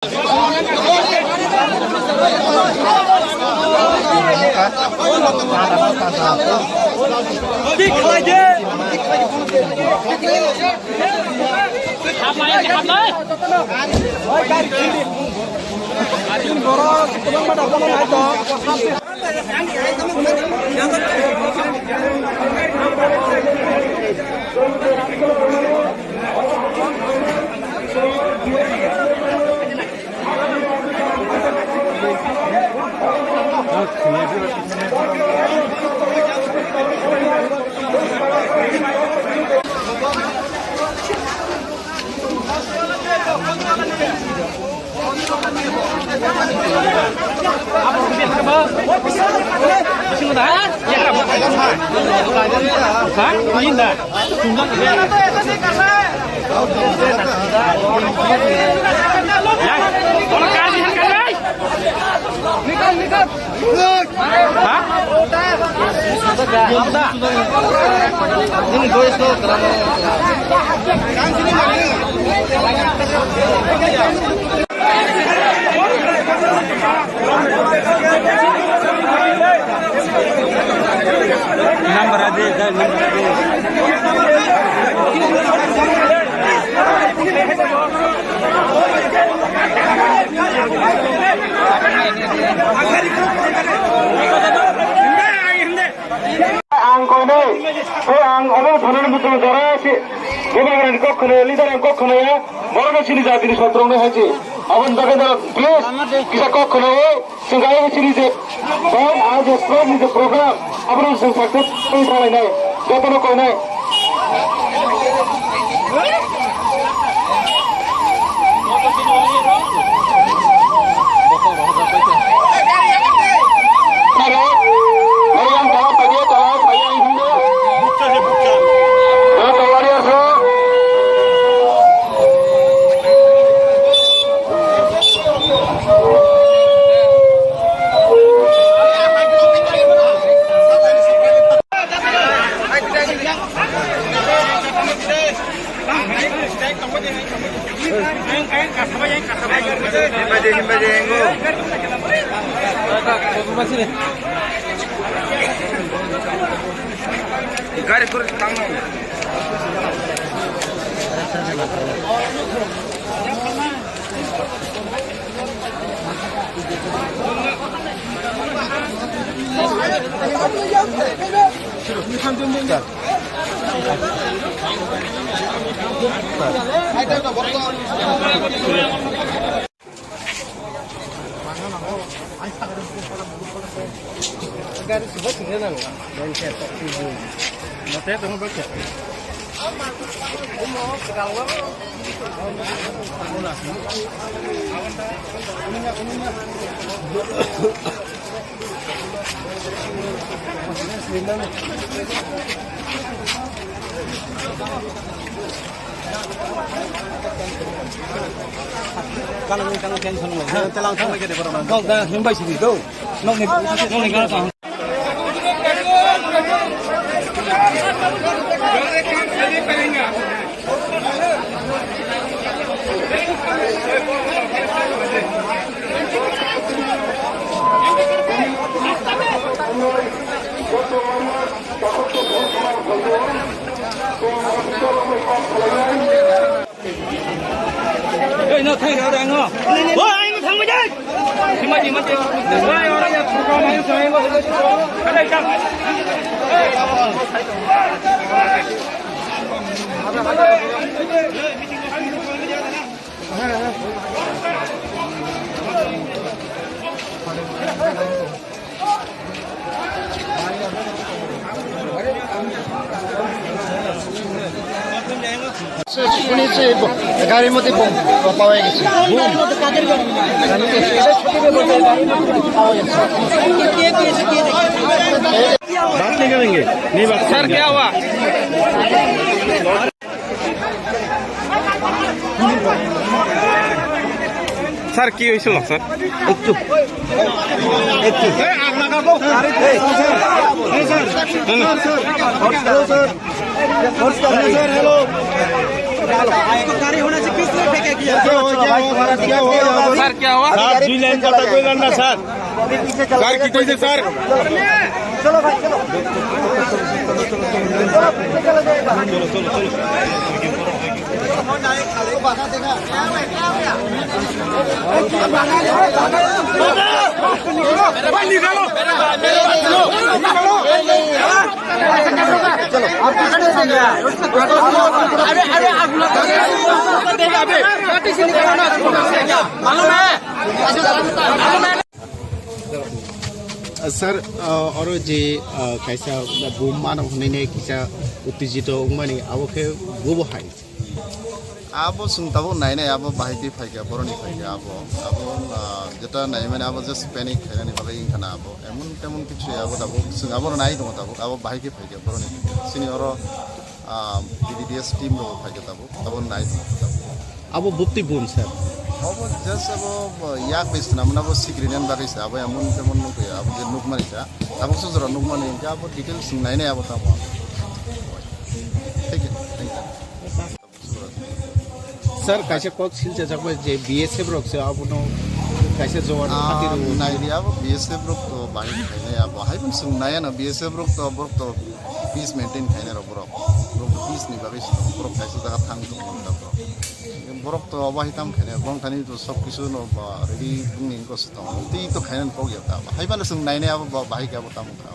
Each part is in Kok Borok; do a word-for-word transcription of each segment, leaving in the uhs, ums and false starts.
Ang koinai, tei ang obo thani bwtwi jora se, bubagrani kok khwnaya, leader ni kok khwnaya, borokno chini jatini sotrokno hai se. Aboni bagwi no please kisa kok khwnao, chwng kaiwi chini je bai, ang je pro-, ni je program, abono chwng success khlainai, jotono koinai. Gari kur tangno. Kok da himbai sidi do. Nokni, nokni gana tang. Ei, no, thang rw rang no. O, ai, no, thang bai. Himba, himba, himba. Ai, ora ya, thang bai, thang bai. Ada, ada. শুনেছি, গাড়ির মধ্যে বোম পাওয়া গেছে। বোম। গাড়ির মধ্যে পাওয়া গেছে। बात नहीं करेंगे, नहीं बात। सर, क्या हुआ? স্যার, কি হয়েছিল স্যার? একটু, একটু। Hello, sir. Hello, sir. Hello, sir. इसको गाड़ी होने से किसने फेंका किया? क्या हो गया? क्या हो गया? सर, क्या हुआ? साहब, दुई लाइन बात बोल ना, सर। सर, कितने से, sir? Sir, uh, oro je, uh, kaisa bum mano hwnwi kisa uttejito wngmani, abo khe bobo hai. Abo chwng tabuk nainai, abo bahai khe phaikha, boroni phaikha abo. Abo, ah, jeta naimani abo just panic khainani bagwi wngkha na abo. Emon temon kichu ya abo tabuk, chwng abono nai tongo tabuk, abo bahai khe phaikha, boroni phaikha. Chini oro, ah, B D D S team rok phaikha tabuk, abo nai tongo tabuk. Abo bupti bun, sir? Abo just abo, ah, yak bai swnam na abo sikri nan bagwi sa, abo emon temon nukya, abo je nukmani sa, abo sujra nukmani hwnkhe abo details chwng nainai abo tamo. Thank you, thank you. Sir, kaisa kok silchajak bai je B S F rok se abono kaisa jowan Ah, khati rw. Naidi abo B S F rok to bahai khainai abo. Hai bun sung naya na B S F rok to borok to peace maintain khainai rok borok. Borok to peace ni bagwi sung borok kaisa jaga thang tung borok. Borok to abo hai tam khainai borok thani to sob kisu no ba ready bung ni ko sitong. Tei to khainai kok ya ta. Hai bana sung nainai abo ba-, bahai khe abo tam kha.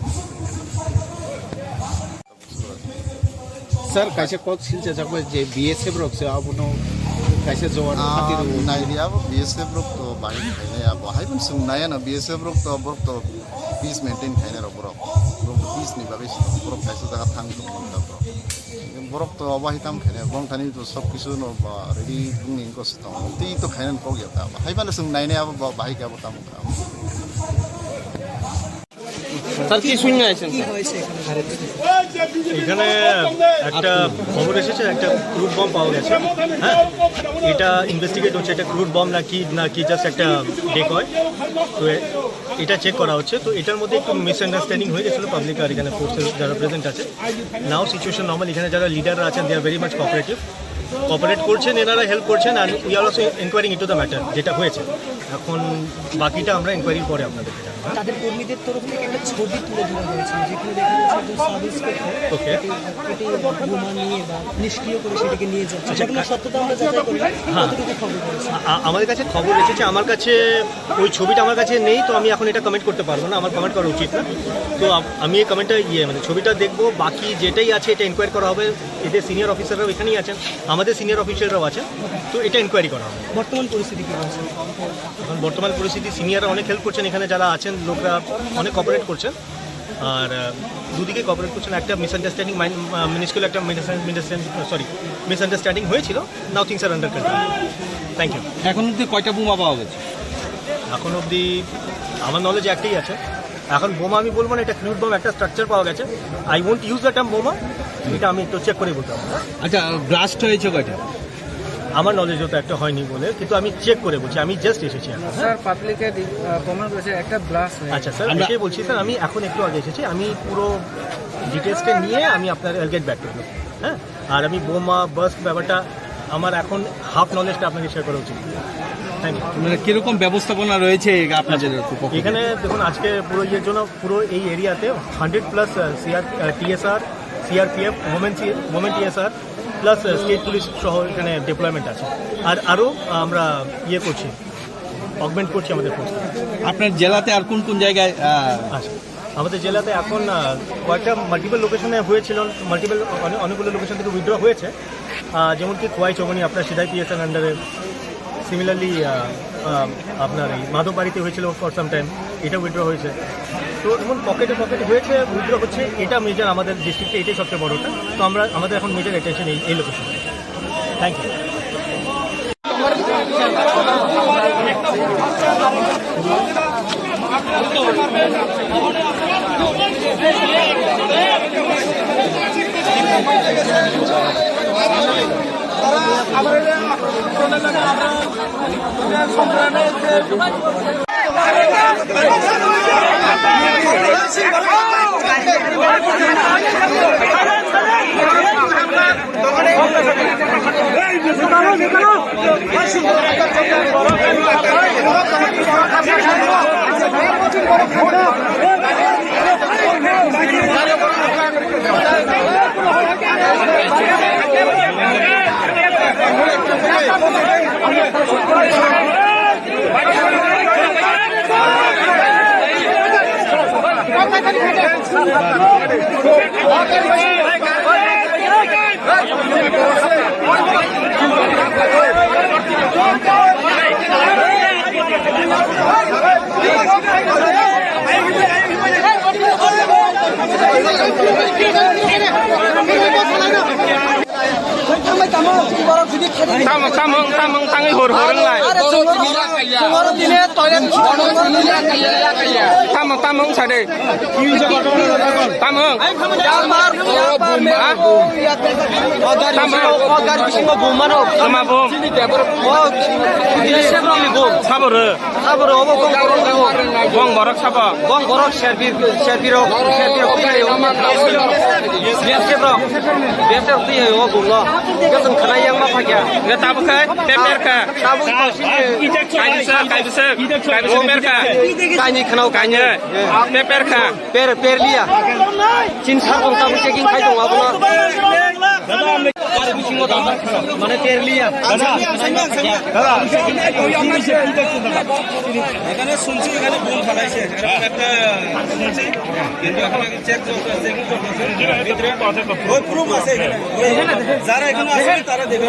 Sir, kaisa kok silchajak bai je B S F rok se abono kaisa jowan Ah, khati rw. Naidi abo B S F rok to bahai khainai abo. Hai bun sung naya na B S F rok to borok to peace maintain khainai rok borok. Borok to peace ni bagwi sung borok kaisa jaga thang tung borok. Borok to abo hai tam khainai borok thani to sob kisu no ba ready bung ni ko sitong. Tei to khainai kok ya ta. Hai bana sung nainai abo ba-, bahai khe abo tam kha. Sir, কি শুনে আছেন, স্যার? এখানে একটা খবর এসেছে, একটা crude bomb পাওয়া গেছে। হ্যাঁ, এটা ইনভেস্টিগেট হচ্ছে, এটা ক্রুড বম নাকি, নাকি জাস্ট একটা ডেকয়। তো এ-, এটা চেক করা হচ্ছে। তো এটার মধ্যে একটু মিসআন্ডারস্ট্যান্ডিং হয়ে গেছিলো পাবলিক আর এখানে ফোর্সেস যারা প্রেজেন্ট আছে। নাও সিচুয়েশন নর্মাল, এখানে যারা লিডাররা আছেন, they are very much cooperative. Cooperate করছেন, এনারা হেল্প করছেন, আর we are also inquiring into the matter, যেটা হয়েছে। এখন বাকিটা আমরা ইনকোয়ারির পরে আপনাদেরকে জানাবো। তাদের কর্মীদের তরফ থেকে একটা ছবি তুলে ধরা হয়েছে, যেখানে দেখা যাচ্ছে একজন সাব ইন্সপেক্টর ওকে। একটি, একটি বোমা নিয়ে বা নিষ্ক্রিয় করে সেটাকে নিয়ে যাচ্ছে। আচ্ছা, ঘটনার সত্যতা আমরা যাচাই করলাম। হ্যাঁ। কতটুকু খবর রয়েছে? আ-, আমাদের কাছে খবর এসেছে, আমার কাছে ওই ছবিটা আমার কাছে নেই, তো আমি এখন এটা কমেন্ট করতে পারবো না, আমার কমেন্ট করা উচিত না। তো আম-, আমি এই কমেন্টটা, ইয়ে, মানে, ছবিটা দেখবো, বাকি যেটাই আছে এটা ইনকোয়ারি করা হবে। এদের সিনিয়র অফিসাররাও এখানেই আছেন, আমাদের সিনিয়র অফিসাররাও আছেন, তো এটা ইনকোয়ারি করা হবে। বর্তমান পরিস্থিতি কি রয়েছে? এখন বর্তমান পরিস্থিতি, সিনিয়ররা অনেক হেল্প করছেন, এখানে যারা আছেন লোকরা অনেক কোঅপারেট করছেন। আর, আহ, দুদিকে কোঅপারেট করছেন। একটা মিসআন্ডারস্ট্যান্ডিং, মাইন-, আহ, মিনিসকিউল একটা মিসআন্ডারস্ট্যান্ডিং, সরি, মিসআন্ডারস্ট্যান্ডিং হয়েছিল। Now things are under control. Thank you. এখন অবধি কয়টা বোমা পাওয়া গেছে? এখন অবধি আমার নলেজে একটাই আছে। এখন বোমা আমি বলবো না, এটা ক্রুড বম, একটা স্ট্রাকচার পাওয়া গেছে। I won't use the term বোমা, এটা আমি একটু চেক করে বলতে হবে। আচ্ছা, ব্লাস্ট হয়েছে কয়টা? আমার নলেজে তো একটা হয়নি বলে, কিন্তু আমি চেক করে বলছি, আমি জাস্ট এসেছি এখন, হ্যাঁ? স্যার, পাবলিকে দি-, আহ, কমেন্ট করেছে একটা ব্লাস্ট হয়েছে। আচ্ছা স্যার, আমরা এটাই বলছি স্যার, আমি এখন একটু আগে এসেছি, আমি পুরো ডিটেলসটা নিয়ে আমি আপনার গেট ব্যাক করবো, হ্যাঁ? আর আমি বোমা বার্স্ট ব্যাপারটা আমার এখন হাফ নলেজটা আপনাকে শেয়ার করা উচিত। Thank you. মানে, কিরকম ব্যবস্থাপনা রয়েছে এই আপনাদের পক্ষ থেকে? এখানে দেখুন, আজকে পুরো ইয়ের জন্য পুরো এই এরিয়াতে hundred plus, ah, CR, ah, TSR, CRPF, women সি-, women TSR plus, ah, state police সহ এখানে ডিপ্লয়মেন্ট আছে। আর আরও আমরা ইয়ে করছি, অগমেন্ট করছি আমাদের ফোর্স। আপনার জেলাতে আর কোন কোন জায়গায়, আহ, আচ্ছা, আমাদের জেলাতে এখন, আহ, কয়েকটা মাল্টিপল লোকেশনে হয়েছিল, মাল্টিপল অনেক, অনেকগুলো লোকেশন থেকে উইথড্র হয়েছে। আহ, যেমন কি খোয়াই চৌমনি আপনার সিদাই পিএসএন আন্ডারে, সিমিলারলি, আহ, আহ, আপনার এই মাধববাড়িতে হয়েছিল ফর সাম টাইম, এটা উইথড্র হয়েছে। তো এমন পকেটে পকেটে হয়েছে, উইথড্র হচ্ছে, এটা মেজর আমাদের ডিস্ট্রিক্টে, এটাই সবচেয়ে বড়টা। তো আমরা, আমাদের এখন মেজর অ্যাটেনশন এই, এই লোকেশনে। Thank you. Tamo, tamo, tamo, tangwi hor, hor wnglai. Tamo, tamo wngsa de. Tamo. Ha? Tamo. Tama bum. Sabo rw. Sabo rw, obo bong borok rw. Bong borok sabo. Bong borok serbi, serbi rok, serbi rok twi hai o. B S F rok. B S F rok twi hai o bung no. Kesung khna yang ma phakya. Nge tabuk khai, paper kha. Tabuk ko sini. Kaibisa, kaibisa, kaibisa paper kha. Kaini khna o kaini. Kaini. Paper kha. Per, per liya. Chin sar kong tabuk checking khai tong abono. Mane per liya. এখানে শুনছি, এখানে বোম ফালাইছে, এরকম একটা শুনছি, কিন্তু এখন আগে চেক চলতেছে, চেকিং চলতেছে। ভিতরে ওই প্রুফ আছে এখানে, ওই যারা এখানে আছে তারা দেবে।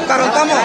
Karon tamo?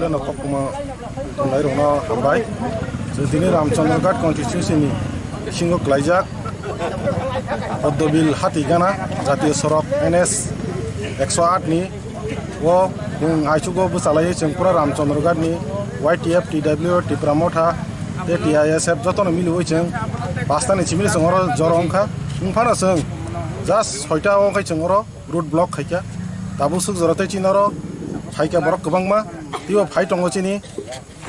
Koktwma tongnairokno hambai. Chwng tini Ramchandra Ghat constituency ni bisingo klaijak Poddobil Hatigana jatiyo sorok N S ekso aat ni o bung aichugo bwchalaiwi chwng pura Ramchandra Ghat ni Y T F, T W, Tipra Motha tei T I S F jotono miliwi chwng pasta ni chimili chwng oro joro wngkha. Wngphano chwng just soita o khe chwng oro road block khaikha. Tabuk swk jora tei chini oro phaikha borok kwbangma. Teibo phai tongo chini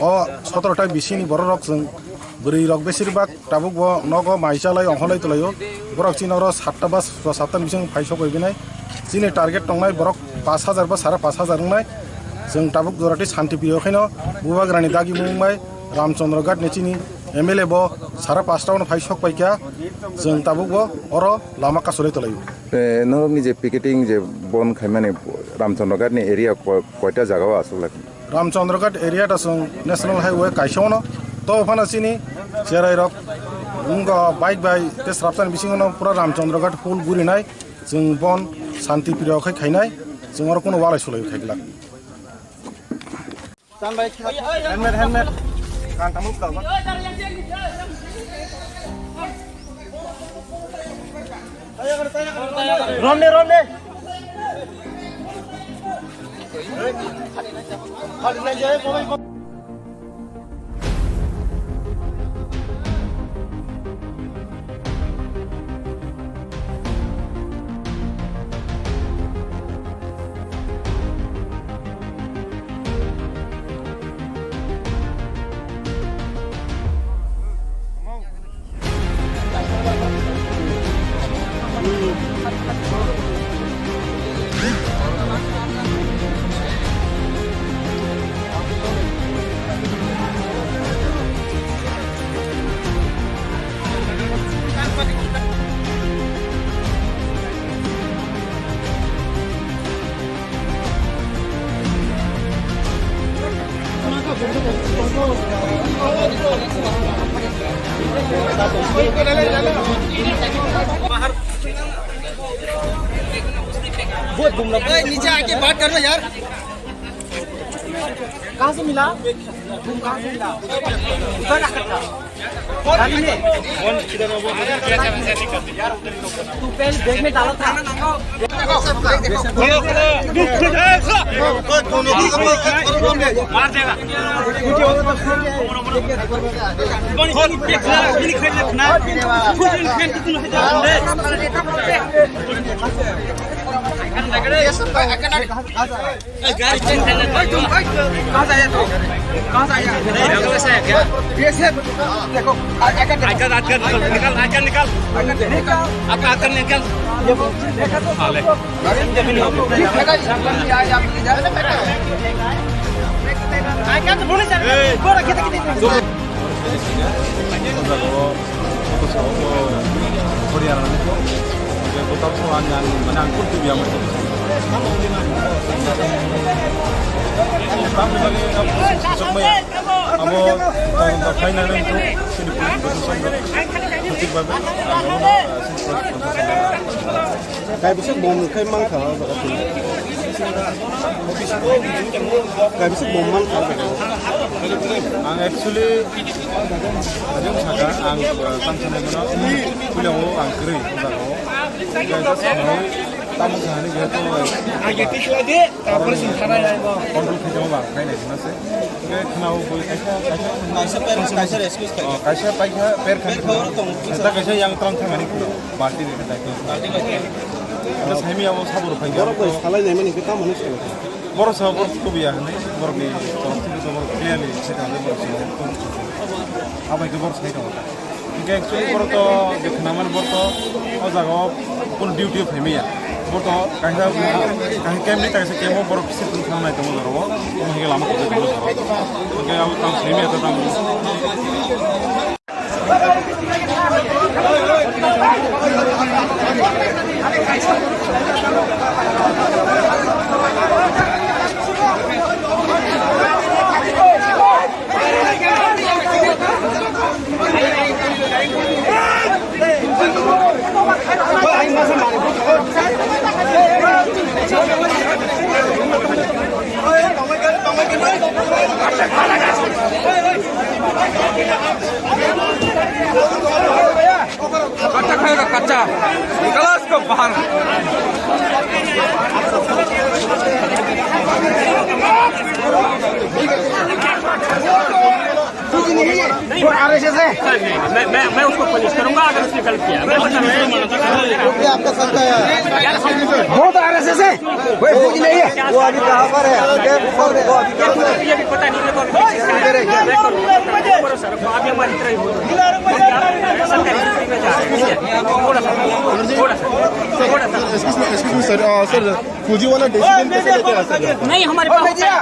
o sotoro ta bisini borok rok chwng bwrwi rok besir bak tabuk bo nogo mai chalai ongkholai twlaio. Borok chini oro satta ba satta ni bising phai sok bai binai. Chini target tongnai borok pash hajar ba sara pash hajar wngnai. Chwng tabuk jora tei shanti priyo khaino Bubagrani dagi mung bai Ramchandra Ghat ni chini M L A bo sara pasta no phai sok paikha. Chwng tabuk bo oro lama kasulai twlaio. Eh, norokni je picketing je bon khaimani Ramchandra Ghat ni area ko-, koita jaga o aswk lai? Ramchandra Ghat area da chwng National Highway kaisa ono. To phano chini cherai rok wngkha bike bai tei srapsani bisingo no pura Ramchandra Ghat full gurinai. Chwng bon shanti priyo khai khainai. Chwng oro kuno walai sulai khai glak. Helmet, helmet. Kan tamu ka ba? Romne, romne. ए, नीचे आके बात कर लो यार। कहाँ से मिला? तुम कहाँ से मिला? उधर रखा था। गाड़ी में। तू पहले बैग में डाला था। मार देगा। गाड़ी चेंज करना। कहाँ से आया तू? कहाँ से आया? देखो, आइका, आइका निकाल, आइका निकाल। आपका आइका निकाल। आइका तो बोले sir. Kotor sao bo Horiana ni ko. Kotor sao ang, ang, mane ang kurti biya mo. Tamo mane ang sok maya. Amo, ang, ang final nang ko. Sini ko. Tik ba. Ang, ang, Kaibisa bom khai mankha o jaga twi. Kaibisa bom mankha o jaga. Ang actually, ajang saka, ang, uh, tang sanai mano, puila o ang kwrwi o jaga o. Kaisa sanai, tamo sanai ni jehetu, Control khaijama ba khainai hwnna se. Hwnkhe khwnao bui kaisa, kaisa, kaisa per, kaisa rescue khai. Oh, kaisa paikha per khan. Per khoro tong. Kaisa, kaisa yang tong thangani khwno. Balti ni khe daikhe. Balti bai khe. Abo saimi abo saboro phai. Borok bai salai nai mani khe tamo hwnwi salai. Borok sa borok kubuya hwnwi borok ni borok thwngwi borok clearly se kha borok sa. Abai khe borok sai tongo. Hingke actually borok to je khwnaman borok to o jaga o kunu duty o phaimaya. Borok to kaisa, kaisa camp ni kaisa camp o borok se tong thang nai tongo jora o. Omo hingke lama kuchuk tongo jora o. Hingke abo tang phaimaya to tang. नहीं, वो आरएसएस है। मैं, मैं, मैं उसको पनिश करूंगा अगर उसने गलत किया। मैं बता रहा हूँ। वो भी आपका साथ का है। बहुत आरएसएस है। कोई फौजी नहीं है। वो अभी कहाँ पर है? वो अभी कहाँ पर है? ये भी पता नहीं, मेरे को अभी किसका है। मैं करूँगा। सर, आप ये हमारी तरह ही बोल रहे हैं। सरकारी नौकरी में जा रहे हैं, ठीक है? थोड़ा सा, थोड़ा सा, थोड़ा सा। Excuse me, excuse me, sir. Uh, sir, फौजी वाला डिसीजन कैसे लेते हैं, सर? नहीं, हमारे पास होता है।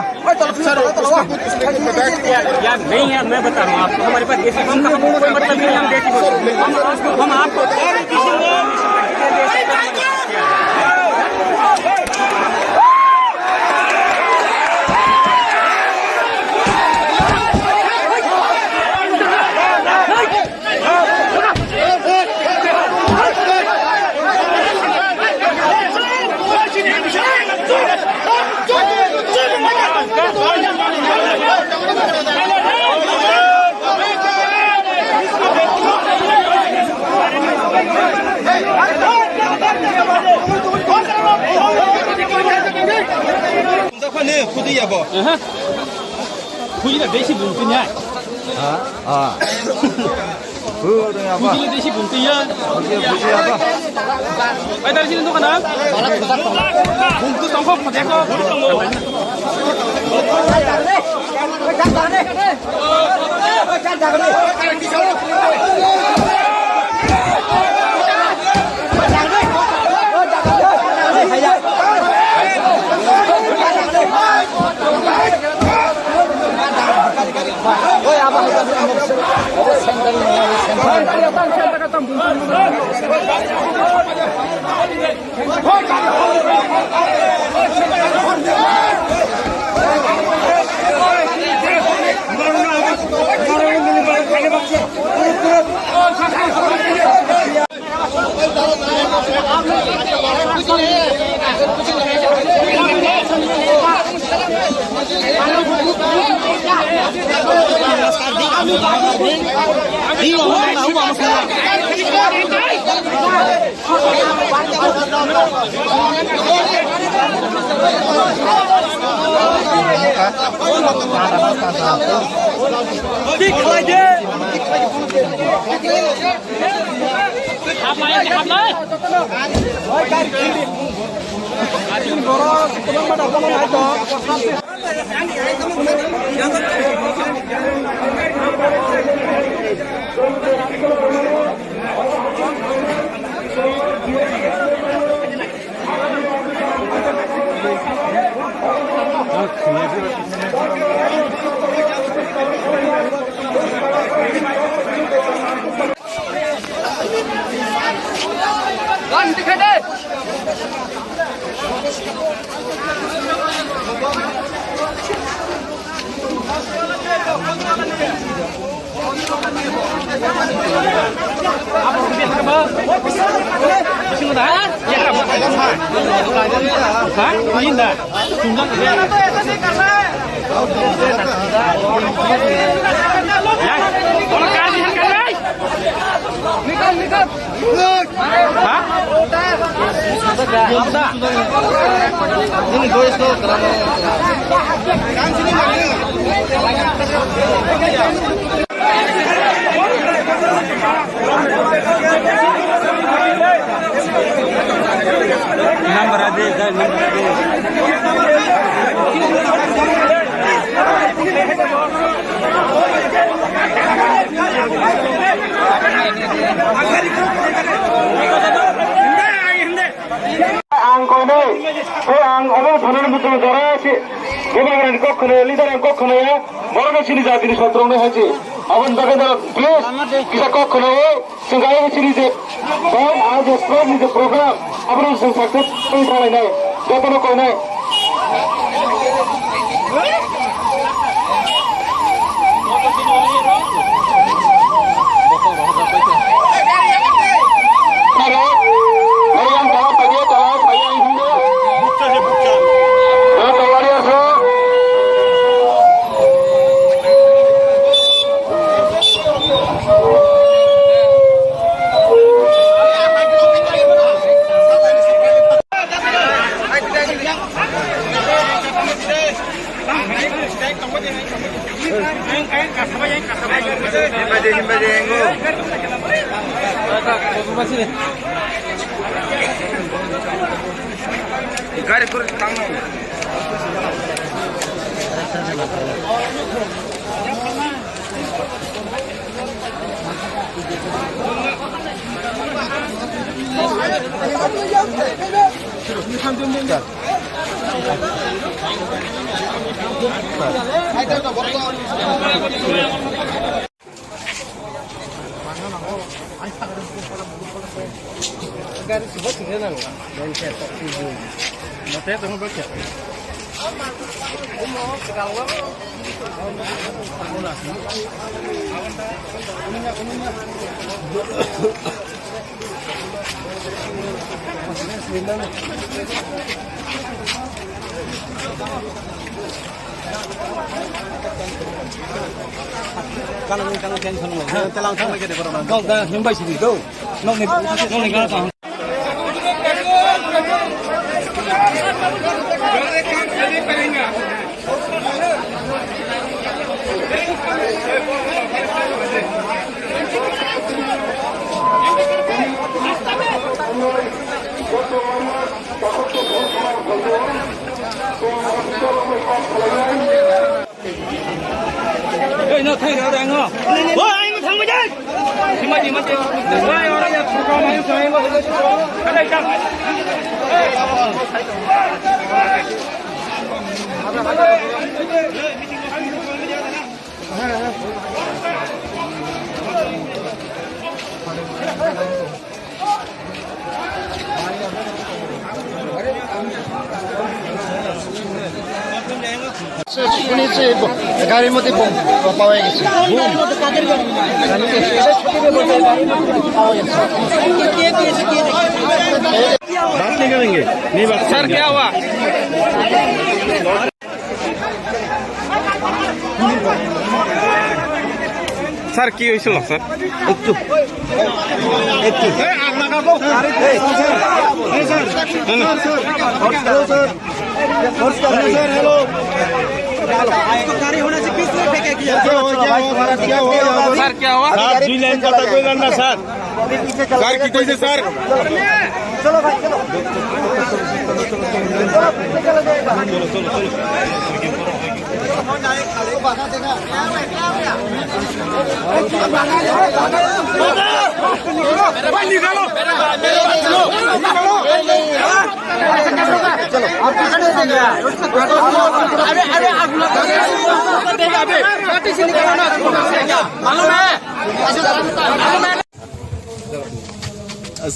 सर, उसने कुछ, उसने कुछ बताया कि यार, यार, नहीं है, मैं बता रहा हूँ आपको, हमारे पास देसी बम का हमको कोई मतलब नहीं, हम देसी बम। हम, हम आपको और किसी को Khudi ya bo. Aha. Khudi na besi bungtin ya. Ha? Ah. Khudi na besi bungtin ya. Pai dari sini tuh kana. Bungkus tongkok pakai kok. Ang koinai, tei ang obo sanani muchungo jora se, bubagrani kok khwnaya, leader ni kok khwnaya, borokno chini jatini sotrokno hai se. Aboni bagwi no please kisa kok khwnao, chwng kaiwi chini je, bai a je strike ni je program, abono chwng success wngwi thanglainai, jotono koinai. Gari kur tangno. Kala ni kala tension mo. Telang thang lagi deh, bro. Kau dah himbai sini tu. Nong ni, nong ni kala thang. Ei, no, thang rao, thang rao. Oi, ai, mo thang mo jai. Himba, himba, himba. Oi, ora ya, thang rao, thang rao. Ada, ada. শুনেছি ব-, গাড়ির মধ্যে বোম পাওয়া গেছে। বোম? গাড়ির মধ্যে কাদের গাড়ি? গাড়ির মধ্যে পাওয়া গেছে। बात नहीं करेंगे, नहीं बात। सर, क्या हुआ? স্যার, কি হয়েছিল, স্যার? একটু, একটু। এই, আগ লাগাবো। এই, sir, sir, sir, sir, sir, hello, sir. Sir, hello. इसको गाड़ी होने से पीछे फेंका गया। क्या हुआ, क्या हुआ, क्या हुआ? স্যার, কি হয়েছে? স্যার, দুই লাইন কথা কইলেন না, স্যার। স্যার, কি কইছে, sir?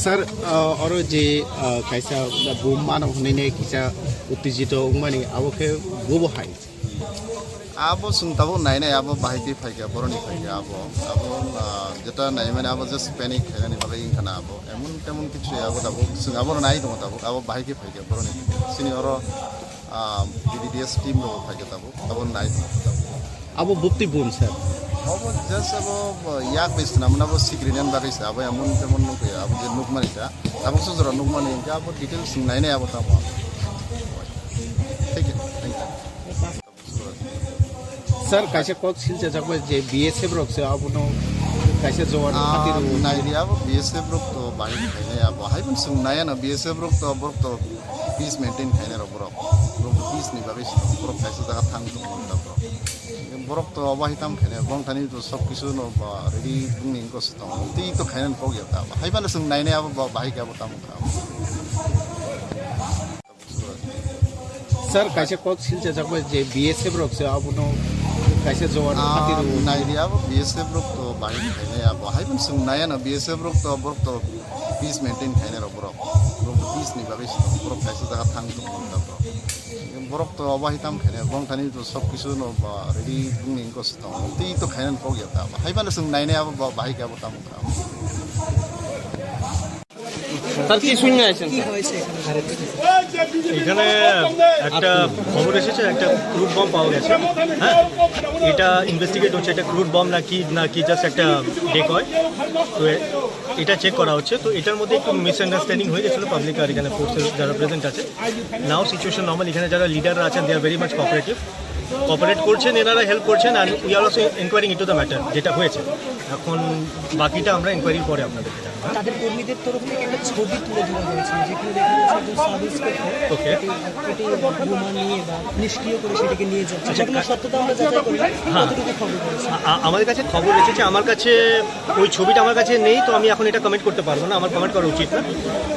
Sir, uh, oro je, uh, kaisa bum mano hwnwi kisa uttejito wngmani, abo khe bobo hai. Abo chwng tabuk nainai, abo bahai twi phaikha, boroni phaikha abo. Abo, ah, jeta naimani abo just panic khainani bagwi wngkha na abo. Emon temon kichu ya abo tabuk, chwng abono nai tongo tabuk, abo bahai khe phaikha, boroni phaikha. Chini oro, ah, B D D S team rok phaikha tabuk, abo nai tongo tabuk. Abo bupti bun, sir? Abo just abo, ah, yak bai swnamna abo sikrinan bagwi se, abo emon temon nukya, abo je nukmani ta. Abo se jora nukmani, abo details nainai abo tamo. Thank you, thank you. Sir, kaisa kok silchajak bai je B S F rok se abono kaisa jowan Ah, khati rw. Naidi abo B S F rok to bahai khainai abo. Hai pun sung naya na B S F rok to borok to peace maintain khainai rok borok. Borok to peace ni bagwi sung borok kaisa jaga thang tung borok. Borok to abo hai tam khainai borok thani to sob kisu no ba ready bung ni ko se tong. Tei to khainai kok ya ta. Hai pun sung nainai abo ba-, bahai khe abo tam kha. Sir, kaisa kok silchajak bai je B S F rok se abono kaisa jowan Ah, khati rw. Naidi abo B S F rok to bahai khainai abo. Hai pun sung naya na B S F rok to borok to peace maintain khainai rok borok. Borok to peace ni bagwi sung borok kaisa jaga thang tung borok. Borok to abo hai tam khainai borok thani to sob kisu no ba ready bung ni ko se tong. Tei to khainai kok ya ta. Hai pun sung nainai abo ba-, bahai khe abo tam kha. Sir, কি শুনে আছেন, স্যার? এখানে একটা খবর এসেছে, একটা crude bomb পাওয়া গেছে। হ্যাঁ, এটা ইনভেস্টিগেট হচ্ছে, এটা ক্রুড বম নাকি, নাকি জাস্ট একটা ডেকয়। তো এ-, এটা চেক করা হচ্ছে। তো এটার মধ্যে একটু মিসআন্ডারস্ট্যান্ডিং হয়ে গেছিলো পাবলিক আর এখানে ফোর্সের যারা প্রেজেন্ট আছে। নাও সিচুয়েশন নর্মাল, এখানে যারা লিডাররা আছেন, they are very much cooperative। Cooperate করছেন, এনারা হেল্প করছেন, আর we are also inquiring into the matter, যেটা হয়েছে। এখন বাকিটা আমরা ইনকোয়ারির পরে আপনাদেরকে জানাবো। তাদের কর্মীদের তরফ থেকে একটা ছবি তুলে ধরা হয়েছে, যেখানে দেখা যাচ্ছে একজন সাব ইন্সপেক্টর ওকে। একটি বোমা নিয়ে বা নিষ্ক্রিয় করে সেটাকে নিয়ে যাচ্ছে। আচ্ছা, ঘটনার সত্যতা আমরা যাচাই করলাম। হ্যাঁ। কতটুকু খবর রয়েছে? আ-, আ-, আমাদের কাছে খবর এসেছে, আমার কাছে ওই ছবিটা আমার কাছে নেই, তো আমি এখন এটা কমেন্ট করতে পারবো না, আমার কমেন্ট করা উচিত না।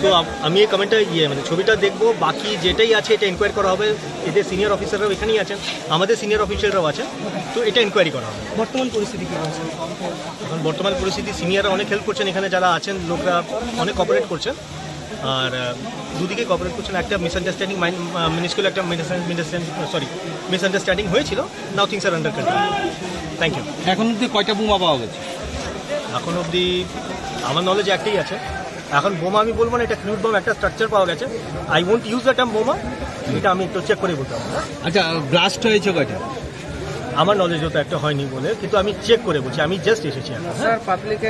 তো আম-, আমি এই কমেন্টটা, ইয়ে, মানে, ছবিটা দেখবো, বাকি যেটাই আছে এটা ইনকোয়ারি করা হবে। এদের সিনিয়র অফিসাররাও এখানেই আছেন, আমাদের সিনিয়র অফিসাররাও আছেন, তো এটা ইনকোয়ারি করা হবে। বর্তমান পরিস্থিতি কি রয়েছে? এখন বর্তমান পরিস্থিতি, সিনিয়ররা অনেক হেল্প করছেন, এখানে যারা আছেন লোকরা অনেক কোঅপারেট করছেন। আর, আহ, দুদিকে কোঅপারেট করছেন। একটা মিসআন্ডারস্ট্যান্ডিং, মাইন-, আহ, মিনিসকিউল একটা মিসআন্ডারস্ট্যান্ডিং, সরি, মিসআন্ডারস্ট্যান্ডিং হয়েছিল। Now things are under control. Thank you. এখন অবধি কয়টা বোমা পাওয়া গেছে? এখন অবধি আমার নলেজে একটাই আছে। এখন বোমা আমি বলবো না, এটা ক্রুড বম, একটা স্ট্রাকচার পাওয়া গেছে। I won't use the term বোমা, এটা আমি একটু চেক করে বলতে হবে। আচ্ছা, ব্লাস্ট হয়েছে কয়টা? আমার নলেজে তো একটা হয়নি বলে, কিন্তু আমি চেক করে বলছি, আমি জাস্ট এসেছি এখন। স্যার, পাবলিকে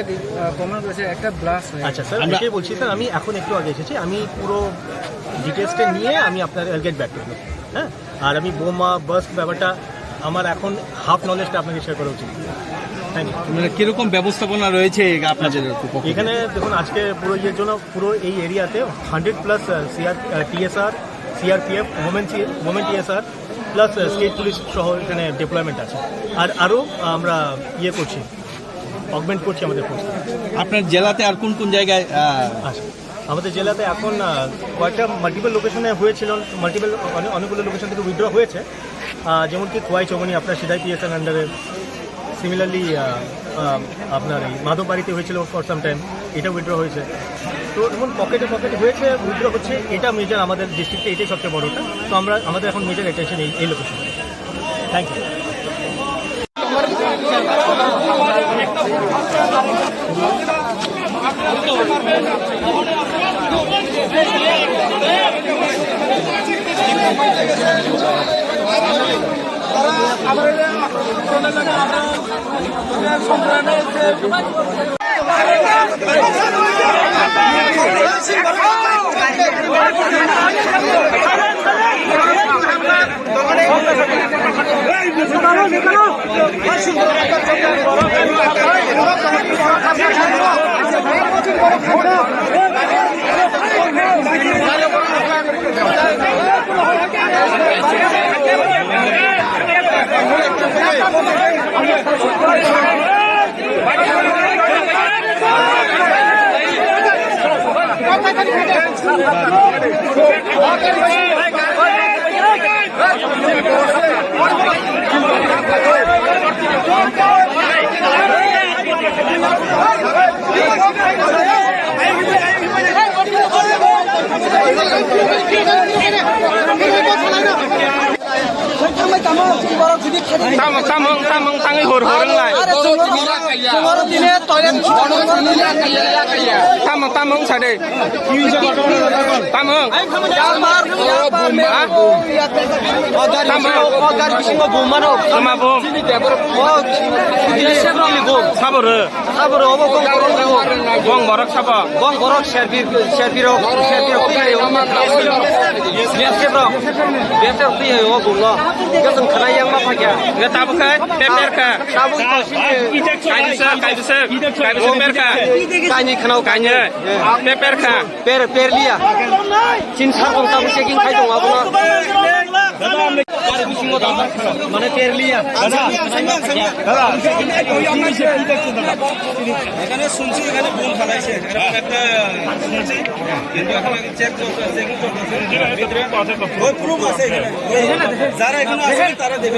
কমেন্ট করেছে একটা ব্লাস্ট হয়েছে। আচ্ছা স্যার, আমরা এটাই বলছি স্যার, আমি এখন একটু আগে এসেছি, আমি পুরো ডিটেলসটা নিয়ে আমি আপনার গেট ব্যাক করবো। হ্যাঁ, আর আমি বোমা বাস্ট ব্যাপারটা, আমার এখন হাফ নলেজটা আপনাকে শেয়ার করা উচিত। Thank you. মানে, কিরকম ব্যবস্থাপনা রয়েছে আপনাদের পক্ষ থেকে? এখানে দেখুন, আজকে পুরো ইয়ের জন্য পুরো এই এরিয়াতে hundred plus CR, TSR, CRPF, women, women TSR plus state police সহ এখানে ডিপ্লয়মেন্ট আছে। আর আরও আমরা ইয়ে করছি, অগমেন্ট করছি আমাদের ফোর্স। আপনার জেলাতে আর কোন কোন জায়গায়, আহ, আচ্ছা, আমাদের জেলাতে এখন, আহ, কয়েকটা মাল্টিপল লোকেশনে হয়েছিল, মাল্টিপল, অনেক, অনেকগুলো লোকেশন থেকে উইথড্র হয়েছে। আহ, যেমন কি খোয়াই চৌমনি আপনার সিদাই পিএসএন আন্ডারে, সিমিলারলি আপনার এই মাধববাড়িতে হয়েছিল ফর সাম টাইম, এটা উইথড্র হয়েছে। তো এমন পকেটে পকেটে হয়েছে, উইথড্র হচ্ছে, এটা মেজর আমাদের ডিস্ট্রিক্টে, এটাই সবচেয়ে বড়টা। তো আমরা, আমাদের এখন মেজর অ্যাটেনশন এই, এই লোকেশনে। Thank you. Tamo, tamo, tamo, tangwi hor, hor wnglai. Tamo, tamo wngsa de. Tamo. Ha? Tamo. Tama bom. Sabo rw. Sabo rw, obo bong borok ni bom. Bong borok sabo. Bong borok serbi, serbi rok, serbi rok twi hai o. B S F rok, B S F rok twi hai o bung no. Hwnkhe chwng khwnai yang ma phaikha. Hwnkhe tabuk khai, paper kha. Tabuk kha sini. Kaijisa, kaijisa, kaijisa paper kha. Kainwi khwnao, kainwi. Paper kha. Per, per liya. Chin sa tong tabuk checking khai tong abono. Mane per liya. এখানে শুনছি এখানে বোম ফালাইছে, এরকম একটা শুনছি, কিন্তু এখন আগে চেক চলছে, চেকিং চলছে। ভিতরে ওই প্রুফ আছে এখানে, ওই যারা এখানে আছে তারা দেবে।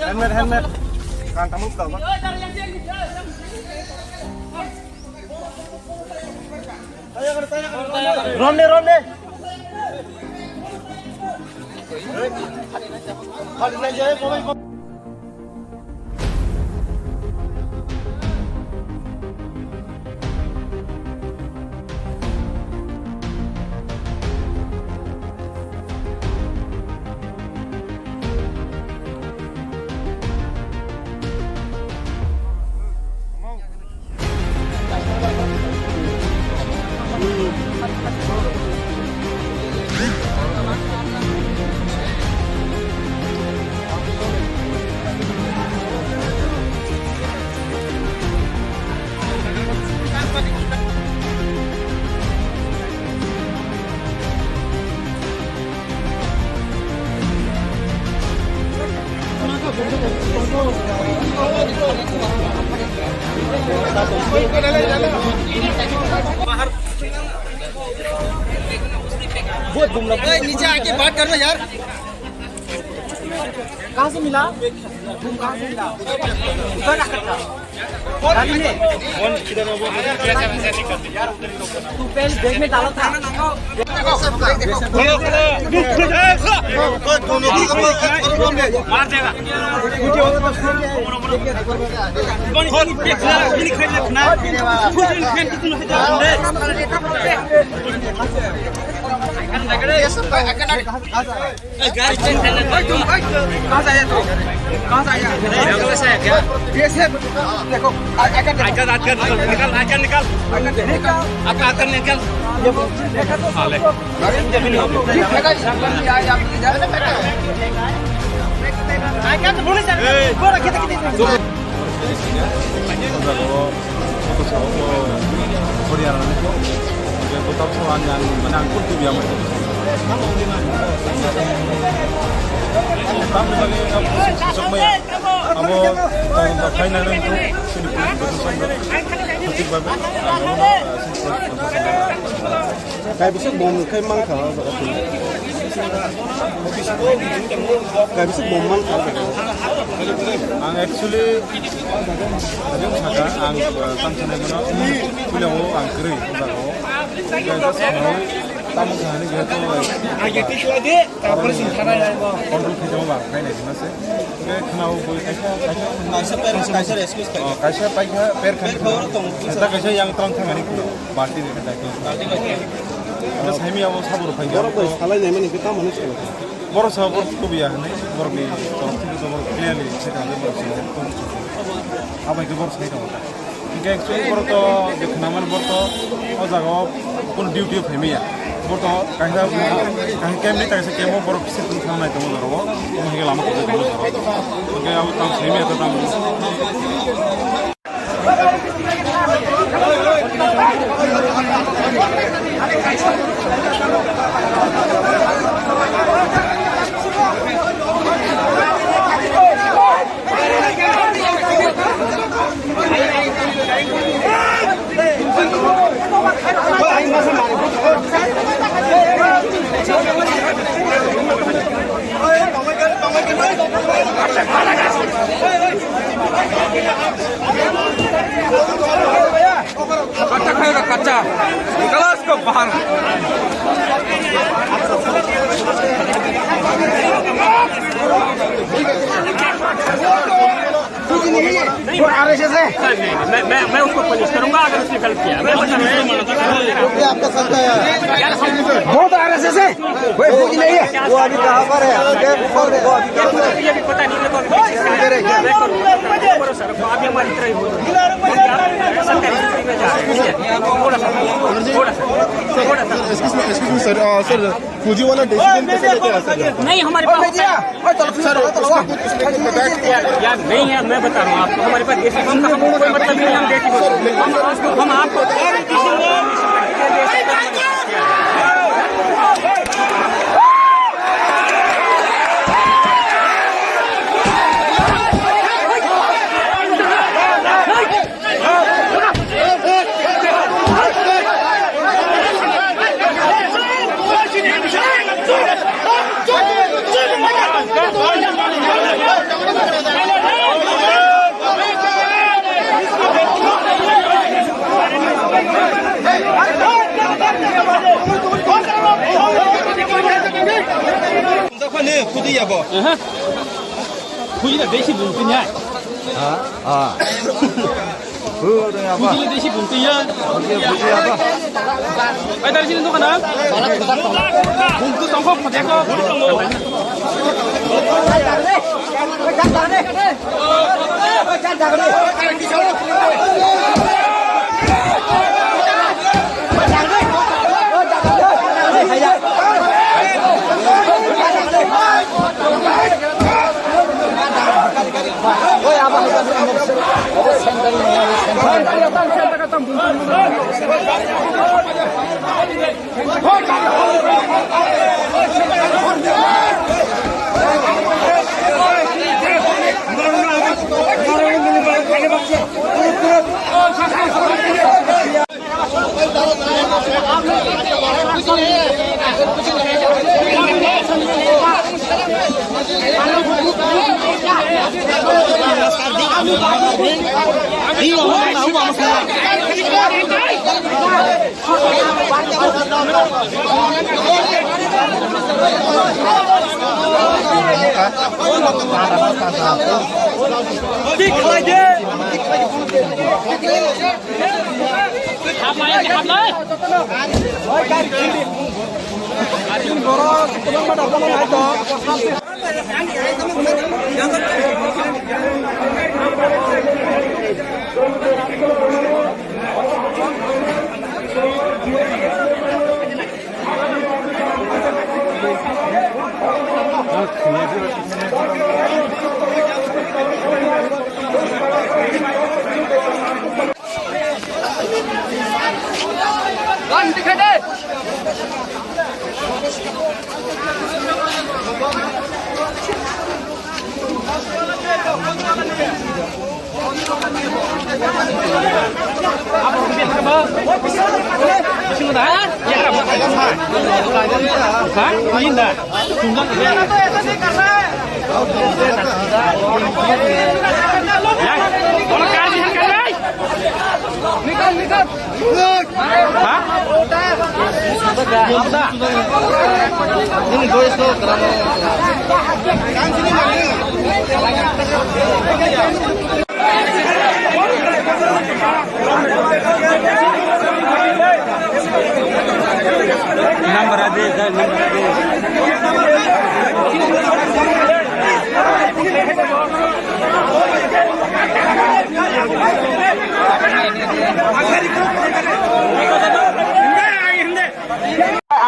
Helmet, helmet. Kan tamu ka ba? Ronde, ronde. ए, नीचे आके बात करना यार। कहाँ से मिला? तुम कहाँ से मिला? उधर रखा था। गाड़ी में। तू पहले बैग में डाला था। मार देगा। ये सब तो कहाँ से आया? कहाँ से आया तू? कहाँ से आया? देखो, आ, आ, आ, निकल, निकल, निकल। ये देखो, देखो, हाँ, ले। देखो, ये आया, ये जा। Kotor sao ko Horiana ni ko. Kotor sao ang, ang, mane ang kul tubi amai. Tamo mane ang sok maya. Amo tamo ta khaina nang ko. Sini ko. Hatik ba. Kaibisa bom khai mankha o jaga twi. Kaibisa bom mankha o jaga. Ang actually, ang saka, ang, uh, tang sanai mano, puila o ang kwrwi o jaga o. Kaisa sanai, tamo sanai jehetu, ang yati sila de, tapor sing thana ya. Control khai jabo ba, khai nai sima se. Khe khna o bui kaisa, kaisa. Kaisa parents, kaisa rescue khai. Oh, kaisa paikha, per khai. Per khoro tong. Kaisa, kaisa yang tong thangani khna. Balti ni kata. Balti ni kata. Abo saimi abo sabur phai. Borok bai salai nai mani khe tamo ni salai. Borok sa borok tubiya hwnwi borok ni borok thik borok clearly se kha borok sa. Abai khe borok sai tongo. Hingke actually borok to je khna mani borok to o jaga o kun duty o phai maya. Borok to kaisa kaisa camp ni kaisa camp o borok se tong thang nai tongo borok o. Omo hingke lama kosoi tongo borok. Hingke abo tamo sai maya to tamo. Kacha khayega, kacha. Nicolas ko bahar. नहीं, वो आरएसएस है। नहीं, मैं, मैं, मैं उसको पनिश करूंगा अगर उसने गलत किया। मैं बता रहा हूँ। वो क्या आपका साथ है? बहुत आरएसएस है। कोई फौजी नहीं है। वो अभी कहाँ पर है? वो अभी कहाँ पर है? ये भी पता नहीं, मेरे को अभी किसका है। मैं करूंगा। आप ये हमारी तरह ही हो। सरकारी नौकरी में जा रहे हैं, ठीक है? थोड़ा सा, थोड़ा सा, थोड़ा सा। Excuse me, excuse me, sir. Uh, sir, फौजी वाला डिसीजन कैसे लेके आ सकते हैं? नहीं, हमारे पास होता है। सर, उसमें कुछ, उसमें कुछ बता यार, यार, नहीं है, मैं बता रहा हूँ आपको, हमारे पास देसी बम का हमको कोई मतलब नहीं है, हम देसी बम। हम, हम आपको Khudi ya bo. Aha. Khudi na desi bung tinya. Ha? Ha. Khudi na desi bung tinya. Oke, khudi apa? Ai, dari sini tuh, kana? Bung tu tongkok, khudi ko.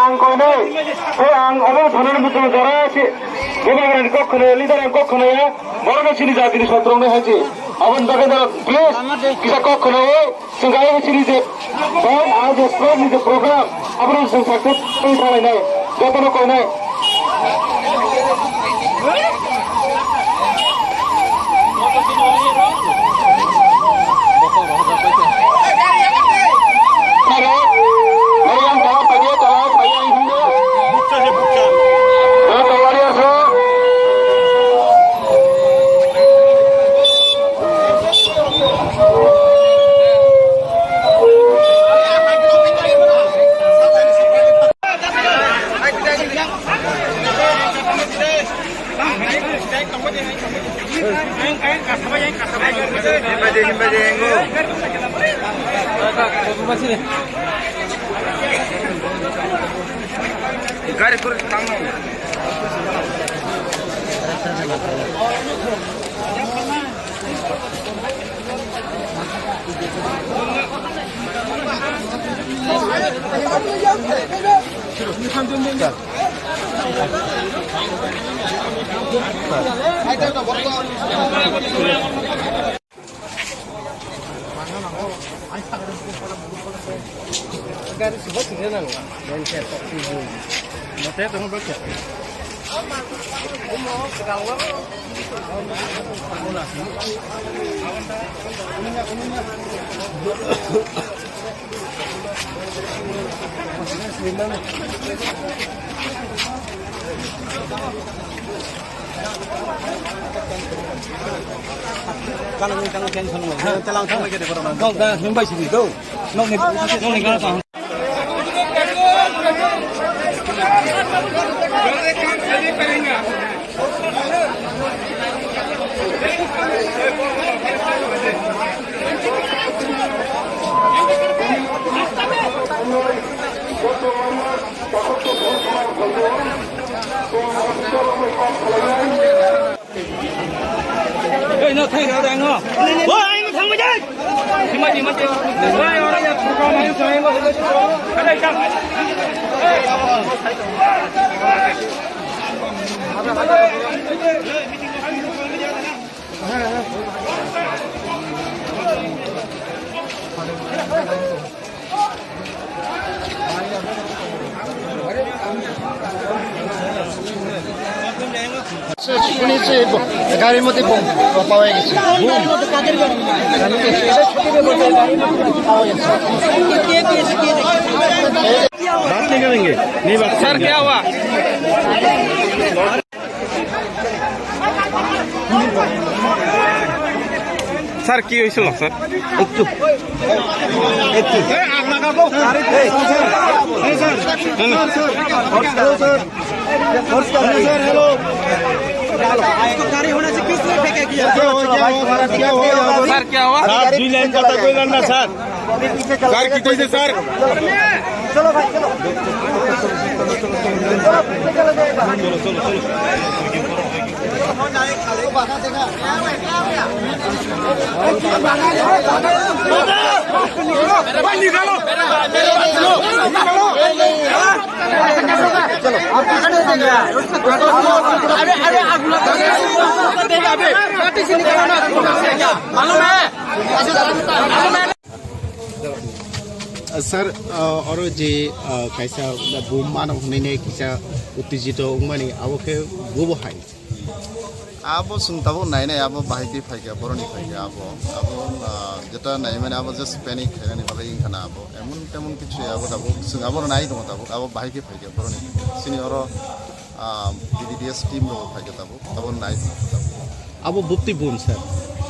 Ang koinai, tei ang obo thani muchung jora se, bubagrani kok khwnaya, leader ni kok khwnaya, borok no chini jati ni sotrong nai hai se. Aboni bagwi no please kisa kok khwnao, chwng kaiwi chini je, band as a squad ni je program, abono chwng success wngwi thanglainai, jotono koinai. Gari kuru tangno. শুনেছি ব-, গাড়ির মধ্যে বোম পাওয়া গেছে। বোম? बात नहीं करेंगे, नहीं बात। सर, क्या हुआ? স্যার, কি হয়েছিল স্যার? একটু, একটু। স্যার, কি হওয়া? স্যার, দুই লাইন কথা কইলেন না স্যার। স্যার, কি কইছে sir? Sir, uh, oro je, uh, kaisa bum mano hwnwi kaisa uttejito wngmani, abo khe bobo hai? Abo chwng tabuk nainai, abo bahai khe phaikha, boroni phaikha abo. Abo, uh, jeta naimani abo just panic khainani bagwi wngkha na abo. Emon temon kichu abo tabuk, chwng abo nai tongo tabuk, abo bahai khe phaikha, boroni phaikha. Chini oro, uh, B D D S team rok phaikha tabuk, abo nai tongo tabuk. Abo bukti bun, sir.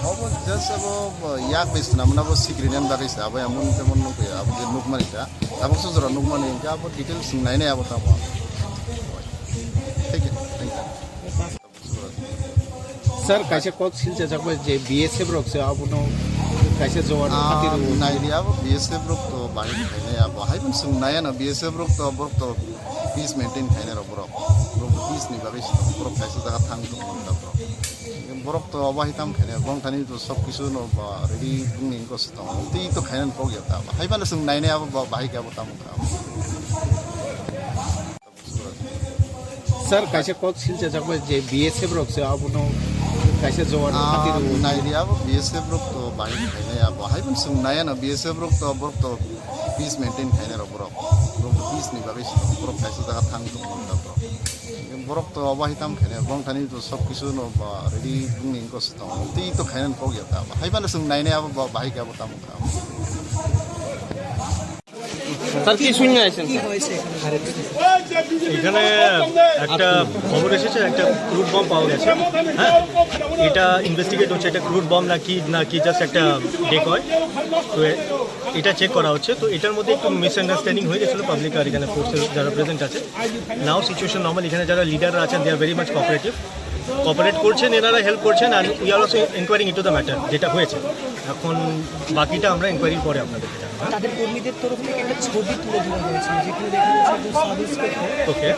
Abo just abo, uh, yak bai swnam na abo sikri nan bagwi se abo emon temon nukya abo je nukmani ta. Abo sujura nukmani hingke abo details nai nai abo tamo. Thank you. Thank you. Sir, kaisa kok silchajak bai je B S F rok se abono kaisa jowan Ah, hati rw. Nai di abo B S F rok to bahai khainai abo. Hai bun sung nai ano B S F rok to borok to peace maintain khainai rok borok. Borok peace ni bagwi se borok kaisa jaga thang tong borok. Borok to obo hai tam khainai, borok thani to sob kisu no ba ready bung ni ko se tong. Tei to khainai kok ya ta. Hai bale sung nai nai abo ba-, bahai ke abo tam kha. Sir, kaisa kok silchajak bai je B S F rok se abono kaisa jowan Ah, hati rw. Nai di abo B S F rok to bahai khainai abo. Hai bun sung nai ano B S F rok to borok to peace maintain khainai rok borok. Borok to peace ni bagwi se borok kaisa jaga thang tong borok. Borok to obo hai tam khainai, borok thani to sob kisu no ba ready bung ni ko se tong. Tei to khainai kok ya ta. Hai bale sung nai nai abo ba-, bahai ke abo tam kha. Sir, কি শুনে আছেন? এখানে একটা খবর এসেছে, একটা crude bomb পাওয়া গেছে। হ্যাঁ, এটা ইনভেস্টিগেট হচ্ছে, এটা ক্রুড বম নাকি, নাকি জাস্ট একটা ডেকয়। তো এ-, এটা চেক করা হচ্ছে। তো এটার মধ্যে একটু মিসআন্ডারস্ট্যান্ডিং হয়ে গেছিলো পাবলিক আর এখানে ফোর্সের যারা প্রেজেন্ট আছে। নাও সিচুয়েশন নর্মাল, এখানে যারা লিডাররা আছেন, they are very much cooperative, cooperate করছেন, এনারা হেল্প করছেন। আর we are also inquiring into the matter, যেটা হয়েছে। এখন বাকিটা আমরা ইনকোয়ারির পরে আপনাদেরকে জানাবো। তাদের কর্মীদের তরফ থেকে একটা ছবি তুলে ধরা হয়েছে, যেখানে দেখা যাচ্ছে একজন সাব ইন্সপেক্টর ওকে।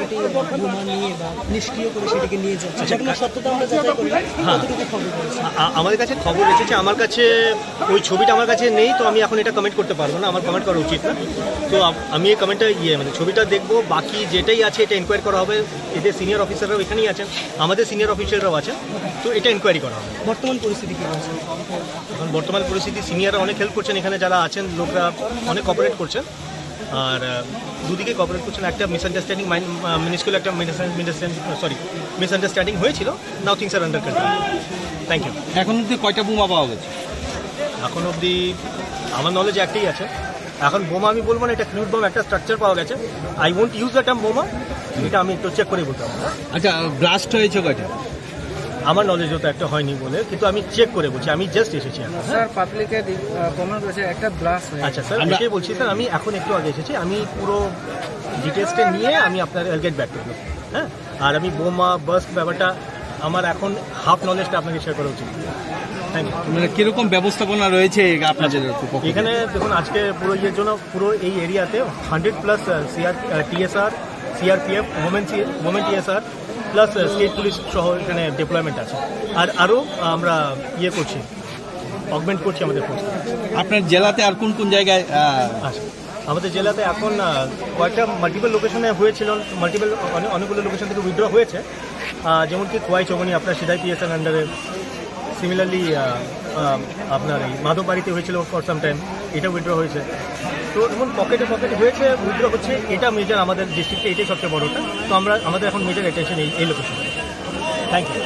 একটি বোমা নিয়ে বা নিষ্ক্রিয় করে সেটাকে নিয়ে যাচ্ছে। আচ্ছা, ঘটনার সত্যতা আমরা যাচাই করলাম। হ্যাঁ। কতটুকু খবর রয়েছে? আ-, আ-, আমাদের কাছে খবর এসেছে, আমার কাছে ওই ছবিটা আমার কাছে নেই, তো আমি এখন এটা কমেন্ট করতে পারবো না, আমার কমেন্ট করা উচিত না। তো আ-, আমি এই কমেন্টটা, ইয়ে, মানে, ছবিটা দেখবো, বাকি যেটাই আছে এটা এনকোয়ারি করা হবে। এদের সিনিয়র অফিসাররাও এখানেই আছেন, আমাদের সিনিয়র অফিসাররাও আছেন, তো এটা এনকোয়ারি করা হবে। বর্তমান পরিস্থিতি কি রয়েছে? এখন বর্তমান পরিস্থিতি, সিনিয়ররা অনেক হেল্প করছেন, এখানে যারা আছেন লোকরা অনেক কোঅপারেট করছেন। আর আহ, দুদিকে কোঅপারেট করছেন। একটা মিসআন্ডারস্ট্যান্ডিং, মাইন মিনিস্কুল একটা মিসআন্ডারস্ট্যান্ডিং, সরি, মিসআন্ডারস্ট্যান্ডিং হয়েছিল। Now things are under control. Thank you. এখন অব্দি কয়টা বোমা পাওয়া গেছে? এখন অবধি আমার নলেজে একটাই আছে। এখন বোমা আমি বলবো না, এটা ক্রুড বম, একটা স্ট্রাকচার পাওয়া গেছে। I won't use the term বোমা, এটা আমি একটু চেক করে বলতে পারবো। আচ্ছা, ব্লাস্ট হয়েছে কয়টা? আমার নলেজে তো একটা হয়নি বলে, কিন্তু আমি চেক করে বলছি, আমি জাস্ট এসেছি এখন। স্যার, পাবলিকে কমেন্ট করেছে একটা ব্লাস্ট হয়েছে। আচ্ছা স্যার, আমরা এটাই বলছি স্যার, আমি এখন একটু আগে এসেছি, আমি পুরো ডিটেলসটা নিয়ে আমি আপনার গেট ব্যাক করবো। হ্যাঁ, আর আমি বোমা বার্স্ট ব্যাপারটা, আমার এখন হাফ নলেজটা আপনাকে শেয়ার করা উচিত। Thank you. মানে, কিরকম ব্যবস্থাপনা রয়েছে এই আপনাদের পক্ষ থেকে? এখানে দেখুন, আজকে পুরো ইয়ের জন্য পুরো এই এরিয়াতে hundred plus CR, TSR, CRPF, women সি-, women TSR plus state police সহ এখানে ডিপ্লয়মেন্ট আছে। আর আরও আমরা ইয়ে করছি, অগমেন্ট করছি আমাদের ফোর্স। আপনার জেলাতে আর কোন কোন জায়গায়, আহ, আচ্ছা, আমাদের জেলাতে এখন আহ, কয়েকটা মাল্টিপল লোকেশনে হয়েছিল, মাল্টিপল অনেক, অনেকগুলো লোকেশন থেকে উইথড্র হয়েছে। আহ, যেমন কি খোয়াই চৌমনি, আপনার সিদাই পিএসএন আন্ডারে, সিমিলারলি আপনার এই মাধববাড়িতে হয়েছিল ফর সাম টাইম, এটা উইথড্র হয়েছে। তো এমন পকেটে পকেটে হয়েছে, উইথড্র হচ্ছে, এটা মেজর আমাদের ডিস্ট্রিক্টে, এটাই সবচেয়ে বড়টা। তো আমরা, আমাদের এখন মেজর অ্যাটেনশন এই, এই লোকেশনে। Thank you.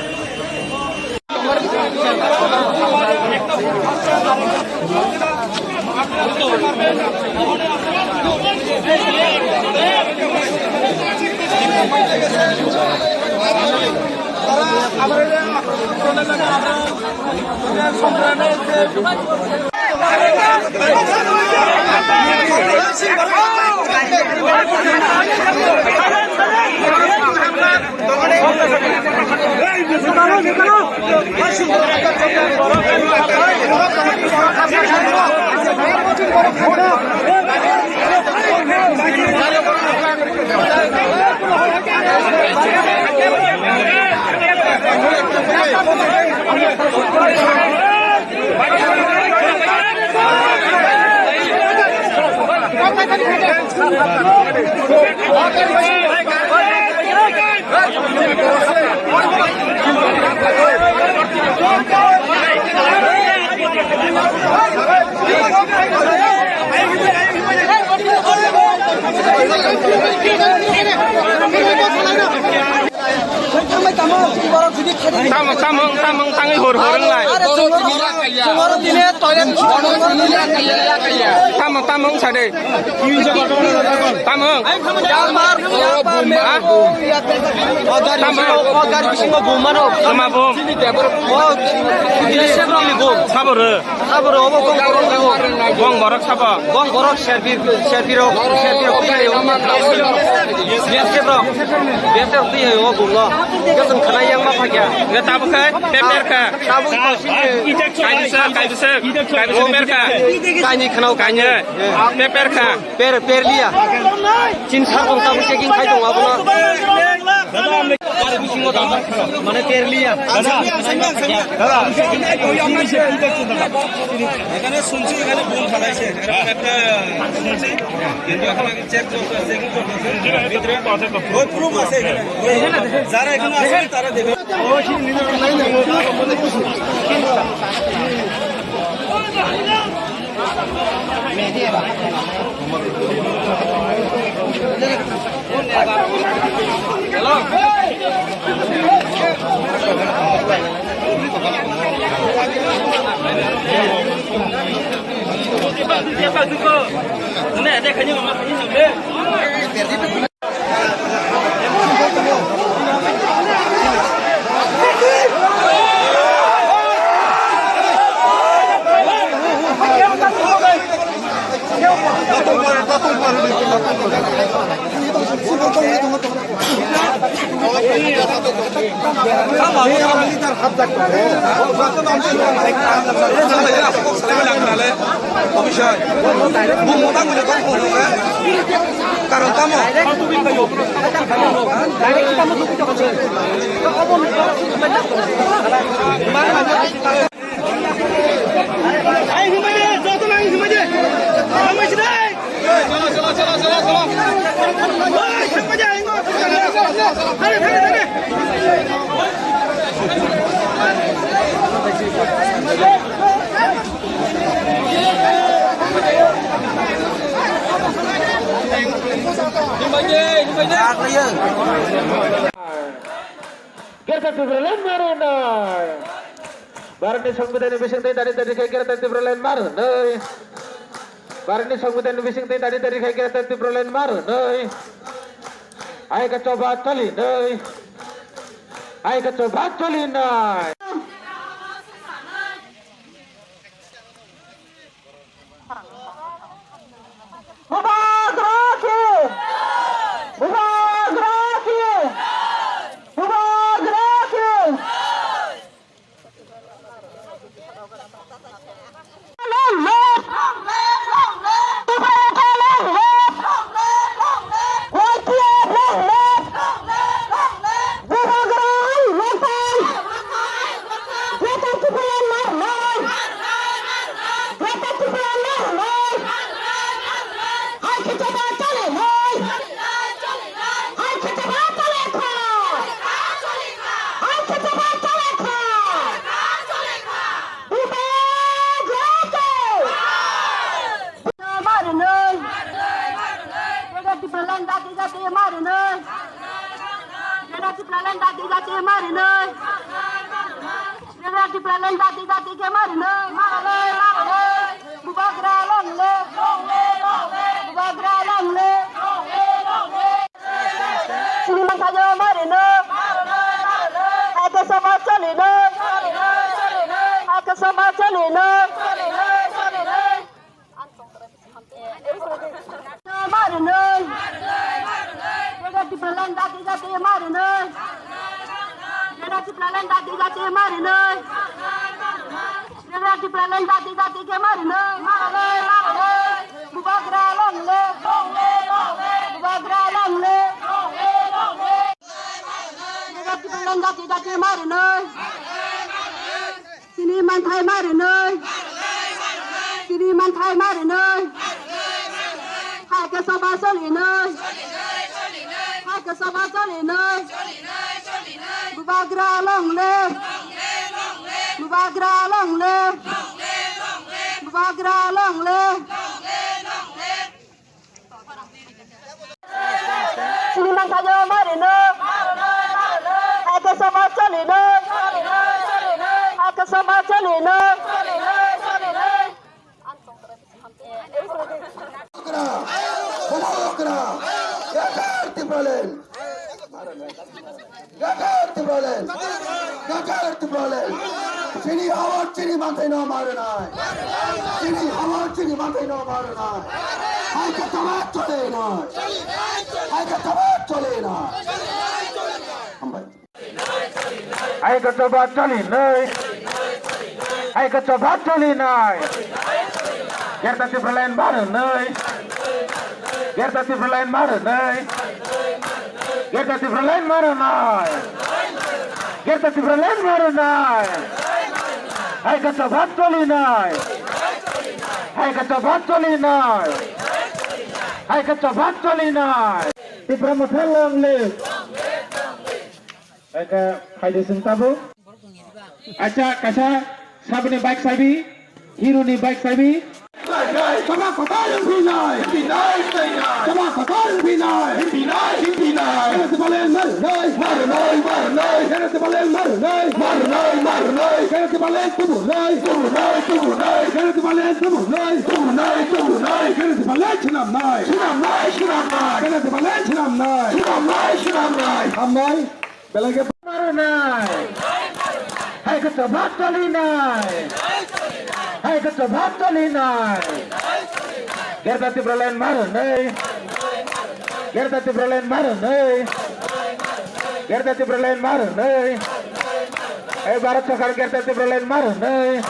Tamo, tamo, tamo, tangwi hor, hor wnglai. Tamo, tamo, sade. Tamo. Ha? Tamo. Tama bom. Sabo rw. Sabo rw, obo gong borok rw. Gong borok sabo. Gong borok serpir, serpir rok, serpir rok twi hai o. B S F rok, B S F rok twi hai o bung no. Hwnkhe chwng khwnai yang ma phakya. Hwnkhe tabuk khe peper kha. Tabuk kosini. Kaibisa, kaibisa, kaibisa per kha. Kaini khwnao kaini. Kaini. Peper kha. Per, per liya. Chin sa tong tabuk checking khai tong abono. Mane per liya. এখানে শুনছি এখানে বোম ফালাইছে, এরকম একটা শুনছি, কিন্তু এখন আগে চেক চলছে, চেকিং চলছে। ভিতরে ওই প্রুফ আছে এখানে, ওই যারা এখানে আছে তারা দেবে। Karon tamo? Gerta Tipraland maro nai. Bharatni Songbidanni bisingtwi dadi dadi khe Gerta Tipraland maro nai. Bharatni Songbidanni bisingtwi dadi dadi khe Gerta Tipraland maro nai. Hai khe choba choli nai. Hai khe choba choli nai. Bubagra ki! Bubagra ki! Bubagra ki! Long live! Bubagra long live! Bubagra long live! Greater Tipraland maro nai! Greater Tipraland maro nai! Hai khe choba choli nai! Hai khe choba choli kha! Hai khe choba choli kha! Bubagra ki! Maro nai! Greater Tipraland dadi dadi maro nai! Greater Tipraland dadi dadi maro nai! Greater Tipraland dadi dadi khe maro nai! Maro nai! Maro nai! Bubagra long live! Bubagra long live! Chini manthaino maro nai! Hai khe choba choli nai! Hai khe choba choli nai! Maro nai! Greater Tipraland dadi dadi maro nai! Greater Tipraland dadi dadi maro nai! Greater Tipraland dadi dadi khe maro nai! Maro nai! Maro nai! Bubagra long live! Bubagra long live! Greater Tipraland dadi dadi maro nai! Chini manthai maro nai! Chini manthai maro nai! Hai khe choba choli nai! Hai khe choba choli nai! Bubagra long live! Bubagra long live! Bubagra long live! Chini manthaino maro nai! Hai khe choba choli nai! Hai khe choba choli nai! Bubagra! Bubagra! Greater Tipraland! Greater Tipraland! Greater Tipraland! Chini hawar chini manthaino maro nai! Chini hawar chini manthaino maro nai! Hai khe choba choli nai! Hai khe choba choli nai! Hambai. Hai khe choba choli nai! Hai khe choba choli nai! Greater Tipraland maro nai! Greater Tipraland maro nai! Greater Tipraland maro nai! Greater Tipraland maro nai! Hai khe choba choli nai! Hai khe choba choli nai! Hai khe choba choli nai! Tipra Motha long live! Eka phaidi sing tabuk. Acha kaisa saboni bike sabi, hero ni bike sabi. Kama kotor hinai, hinai, hinai. Kama kotor hinai, hinai, hinai. Kena tibalen mar nai, mar nai, mar nai. Kena tibalen mar nai, mar nai, mar nai. Kena tibalen tubur nai, tubur nai, tubur nai. Kena tibalen tubur nai, tubur nai, tubur nai. Kena tibalen chinam nai, chinam nai, chinam nai. Kena tibalen chinam nai, chinam nai, chinam nai. Hambai. Belai khe maro nai. Hai khe choba choli nai. Hai khe choba choli nai. Greater Tipraland maro nai. Greater Tipraland maro nai. Greater Tipraland maro nai. Ei Bharat Sarkar Greater Tipraland mar hwnwi.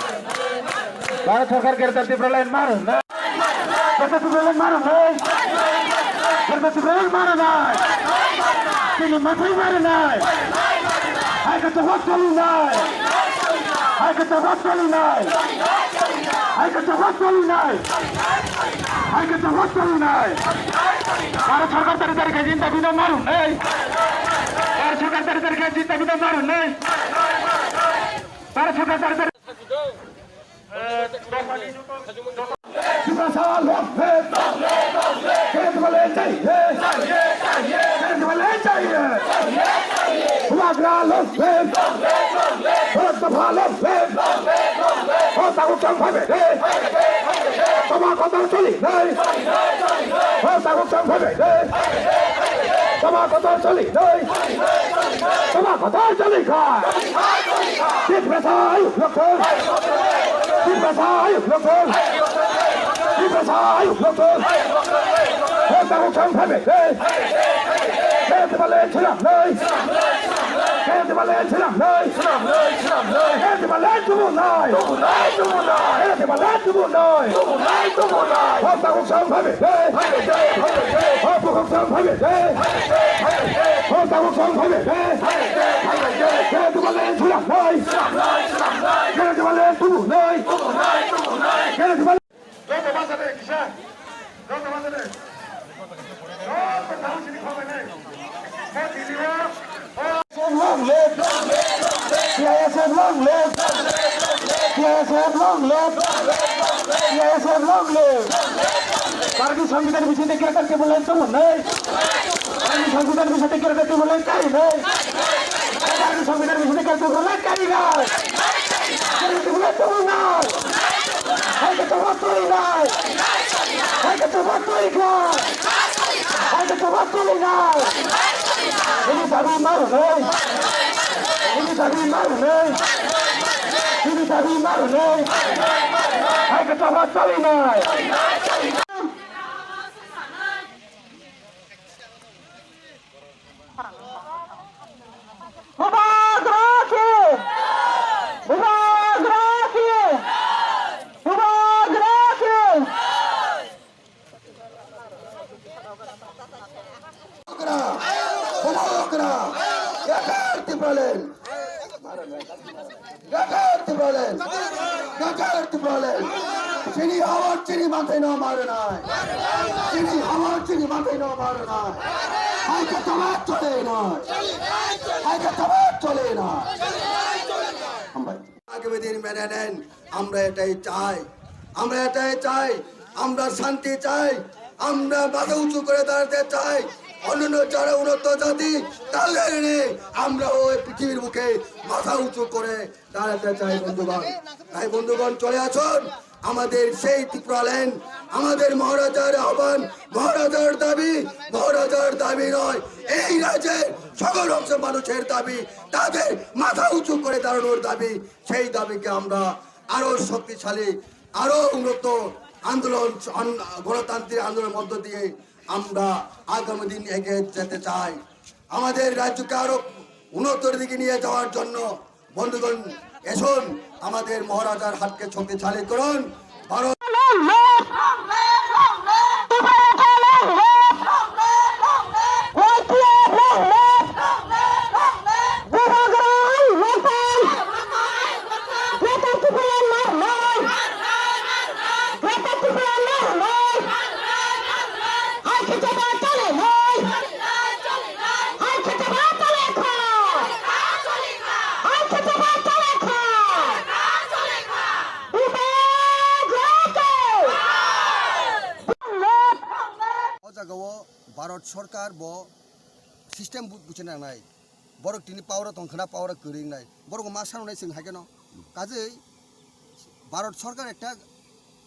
Bharat Sarkar Greater Tipraland mar hwnwi. Greater Tipraland mar hwnwi. Greater Tipraland mar hwnwi. Chini mathai mar hwnwi. Hai khe chokma choli nai. Hai khe chokma choli nai. Hai khe chokma choli nai. Hai khe chokma choli nai. Bharat Sarkar tari tari khe jinta bina mar hwnwi. Bharat Sarkar tari tari khe jinta bina mar hwnwi. Bharat Sarkar tari tari. Tiprasa long live! Greater Tipraland jai hai! Greater Tipraland jai hai! Bubagra long live! Bharat Dopha long live! O tabuk chwng phaibai de! Chwma kotor choli nai! O tabuk chwng phaibai de! Chwma kotor choli nai! Chwma kotor choli kha! Tiprasa ayuk lokthung! Tiprasa ayuk lokthung! Tiprasa ayuk lokthung! O tabuk chwng phaibai de! Greater Tipraland swnam nai! Greater Tipraland swnam nai! Greater Tipraland tubu nai! Greater Tipraland tubu nai! O tabuk chwng phaibai de! O tabuk chwng phaibai de! O tabuk chwng phaibai de! Greater Tipraland swnam nai! Greater Tipraland tubu nai! Greater Tipraland Joto basa de kisa. Joto basa de. Joto tang sini khabai nai. Mo tini o. Long live! T I S F long live! T I S F long live! T I S F long live! Bharatiya Songbidan bisingtwi Greater Tipraland tongmani. Bharatiya Songbidan bisingtwi Greater Tipraland karinai. Bharatiya Songbidan bisingtwi Greater Tipraland karinai. Greater Tipraland tongmani. Hai khe chokma choli nai! Hai khe chokma choli kha! Hai khe chokma choli nai! Nini dabi mar hwnwi! Nini dabi mar hwnwi! Nini dabi mar hwnwi! Hai khe chokma choli nai! Bubagra ki! Bubagra ki! Bubagra ki! Bubagra! Bubagra! Greater Tipraland! Greater Tipraland! Greater Tipraland! Chini hawar chini manthai no mar nai. Chini hawar chini manthai no mar nai. Hai khe chwma choli nai. Hai khe chwma choli nai. Hambai. আগামী দিন মেনে নেন, আমরা এটাই চাই, আমরা এটাই চাই, আমরা শান্তি চাই, আমরা মাথা উঁচু করে দাঁড়াতে চাই। অন্যান্য যারা উন্নত জাতি, তাদের নিয়ে আমরাও এই পৃথিবীর বুকে মাথা উঁচু করে দাঁড়াতে চাই বন্ধুগণ। তাই বন্ধুগণ, চলে আসুন, আমাদের সেই ত্রিপুরাল্যান্ড, আমাদের মহারাজার আহ্বান, মহারাজার দাবি, মহারাজার দাবি নয়, এই রাজ্যের সকল অংশের মানুষের দাবি, তাদের মাথা উঁচু করে দাঁড়ানোর দাবি। সেই দাবিকে আমরা আরো শক্তিশালী, আরো উন্নত আন্দোলন, আন-, গণতান্ত্রিক আন্দোলনের মধ্য দিয়ে আমরা আগামী দিন এগিয়ে যেতে চাই। আমাদের রাজ্যকে আরো উন্নতর দিকে নিয়ে যাওয়ার জন্য বন্ধুগণ, এসুন, আমাদের মহারাজার হাতকে শক্তিশালী করুন। Bharat O jaga o Bharat Sarkar bo system bu-, buchina nangnai. Borok tini power o tongkhana, power o kwrwi wngnai. Borok ma sanwnai chwng hai kheno. Kajei Bharat Sarkar ekta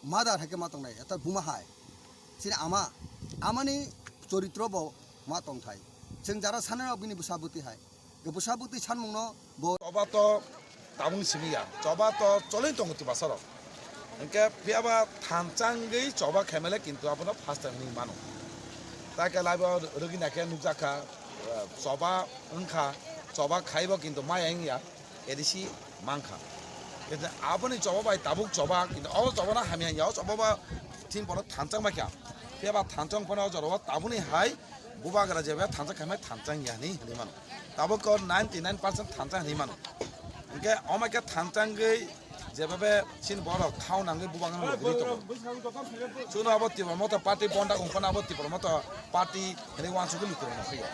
mother hai khe ma tongnai, ekta buma hai. Chini ama, amani choritro bo ma tongthai. Chwng jara sanai rok bini bwsa bwtwi hai. Bwsa bwtwi sanmungno bo Choba to tabung simi ya, choba to cholwi tongo twipasarok. Hinkhe phiyaba thansa wngwi choba khaimale kintu abono first time wngwi mano. Tai khe laibo rwgwi naikhe nukjakha, eh, choba wngkha, choba khaibo kintu maya wngya. A D C mankha. Kintu aboni choba bai tabuk choba, kintu o choba no hamya ya, o choba ba tin borok thansa maikha. Phiya ba thansa phano o jorao tabukni hai bubagra jeba thansa khaimai thansa ya hinwi hinwi mano. Tabuk o ninety nine percent thansa hinwi mano. Hingke omo khe thansa wngwi jeba be chini borok khao nangwi bubagra logwi tongo. Chuno abo Tipra Motha party bonda wngphano abo Tipra Motha party hinwi wansugwi lukurok no khaio.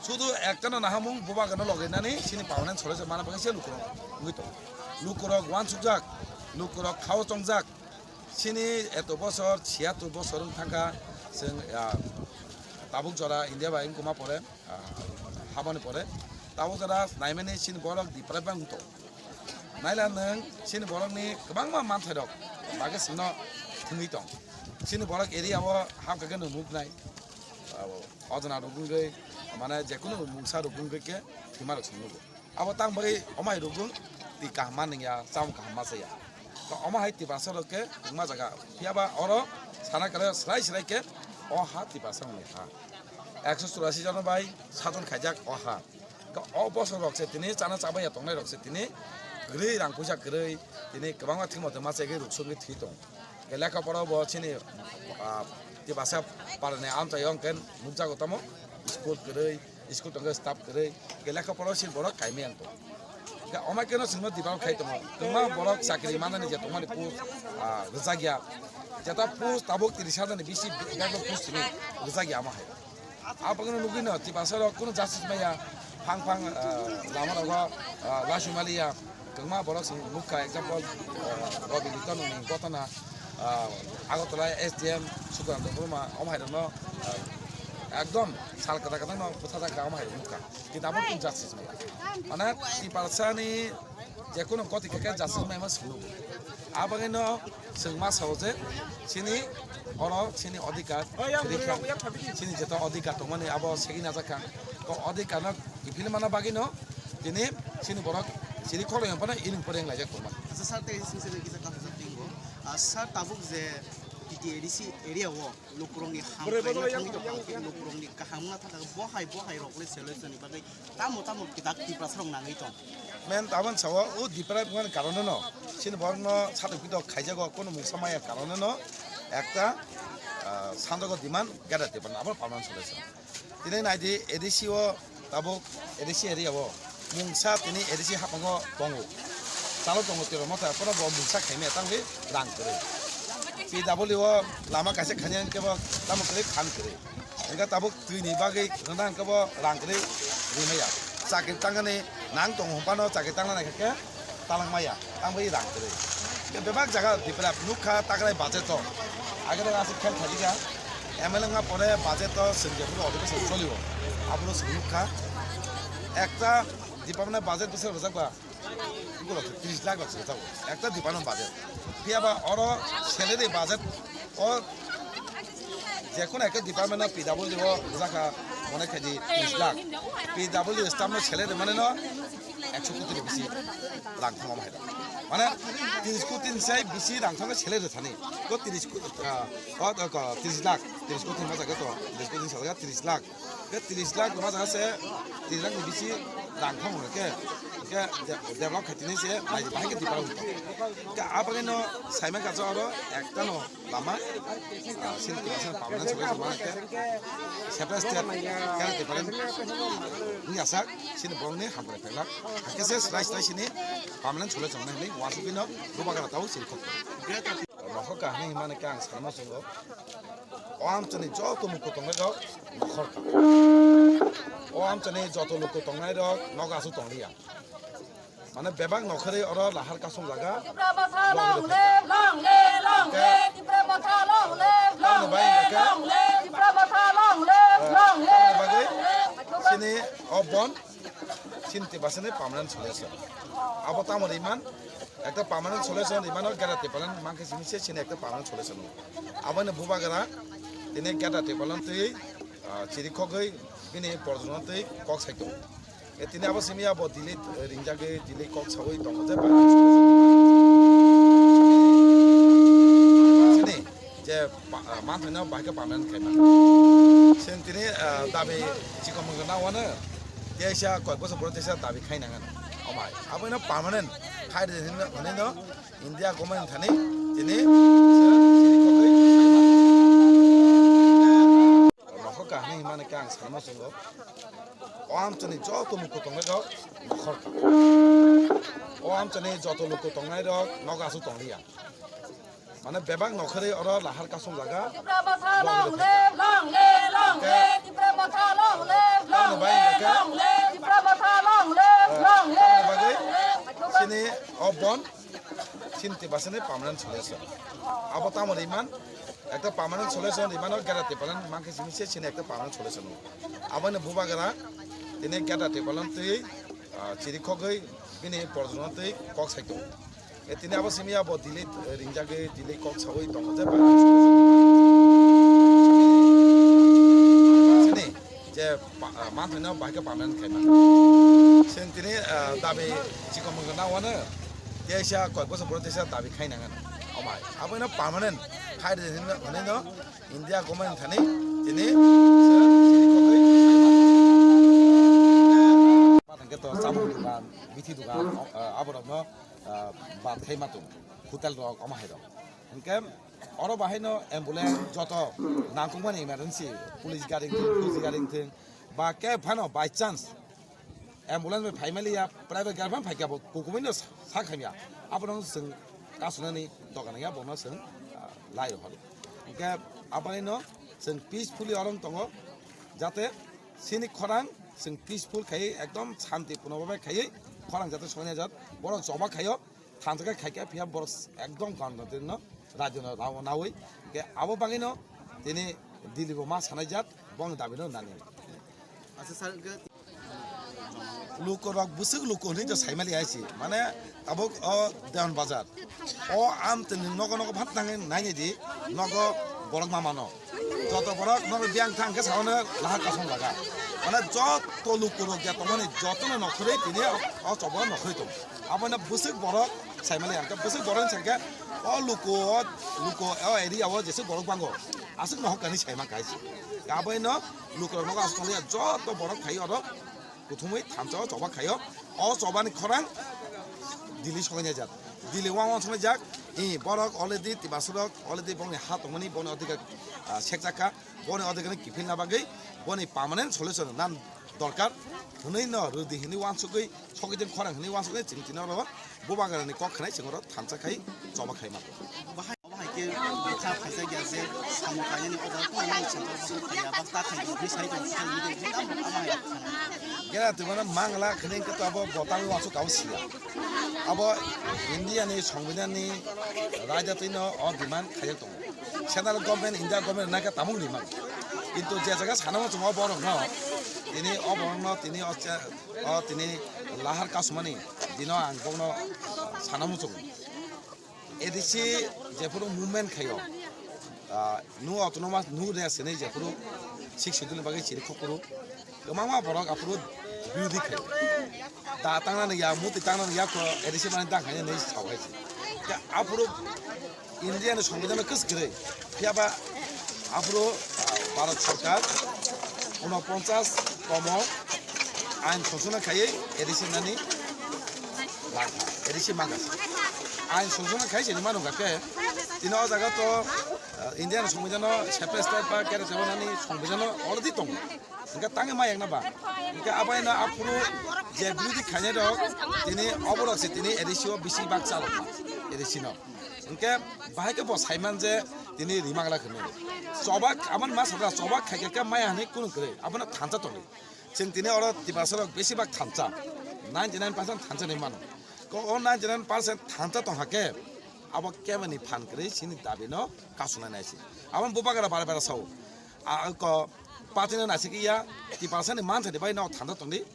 Sudu ekta no nahamung bubagra no logwi nani chini permanent solution mana bagwi se lukurok wngwi tongo. Lukurok wansukjak, lukurok khao chongjak. Chini eto bosor, siyatur bosor wng thangkha, chwng, ah, tabuk jora India bai wngkuma pore, ah, habani pore. Tabuk jora naimani chini borok deprive wng tong. Naila nwng chini borokni kwbangma manthai rok bagwi chwngno thwngwi tong. Chini borok area o hamkha khe nwng nuknai, abo ojona rok wngwi, mane jekunu mungsa rok wngwi khe thwima rok chwng nugo. Abo tang bagwi omo hai rukung twi kaham ma nungya, chamung kaham ma chaya. To omo hai Tiprasa rok khe wngma jaga. Phiya ba oro sana kale srai srai khe o ha Tiprasa rokni ha. Ekso churasi jon bai sajon khaijak o ha. To o bosor rok se tini chana chabaiya tongnai rok se tini kwrwi rang puisa kwrwi tini kwbangma thwngmate ma chegwi ruksugwi thwi tong. Lekha pora bo chini, ah, Tiprasa parani amchaio hwnkhe nukjago tamo school kwrwi, school tongkhe staff kwrwi, hwnkhe lekha pora si borok kaimai ang tong. Hwnkhe omo keno chwngno develop khai tongo, kwbangma borok chakri manani je tongmani post, ah, rwjakya, jeta post tabuk tris hajar ni bisi bebak post simi rwjakya omo hai. Abagwino nugwino Tiprasa rok kunu justice maya, phang phang, ah, lama rogo, ah, lasu maliya, kwbangma borok se nukha, example, ah, Robi Liton ni gotona, ah, Agartala S D M Sukuran Debbarma, omo hai rokno, ah, ekdom sal kwtal kwtal no bwthajakha, omo hai rok nukha. Kintu abo kunu justice maya. Mane Tiprasa ni jekunu goti khe khe justice maima sulu. Abagwino chwng ma sao je chini oro chini odhikar rikha, chini jeto odhikar tongmani abo segwi najakha. To odhikar no kiphilmana bagwino tini chini borok chini khorang phano iring poreng laijak tongma. Asa sir, tei sini sini kisa kaham sa tingo. Ah, sir, tabuk je T T A D C area o lukurokni hamkrai wngna thangwi tongkha, lukurokni kaham wngna thangkha, bo hai bo hai rokni solution ni bagwi tamo tamo kidak Tiprasa rok nangwi tong. Men tabon sao o Tiprasa wngmani karone no chini borokno satok pitok khaijago, kono mungsa maya karone no ekta, ah, sanjogo demand gada Tiprasa abo permanent solution. Tini naidi A D C o tabuk A D C area o mungsa tini A D C haphango tongo. Chalo tongo tiro motha, kono bo mungsa khaimaya tangwi rang kwrwi. P W o lama kaisa khani hwnkhe bo tamo kwrwi phan kwrwi. Hwnkhe tabuk twini bagwi rwna hwnkhe bo rang kwrwi rimaya. Chakri tangani nang tongo hwnphano chakri tangna naikha khe talangmaya, tangwi rang kwrwi. Bebak jaga Tipra nukha takrai budget o. Agede aswk khel thajika. M L A wngma pore budget o swngjak phuru odhikar se cholio. Aboro se nukha. Ekta department budget bwswk rwjak ba. Bwrok tris lakh rok se rwjago. Ekta department budget. Phiya ba oro salary budget o jekunu ekta department o P W o rwjakha mone khaidi tris lakh. P W staff no salary mane no ekso koti ni bisi rang thangma hai. Mane tris koti ni sai bisi rang thangma salary thani. Ko tris ko, ah, o, o, ko tris lakh, tris koti ni masa ko to, tris koti ni sa tris lakh. Ke tris lakh ni masa se tris lakh ni bisi rang thangma ke. Ke de-, develop khaitini se nai bahai ke develop. Ke abagino saima kacha oro ekta no lama, ah, sini tiga sini permanent solution mana ke. Separate state kena different. Ini asak sini borokni hamkrai phailak. Hakhe se slai slai sini permanent solution nai ni wasuk bino bubagra tau sini khok. Nokhor kahini himani ke ang sanma sungo. O amchani joto mukhu tongnai rok nokhor. O amchani joto mukhu tongnai rok nogo asuk tongliya. Mane bebak nokhorwi oro lahar kasong jaga. Tipra Motha long live, long live, long live, Tipra Motha long live, long live, long live, Tipra Motha long live, long live, long live. Sini o bon, sini Tiprasani permanent solution. Abo tamo riman, ekta permanent solution rimano gada Tipraland mangkhe sini se sini ekta permanent solution. Aboni bubagra tini gada Tipraland twi, ah, chiri khogwi bini porjono twi kok sai tongo. E tini abo simi abo delete, eh, ringjagwi delete kok sawi tongo je ba. Sini je pa-, ah, manthai no bahai khe permanent khaima. Sini tini, ah, dabi chikon mangkha na wano. Teisa koi bosor boro teisa dabi khaina ngano. Amai, abo ino permanent khai de hinwi no, hinwi no India government thani tini nokhor kahini himani khe ang sanma sungo. O amchani joto luku tongnai rok nokhor ka. O amchani joto luku tongnai rok nogo aswk tongliya. Mane bebak nokhorwi oro lahar kasong jaga. Tipra Motha long live, long live, long live. Tipra Motha long live, long live, long live. Tipra Motha long live, long live, long live. Sini o bon, sini Tiprasani permanent solution. Abo tamo riman, ekta permanent solution rimano gera Tipraland mangkhe sini se sini ekta permanent solution. Abo ni bubagra, tini gera Tipraland twi, ah, chiri khogwi bini porjono twi kok saito. E tini abo simi abo delay, eh, ringjagwi delay kok sawi tongo je bai. Sini je pa-, ah, manthai no bai khe permanent khaima. Sini tini, ah, dabi chikon mungkha na wano. Teisa koi bosor boro teisa dabi khai nang ano. Omai. Abo ino permanent khai de hinwi no, hinwi no India government thani tini se chini khogwi. Patang khe to chamung dukan, bithi dukan, ah, aborokno ah, bad khai ma tongo, hotel rok, omo hai rok. Hinkhe oro bahai no ambulance joto nangkukmani emergency, police gari wngthung, police gari wngthung, ba khe phano by chance ambulance bai phai maliya, private gari phano phai kha bo kukumui no sa khamya, abono chwng kasunani dogan ya bono chwng, ah, lai rw horo. Hinkhe aboni no chwng peacefully oro wng tongo, jate sini khorang chwng peaceful khai ekdom shanti puno bai khai khorang jate soinajak borok choba khaio. Thansa khe khai khe phiya borok ekdom ganotantri no rajyo no rao nawi. Hinkhe abo bagwi no tini Delhi bo ma sanai jak, bongni dabi no nani. Acha sir, hinkhe luku rok bwswk luku hinwi to saimali hai si. Mane tabuk o Dewan Bazar. O amtwini nogo nogo phat nangwi nainai di, nogo borok ma mano. Joto borok nogo biyang thang khe saono lahar kasong jaga. Mane joto luku rok ya tongmani jotono nokhorwi tini o, o chobo nokhorwi tongo. Abono bwswk borok saimali ang khe bwswk borok ni sengkhe o luku o, luku o area o jeswk borok bango aswk nohok kani saima kaisa. Abono luku rok nogo aswk tongya joto borok phai oro kuthumwi thansa o choba khaio. O chobani khorang Delhi sokainai jak. Delhi wang wang sokainai jak. I borok already Tiprasa rok already bongni ha tongmani bongni odhikar, ah, sekjak kha. Bongni odhikar no kiphilna bagwi bongni permanent solution nan dorkar. Hwnwi no rwdi hwnwi wansugwi sokijwng khorang hwnwi wansugwi chwng tini oro bubagrani kok khnai chwng oro thansa khai choba khai ma. Bahai khe bwkha phaijak ya je samung kainani order tongmani central bwswk phaiya, bwswk ta khai di, bwsai tong social media tamo tamo hai. Gera twi mano mangla khne khe to abo botang wansuk kabo siya. Abo India ni Songbidan ni raida twi no o demand khaijak tongo. Central government, India government nai khe tamung rimang. Kintu je jaga sana muchungo borok no, tini o borok no, tini o che-, o tini lahar kasumani dino ang bokno sana muchungo. A D C jephuru movement khaio, ah, no autonomous, no rest hinwi jephuru Sixth Schedule ni bagwi chiri khokphuru kwbangma borok aphuru birodhi khaio. Da tangnani ya, muti tangnani ya kho A D C mani dang khainani sao hai se. Khe aphuru India ni Songbidan no kwswk kwrwi. Phiya ba aphuru, ah, Bharat Sarkar unoponchas komo ain songchona khaiwi A D C nani langkha, A D C mangkha. Ain songchona khai sini mano khe tini o jaga to, ah, India ni Songbidan no separate state ba kere tebo nani Songbidan no already tongo. Hingke tangwi ma yakna ba. Hingke abai no aphuru je birodhi khainai rok tini oborok se tini A D C o bisi bak chalok ma A D C no. Hingke bahai khe bo saiman je tini rimagla khwno. Chobak aman ma sadra chobak khaikhe khe maya hinwi kunu kwrwi. Abono thansa tongwi. Chwng tini oro Tiprasa rok bisi bak thansa. Ninety nine percent thansa ni mano. Ko o ninety nine percent thansa tong hakhe abo kemani phan kwrwi sini dabi no kasunai nai si. Abo bubagra bara bara sao. A ko Patino naisik ya, Tiprasa ni manthai ni bai no thanda tongdi.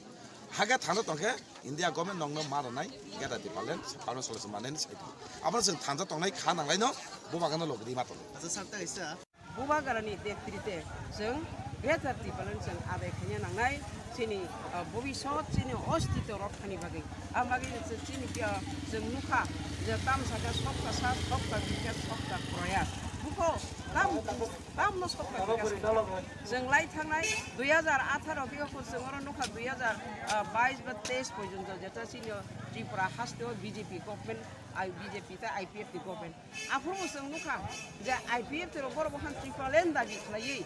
Hage thanda tongkhe India government nongno ma rwnai, Greater Tipraland, Parliament solution manani sai tong. Abono chwng thanda tongnai kha nanglai no, bubagra no logri ma tongo. Acha sak ta kaisa. Bubagra ni netrite chwng Greater Tipraland chwng adai khaina nangnai. Chini, ah, bobisot chini ostito rok thani bagwi. Ang bagwi chini, ah, chwng nukha je tam saka sokta sa, sokta bikha, sokta proyas. Ho, tam, tam no sok pai kha. Chwng lai thangnai dui hajar atharo khe, chwng oro nukha dui hajar bais ba teis porjonto, jeta chini Tripura haste o B J P government, I, B J P tei I P F ni government. Aphuru bo chwng nukha je I P F T rok borok bo han Tripura land dabi khlaiwi,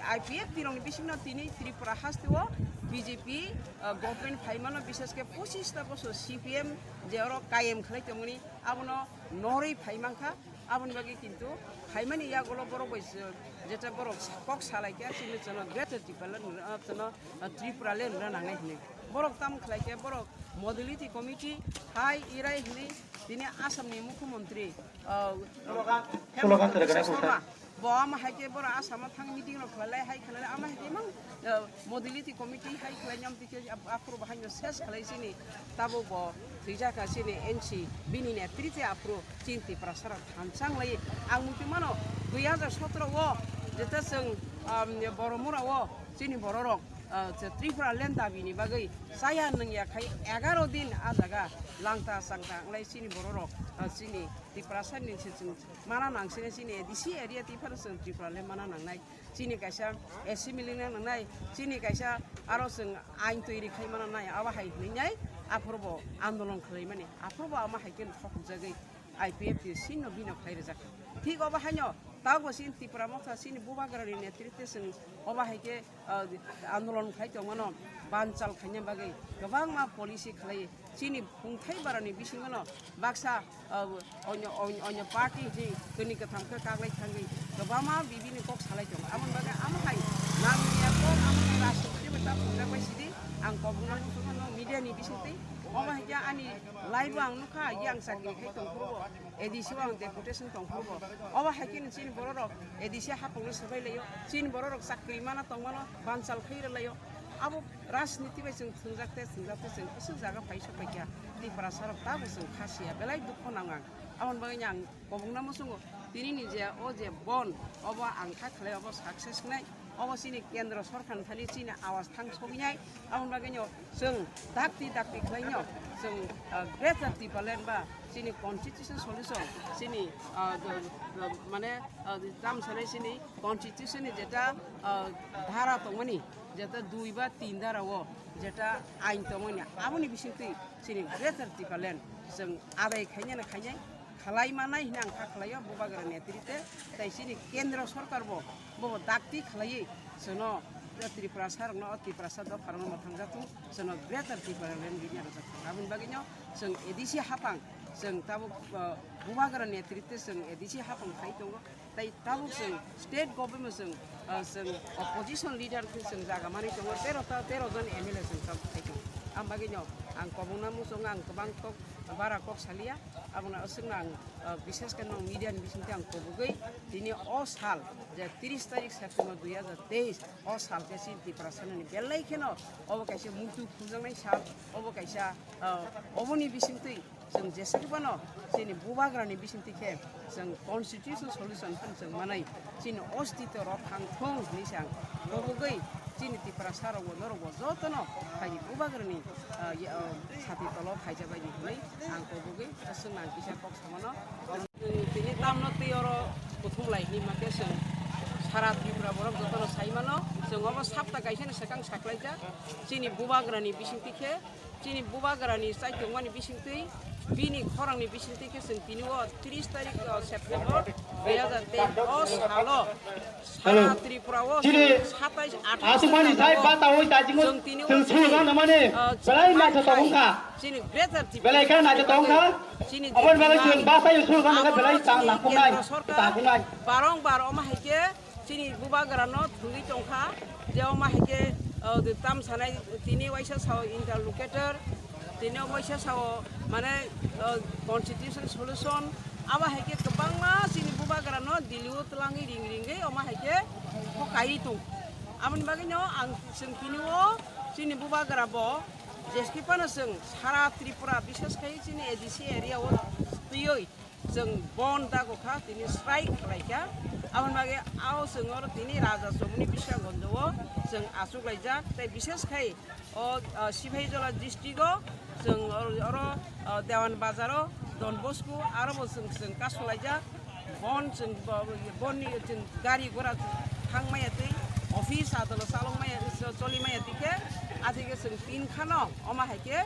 I P F T rokni bisingno tini Tripura haste o B J P, uh, government phaimano, bishesh khe pochista bosor C P M je oro kayem khlai tongmani, abono norwi phai mankha. Aboni bagwi kintu phaimani yagulo borok bai se-, jeta borok kok salai khe chini chwngno Greater Tipraland, uh, chwngno, uh, Tripura land rwna nangnai hwnwi. Borok tamo khlai khe borok Modality Committee hai irai hwnwi tini Assamni Mukhyamantri, uh, Slogan, Hemanta slogan Biswa Sarma. Bo ama hai khe borok Assam o thang meeting rok khlai lai, hai khlai lai, ama hai khe mang, uh, Modality Committee hai khlai nyam tikhe ap-, aphuru bo haino ses khlai chini tabuk bo thwijak kha chini N C bini netrite aphuru chini Tiprasa rok thansa wng lai. Ang muitu mano dui hajar sotro o jeta chwng, um, Boromura o chini borok rok, uh, Tripura land dabi ni bagwi chaya nungya khai egaro din a jaga langta changta wng lai chini borok rok, uh, chini Tiprasa ni se chwng mana nang sini chini A D C area twi phano chwng Tripura le mana nangnai. Chini kaisa assembly na nangnai, chini kaisa aro chwng ain twi ri khai mana nai, abo hai hwnwi nai aphuru bo andolon khlai mani, aphuru bo ama hai khe thok jagwi I P F T sino bino khlai rijak. Thik obo haino tabuk bo chini Tipra Motha chini Bubagra ni netrite chwng obo hai khe, ah, andolon khlai tongmano banchal khaina bagwi kwbangma policy khlai. Chini phungthai barani bisingono baksa, ah, onyo, onyo, onyo party hi tini kwtham khe kaglai thangwi kwbangma bibini kok salai tongo. Amoni bagwi amo hai nangya kok amo hai rajniti bai ta phungjak bai sidi ang kobongno muchungma no media ni bisingtwi. Omo hai khe ani live o ang nukha, yang chakri khai tongphuru bo. A D C o ang deputation tongphuru bo. Obo hai khe chini borok rok A D C hapungno swbai laio. Chini borok rok chakri mana tongmano banchal khai rwlaio. Abo rajniti bai chwng thwngjak te, thwngjak te chwng aswk jaga phai sok pai kha. Tiprasa rok tabuk chwng kha siya, belai dukho nango ang. Aboni bagwi ang kobongno muchungo tini ni je o je bon, obo ang kha khlai obo success nai. Obo chini kendro sorkar ni thani chini awas thang sogwi nai. Aboni bagwi no chwng dakti dakti khlai no chwng, ah, Greater Tipraland ba chini constitution solution chini, ah, do, do, mane, ah, tam sanai chini constitution ni jeta, ah, dhara tongmani, jeta dui ba tin dhara o jeta ain tongmani, aboni bisingtwi chini Greater Tipraland chwng adai khainai na khainai khalai manai hwnwi ang kha khlaio Bubagra netrite, tei chini kendro sorkar bo bo dakti khlaiwi chwngno Tiprasa rokno, o Tiprasa dopha rokno mwthangjathung, chwngno Greater Tipraland rwjakthung. Aboni bagwino chwng A D C hapang, chwng tabuk, uh, Bubagra netrite chwng A D C hapang khai tongo. Tei tabuk chwng state government chwng, ah, chwng opposition leader khe chwng jaga manwi tongo, tero ta, tero jon M L A chwng tabuk khai tongo. Ang bagwino ang kobongno muchungo, ang kwbang kok bara kok salia, abono aswkno ang, ah, bishesh khe nwng media ni bisingtwi ang kobogwi tini o sal je tris tarik September dui hajar teis o sal khe chini Tiprasa ni belai kheno obo kaisa muitu khuljaknai sal, obo kaisa, ah, oboni bisingtwi Chwng jeswk phano chini Bubagrani bisingtwi khe chwng constitution solution phano chwng manwi chini ostitw rok thang thung hwnwi se ang kobogwi chini Tiprasa rokbo norokbo jotono phaidi Bubagrani, ah, ya, ah, sati tolo phaijak bai di hwnwi ang kobogwi chwngno ang kisa kok samano. Chwng tini tamno twi oro kuthum lai hwnwi ma khe chwng sara Tripura borok jotono sai mano, chwng obo sapta kaisani swkang saklaijak chini Bubagrani bisingtwi khe. Chini Bubagrani chaitongmani bisingtwi, bini khorangni bisingtwi khe chwng tini o tris tarik, o, September dui hajar teis o salo Hello. Sara Tripura o chini chwng satais athais aswkmani jagao sai bata oi dajingo chwng tini o chwng chini, sulu gana mane o, belai chwng nacha khai tongkha. Chini Greater Tripura belai khe nacha tongkha. Chini aboni bagwi chwng basa yo sulu gana khe belai ta langkhunai, ta khunai. Barong bar omo hai khe Chini Bubagrano thwngwi tongkha, je omo hai khe, o, tam sanai tini waisa sao interlocutor, tini waisa sao mane, o, constitution solution, abo hai khe kwbangma chini Bubagrano Delhi o twlangwi ring ringwi omo hai khe hokai tong. Aboni bagwino ang chwng tini o chini Bubagra bo jeski phano chwng sara Tripura, bishesh khai chini A D C area o twiwi, Chwng bon dago kha, tini strike khlai kha. Aboni bagwi ao chwng oro tini Raja Chomoni Biswaganjo o chwng achuk laijak. Tei bishesh khai o, ah, Sipahijala district o chwng oro, oro, ah, Dewan Bazar o Don Bosco aro bo chwng, chwng kasu laijak. Bon chwng bo-, bonni chwng gari gora thang maya twi, office adolo chalok maya, choli maya twi khe, athai khe chwng tin khano, omo hai khe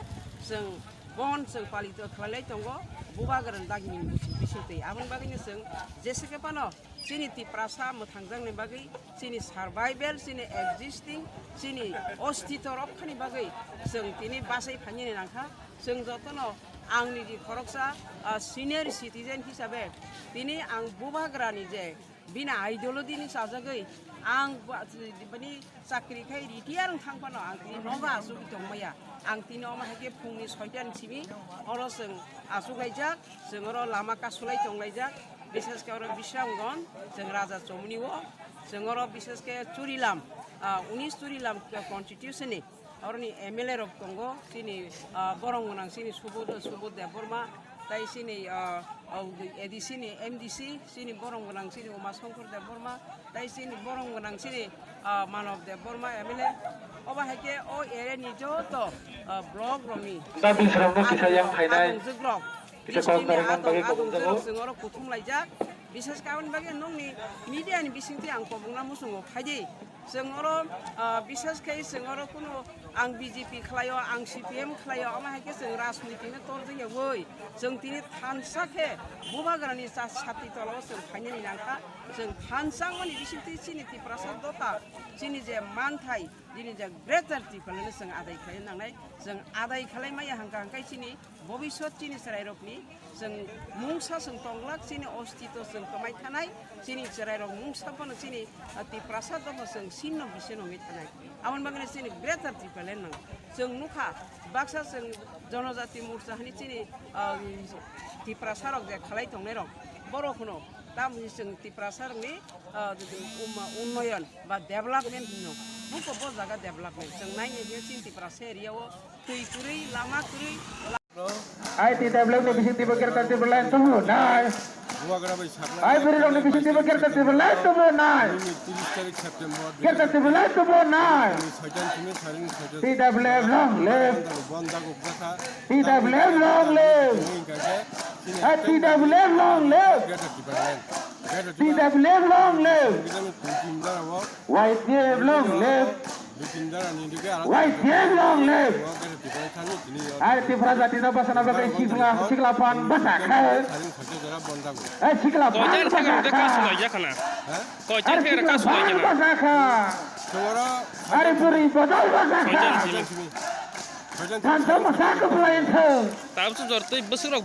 chwng bon chwng palito khlai lai tongo, Bubagra ni dagini bising twi. Aboni bagwino chwng jese khe phano chini Tiprasa mwthangjakni bagwi, chini survival, chini existing, chini ostito rokkhani bagwi chwng tini bachai phainani nangkha. Chwng jotono ang niji khoroksa, ah, senior citizen hisabe tini ang Bubagrani je bini ideology ni chajagwi ang ba-, bini chakri khai retire wng thang phano ang tini nogo achugwi tongmaya. Ang tini omo hai khe phungni soita ni simi oro chwng achuk laijak, chwng oro lama kasulai tong laijak, bishesh khe oro Bisramganj, chwng Raja Chomoni o, chwng oro bishesh khe Churilam, ah, unis Churilam constituency ni Oroni M L A rok tongo, chini, ah, borong gwnang chini Subodh, Subodh Debbarma, tai chini, ah, ah, A D C ni M D C, chini borong gwnang chini Uma Shankar Debbarma, tai chini borong gwnang chini, ah, Manav Debbarma M L A. Obo hai khe o area ni joto, ah, block rokni Sa bisrokno kisa yang phainai, adongjwk rok, kisa district ni kok narwkna bagwi adongjwk rok kobong jago. Chwng oro kuthum laijak. Bishesh khe aboni bagwi nokni media ni bisingtwi ang kobongna muchungo phaidi. Chwng oro, ah, bishesh khe chwng oro kunu ang B J P khlaio, ang C P M khlaio, omo hai khe chwng rajniti no torjak yaui. Chwng tini thansa khe Bubagrani cha-, sati tolao chwng phainani nangkha. Chwng thansa wngmani bisingtwi chini Tiprasa dopha, chini je manthai, chini je Greater Tipraland no chwng adai khlai nangnai. Chwng adai khlai maya hangka hangkai chini Bobiswt chini chwrairokni chwng mungsa chwng tonglak, chini ostito chwng kwmai thanai, chini chwrairok mungsa phano chini, ah, Tiprasa dopha chwng sinno biseno wngwi thanai. Aboni bagwino chini Greater Tipraland nang. Chwng nukha, baksa chwng Jonojati Morcha hani chini, ah, Tiprasarok je khalai tongnairok, borok hwno, tamoni chwng Tiprasarokni, ah, um, unnoyon ba development hino. Buko bo jaga development. Chwng naina hiya chini Tiprasa area o twi kwrwi, lama kwrwi. Ai T W F ni bising twibo Greater Tipraland tubu nai. Bubagra bai saknai. Ai bwrwi rokni bising twibo Greater Tipraland tubu nai. Nini tiris tarik September Greater Tipraland tubu nai. Soitan simi saring soitan. T W F long live. Bon jago bwsa. T W F long live. Nini kake sini Ai T W F long live. Greater Tipraland. Greater Tipraland. T W F long live. Kita ni kunci mdara wo. Y T F long live. Y T F long live. Ar Tipra jati no bwsana bagwi sikla, sikla phan bwsa kha. Ai sikla phan bwsa kha. Ar sikla phan bwsa kha. Ar bwrwi bodol bwsa kha. Thansa bwsa kha bwlai thung.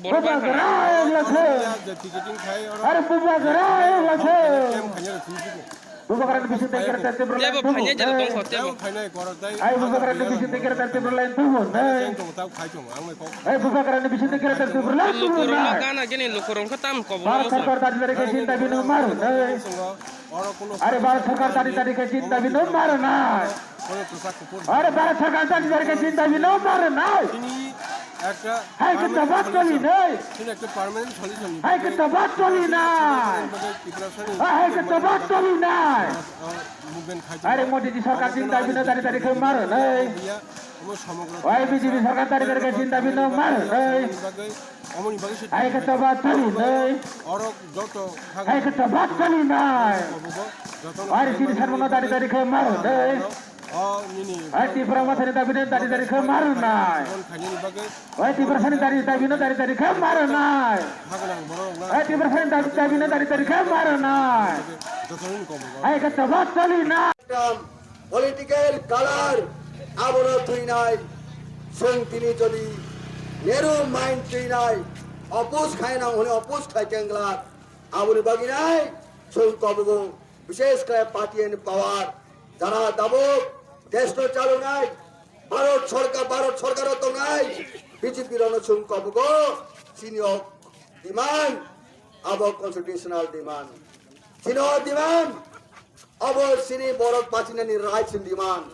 Bubagra ayok la thung. Ar Bubagra ayok la thung. Bubagrani bising tei Greater Tipraland tubu nai. Ai Bubagrani bising tei Greater Tipraland tubu nai. Ai Bubagrani bising tei Greater Tipraland tubu nai. Bharat sarkar tari tari khe chinta bino maru nai. Are Bharat sarkar tari tari khe chinta bino maru nai. Are Bharat sarkar tari tari khe chinta bino maru nai. Hai khe tobat choli nai. Hai khe tobat choli nai. Hai khe tobat choli nai. Are Modi ji sarkar chinta bino tari tari khe maru nai. Oi B J P sarkar tari tari khe chinta bino maru nai. Hai khe tobat choli nai. Hai khe tobat choli nai. Are chini sarmano tari tari khe maru nai. Oi Tipra Mothani dabi no dari dari khe maru nai. Oi Tipra Sani dari dabi no dari dari khe maru nai. Oi Tipra Sani dabi, dabi no dari dari khe maru nai. Hai khe tobat choli nai. Political color abono thwinai. Chwng tini jodi Nehru mind thwinai, oppose khainang hwnwi oppose khai khe wngla. Aboni bagwi nai chwng kobogo, bishesh khe party and power jara tabuk desh no chalonai, Bharat sorkar, Bharat sorkar o tongnai B J P rok no chwng kobogo, chini o demand abo constitutional demand. Chini o demand abo chini borok bachinani rights ni demand.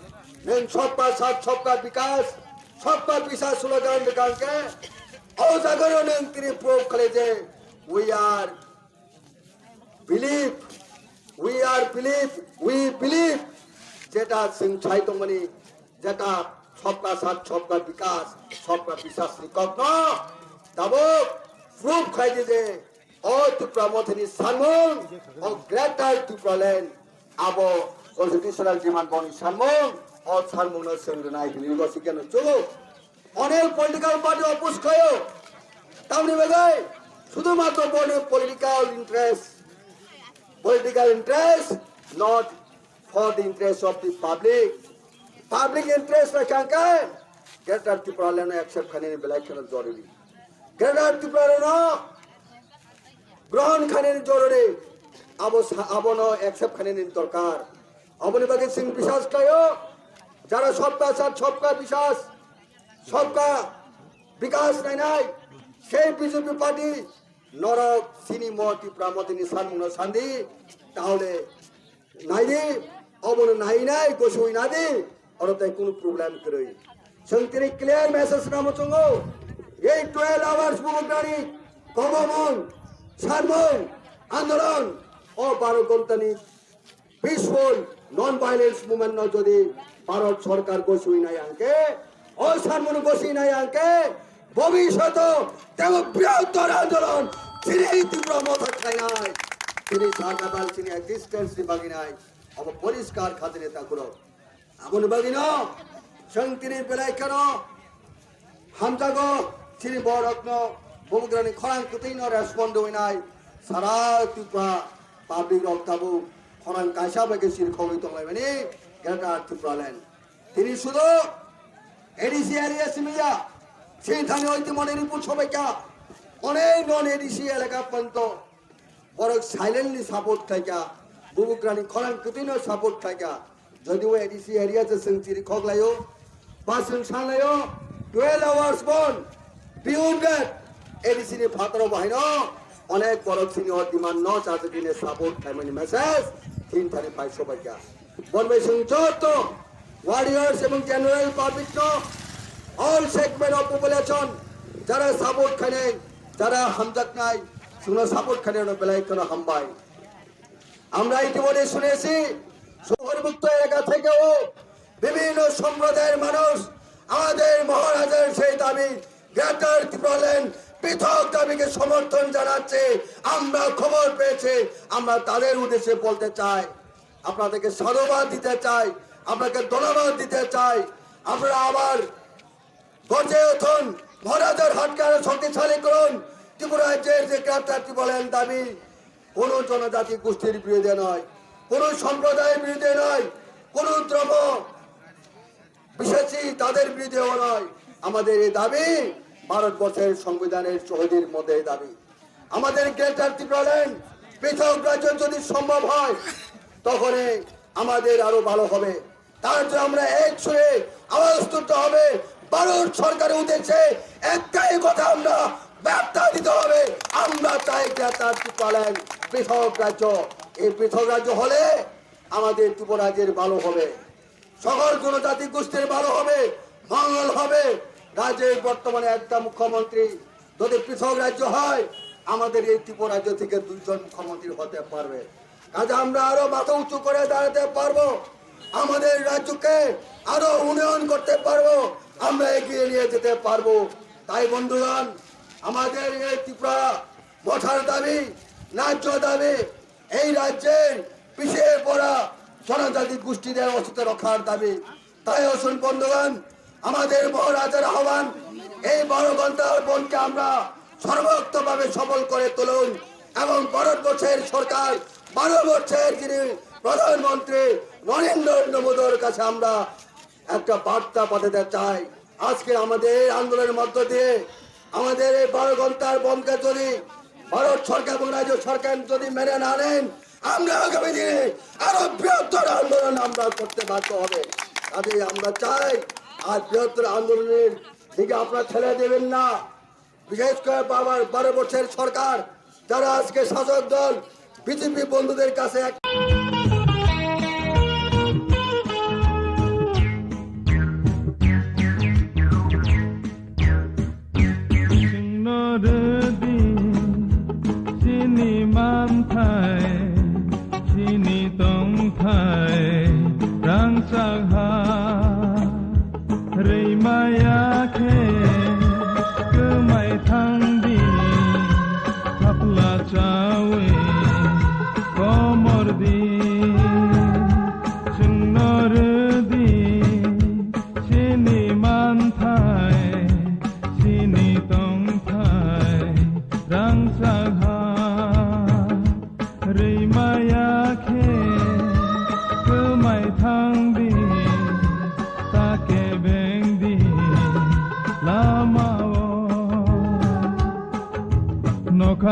Nwng sabka sath sabka bikas, sabka biswas slogan rwkha khe, o jaga o nwng tini prove khlai je we are believe, we are believe, we believe. Jeta chwng sai tongmani, jeta sabka sath sabka bikas, sabka biswas ni kokno tabuk prove khlai di je O Tipra Mothani sanmung, o Greater Tipraland, abo constitutional demand boni sanmung, o sanmungno chwng rwnai hinwi bo sikhe no chugo. Onel political party oppose khayo. Tamni bagwi sudhumatro boni political interest, political interest, not for the interest of the public. Public interest rakhangkhe Greater Tipraland accept khainani belai kheno jorori. Greater Tipraland no grohon khainani jorori. Abo sa-, abono accept khainani dorkar. Aboni bagwi chwng biswas khlaio, jara sabka saath sabka biswas, sabka bikas nainai, sei B J P party norok chini mo Tipra Mothani sanmungno sandi, tahole naidi, obono nainai gosui nadi, oro tai kunu problem kwrwi. Chwng tini clear message ramo chwngo, ei twelve hours bubagrani kobomung, sanmung, andolon, o baro gontani peaceful non-violence movement no jodi Bharat Sarkar gosui nai angke, o sanmung gosui nai angke, bobishoto tebo brihottor andolon chini Tipra Motha khainai, chini sarkar chini existence ni baginai, abo poriskar khatini takurok. Aboni bagwino chwng tini belai kheno hamjago, chini borokno bubagrani khorang kwtwino respond rwinai sara Tripura public rok tabuk khorang kaisa bai khe sirkhogwi tonglaimani Greater Tipraland. Tini sudo A D C area simiya, chini thani oitimoni report sobaikha, onek non A D C elaka panto. Borok silently support khlaikha, bubagrani khorang kwtwino support khlaikha. Jodibo A D C area se chwng chiri khoklaio, ba chwng sanlaio, twelve hours bon, beyond that, A D C ni phataro bahaino onek borok sini o demand no chajagwini support khlaimani message thin thani pai sobaikha. Bon bai chwng joto warriors ebong general public no, all segment of population, jara support khainai, jara hamjaknai, chwngno support khainai no belai kheno hambai. আমরা ইতিমধ্যে শুনেছি, শহরমুক্ত এলাকা থেকেও বিভিন্ন সম্প্রদায়ের মানুষ আমাদের মহারাজার সেই দাবি, গ্রেটার ত্রিপুরাল্যান্ড পৃথক দাবিকে সমর্থন জানাচ্ছে। আমরা খবর পেয়েছি, আমরা তাদের উদ্দেশ্যে বলতে চাই, আপনাদেরকে সাধুবাদ দিতে চাই, আপনাকে ধন্যবাদ দিতে চাই। আপনারা আবার গর্জে উঠুন, মহারাজার হাতকে আরো শক্তিশালী করুন। ত্রিপুরা রাজ্যের যে গ্রেটার ত্রিপুরাল্যান্ড দাবি কোনো জনজাতি গোষ্ঠীর বিরুদ্ধে নয়, কোনো সম্প্রদায়ের বিরুদ্ধে নয়, কোনো ধর্ম বিশেষী তাদের বিরুদ্ধেও নয়। আমাদের এই দাবি ভারতবর্ষের সংবিধানের চৌহদ্দির মধ্যে এই দাবি। আমাদের গ্রেটার ত্রিপুরাল্যান্ড পৃথক রাজ্য যদি সম্ভব হয়, তখনই আমাদের আরো ভালো হবে। তার জন্য আমরা এক সুরে আওয়াজ তুলতে হবে, ভারত সরকারের উদ্দেশ্যে একটাই কথা আমরা বার্তা দিতে হবে, আমরা চাই গ্রেটার ত্রিপুরাল্যান্ড পৃথক রাজ্য। এই পৃথক রাজ্য হলে আমাদের ত্রিপুরা রাজ্যের ভালো হবে, সকল জনজাতি গোষ্ঠীর ভালো হবে, মঙ্গল হবে। রাজ্যের বর্তমানে একটা মুখ্যমন্ত্রী, যদি পৃথক রাজ্য হয়, আমাদের এই ত্রিপুরা রাজ্য থেকে দুইজন মুখ্যমন্ত্রী হতে পারবে। কাজে আমরা আরো মাথা উঁচু করে দাঁড়াতে পারবো, আমাদের রাজ্যকে আরো উন্নয়ন করতে পারবো, আমরা এগিয়ে নিয়ে যেতে পারবো। তাই বন্ধুগণ, আমাদের এই ত্রিপুরা মথার দাবি, ন্যায্য দাবি, এই রাজ্যের পিছিয়ে পড়া জনজাতি গোষ্ঠীদের অস্তিত্ব রক্ষার দাবি। তাই আসুন বন্ধুগণ, আমাদের মহারাজার আহ্বান, এই বারো ঘন্টার বনকে আমরা সর্বোক্তভাবে সফল করে তুলুন এবং ভারতবর্ষের সরকার, বারো বর্ষের যিনি প্রধানমন্ত্রী নরেন্দ্র মোদীর কাছে আমরা একটা বার্তা পাঠাতে চাই। আজকে আমাদের এই আন্দোলনের মধ্য দিয়ে আমাদের এই বারো ঘন্টার বনকে যদি ভারত সরকার এবং রাজ্য সরকার যদি মেনে না নেন, আমরা আগামী দিনে আরো বৃহত্তর আন্দোলন আমরা করতে বাধ্য হবে। কাজেই আমরা চাই আর বৃহত্তর আন্দোলনের দিকে আপনারা ঠেলে দেবেন না। বিশেষ করে বাবার বারো বছরের সরকার, যারা আজকে শাসক দল বিজেপি বন্ধুদের কাছে এক Chwngno rwdi chini manthai, chini tongthai rangchak ha. Rwimaya khe kwmai thangdi, thapla cha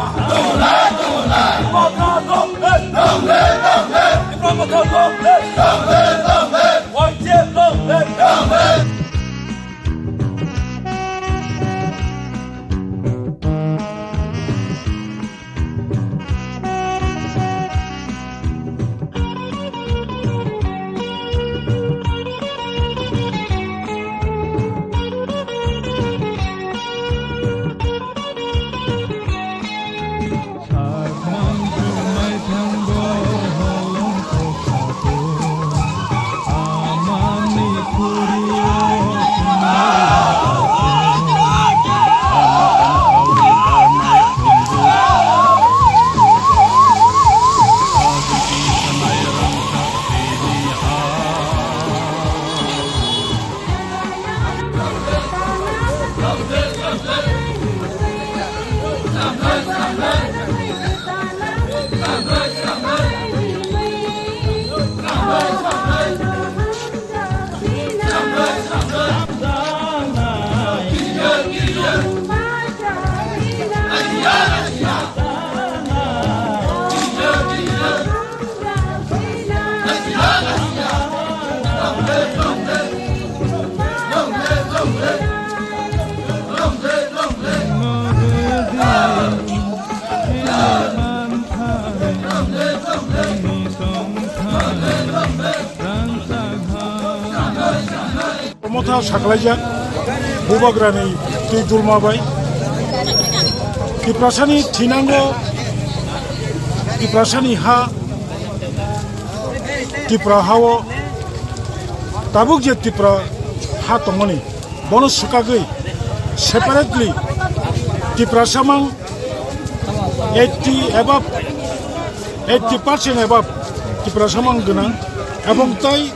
Long live! Long live! Long live! Long live! Long live! Long live! Long live! Long live! Motha saklaijak Bubagrani twi dulma bai. Tiprasani thinango, Tiprasani ha, Tipra hao tabuk je Tipra ha tongmani, bono swkagwi separately Tiprasa mang eighty above, eighty percent above Tiprasa mang gwnang, ebong tai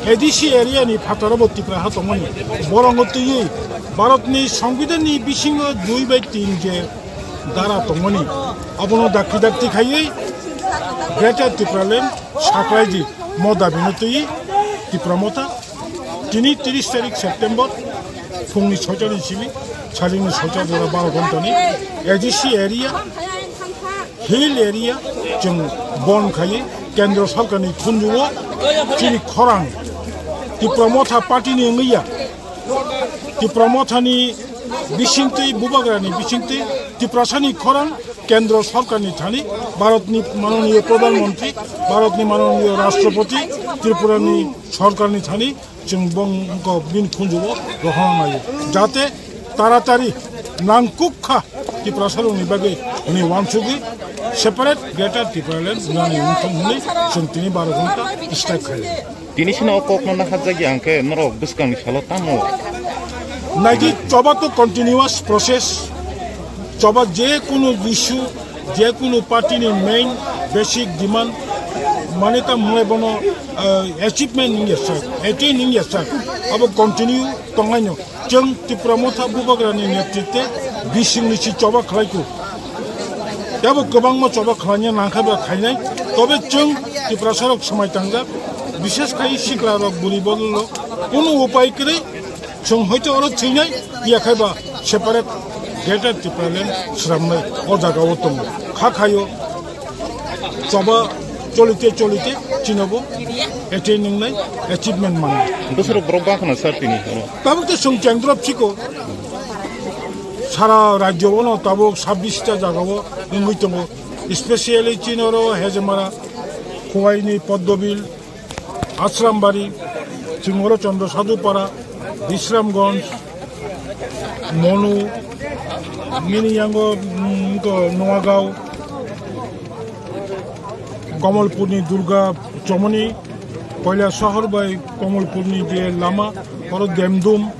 A D C area ni phataro bo Tipra ha tongmani, borongo twiwi Bharat ni Songbidan ni bisingo dui bai tin je dara tongmani, abono dakti dakti khaiwi Greater Tipraland saklaidi mo dabi no twiwi Tipra Motha tini tris tarik September phungni soicha ni simi, salingni soicha jora baro ghonta ni A D C area, hill area chwng bon khaiwi Kendra Sarkarni khunjugo chini khorang Tipra Motha party ni wngwi ya. Tipra Mothani bisingtwi, Bubagrani bisingtwi Tiprasani khorang Kendro Sorkarni thani, Bharatni manoniyo Pradhan Mantri, Bharatni manoniyo Rashtrapati, Tripurani Sorkarni thani chwng bongkok bini khunjugo rohorna naio, jate taratari nangkukha Tiprasarokni bagwi hwnwi uansugwi separate Greater Tipraland wngnani wngthung hwnwi chwng tini baro ghonta strike khaio. Tini sino o kokno naharjagya hwnkhe norok bwskangni salo tamo? Naidi, choba to continuous process. Choba je kunu issue, je kunu party ni main basic demand, mane ta mwnai bono, eh, achievement wngya sir, attain wngya sir, abo continue tongnaino. Chwng Tipra Motha Bubagrani netritwe bisingni si choba khlaiku. Tebo kwbangma choba khlaina nangkha ba khainai. Tobe chwng Tiprasarok swmai tangjak, bishes khai sikrarok, buri bodolrok, kunu upai kwrwi chwng hoito oro thwinai, yakhai ba separate Greater Tipraland swnamnai o jagao tongo. Kha khaio. Choba cholite cholite chinobo attain wngnai, achievement mannai. Bwswrok borok bangkhano sir tini oro? Tabuk to chwng chengrop siko. Sara rajyo bono tabuk sabbish ta jagao wngwi tongo. Especially chini oro Hejemara, Khowai ni Poddobil, Asrambari, Chingolo Chandra Sadhupara, Bisramganj, Monu, bini yango, mm, to Noagao, Komolpurni Durga Chomoni, Koilashahar bai Komolpurni je lama, oro Demdum,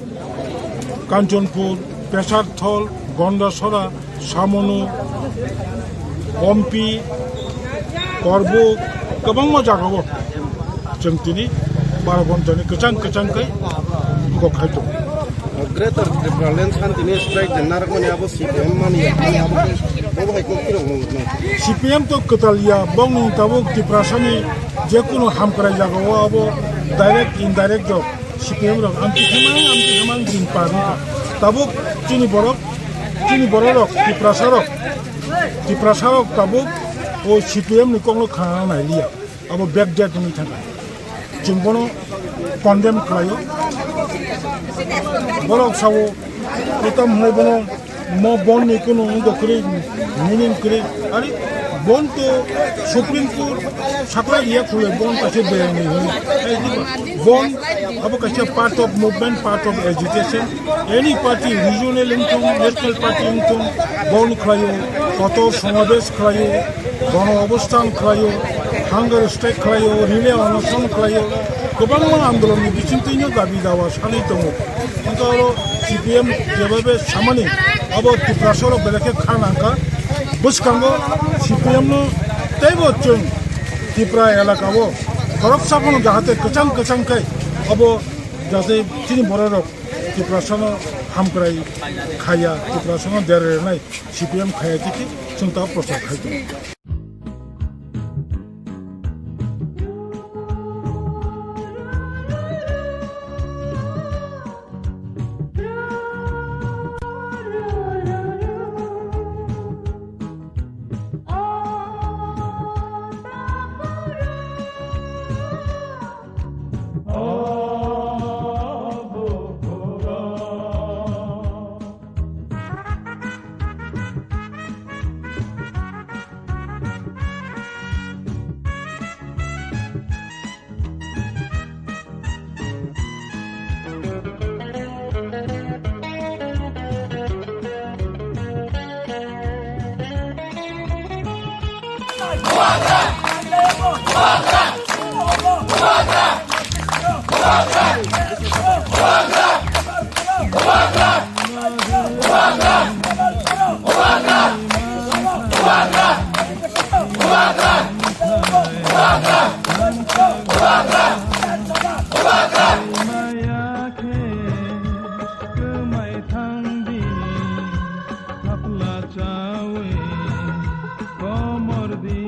Kanchanpur, Pesarthol, Gondasora, Samonu, Ompi, Korbuk, kwbangma jagao chwng tini baro ghontani kwchang kwchang khe kok khai tongo. Greater Tipraland santini strike je narwkmani abo C P M mani, mani abo khe bobo hai kok phirok nung nung. C P M to kwtal ya, bongni tabuk Tiprasani jekunu hamkrai jagao abo direct indirect rok C P M rok amtwi hemang, amtwi hemang din par wngkha. Tabuk chini borok, chini borok rok, Tiprasa rok, Tiprasa rok tabuk o C P M ni kokno khna nai liya. Abo backdate wngwi thangkha. Chwng bono condemn khlaio. Borok sao, kotam hwnwi bono mo bon ni kunu wngkha kwrwi, meaning kwrwi. Ari bon to Supreme Court saklai riya khulai bon kaisa beyang ni hwnwi. Ai diba? Bon abo kaisa part of movement, part of agitation. Any party, regional wngthung, national party wngthung, bon khlaio, kotor somabesh khlaio, gono obosthan khlaio, hunger strike khlaio, relay onoson khlaio, kwbangma andolon ni bisingtwi no dabi dawa sanwi tongo. Hwnkhe oro C P M jebabe samani abo Tiprasa rok belai khe kha nangkha. Bwskango C P M no teibo chwng Tipra elaka o khoroksa phano jahate kwchang kwchang khe abo jate chini borok rok Tiprasano hamkrai khaya, Tiprasano derernai C P M khaya tiki chwng ta prochar khai tongo. Maya khe kwmai thang di, thapla chawi komor di.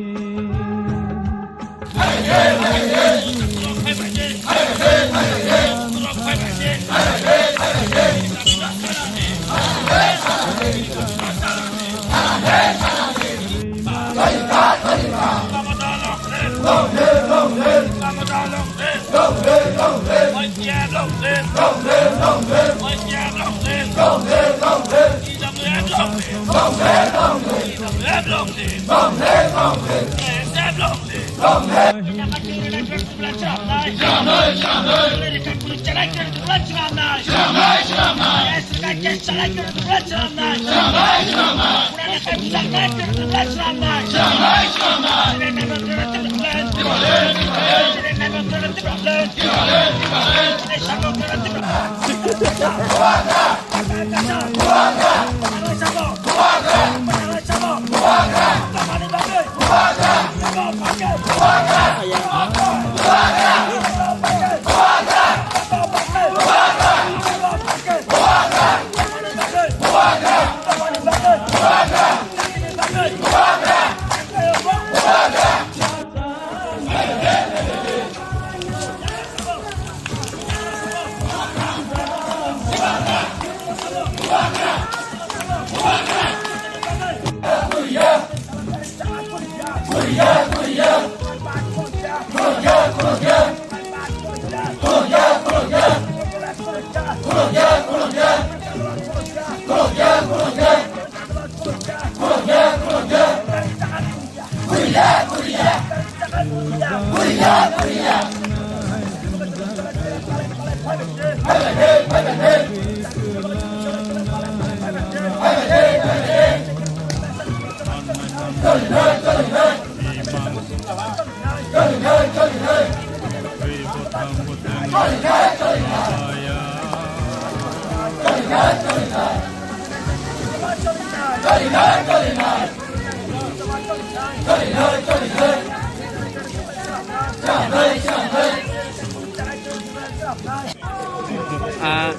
Ah,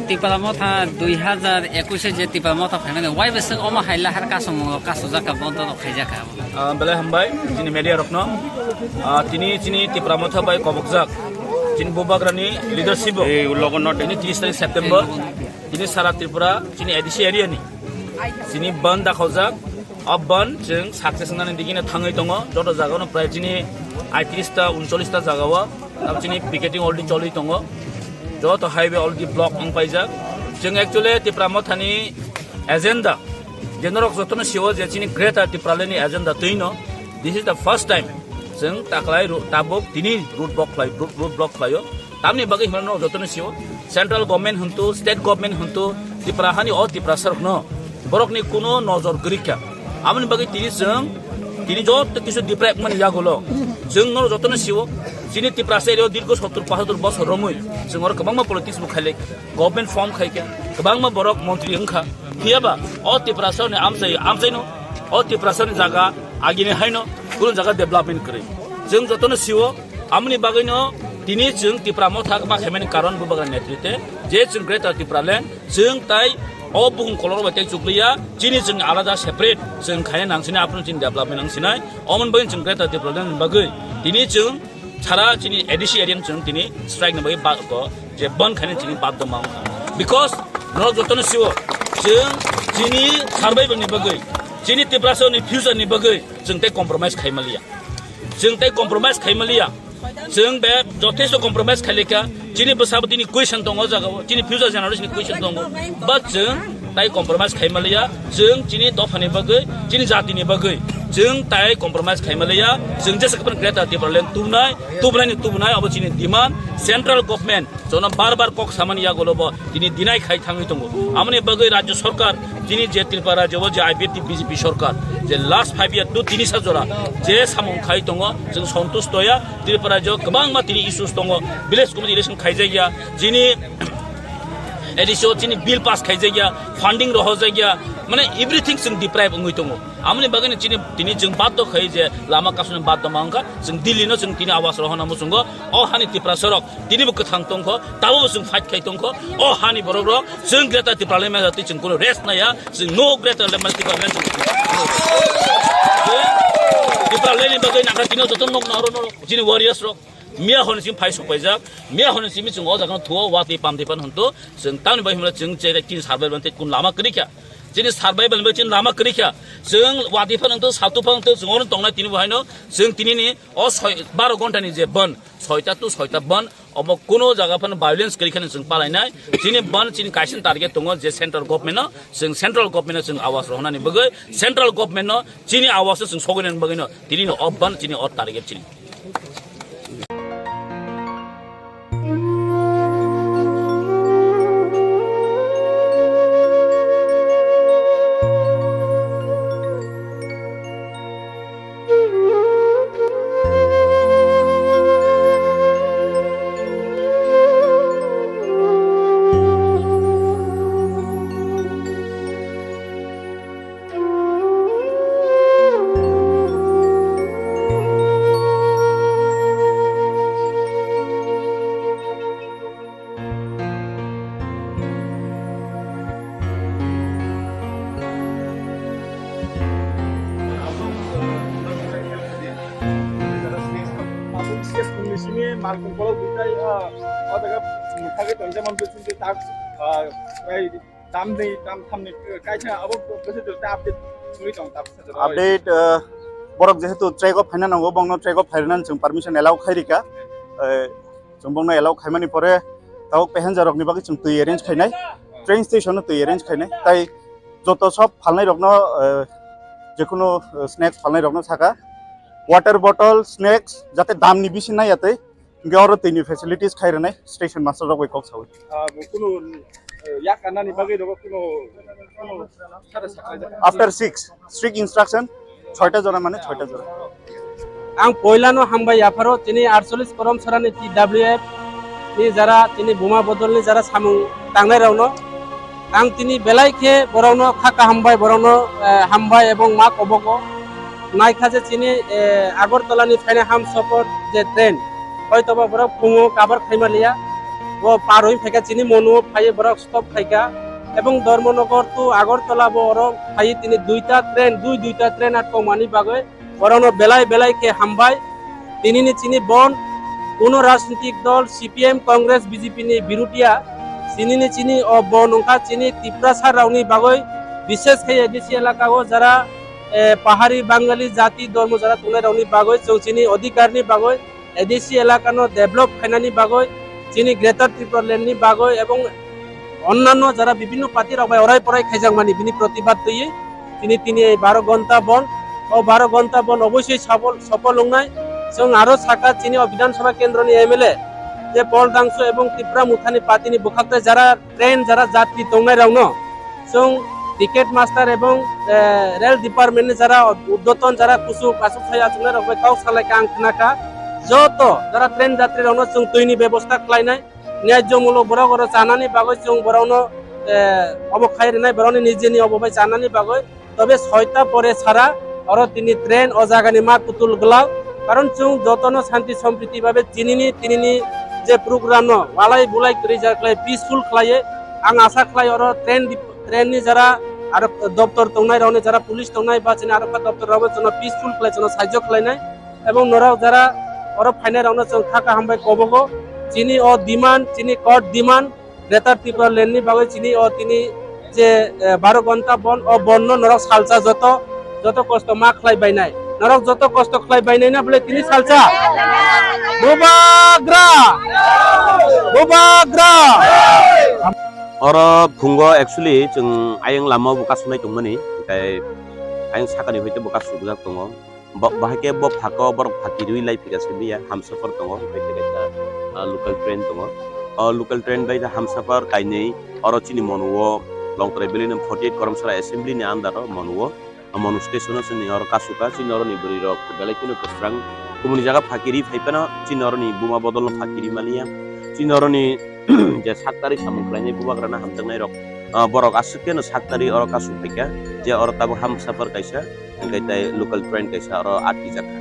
Tipra Motha dui hazar ekush e je Tipra Motha phaimani, wai bwswk omo hai lahar kasungmungo kasujak kha, bondo rok khaijak kha? Ah, belai hambai chini media rokno. Ah, tini chini Tipra Motha bai kobokjak chini Bubagrani leadership o. Ei, ulogo not. Tini tris tarik September, tini sara Tripura chini A D C area ni chini bandh dakhaujak. O bandh chwng success wngnani digino thangwi tongo. Joto jagao no prai chini aitris ta, uncholish ta jagao abo chini picketing already choli tongo. Joto highway already block wng paijak. Chwng actually Tipra Mothani agenda, je norok jotono siwo je chini Greater Tipraland ni agenda twino, this is the first time chwng taklai ro-, tabuk tini road block khlai, road, road block khlaio. Tamni bagwi hwnba norok jotono siwo, central government hwntu, state government hwntu, Tipra hani o Tiprasa rokno borokni kuno nojor kwrwi kha. Aboni bagwi tini chwng, tini joto kisu deprive wngmani yagulo chwng norok jotono siwo, chini Tiprasa area o dirgo sottur pasatur bosor romwi chwng oro kwbangma politics bo khailai, government form khai kha, kwbangma borok montri wng kha. Phiya ba o Tiprasa ni amchai, amchaino o Tiprasa ni jaga agini haino kunu jaga development kwrwi. Chwng jotono siwo, amoni bagwino tini chwng Tipra Motha ma khaimani karon Bubagra netrite je chwng Greater Tipraland chwng tai o bukhung koloro bai tei chukliya, chini chwng alada separate chwng khaina nang sinai, aphuru chini development nang sinai. Omoni bagwi chwng Greater Tipraland ni bagwi tini chwng sara chini A D C area ni chwng tini strike ni bagwi ba-, ko je bandh khaina chini baddo ma wngkha. Because norok jotono siwo, chwng chini survival ni bagwi, chini Tiprasa ni future ni bagwi chwng tei compromise khai maliya. Chwng tei compromise khai maliya. Chwng be jothesto compromise khai lekha. Chini bwsabo tini question tongo o jagao. Chini future generation ni question tongo. But chwng tai compromise khai maliya. Chwng chini dophani bagwi, chini jatini bagwi chwng tai compromise khai maliya. Chwng jesa kapan Greater Tipraland tubunai, tubunai ni tubunai abo chini demand. Central government jono bar bar kok samani yagulo bo tini deny khai thangwi tongo. Amoni bagwi Rajya Sarkar, tini je Tripura Rajya o je I P F T B J P sarkar, je last five year tu tini sa jora je samung khai tongo, chwng santush toya. Tripura Rajya o kwbangma tini issues tongo, village committee election khaijakya, chini A D C o chini bill pass khaijakya, funding rohojakya, mane everything chwng deprive wngwi tongo. Amoni bagwi chini tini chwng baddo khai je lama kasuni baddo ma wngkha, chwng Delhi no chwng tini awas rohorna muchungo, o hani Tiprasa rok tini bo kwthang tongkho, tabo bo chwng fight khai tongkho. O hani borok rok chwng Greater Tipraland manya twi chwng kuno rest naya, chwng no Greater Tipraland chwng Tipraland ni bagwi nangkha tini joto nok naro norok chini warriors rok miya hwn simi phai sok paijak, miya hwn simi chwng o jaga no thuo watwi pamtwi pan hwn to chwng tamni bai hwnla chwng che tin survival ban tei kun lama kwrwi kha, chini survival bai chini lama kwrwi kha, chwng watwi pan hwn to satu pan hwn to chwng ono tongnai tini bo haino chwng tini ni o soi, baro ghonta ni je ban, soita to soita ban, omo kuno jaga phano violence kwrwi kheno chwng palainai. Chini ban chini kaisa target tongo je central government no, chwng central government no chwng awas rohornani bagwi, central government no chini awas no chwng sogwinani bagwi no tini no o ban chini o target chini. Malkhung kolok duitai, ah, o jaga, mm, thagwi tong, jemon bising tei tak, ah, bai tamni, tamthamni, eh, kaisa abo bwswk ta update wngwi tong, ta bwswk update, eh, borok jehetu track o phaina nango, bongno track o phairwnani chwng permission allow khairika. Eh, chwng bongno allow khaimani pore tabuk passenger rokni bagwi chwng twi arrange khainai, train station o twi arrange khainai. Tai joto sob phalnai rokno, eh, jekunu, eh, snacks phalnai rokno saka, water bottle, snacks, jate damni bisi naiya tei, hingke oro twini facilities khai rwnai station master rok bai kok saui. Ah, bo kunu, eh, yak kanani bagwi rw kunu, kunu sara saklai jak. After six, strict instruction, soita jora mane soita jora. Ang poilano hambai yapharo chini aatcholish Koromsarani T W F ni jara chini buma bodolni jara samung tangnai rokno. Ang tini belai khe borokno kha kaham bai borokno, eh, hambai ebong ma kobogo. Naikha je chini, eh, Agartala ni phaina Hamsapar je train, hoitoba borok phungo kabar khaima liya. Bo par oi phaikha chini monuo phaiwi borok stop khaikha. Ebong Dharmanagar to Agartala bo oro phaiwi tini duita train, dui duita train atkokmani bagwi borokno belai belai khe hambai. Tinini chini bon kuno rajnitik dol C P M, Congress, B J P ni birutia. Tinini chini o bon wngkha chini Tiprasa rokni bagwi, bishes khe A D C elaka o jara, eh, pahari Bangali jati dormo jara tongnai rokni bagwi, chwng chini odhikar ni bagwi A D C elaka no develop khainani bagwi, chini Greater Tipraland ni bagwi ebong onnanno jara bibhinno party rok bai orai porai khaijakmani bini protibad twiwi tini, tini ei baro gonta bon, o baro gonta bon obosoi safol, sofol wngnai. Chwng aro saka chini o Bidhan Sabha kendro ni M L A je Paul Dangso ebong Tipra Mothani party ni bwkhak tai jara train jara jatri tongnai rok no chwng ticket master ebong, eh, rail department ni jara urdhotton jara kuchuk aswk sai achuknai rok bai kok salai kha ang khna kha. Joto jara train jatri rok no chwng twi ni bebosta khlainai. Nyajomulok borok oro chanani bagwi chwng borokno, eh, obo khai rwnai, borokni nijeni obo bai chanani bagwi. Tobe soita pore sara oro tini train o jagani ma kutul glak. Karon chwng jotono santi sompriti babe tinini, tinini je program no walai bulai kwrwi ja khlai peaceful khlaiwi. Ang asa khlai oro train dip-, train ni jara aro doptor tongnai rokni jara police tongnai ba chini aro doptor rokbo chwngno peaceful khlai chwngno sahajyo khlainai. Ebong norok jara oro phainai rokno chwng kha kaham bai kobogo. Chini o demand, chini court demand, Greater Tipraland ni bagwi chini o tini je, eh, baro gonta bon, o bon no norok salsa joto, joto kosto ma khlai bainai. Norok joto kosto khlai bainai na bole tini salsa? Bubagra! Bubagra! Oro phungo actually chwng ayang lama o bo kasunai tongmani, tei ayang sakani hoite bo kasubjak tongo. Bo, bahai khe bo phakao borok phakirwi lai phika se biya, Hamsapar tongo, hai khe kaisa, ah, local train tongo. O local train bai khe Hamsapar kainwi oro chini Monu o Longtrai Valley ni forty eight Koromsara Assembly ni under o Monu o, Monu station o chini oro kasukha, chini oro ni bwrwi rok belai kheno kwsrang. Kubuni jaga phakiri phai phano chini oro ni buma bodol no phakiri maliya. Chini oro ni je sak tari samung khlainai bubagra no hamjaknai rok, ah, borok aswk kheno sak tari oro kasuk phaikha, je oro tabuk Hamsapar kaisa. Hingke tei local train kaisa oro atikjak kha.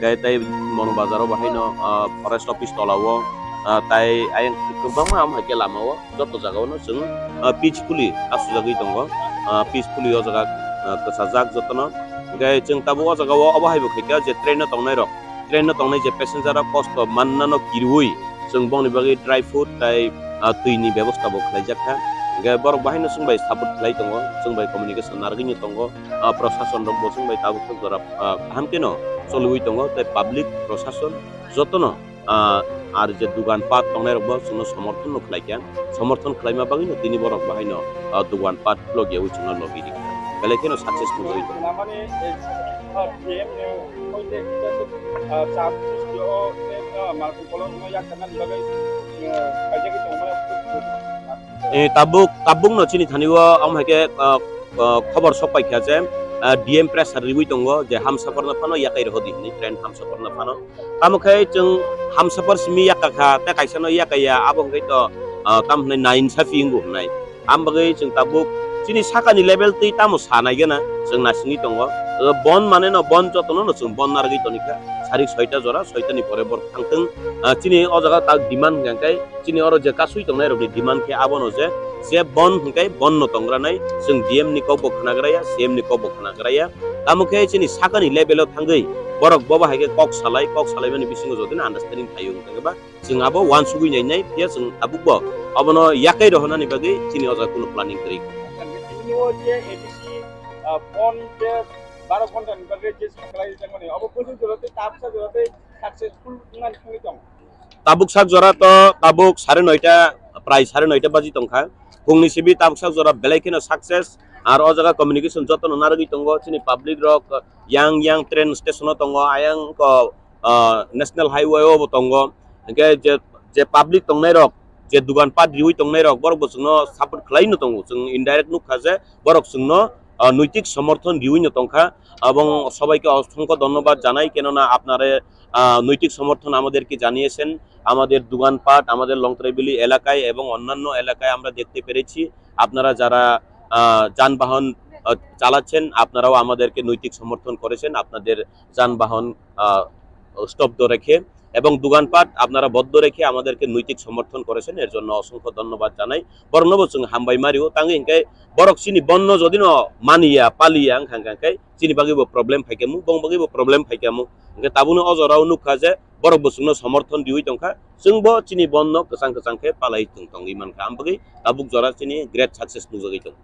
Hingke tei Monu bazar o bahaino, ah, forest office tola o, ah, tai ayang kwbangma amo hai khe lama o joto jaga o no chwng, ah, peacefully kasujagwi tongo. Ah, peacefully o jaga, ah, kwchajak jotono. Hingke chwng tabuk o jaga o obo hai bo khaikha je train o tongnai rok, train o tongnai je passenger rok kosto mannano kirui chwng bongni bagwi dry food tei, ah, twi ni bebosta bo khlaijak kha. Hingke borok bahaino chwng bai support khlai tongo, chwng bai communication narwgwino tongo. Ah, prosason rok bo chwng bai tabuk jora, ah, kaham kheno choliwi tongo, tei public prosason jotono, ah, ar je dugan pat tongnai rok bo chwngno somorthon no khlai kha, somorthon khlaima bagwi no tini borok bahaino, ah, dugan pat logyawi chwngno logi rikha, belai kheno successful wi tongo. Namani, eh, ah, P M ni hoite, ah, chap sristi o, eh, ah, malkhung kolokno yak tanani bagwi, eh, kaijagwi tongmani. Eh, tabuk, tabuk no chini thani o, amo hai khe, ah, ah, khobor sok pai kha je, ah, D M pressure riwi tongo je Hamsapar no phano yakai rw di hwnwi, train Hamsapar no phano. Tamo khe chwng Hamsapar simi yakka kha, tei kaisa no yakaya, abo hwnkhe to, ah, tamo hwnwi nainsafi wngo hwnwi. Am bagwi chwng tabuk chini sakani level twi tamo sa nai gana chwng nasingwi tongo. Ah, bon mane no bon jotono no chwng bon narwgwi toni kha. Sarik soita jora, soita ni pore borok thang thung. Ah, chini o jaga tak demand hwnkhe chini oro je kasui tongnai rokni demand khe abono je Je bon hwnkhe bon no tongranai, chwng D M ni kok bo khwnagraya, C M ni kok bo khwnagraya. Tamo khe chini sakani level o thangwi borok bobo hai khe kok salai, kok salaimani bisingo jodi no understanding phaio hwnkhe ba chwng abo uansugwi nainai, phiya chwng tabukbo abono yakai rohornani bagwi chini o jaga kunu planning kwrwi. Tini o je A D C, ah, bon je baro ghonta ni bagwi je saklai rijak mani, obo bwswk jora tei tabuksa jora tei successful wngna thangwi tong. Tabuk sak jora to tabuk sare noita, prai sare noita baji tongkha. Phungni sibi tabuk sak jora belai kheno success. Ar o jaga communication jotono narwgwi tongo, chini public rok yang yang train station o tongo, ayang ko, ah, national highway o bo tongo. Hingke je, je public tongnai rok, je dugan pat riwi tongnai rok, borok bo chwngno support khlai no tongo. Chwng indirect nukha je borok chwngno, ah, noitik somorthon riwi no tongkha. Ebong sobaike osongkho dhonnobad janai, kenona apnare, ah, noitik somorthon amaderke janiyesen. আমাদের দোকানপাট, আমাদের লংতরাইবেলি এলাকায় এবং অন্যান্য এলাকায় আমরা দেখতে পেরেছি, আপনারা যারা, আহ, যানবাহন, আহ, চালাচ্ছেন, আপনারাও আমাদেরকে নৈতিক সমর্থন করেছেন। আপনাদের যানবাহন, আহ, স্তব্ধ রেখে এবং দোকানপাট আপনারা বন্ধ রেখে আমাদেরকে নৈতিক সমর্থন করেছেন, এর জন্য অসংখ্য ধন্যবাদ জানাই। Borokno bo chwng hambai mario, tangwi hinkhe borok chini bonno jodi no maniya, paliya wngkha hinkhe chini bagwi bo problem phaikha mu, bong bagwi bo problem phaikha mu. Hinkhe tabukno o jorao nukha je borok bo chwngno somorthon riwi tongkha, chwngbo chini bonno kwchang kwchang khe palai tong tongwi mankha. Am bagwi tabuk jora chini great success nukjagwi tongo.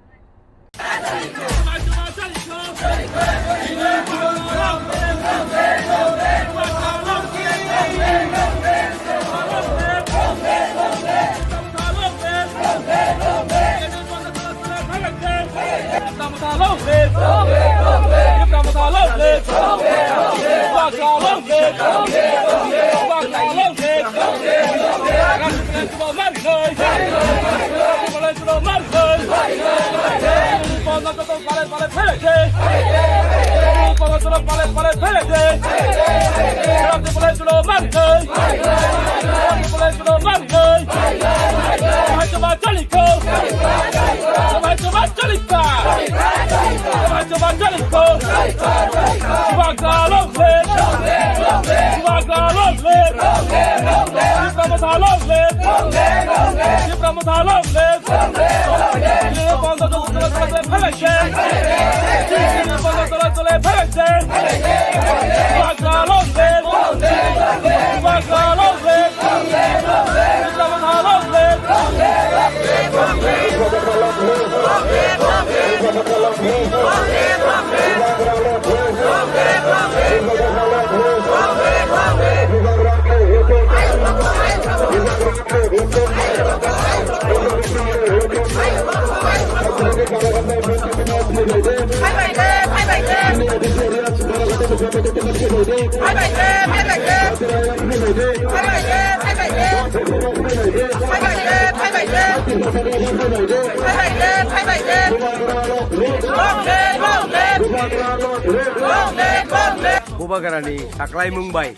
Bubagrani saklaimung bai.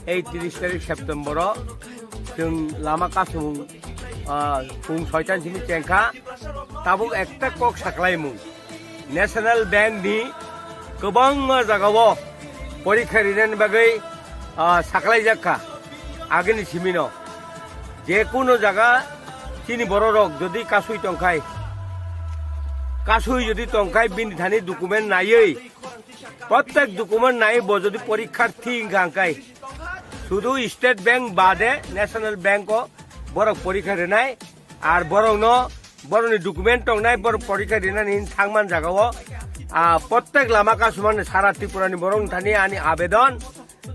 Ei tris tarik September o chwng lama kasumung, ah, pung soitan simi chengkha. Tabuk ekta kok saklaimung. National Bank ni kwbangma jagao porikha rinani bagwi, ah, saklaijak kha. Agini simino je kuno jaga chini bororok jodi kasui tongkhai, kasui jodi tongkhai bini thani document naiwi, prottek document naiwi bo jodi porikharthi wngkha hwnkhe sudu State Bank bade National Bank o borok porikha rinai. Ar borokno, borokni document tongnai, borok porikha rinani hin thangman jagao, ah, prottek lama kasumani sara Tripurani borok thani ani abedon,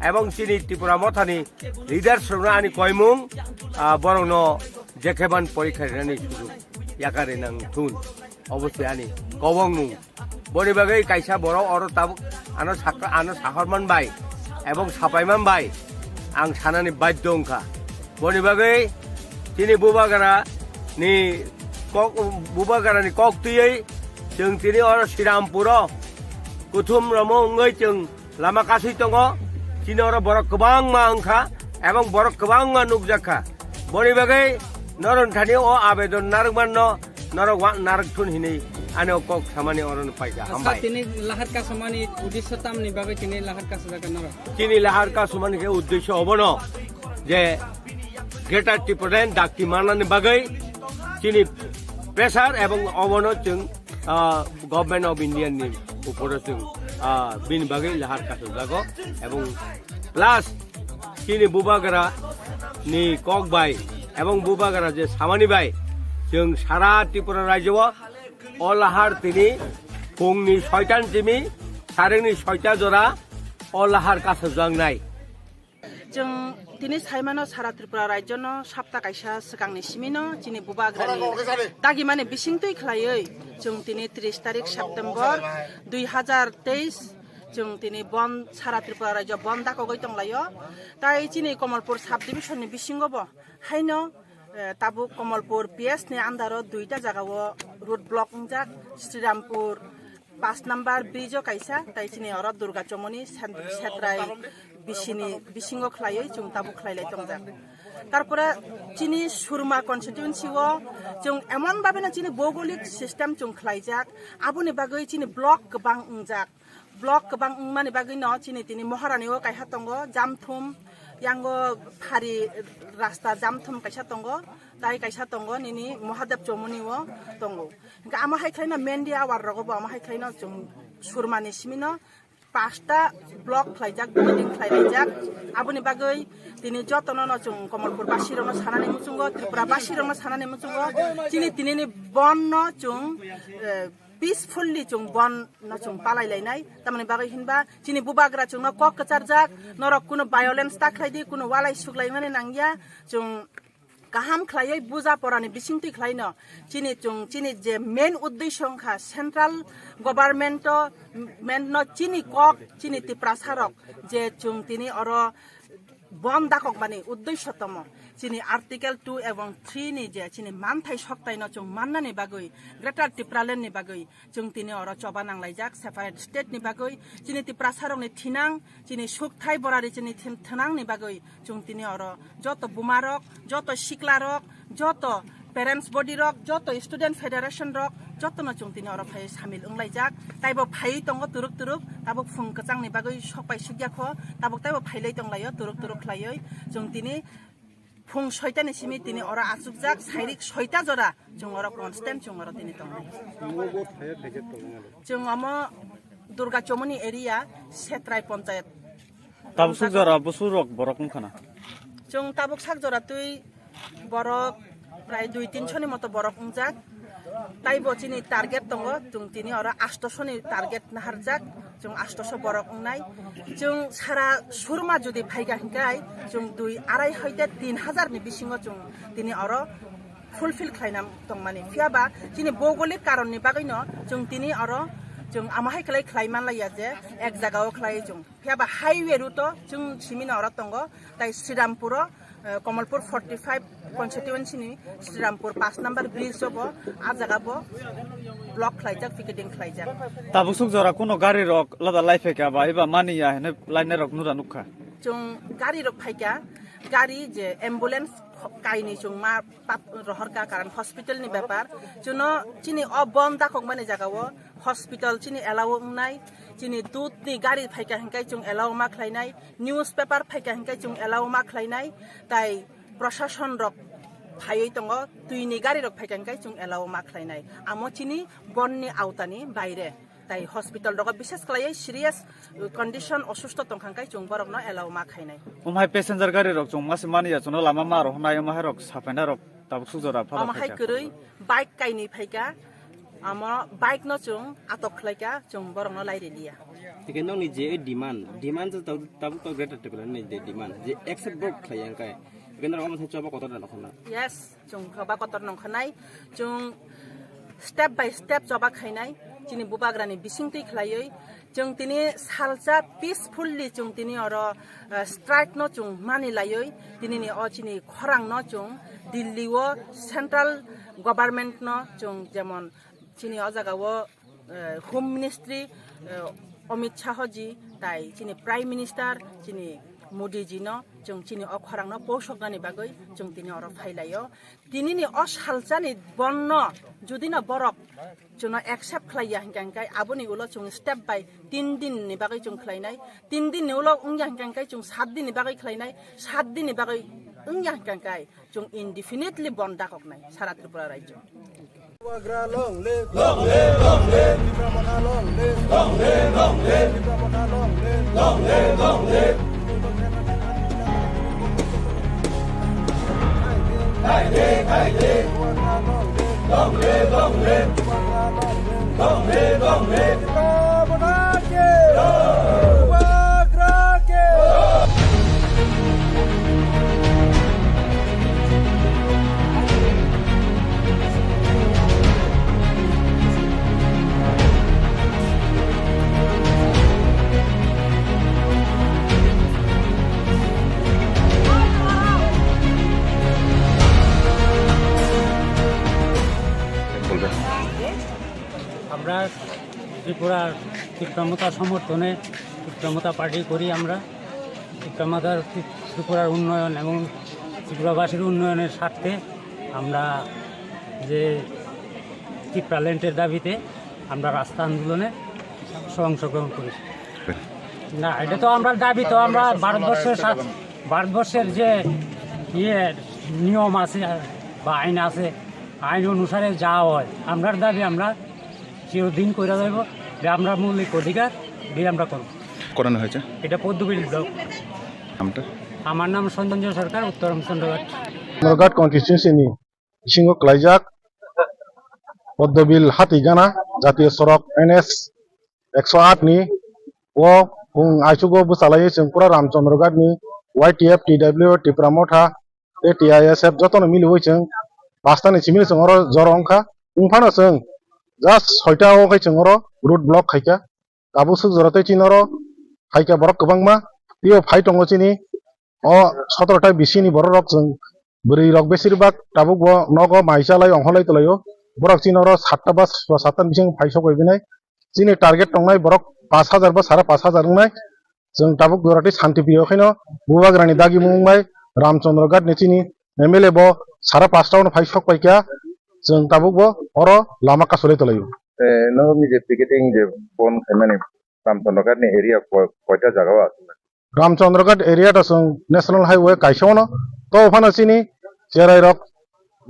ebong chini Tripura mothani leaders rokno ani koimung, ah, borokno jekheban porikha rinani sujuk yakarinang thun. Obosoi ani kobongmung. Boni bagwi kaisa borok oro tabuk ano sakha, ano sahorman bai ebong sapaiman bai ang sanani badhyo wngkha. Boni bagwi chini Bubagra ni kok, Bubagra ni kok twiwi chwng tini oro Srirampuro kuthum romo wngwi chwng lama kasui tongo. Chini oro borok kwbangma wngkha ebong borok kwbangma nukjakha. Boni bagwi norok thani o abedon narwkmanno norok wa-, narwk thun hinwi ani o kok samani oro no paikha. Hambai. Tini lahar kasumani uddesho tamni bagwi tini lahar kasujak norok? Chini lahar kasumani khe uddesho obono je Greater Tipraland dakti manani bagwi Chini pressure ebong obono chwng, ah, Government of India ni uporo chwng, ah, bini bagwi lahar kasajak o ebong plus chini bubagra ni kok bai ebong bubagra je samani bai chwng sara Tripura rajyo o, o lahar tini phungni soita ni simi sarengni soita jora o lahar kasajak nai. Chwng tini saimano sara Tripura rajyono sapta kaisa swkangni simino chini bubagrani dagimani bisingtwi khlaiwi chwng tini tris tarik September dui hazar teis chwng tini bon sara Tripura rajyo bon dakogwi tonglaio. Tai chini Komolpur sub division ni bisingo bo haino, eh, tabuk Komolpur P S ni under o duita jaga o road block wngjak, Srirampur paanch number bridge o kaisa, tai chini oro Durga Chomoni sen-, Setrai bisini bisingo khlaiwi chwng tabuk khlailai tongjak. Tarpore chini Surma constituency o chwng emon babeno chini bhougolik system chwng khlaijak, aboni bagwi chini block kwbang wngjak. Block kwbang wngmani bagwi no chini tini Maharani o kaisa tongo, Jamthum, yango phari rasta Jamthum kaisa tongo, tai kaisa tongo nini Mahadev Chomoni o tongo. Hingke amo hai khlaino Mendi awar rogo bo amo hai khlaino chwng Surmani simino pasta block khlaijak, building khlailaijak. Aboni bagwi tini jotono no chwng Komolpur basi rokno sanani muchungo, Tripura basi rokno sanani muchungo. Chini tinini bon no chwng, eh, peacefully chwng bon no chwng palai lainai. Tamoni bagwi hinba chini bubagra chwngno kok kwcharjak, norok kuno violence ta khlai di, kuno walai suklaimani nangya. Chwng kaham khlaiwi buja porani bisingtwi khlaino chini chwng chini je main uddesho wngkha central government o, main no chini kok chini Tiprasa rok je chwng tini oro bon dakokmani uddesho tomo chini article two ebong three ni je chini manthai soktaino chwng mannani bagwi Greater Tipraland ni bagwi chwng tini oro choba nanglaijak separate state ni bagwi, chini Tiprasa rokni thinang, chini sukthai borari chini thin-, thinang ni bagwi chwng tini oro joto buma rok, joto sikla rok, joto parents body rok, joto student federation rok, jotono chwng tini oro phai samil wnglaijak. Taibo phaiwi tongo turuk turuk, tabuk phung kwchang ni bagwi sokpai sukya kho, tabuk taibo phailai tonglaio turuk turuk khlaiwi. Chwng tini phung soita ni simi tini oro achukjak, sairik soita jora chwng oro constant chwng oro tini tongnai. Chwng omo Durga Chomoni area, Setrai Ponchayat. Tabuk suk jora busu rok borok wngkha na? Chwng tabuk sak jora twi borok prai dui tinso ni moto borok wngjak. Taibo chini target tongo, chwng tini oro astoso ni target naharjak, chwng astoso borok wngnai. Chwng sara Surma jodi phaikha hinkai, chwng dui arai hoite tin hazar ni bisingo chwng tini oro fulfill khlaina tongmani. Phiyaba chini bhougolik karon ni bagwi no chwng tini oro chwng amo hai khlai khlai manlaiya je ek jaga o khlai chwng. Phiyaba highway route o chwng simi no oro tongo, tai Srirampur o, eh, Komolpur forty five constituency ni Srirampur paanch number bridge o bo, ah jaga bo block khlaijak, picketing khlaijak. Tabuk suk jora kuno gari rok lada lai phaikha ba eba mani ya hwnwi lainai rok nura nukha. Chwng gari rok phaikha, gari je ambulance kainwi chwng ma pap rohorkha, karon hospital ni bepar. Chwngno chini o bon dakokmani jaga o hospital chini allow wngnai, chini dudh ni gari phaikha hinkai chwng allow ma khlainai, newspaper phaikha hinkai chwng allow ma khlainai, tai prosason rok phaiwi tongo, twi ni gari rok phaikha hinkai chwng allow ma khlainai. Amo chini bon ni aota ni baire. Tai hospital rogo bises khlaiwi serious condition, osusto tongkha hinkai chwng borokno allow ma khainai. Omo hai passenger gari rok chwng mase mani ya, chwngno lama ma rohornai, omo hai rok sapaina rok tabuk suk jora phano omo hai khaikha. Kwrwi bike kainwi phaikha, amo bike no chwng atok khlaikha, chwng borokno lairiliya. Tike nokni je demand, demand je tabuk, tabuk to Greater Tipraland ni je demand, je accept bo khlaiya hinkai. Tike norok omo sai choba kotor da nokhorna. Yes. Chwng choba kotor nongkha nai, chwng step by step choba khainai, chini bubagrani bisingtwi khlaiwi, chwng tini salsa peacefully chwng tini oro, eh, strike no chwng mani laiwi, tinini o chini khorang no chwng Delhi o central government no chwng jemon chini o jaga o eh, Home Ministry, eh, Amit Shah ji, tai chini Prime Minister, chini Modi ji no, chwng chini o khorang no posoknani bagwi chwng tini oro phailaio. Tinini o salsani bon no, jodi no borok chwngno accept khlaiya hinkhe, hinkhe aboni ulo chwng step by tin din ni bagwi chwng khlainai. Tin din ni ulo wngya hinkhe, hinkhe chwng sat din ni bagwi khlainai. Sat din ni bagwi Wngya hwnkha khe chwng indefinitely bon dakoknai sara Tripura rajyo. Bubagra long live, long live, long live. Tipra Motha long live, long live, long live. Tipra Motha long live, long live, long live. Khaide, khaide. Bubagra long live, long live, long live. Bubagra long live, long live, long live. Tipra Motha ki jai. Bubagra ki jai. আমরা ত্রিপুরার তীব্রমতা সমর্থনে তীব্রমতা পার্টি করি আমরা। ত্রিপুরা মাতার, ত্রিপুরার উন্নয়ন এবং ত্রিপুরাবাসীর উন্নয়নের স্বার্থে আমরা যে ত্রিপুরা ল্যান্ডের দাবিতে আমরা রাস্তা আন্দোলনে অংশগ্রহণ করেছি। না, এটা তো আমরা দাবি, তো আমরা ভারতবর্ষের সা-, ভারতবর্ষের যে ইয়ে নিয়ম আছে বা আইন আছে, আইন অনুসারে যা হয়, আমরার দাবি আমরা চিরদিন কইরা যাইব যে আমরা মৌলিক অধিকার দিয়ে আমরা করব। করানো হয়েছে। এটা পদ্মবিল ব্লক। নামটা? আমার নাম Sanjay Sarkar, Uttar Ramchandraghat. Ramchandraghat constituency ni bisingo klaijak Poddobil Hatigana jatiyo sorok N S ekso aat ni o bung aichugo bwchalaiwi chwng pura Ramchandraghat ni Y T F, T W, Tipra Motha tei T I S F jotono miliwi chwng pasta ni simi chwng oro joro wngkha. Wngphano chwng just soita o khe chwng oro road block khaikha. Tabuk swk jora tei chini oro phaikha borok kwbangma. Teibo phai tongo chini o sotoro ta bisini borok rok chwng bwrwi rok besir bak tabuk bo nogo mai chalai ongkholai tolaio. Borok chini oro satta ba satta ni bising phai sok bai binai. Chini target tongnai borok pash hajar ba sara pash hajar wngnai. Chwng tabuk jora tei shanti priyo khaino Bubagrani dagimung bai Ramchandra Ghat ni chini M L A bo sara pasta ono phai sok pai kha. Chwng tabuk bo oro lama kasulai tolaio. Eh, no, mi je picketing je bon khaimani Ramchandra Ghat ni area ko-, koita jaga o aswk? Ramchandraghat area ta chwng National Highway kaisa ono. To phano chini cherai rok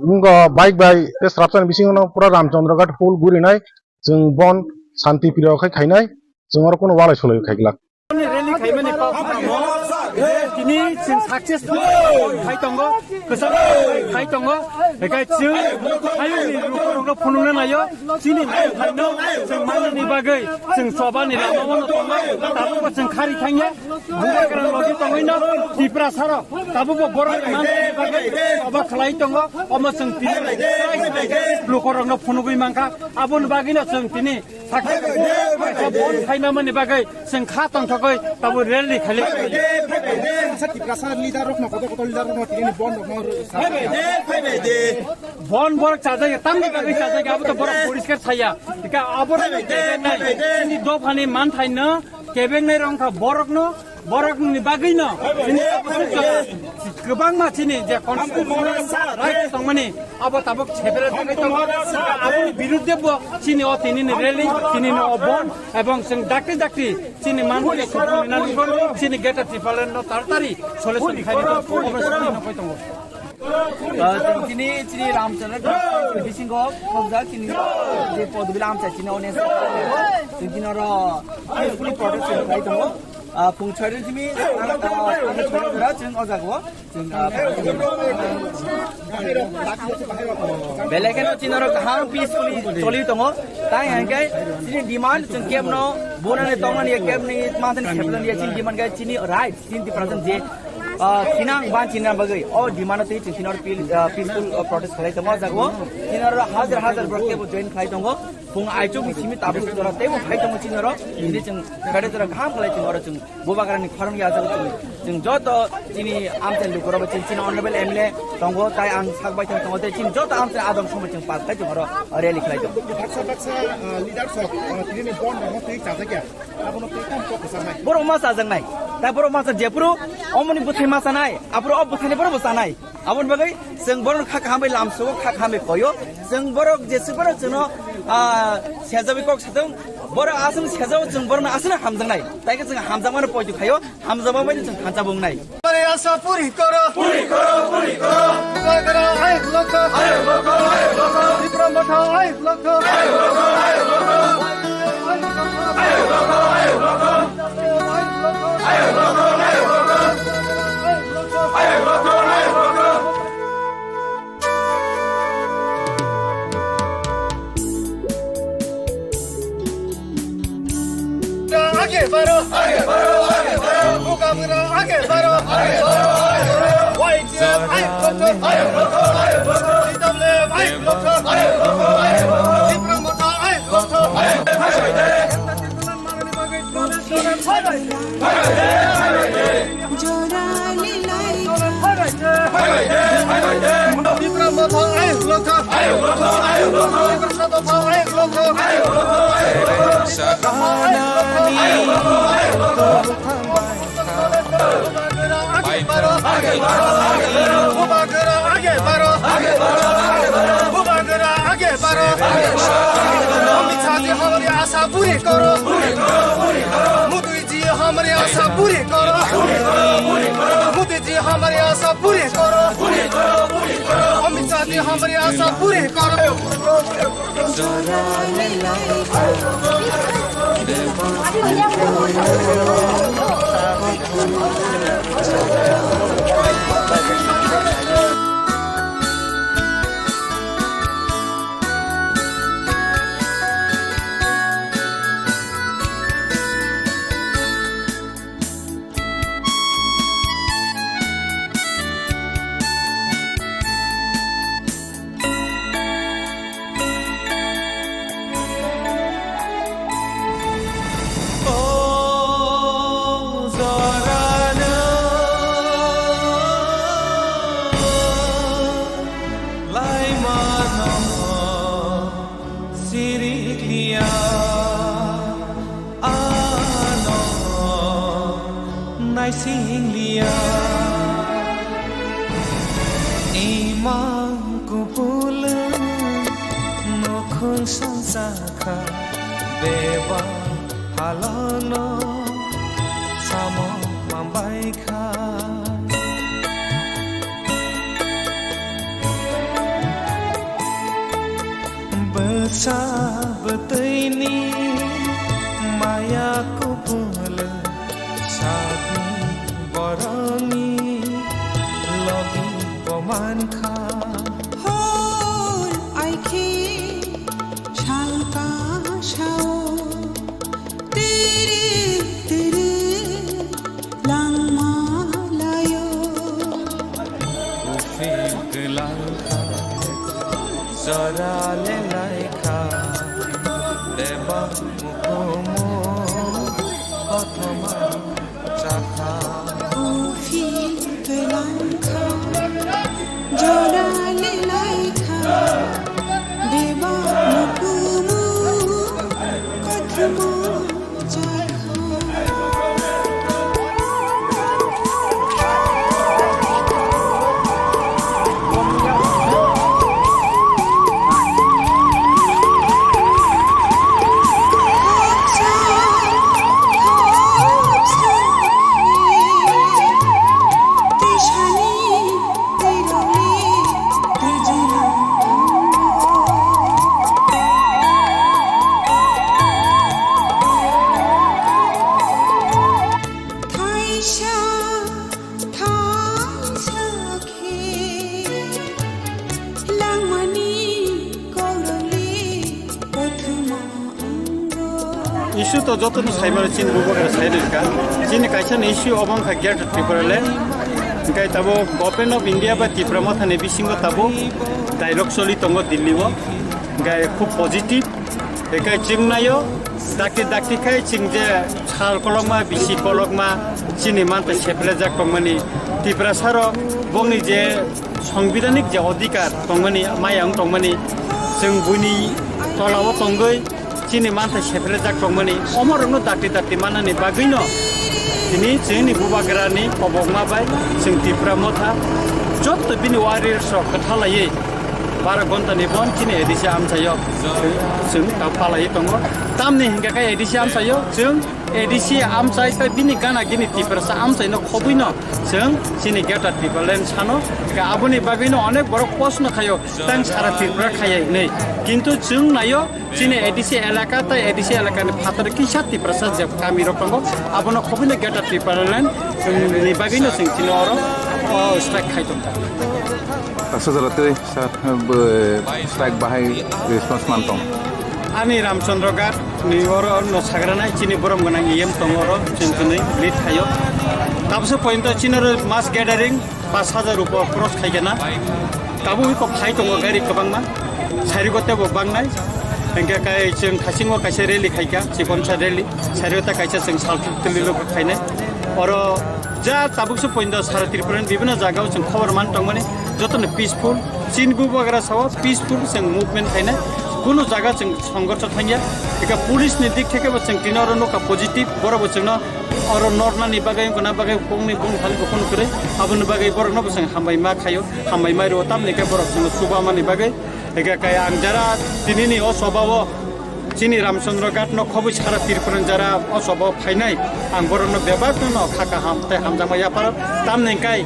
wngkha bike bai tei srapsani bisingo no pura Ramchandraghat full gurinai chwng bon shanti priyo khai khainai chwng oro kuno walai sulai khai glak. Rally khaimani kok tini chwng successful khai tongo, kwchang khai tongo, ekai chwng hayungni rukno phunukna nayo, chini khaino chwng manani bagwi chwng chobani lama wano tongo, tabukbo chwng khari thangya. Bubagrani logi tongwino Tiprasarok tabukbo borok manthani bagwi obo khlai tongo, omo chwng tini lukorokno phunugwi mankha. Aboni bagwino chwng tini sakha bon khaimamani bagwi chwng kha tongthokgwi tabuk rally khaili. Sa Tiprasa leader rokno, kotor kotor leader rokno tini bon rokno. Bon borok chajak, tamni bagwi chajak, abo to borok poriskar saya. Ika abo to chini dophani manthaino. Kebengnai rok wngkha borokno, borokni bagwino chini kwbangma chini je constitutional right tongmani abo tabuk sebera jagwi tongo. Aboni birudde bo chini o tinini rally, tinini o bon, ebong chwng dakti dakti chini manthani subung nani chini Greater Tipraland no taratari solution khaina tongo. Ah, chwng chini, chini Ramchandra Ghat bisingo khobjak chini je Poddobil amchai chini ones chwng chini oro peacefully protest chwng khlai tongo. Ah, phung chhari chini, ah, ah, chwng o jaga o chwng, ah, belai kheno chini oro kaham peacefully choli tongo. Tai hwnkhe chini demand chwng kebno bunani tongmani kebni manthani separation chini demand khe chini right. Chini Tiprasa je, ah, thinang ban chini bagwi o demand twi chini oro pil-, ah, peaceful, ah, protest khlai tongo o jaga o. Chini oro hajar hajar borok teibo join khlai tongo. Phung aichuk ni simi tabuk jora teibo phai tongo chini oro. Chini chwng kare jora kaham khlai chwng oro chwng Bubagrani khorang ya jaga chwng, chwng joto chini amchai lukurok chini, chini honorable M L A tongo, tai ang sak bai tongo, tei chini joto amchai adong somoi chwng pal khlai chwng oro rally khlai tongo. Baksa baksa, ah, leaders rok, ah, tini ni bon rok twi chajakya. Abono twi kam kok kwchaknai. Borok ma chajaknai. Tai borok ma chajak, jephuru omoni bwthai ma chanai, aphuru o bwthaini borok bo chanai. Aboni bagwi chwng borok kha kaham bai lamsao, kha kaham bai koyo. Chwng borok jesa borok chwngno, ah, sejawi kok satung. Borok aswk sejao chwng borokno aswkno hamjaknai. Tai khe chwng hamjakmano poito khaio, hamjakma bai chwng thansa bungnai. Asa puri koro. Puri koro, puri koro. Bubagra ayuk lokho. Ayuk lokho, ayuk lokho. Tipra Motha ayuk lokho. Ayuk lokho, ayuk lokho. Ayuk lokho, ayuk lokho. Ayuk lokho, ayuk lokho. Ayuk lokho, ayuk lokho. Age baro, age baro, age baro. Bubagra age baro, age baro, age baro. Y T F ayuk lokho, ayuk lokho, ayuk lokho. T W F ayuk lokho, ayuk lokho, ayuk lokho. Tipra Motha ayuk lokho, ayuk lokho. Tipra Motha ayuk lokho. Tipra Motha ayuk lokho. Bubagra age baro. Bubagra age baro. Amit Shah ji hamari asa puri koro. Modi ji hamari asa puri koro. Modi ji hamari asa puri koro. Amit Shah ji hamari asa puri koro. O jorano laimano sirikliya. Ano naising liya, imang kupul nukhung songsa kha, beba halano samo mambai kha. Bwsa bwtwini maya kubul sakni borokni logi bo mankha. Hor aikhe salka sao tiri tiri langma layo. Uphil kwlangkha, jora lelaikha, bebak mukumu kothoma chakha. Uphil kwlangkha, jora lelaikha, bebak mukumu kothoma. Thaisa thaisa khe langmani kaurangli kothoma. Issue to jotono saimano chini bubagra sai rwkha. Chini kaisa ni issue obo wngkha Greater Tipraland. Hingke tabo Government of India bai Tipra Mothani bisingo tabo dialogue choli tongo Delhi o. Hingke khub positive. Hingke chwng naio dakti dakti khai chwng je sal kolokma, bisi kolokma chini mantha seplejak tongmani. Tiprasa rok bongni je Songbidanik je odhikar tongmani, maya wng tongmani, chwng buini tolao tongwi chini mantha seplejak tongmani, omorokno dakti dakti mannani bagwino tini chini bubagrani kobokma bai chwng Tipra Motha jotto bini warriors rok kwthalaiwi Bara gonta ni bon chini A D C amchaio chwng ta palai tongo. Tamni hinkhe khe A D C amchaio chwng A D C amchai tei bini gana gini Tiprasa amchaino khobuino chwng chini Greater Tipraland sano. Hinkhe aboni bagwino onek borok post no khaio tang sara Tripura khaiya hinwi. Kintu chwng naio chini A D C elaka tei A D C elakani phataro kisa Tiprasa je kamirok tongo, abono khobuino Greater Tipraland ni bagwino chwng chini oro o strike khai tongkha. Taksa jora tei sir, bo strike bahai response man tong? Ani Ramchandra Ghat ni oro no sagranai chini borom gwnang E M tongo oro chwng chwngwi lead khaio. Tabukso point o chini oro mass gathering pash hajar upor cross khaikha na. Tabuk iko phai tongo gari kwbangma. Sarigo tebo bangnai. Hingke kai chwng khasingo kaisa rally khaikha, chikonsa rally. Sarigo ta kaisa chwng salthwk twlwilo khainai. Oro ja tabukso point o sara Tripura ni bibhinno jaga o chwng khobor man tongmani jotono peaceful. Chini bubagra sao peaceful chwng movement khainai. Kunu jaga chwng songgorsho thangya. Ika police ni dik theke bo chwng tini oro nukha positive. Borok bo chwngno oro nornani bagwi, wngkha na bagwi, bongni bongthani bo phone kwrwi, aboni bagwi borokno bo chwng hambai ma khaio, hambai mai rwo, tamni khe borok chwngno chubamani bagwi. Eke kai ang jara tinini o sobao chini Ramchandra Ghat no khobwi sara Tripura ni jara o sobao phainai, ang borokno bebak no kha kaham tei hamjakma yapharo, tamni kai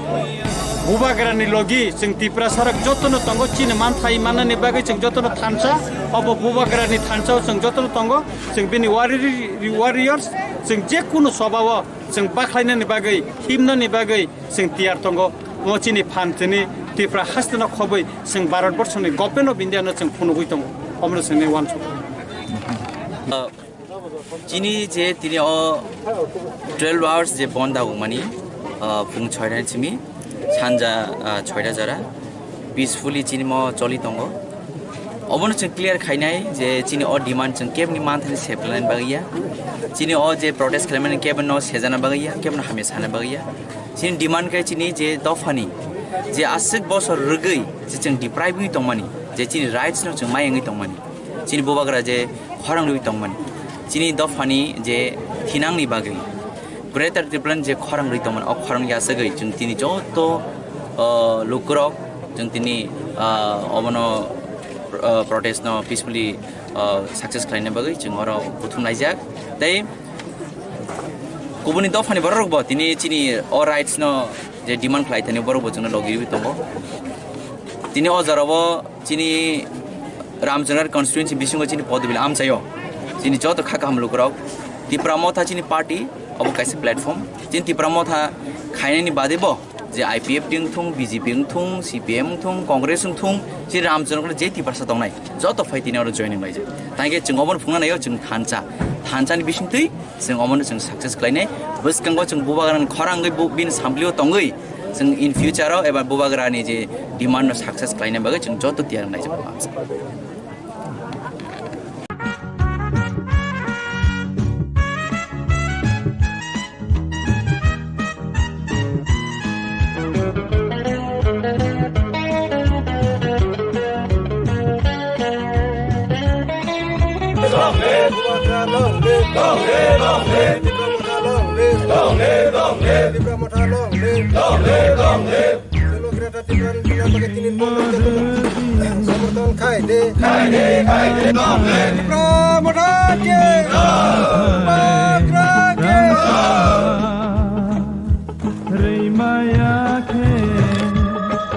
bubagrani logi chwng Tiprasa rok jotono tongo, chini manthai manani bagwi chwng jotono thansa, obo bubagrani thansao chwng jotono tongo, chwng bini warri-, warriors, chwng je kunu sobao chwng bakhlainani bagwi, himnani bagwi chwng tiyar tongo. Omo chini phan chini Tripura hasteno khobwi chwng Bharat Borshoni Government of India no chwng phunugwi tongo. Omono chwngni uansuk. Uh, chini je tini o twelve hours je bon dagwkmani, uh, phung chhoita simi sanja, uh, chhoita jora peacefully chini mo choli tongo. Obono chwng clear khainai je chini o demand chwng kebni manthani seplainani bagwi ya. Chini o je protest khlaimani kebno sejana bagwi ya, kebno hamya sana bagwi ya. Chini demand khe chini je dophani je aswk bosor rwgwi je chwng deprive wngwi tongmani, je chini rights no chwng mayengwi tongmani, chini bubagra je khorang rwgwi tongmani, chini dophani je thinangni bagwi. Greater Tipraland je khorang rwi tongmani, o khorang yasagwi chwng tini joto, o, lukurok chwng tini, a, obono, o, protest no peacefully, o, success khlaina bagwi chwng oro buthum laijak. Tei kubuni dophani borok rok bo tini chini o rights no je demand khlai thani borok bo chwngno logi rwi tongo. Tini o jora o Chini Ramchandra constituency bisingo chini Podobil amchaio chini joto kha kaham lukurok, Tipra Motha chini party, obo kaisa platform. Chini Tipra Motha khainani bade bo je I P F T wngthung, B J P wngthung, C P M wngthung, Congress wngthung, chini Ramchandra je Tiprasa tongnai joto phai tini oro joining laijak. Tangke chwng obono phungna naio chwng thansa, thansani bisingtwi Chwng omono chwng success khlainai. Bwskango chwng bubagrani khorang wngwi bu-, bini samplio tongwi chwng in future-o eba bubagrani je demand-no success khlaina bagwi chwng joto tiyar wngnai chwng. Tipra Motha ki Bubagra ki Rwimaya khe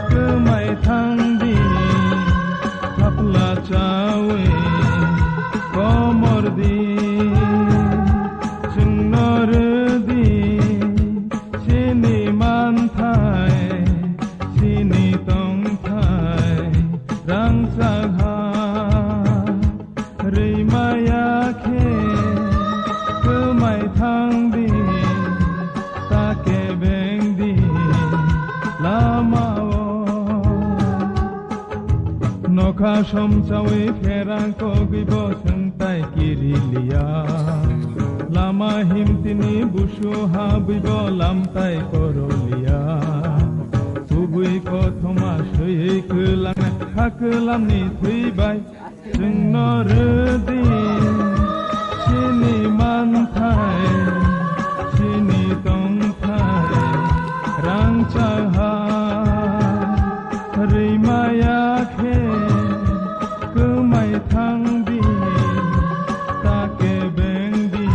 kwmai thang di, thapla chawi komor di, chwngno rw di, chini manthai, chini tongthai, rangchak ha. Rwimaya khe kwmai thang di, ta kebeng di lama-o. Nokha somchawi pherang kogwi bo swngtai kiri liya. Lama himtini busu habwi bo lamtai koro liya. Kubui kothoma swiwi kwlangnai ha kwlamni thwi bai. Chwngno rw di chini manthai, chini tongthai, rangchak ha rwimaya khe Thangdi, ta kebengdi,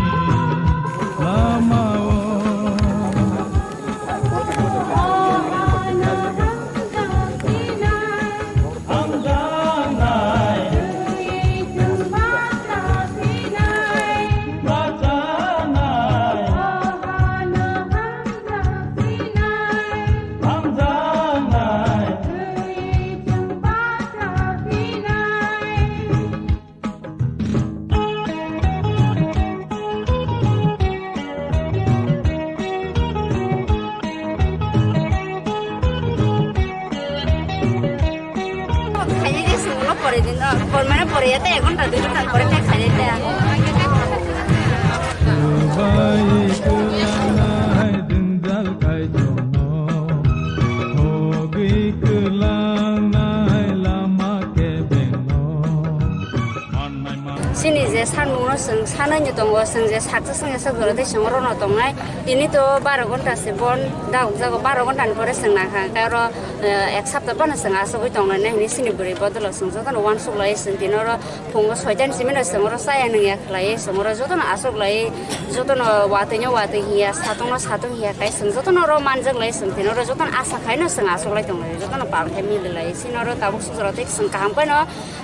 lamao. Hamjaknai, bachanai, hamjaknai. Khaidi de sunglo pore din, oh, por mane pore ya te ek ghonta dui ghonta pore te khaidi de. Bai kwlanai dinjal kai chwngno, hogwi kwlanai lama kebengno. Chini je sanmungno chwng sanai ni tongo, chwng je saksa songya sak jora tei chwng oro no tongnai. Tini to baro ghonta se bon dauk jago, baro ghonta ni pore chwng nangkha. Khe oro, eh, ek sapta phano chwng asugwi tongnai nai hinwi chini bwrwi bodolo chwng jotono uansuk lai chwng tini oro phungo soita ni simi no chwng oro chaya nungya khlai chwng oro jotono asuk lai, jotono watwi no watwi hiya, satung no satung hiya kai chwng jotono oro manjak lai chwng tini oro jotono asa khai no chwng asuk lai tonglai jotono pal khai mili lai chini oro tabuk sujaro tei chwng kaham khai no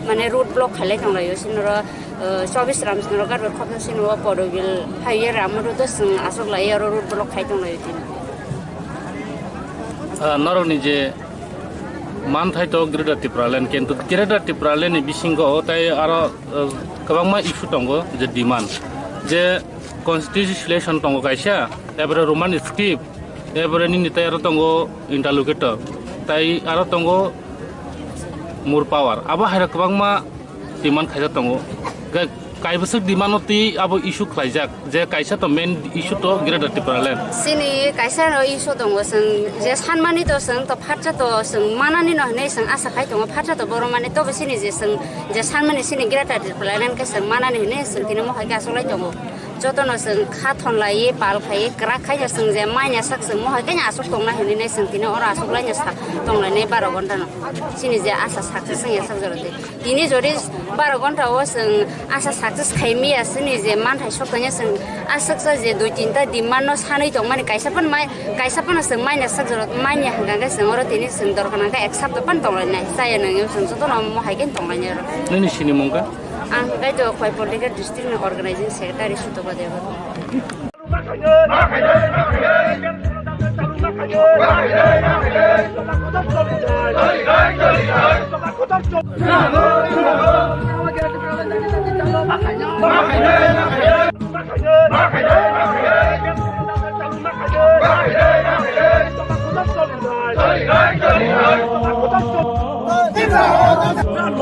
mane road block khailai tonglaio, sinoro, eh, chobis ram sinoro garbor khopsa sinoro Porobil highway ram road o chwng aswk lai oro road block khai tonglaio tini. Ah, norokni je manthai to Greater Tipraland, kintu Greater Tipraland ni bisingo o tai aro, eh, kwbangma issue tongo je demand, je constitution tongo kaisa, ebore Roman script, ebore nini tai aro tongo interlocutor, tai aro tongo more power. Abo haira kwbangma demand khaijak tongo. Ga-, kaibwswk demand no twi abo issue khlaijak, je kaisa to main issue to Greater Tipraland. Chini kaisa no issue tongo, chwng je sanmani to chwng to phatsa to chwng manani no hinwi chwng asa khai tongo, phatsa to borok mani tobo chini je chwng je sanmani chini Greater Tipraland khe chwng manani hinwi chwng tini mohai khe achuklai tongo. Jotono chwng kha thon laiwi, pal khaiwi, kwrak khaino chwng je manya sak chwng mohai khe aswk tongnai hinwi nai chwng tini oro aswk laino sak tonglainai baro ghonta no. Chini je asa sak se chwng ya sak jora tei. Tini jodi baro ghonta o chwng asa sak se khai miya chini je manthai sok tongya chwng aswk sa je dui tinta demand no sanwi tongmani kaisa phan mai, kaisa phano chwng manya sak jora manya hwnkha khe chwng oro tini chwng dorkha nangkha ek sapta phan tonglainai. Chaya nangya chwng jotono mohai khe tonglainai oro. Nini sinimung kha? Ang kaitor Khwai Political District ni Organizing Secretary Sutoba Debbarma.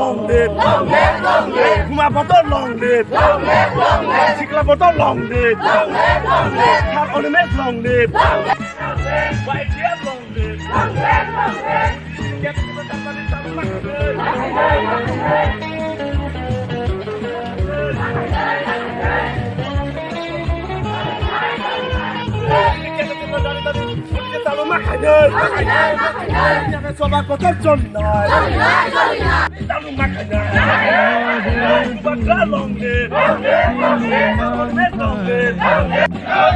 Long live! Long live, long live! Buma Bodol long live! Long live, long live! Sikla Bodol long live! Long live, long live! Sir Animesh long live! Long live, long live! Y T F long live! Long live, long live! Choba kotor choli nai. Talu makanai. Bakra long live. Long live, long live. Long live.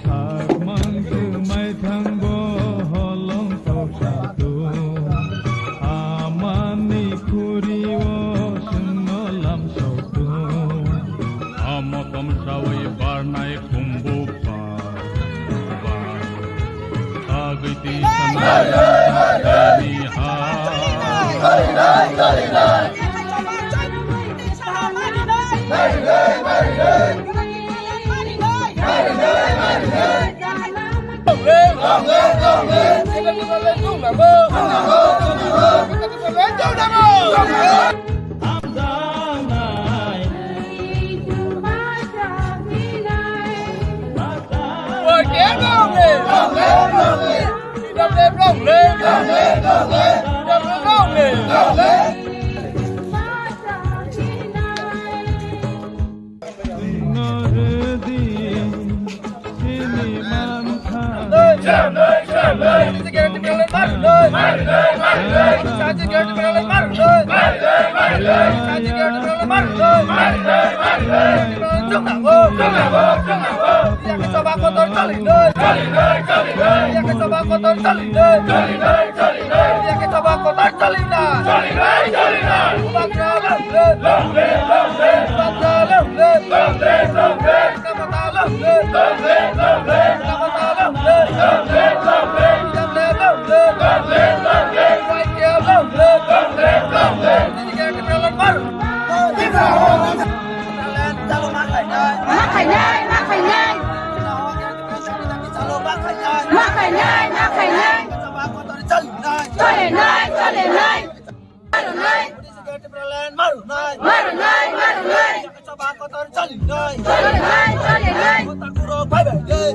Sakmang kwmai thangbo holong toksa tung. Amani khuri o chwngno lam sok tung. Amo tomsawi barnai khumbu bar, bar. Sagwi twi sanai tini ha. Ma khainai, ma khainai. Ma khainai, ma khainai. Cholinai, cholinai. Marunai. Marunai, marunai. Cholinai, cholinai.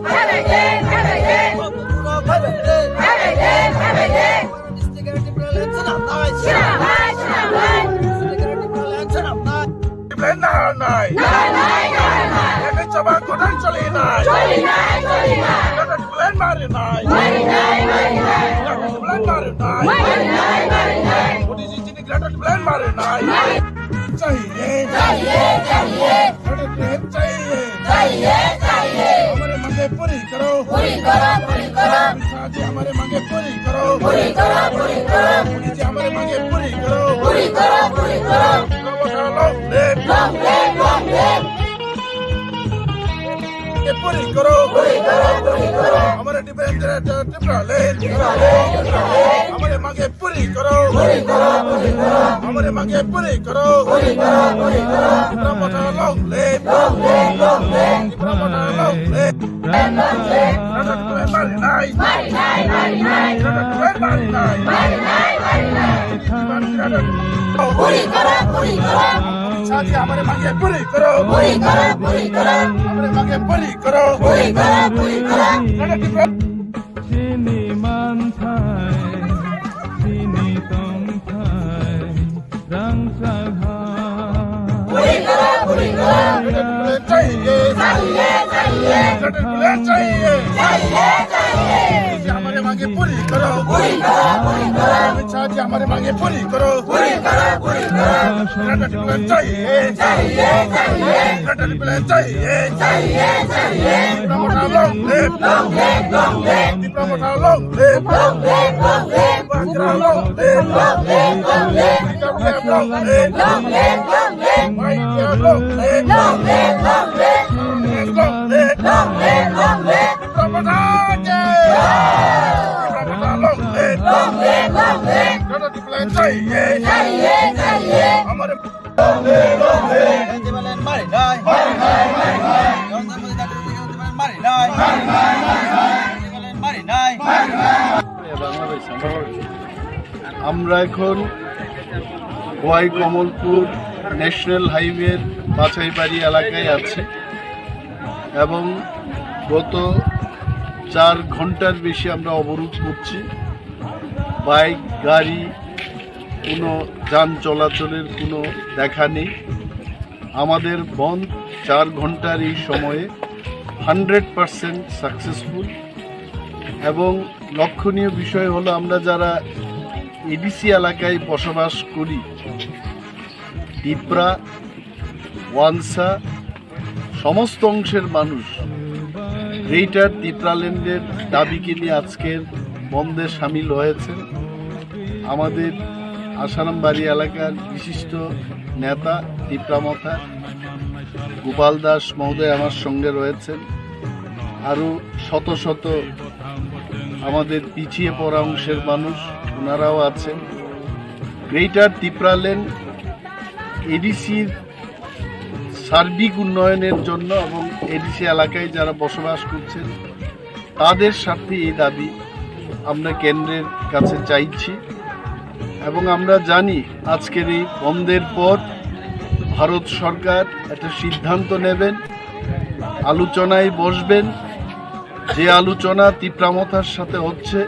Phaibai de, phaibai de. Phaibai de, phaibai de. Swnamnai, swnamnai. Plan naharnai. Naharnai, naharnai. Yakni choba kotor cholinai. Cholinai, cholinai. Plan marinai. Marinai, marinai. Plan marinai. Marinai, marinai. Modi ji chini greater plan marinai. Chahiye. Chahiye, chahiye. Greater plan chahiye. Chahiye, chahiye. Hamare mange puri karo. Puri karo, puri karo. Shah ji hamare mange puri karo. Puri karo, puri karo. Modi ji hamare mange puri karo. Puri karo, puri karo. Long live. Long live, long live. Puri karo. Puri karo, puri karo. Hamare Tripura, Tripura land. Tripura land, Tripura land. Hamare mange puri karo. Puri karo, puri karo. Hamare mange puri karo. Puri karo, puri karo. Tipra Motha long live. Long live, long live. Tipra Motha long live. Long live. Mari nai. Mari nai, mari nai. Mari nai, mari nai. Puri karo, puri karo. Shah ji hamare mange puri karo. Puri karo, puri karo. Hamare mange puri karo. Puri karo, puri karo. Chini manthai, chini tongthai, rangchak ha. Puri karo, puri karo. Chahiye. Chahiye, chahiye. Chahiye, chahiye. मांगे पूरी करो। पूरी करो, पूरी करो। अमित शाह जी हमारी मांगे पूरी करो। पूरी करो, पूरी करो। Greater Tipraland चाहिए। चाहिए, चाहिए। Greater Tipraland चाहिए। चाहिए, चाहिए। Tipra Motha long live। Long live, long live। Tipra Motha long live। Long live, long live। Tipra Motha long live। Long live, long live। Long live, long live। Long live, long live। Long live, long live। Long live, long live। Tipra Motha ki jai! Tipra Motha long live! Long live, long live! Greater Tipraland चाहिए! चाहिए, चाहिए! हमारे Tipraland मारी नहीं! मारी नहीं, मारी नहीं! Tipraland मारी नहीं! मारी नहीं, मारी नहीं! Tipraland मारी नहीं! আমরা এখন খোয়াই কমলপুর ন্যাশনাল হাইওয়ের বাছাইবাড়ি এলাকায় আছি এবং গত চার ঘন্টার বেশি আমরা অবরোধ করছি। বাইক, গাড়ি, কোনো যান চলাচলের কোনো দেখা নেই। আমাদের বন্ধ চার ঘন্টার এই সময়ে হান্ড্রেড পার্সেন্ট সাকসেসফুল। এবং লক্ষণীয় বিষয় হলো, আমরা যারা এডিসি এলাকায় বসবাস করি, তিপ্রা, ওয়ানসা, সমস্ত অংশের মানুষ গ্রেটার তিপ্রাল্যান্ডের দাবিকে নিয়ে আজকের বন্ধে সামিল হয়েছেন। আমাদের আশারামবাড়ি এলাকার বিশিষ্ট নেতা তিপ্রা মথা গোপাল দাস মহোদয় আমার সঙ্গে রয়েছেন। আরও শত শত আমাদের পিছিয়ে পড়া অংশের মানুষ, ওনারাও আছেন। গ্রেটার তিপ্রাল্যান্ড এডিসির সার্বিক উন্নয়নের জন্য এবং এডিসি এলাকায় যারা বসবাস করছেন, তাদের স্বার্থে এই দাবি আমরা কেন্দ্রের কাছে চাইছি। এবং আমরা জানি, আজকের এই বন্ধের পর ভারত সরকার একটা সিদ্ধান্ত নেবেন, আলোচনায় বসবেন। যে আলোচনা তিপ্রা মথার সাথে হচ্ছে,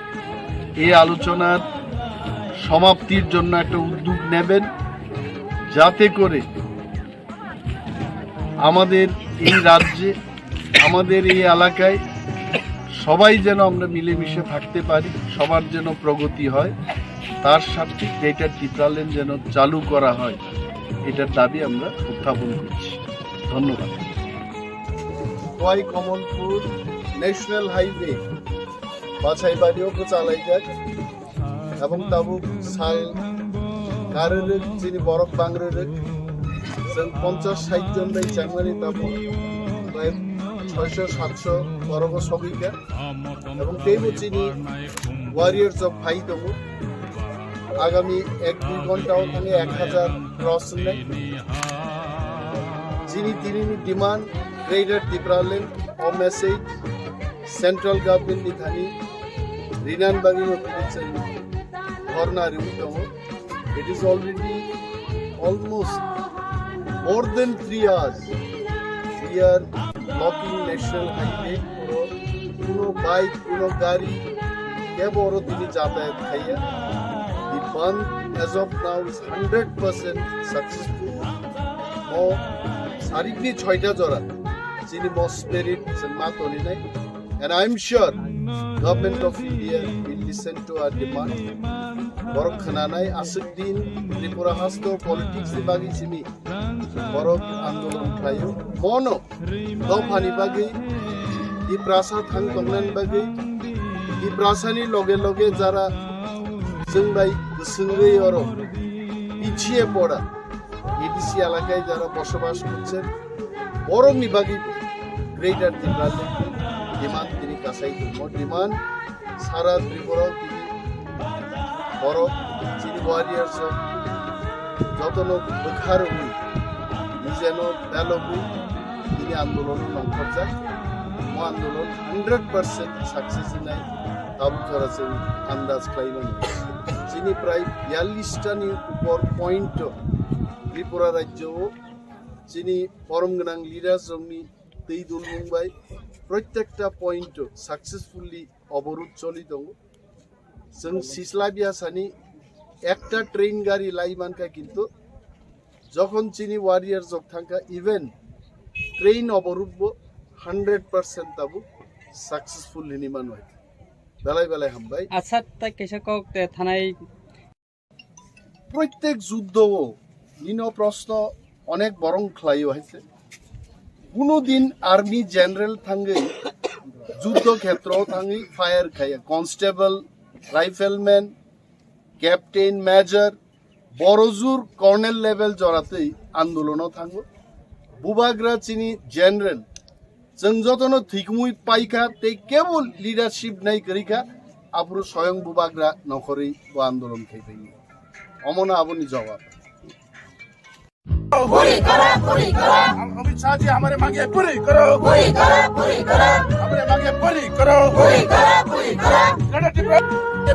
এই আলোচনার সমাপ্তির জন্য একটা উদ্যোগ নেবেন, যাতে করে আমাদের এই রাজ্যে, আমাদের এই এলাকায় সবাই যেন আমরা মিলেমিশে থাকতে পারি, সবার যেন প্রগতি হয়, তার স্বার্থে গ্রেটার তিপ্রাল্যান্ড যেন চালু করা হয়, এটার দাবি আমরা উত্থাপন করছি। ধন্যবাদ। খোয়াই কমলপুর ন্যাশনাল হাইওয়ে বাছাইবাড়িও চালাই যাক। Abong tabuk sal karwrwk chini borok bangrwrwk. Chwng ponchash sait jon bai changmani tabuk prai soisho satso borogo sogwikha. Abong teibo chini warriors rok phai tongo. Agami ek dui ghonta o thangwi ek hajar cross wngnai. Chini tinini demand Greater Tipraland o message central government ni thani rinan bagwi no tini chwng dhorna riwi tongo. It is already almost more than three hours we are blocking national highway. Kuno bike, kuno gari, kebo oro tini jatayat khaiya. The bandh as of now is hundred percent successful. O sarikni soita jora chini mo spirit se ma toninai. And I am sure Government of India will listen to our demand. Borok khwnanai aswk din Tripura hasto politics ni bagwi simi borok andolon khlaio. Mono dophani bagwi, Tiprasa thang tongnani bagwi, Tiprasani loge loge jara chwng bai kwswngwi oro pichhiye pora, ADC এলাকায় যারা বসবাস করছেন, বরংনি বাকি গ্রেটার ত্রিপুরা ডিমান্ড তিনি কাছাই দরমা ডিমান্ড সারা ত্রিপুরা তিনি বড় চিনি ওয়ারিয়ার্স যতন বেখার হই নিজেন বেলক হই তিনি আন্দোলন নংখরজাক। মো আন্দোলন হান্ড্রেড পার্সেন্ট সাকসেস নাই তাবু করা চিনি আন্দাজ খাইলাম। চিনি প্রায় বিয়াল্লিশটানি উপর পয়েন্ট ত্রিপুরা রাজ্য ও চিনি ফরম গনাং লিডার্স রংনি tei dul mungbai প্রত্যেকটা পয়েন্ট সাকসেসফুলি অবরোধ চলি দঙ্গ। Chwng sisla biya sani একটা ট্রেন গাড়ি লাই মানকা কিন্তু যখন চিনি ওয়ারিয়ার জগ থাকা ইভেন ট্রেন অবরোধ বো হান্ড্রেড পার্সেন্ট তাবু সাকসেসফুল হিনি মানবাই। Belai belai hambai. Acha, tai kaisa kok te thanai. Proitek juddo o nino proshno onek borong khlai o hai se. Kuno din army general thangwi juddo khetro thangwi fire khaiya, constable, rifleman, captain, major, borojur colonel level joratwi andolono thango. Bubagra chini general, chwng jotono thwikumui paikha tei kebo leadership nai kwrwikha, aphuru soyong Bubagra nokhorwi bo andolon khai phaio. Omono aboni jawab. पूरी करो, पूरी करो। अमित शाह जी, हमारे मांगे पूरी करो। पूरी करो, पूरी करो। हमारे मांगे पूरी करो। पूरी करो, पूरी करो। ग्रेटर टिप्रा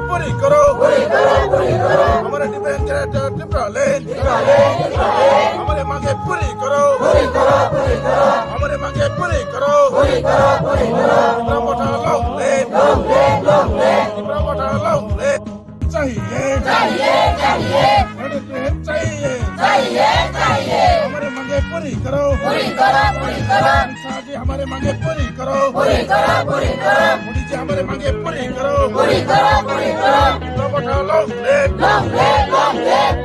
पूरी करो। पूरी करो, पूरी करो। हमारे डिफेंस ग्रेटर टिप्रा लैंड। टिप्रा लैंड, टिप्रा लैंड। हमारे मांगे पूरी करो। पूरी करो, पूरी करो। हमारे मांगे पूरी करो। पूरी करो, पूरी करो। टिप्रा मोर्चा long live। Long live, long live। Tipra मोर्चा long live। चाहिए, चाहिए, चाहिए। ग्रेटर टिप्रा लैंड चाहिए। चाहिए, चाहिए। हमारे मांगे पूरी करो। पूरी करो, पूरी करो। अमित शाह जी, हमारे मांगे पूरी करो। पूरी करो, पूरी करो। मोदी जी, हमारे मांगे पूरी करो। पूरी करो, पूरी करो। टिप्रा मोर्चा long live। Long live, long live।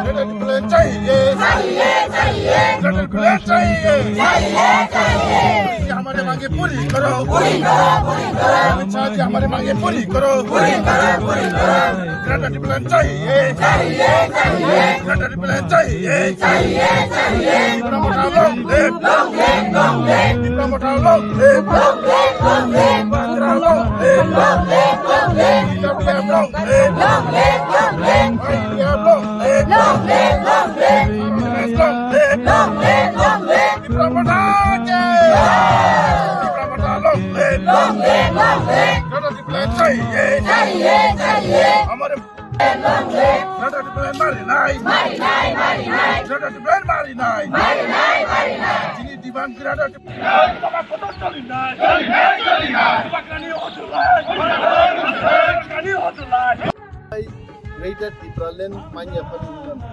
Greater Tipra लैंड चाहिए। चाहिए, चाहिए। ग्रेटर टिप्रा लैंड चाहिए। चाहिए, चाहिए। मोदी जी, हमारे मांगे पूरी करो। पूरी करो, पूरी करो। अमित शाह जी, हमारे मांगे पूरी करो। पूरी करो, पूरी करो। ग्रेटर टिप्रा लैंड चाहिए। चाहिए, चाहिए। ग्रेटर टिप्रा लैंड चाहिए। चाहिए, चाहिए। टिप्रा मोर्चा long live। Long live, long live। Tipra मोर्चा long live। Long live, long live। Tipra मोर्चा long live। Long live, long live। Tipra मोर्चा long live। Long live, long live। Tipra मोर्चा long live। Long live, long live। Tipra मोर्चा long live। टिप्रा मोर्चा long live। Long live, long live। Greater Tipra लैंड चाहिए। चाहिए, चाहिए। हमारे ग्रेटर टिप्रा लैंड मारी नाय। मारी नाय, मारी नाय। ग्रेटर टिप्रा लैंड मारी नाय। मारी नाय, मारी नाय। जोंनि demand greater Tipra land. Greater Tipraland manya phani wngmano.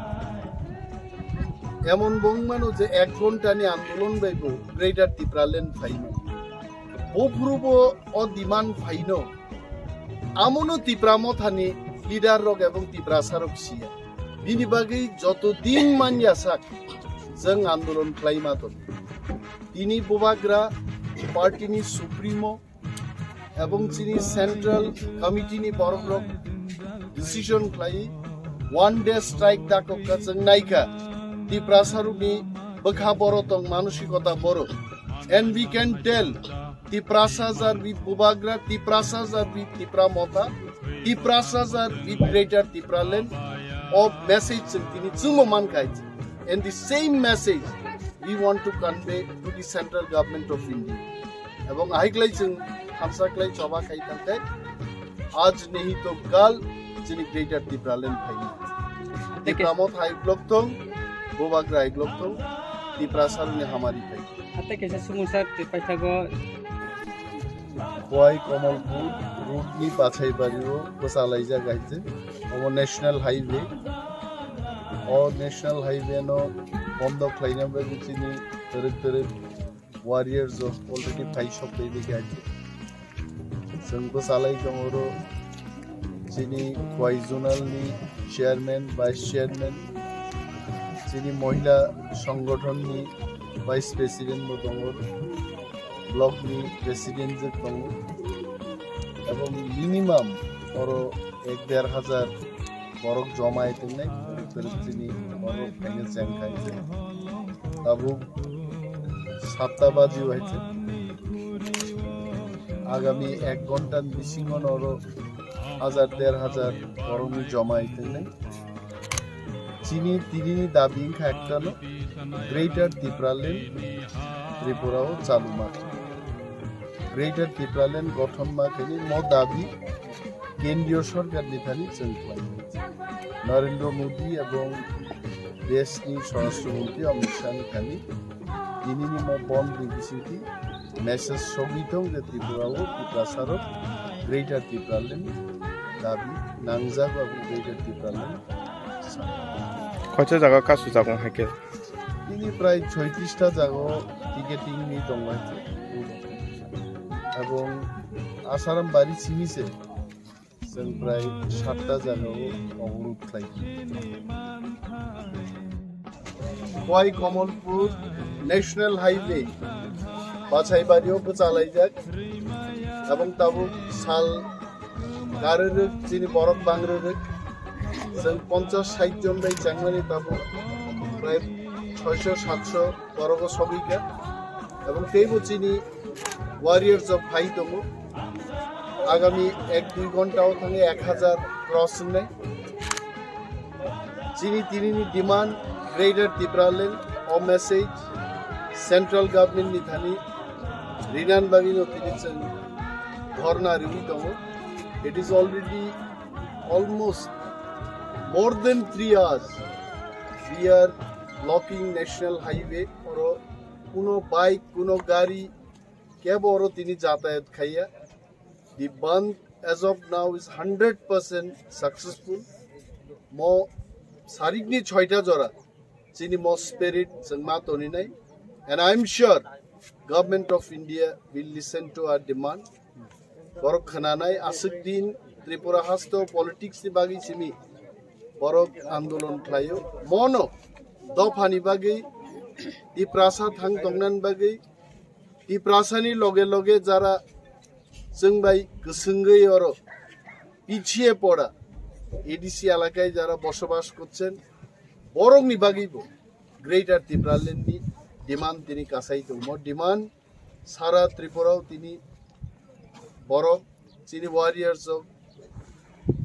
Emon bo wngmano je ek ghontani andolon bai bo Greater Tipraland phaimano. Bo phuru bo o demand phaino. Amono Tipra Mothani leader rok ebong Tiprasa rok siya. Bini bagwi joto din manya sak, chwng andolon khlai ma tongo. Tini Bubagra party ni supremo ebong chini central committee ni borok rok decision khlai one day strike dakok ka chwng naikha. Tiprasa rok ni bwkha boro tong, manosikota boro. And we can tell, Tiprasa are with Bubagra, Tiprasa are with Tipra Motha, Tiprasa are with Greater Tipraland. O message chwng tini chwngbo mankha. And the same message we want to convey to the central government of India. Ebong ahiklai chwng hamsa klai choba khai tangkhe, aaj nahi to kal chini Greater Tipraland phaina. Tipra Motha hai block thong, Bubagra hai block thong, Tiprasa rokni hamari phai. Ate kaisa sumungsa twi paithago. Khowai Kamalpur road ni bachai bari o bwchalaijak hai se. Omo national highway. O national highway no bondo khlaina bagwi chini twrwk twrwk warriors rok already phai sok twi dikha hai se. Chwng bwchalai tongo oro chini Khowai zonal ni chairman, vice chairman, chini mohila songgothon ni vice president bo tongo, block ni president je tongo, ebong minimum oro ek der hajar borok joma hai tongnai. Chini oro khaina cheng khai se. Tabuk satta baji hai se. Agami ek ghonta ni bisingo oro hajar der hajar borokni joma hai tengnai. Chini tinini dabi wngkha ektano, Greater Tipraland Tripura o chalu ma khe. Greater Tipraland gothon ma khe ni mo dabi kendriyo sorkar ni thani chwng khlai. Narendra Modi ebong deshni Swarashtra Mantri Amit Shah ni thani tinini mo bond ni bisingtwi message sogwi tong je Tripura o Tiprasa rok Greater Tipraland dabi nangjak ba Greater Tipraland. Koicha jaga kasu jago hai khe? Tini prai soitrista jago ticketing ni tong hai khe. Ebong Asaram bari simi se. Chwng prai satta jagao oborod khlai. Khowai Kamalpur National Highway Basaibari o bwchalaijak, ebong tabuk sal karwrwk chini borok bangrwrwk, chwng ponchash sait jon bai chengmani tabuk prai soisho satso borogo sogwikha, ebong teibo chini warriors rok phai tongo. Agami ek dui ghonta o thangwi ek hajar cross wngnai. Chini tinini demand Greater Tipraland o message central government ni thani rinan bagwi no tini chwng dhorna riwi tongo. It is already almost more than three hours we are blocking national highway. Oro kuno bike, kuno gari kebo oro tini jatayat khaiya. The bandh as of now is hundred percent successful. Mo sarikni choita jora chini mo spirit chwng ma toninai. And I am sure Government of India will listen to our demand. Borok khwnanai aswk din Tripura hasto politics ni bagwi simi borok andolon khlaio. Mono dophani bagwi Tiprasa thang tongnani bagwi Tiprasani loge loge jara chwng bai kwswngwi oro পিছিয়ে পড়া এডিসি এলাকায় যারা বসবাস করছেন, borokni bagwibo Greater Tipraland ni demand tini kasai tongmo. Demand sara Tripura o tini borok chini warriors rok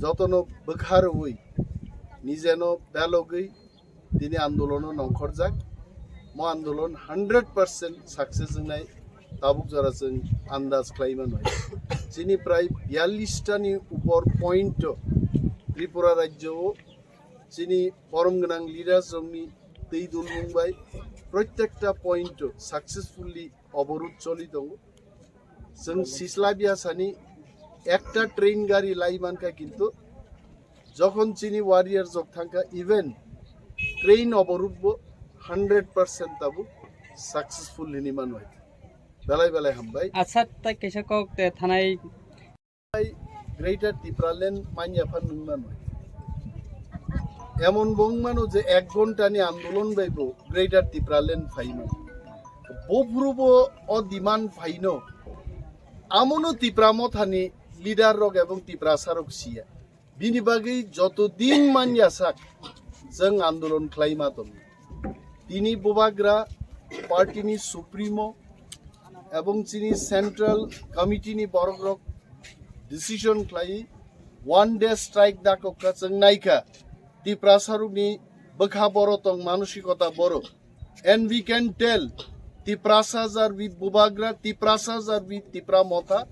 jotono bwkha rwui nijeno belogwi tini andolono nongkhorjak. Mo andolon hundred percent success wngnai tabuk jora chwng andaj khlai mano. Chini prai biyallish ta ni upor point o Tripura rajyo o chini borom gwnang leaders rokni twi dulmung bai protekta point o successfully oborod choli tongo. Chwng sisla biya sani ekta train gari lai mankha, kintu jokhon chini warrior jok thangkha, even train oborod bo hundred percent tabuk successful hinwi mano. Belai belai hambai. Acha, tai kaisa kok te thanai. Greater Tipraland manya phan nung mano. Emon bong mano je ek ghonta ni andolon bai bo Greater Tipraland phai mano. Bo phuru bo o demand phaino. Amono Tipra Mothani leader rok ebong Tiprasa rok siya. Bini bagwi joto din manya sak chwng andolon khlai ma tongo. Tini bubagra party ni supremo ebong chini central committee ni borok rok decision khlai one day strike dakokha chwng naikha. Tiprasa rokni bwkha boro tong, manosikota boro. And we can tell, Tiprasas are with Bubagra, Tiprasas are with Tipra Motha,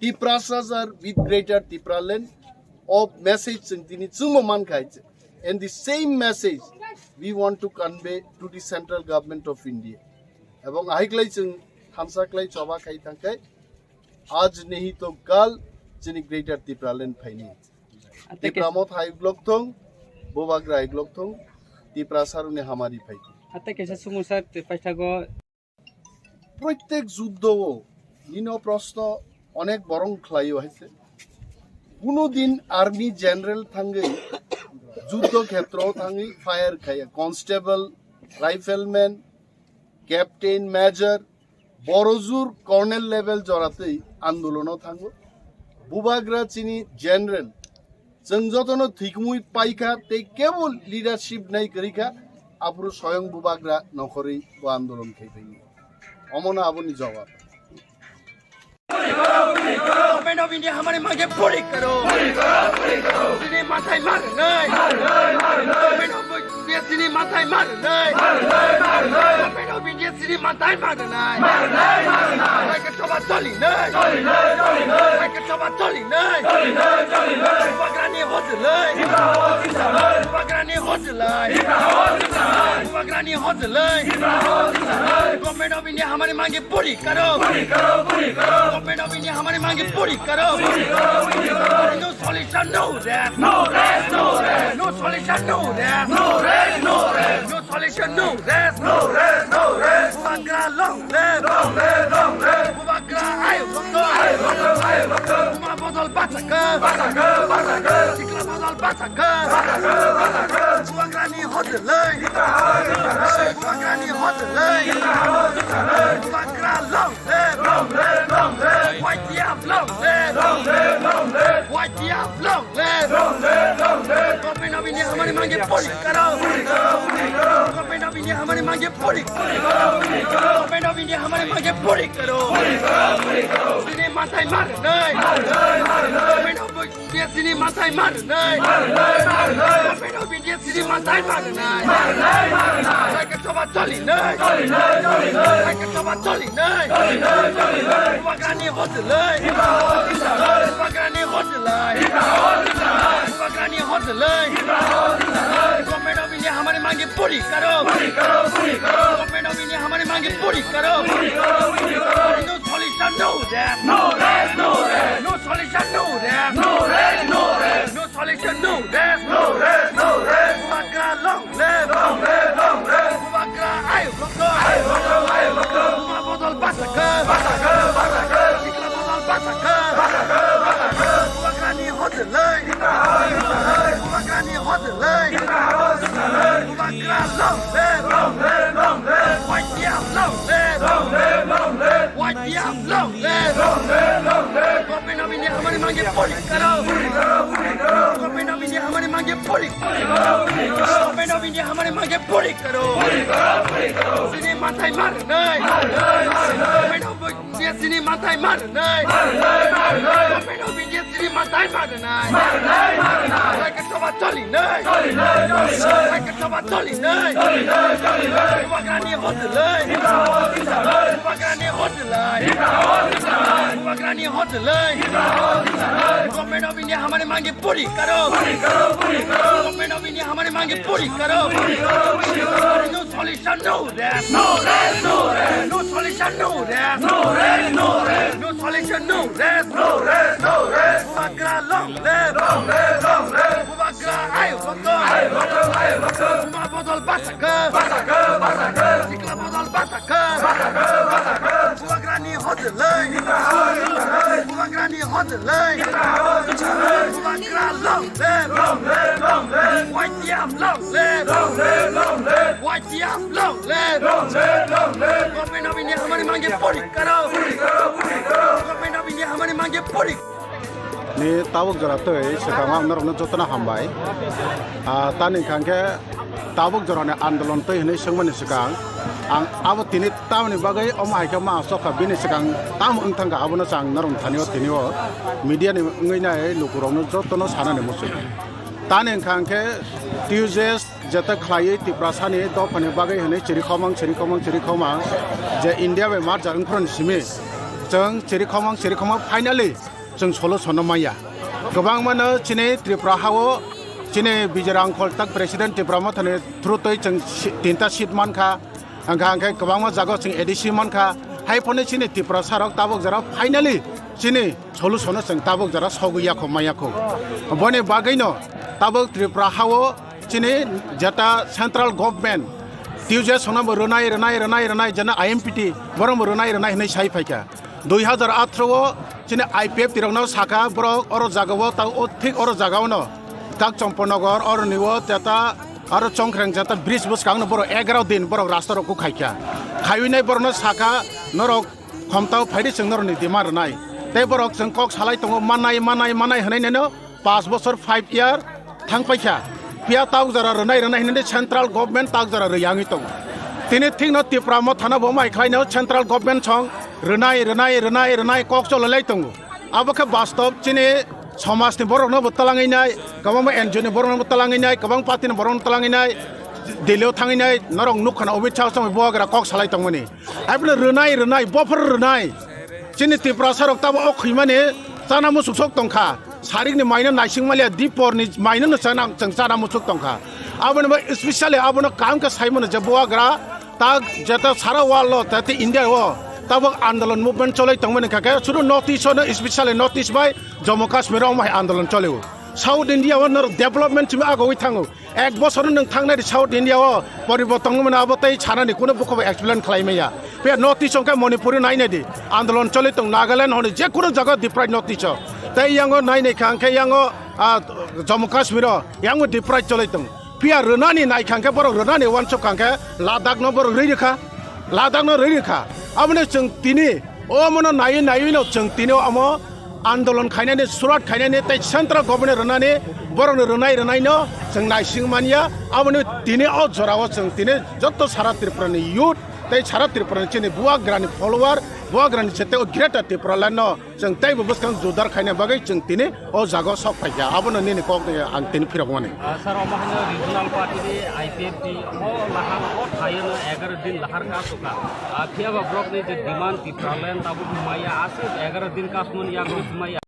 Tiprasas are with Greater Tipraland. O message chwng tini chwngmo mankha hai se. And the same message we want to convey to the central government of India. Ebong ahiklai chwng thansa klai choba khai thangkhai, aaj nahi to kal chini Greater Tipraland phaini. Tipra Motha hai glok thung, Bubagra hai glok thung, Tiprasa rokni hamari phai. Ate kaisa sumung sir, paithago. Protek juddo o nino proshno onek borong khlaio hai se. Kuno din army general thangwi juddo khetro thangwi fire khaiya, constable, rifleman, captain, major, borojur colonel level joratwi andolono thango. Bubagra chini general Chwng jotono thwikumui paikha tei kebo leadership nai kwrwikha, aphuru soyong bubagra nokhorwi bo andolon khai phaio. Omono aboni jawab. Government of India हमारी मांगे पूरी करो। Chini mathai mar nai. Government of India chini mathai mar nai. Government of India chini mathai mar nai. Raikhe choba choli nai. Raikhe choba choli nai. Bubagrani hojlai. Bubagrani hojlai. Bubagrani hojlai. Government of India हमारी मांगे पूरी करो। Government of India हमारी मांगे पूरी करो। No solution, no rest. No solution, no rest. No solution, no rest. Bubagra long live. Bubagra ayo bokto. Buma bodol basakha. Sikla bodol basakha. Bubagrani hojlai. Bubagrani hojlai. Bubagra long live. Y T F long live. Y T F long live. Government of India हमारी मांगे पूरी करो। Government of India हमारी मांगे पूरी करो। Government of India हमारी मांगे पूरी करो। Chini mathai mar nai. Government of India chini mathai mar nai. Government of India chini mathai mar nai. Raikhe choba choli nai. Raikhe choba choli nai. Bubagrani hojlai. Bubagrani hojlai. Bubagrani hojlai. Government of India हमारी मांगे पूरी करो। Government of India हमारी मांगे पूरी करो। No solution, no rest. No solution, no rest. No solution, no rest. Bubagra long live. Bubagra ayo bokto. Buma bodol basakha. Sikla bodol basakha. Bubagrani hojlai. Bubagrani hojlai. Bubagra long live. Y T F long live. Y T F long live. Government of India हमारी मांगे पूरी करो। Government of India हमारी मांगे पूरी। Government of India हमारी मांगे पूरी करो। Chini mathai mar nai. Government of India chini mathai mar nai. Government of India chini mathai mar nai. Raikhe choba choli nai. Raikhe choba choli nai. Bubagrani hojlai. Bubagrani hojlai. Bubagrani hojlai. Government of India हमारी मांगे पूरी करो। Government of India हमारी मांगे पूरी करो। No solution, no rest. No solution, no rest. No solution, no rest. Bubagra long live. Bubagra ayo bokto. Buma bodol basakha. Sikla bodol basakha. Bubagrani hojlai. Bubagrani hojlai. Bubagra long live. Y T F long live. Y T F long live. Government of India हमारी मांगे पूरी करो। Government of India हमारी मांगे पूरी. Ni tabuk jora twi swkang ang norokno jotono hambai. Ah, tani hwnkha khe tabuk jorani andolon twi hwnwi swngmani swkang ang abo tini tamoni bagwi omo hai khe ma chokha bini swkang tamo wng thangkha abono chwng norok thani o tini o media ni wngwi nai lukurokno jotono sanani muchung. Tani hwnkha khe T U J S jeta khlaiwi Tiprasani dophani bagwi hwnwi chirikhomang, chirikhomang, chirikhomang je India bai marjak wngphuru simi chwng chirikhomang, chirikhomang finally chwng solution no manya. Kwbangmano chini Tripura hao chini Bijay Rangkhol tak President Tipra Mothani through twi chwng si-, tinta seat mankha. Hwnkha hwnkhe kwbangma jagao chwng A D C mankha. Hai phano chini Tiprasa rok tabuk jora finally chini solution no chwng tabuk jora sogwi yakho ma yakho. Boni bagwino tabuk Tripura hao chini jeta central government T U J S no bo rwnai, rwnai, rwnai, rwnai, jena I M P T borok bo rwnai, rwnai hwnwi sai phaikha. Dui hazar athro o chini I P F T rokno sakha borok oro jagao ta o thik oro jagaono Kak Chompanagar oroni o jeta aro Chongkreng jeta bridge bwskangno borok egaroh din borok rasta rok khaikha. Khaiwi nai borokno sakha norok khomtao phaidi chwng norokni demand rwnai. Tei borok chwng kok salai tongo manai, manai, manai hwnwi neno Pas bosor, five year thang paikha. Phiya tabuk jora rwnai rwnai hinwi central government tabuk jora rwi yangwi tongo. Tini thikno Tipra Mothano bo mai khlaino central government song rwnai rwnai rwnai rwnai kok chololai tongo. Abo khe bastob chini somajni borokno bo twlangwi nai, kwbangma N G O ni borokno bo twlangwi nai, kwbang party ni borokno twlangwi nai, Delhi o thangwi nai, norok nukha na Amit Shah song bubagra kok salai tongmani. Abono rwnai rwnai, bophor rwnai. Chini Tiprasa rok tabo o khwimani chana muchuk sok tongkha. Sarikni maino naising maliya, diporni maino no chana, chwng chana muchuk tongkha. Aboni bai specially abono kaham khe saimano je bubagra ta jeta sara world o, tete India o tabok andolon movement cholai tongmani kha khe, sudu North East o no, specially North East bai Jammu Kashmir o mai andolon cholio. South India o norok development simi agoi thango. Ek bosor nwng thangnai di South India o poriborton wngmani abo tei sanani kuno bukhubo explain khlai maya. Phiya North East hwnkhe Manipur o nainai di, andolon choli tong, Nagaland hwnwi je kuno jaga deprived North East o. Tei yango nainai kha hwnkhe yango, ah, Jammu Kashmir o yango deprived choli tong. Phiya rwnani nai kha hwnkhe borok rwnani uansuk kha hwnkhe Ladakh no borok rwi rwkha, Ladakh no rwi rwkha. Aboni chwng tini omono naiwi naiwi no chwng tini omo andolon khainani, surat khainani tei central government rwnani borokni rwnai rwnaino chwng naising manya. Aboni tini o jorao chwng tini joto sara Tripurani youth tei sara Tripurani chini bubagrani follower, bubagrani jete o Greater Tipralandno chwng teibo bwskang jodar khaina bagwi chwng tini o jaga o sok phaikha. Abono nini kokni ang tini phirokmani. Ah, sir, omo haino regional party ni I P F T o lahar o thaino egaroh din lahar ka suka. Ah, phiya ba borokni je demand Tipraland tabuk maya aswk egaroh din kasmon yagwi maya.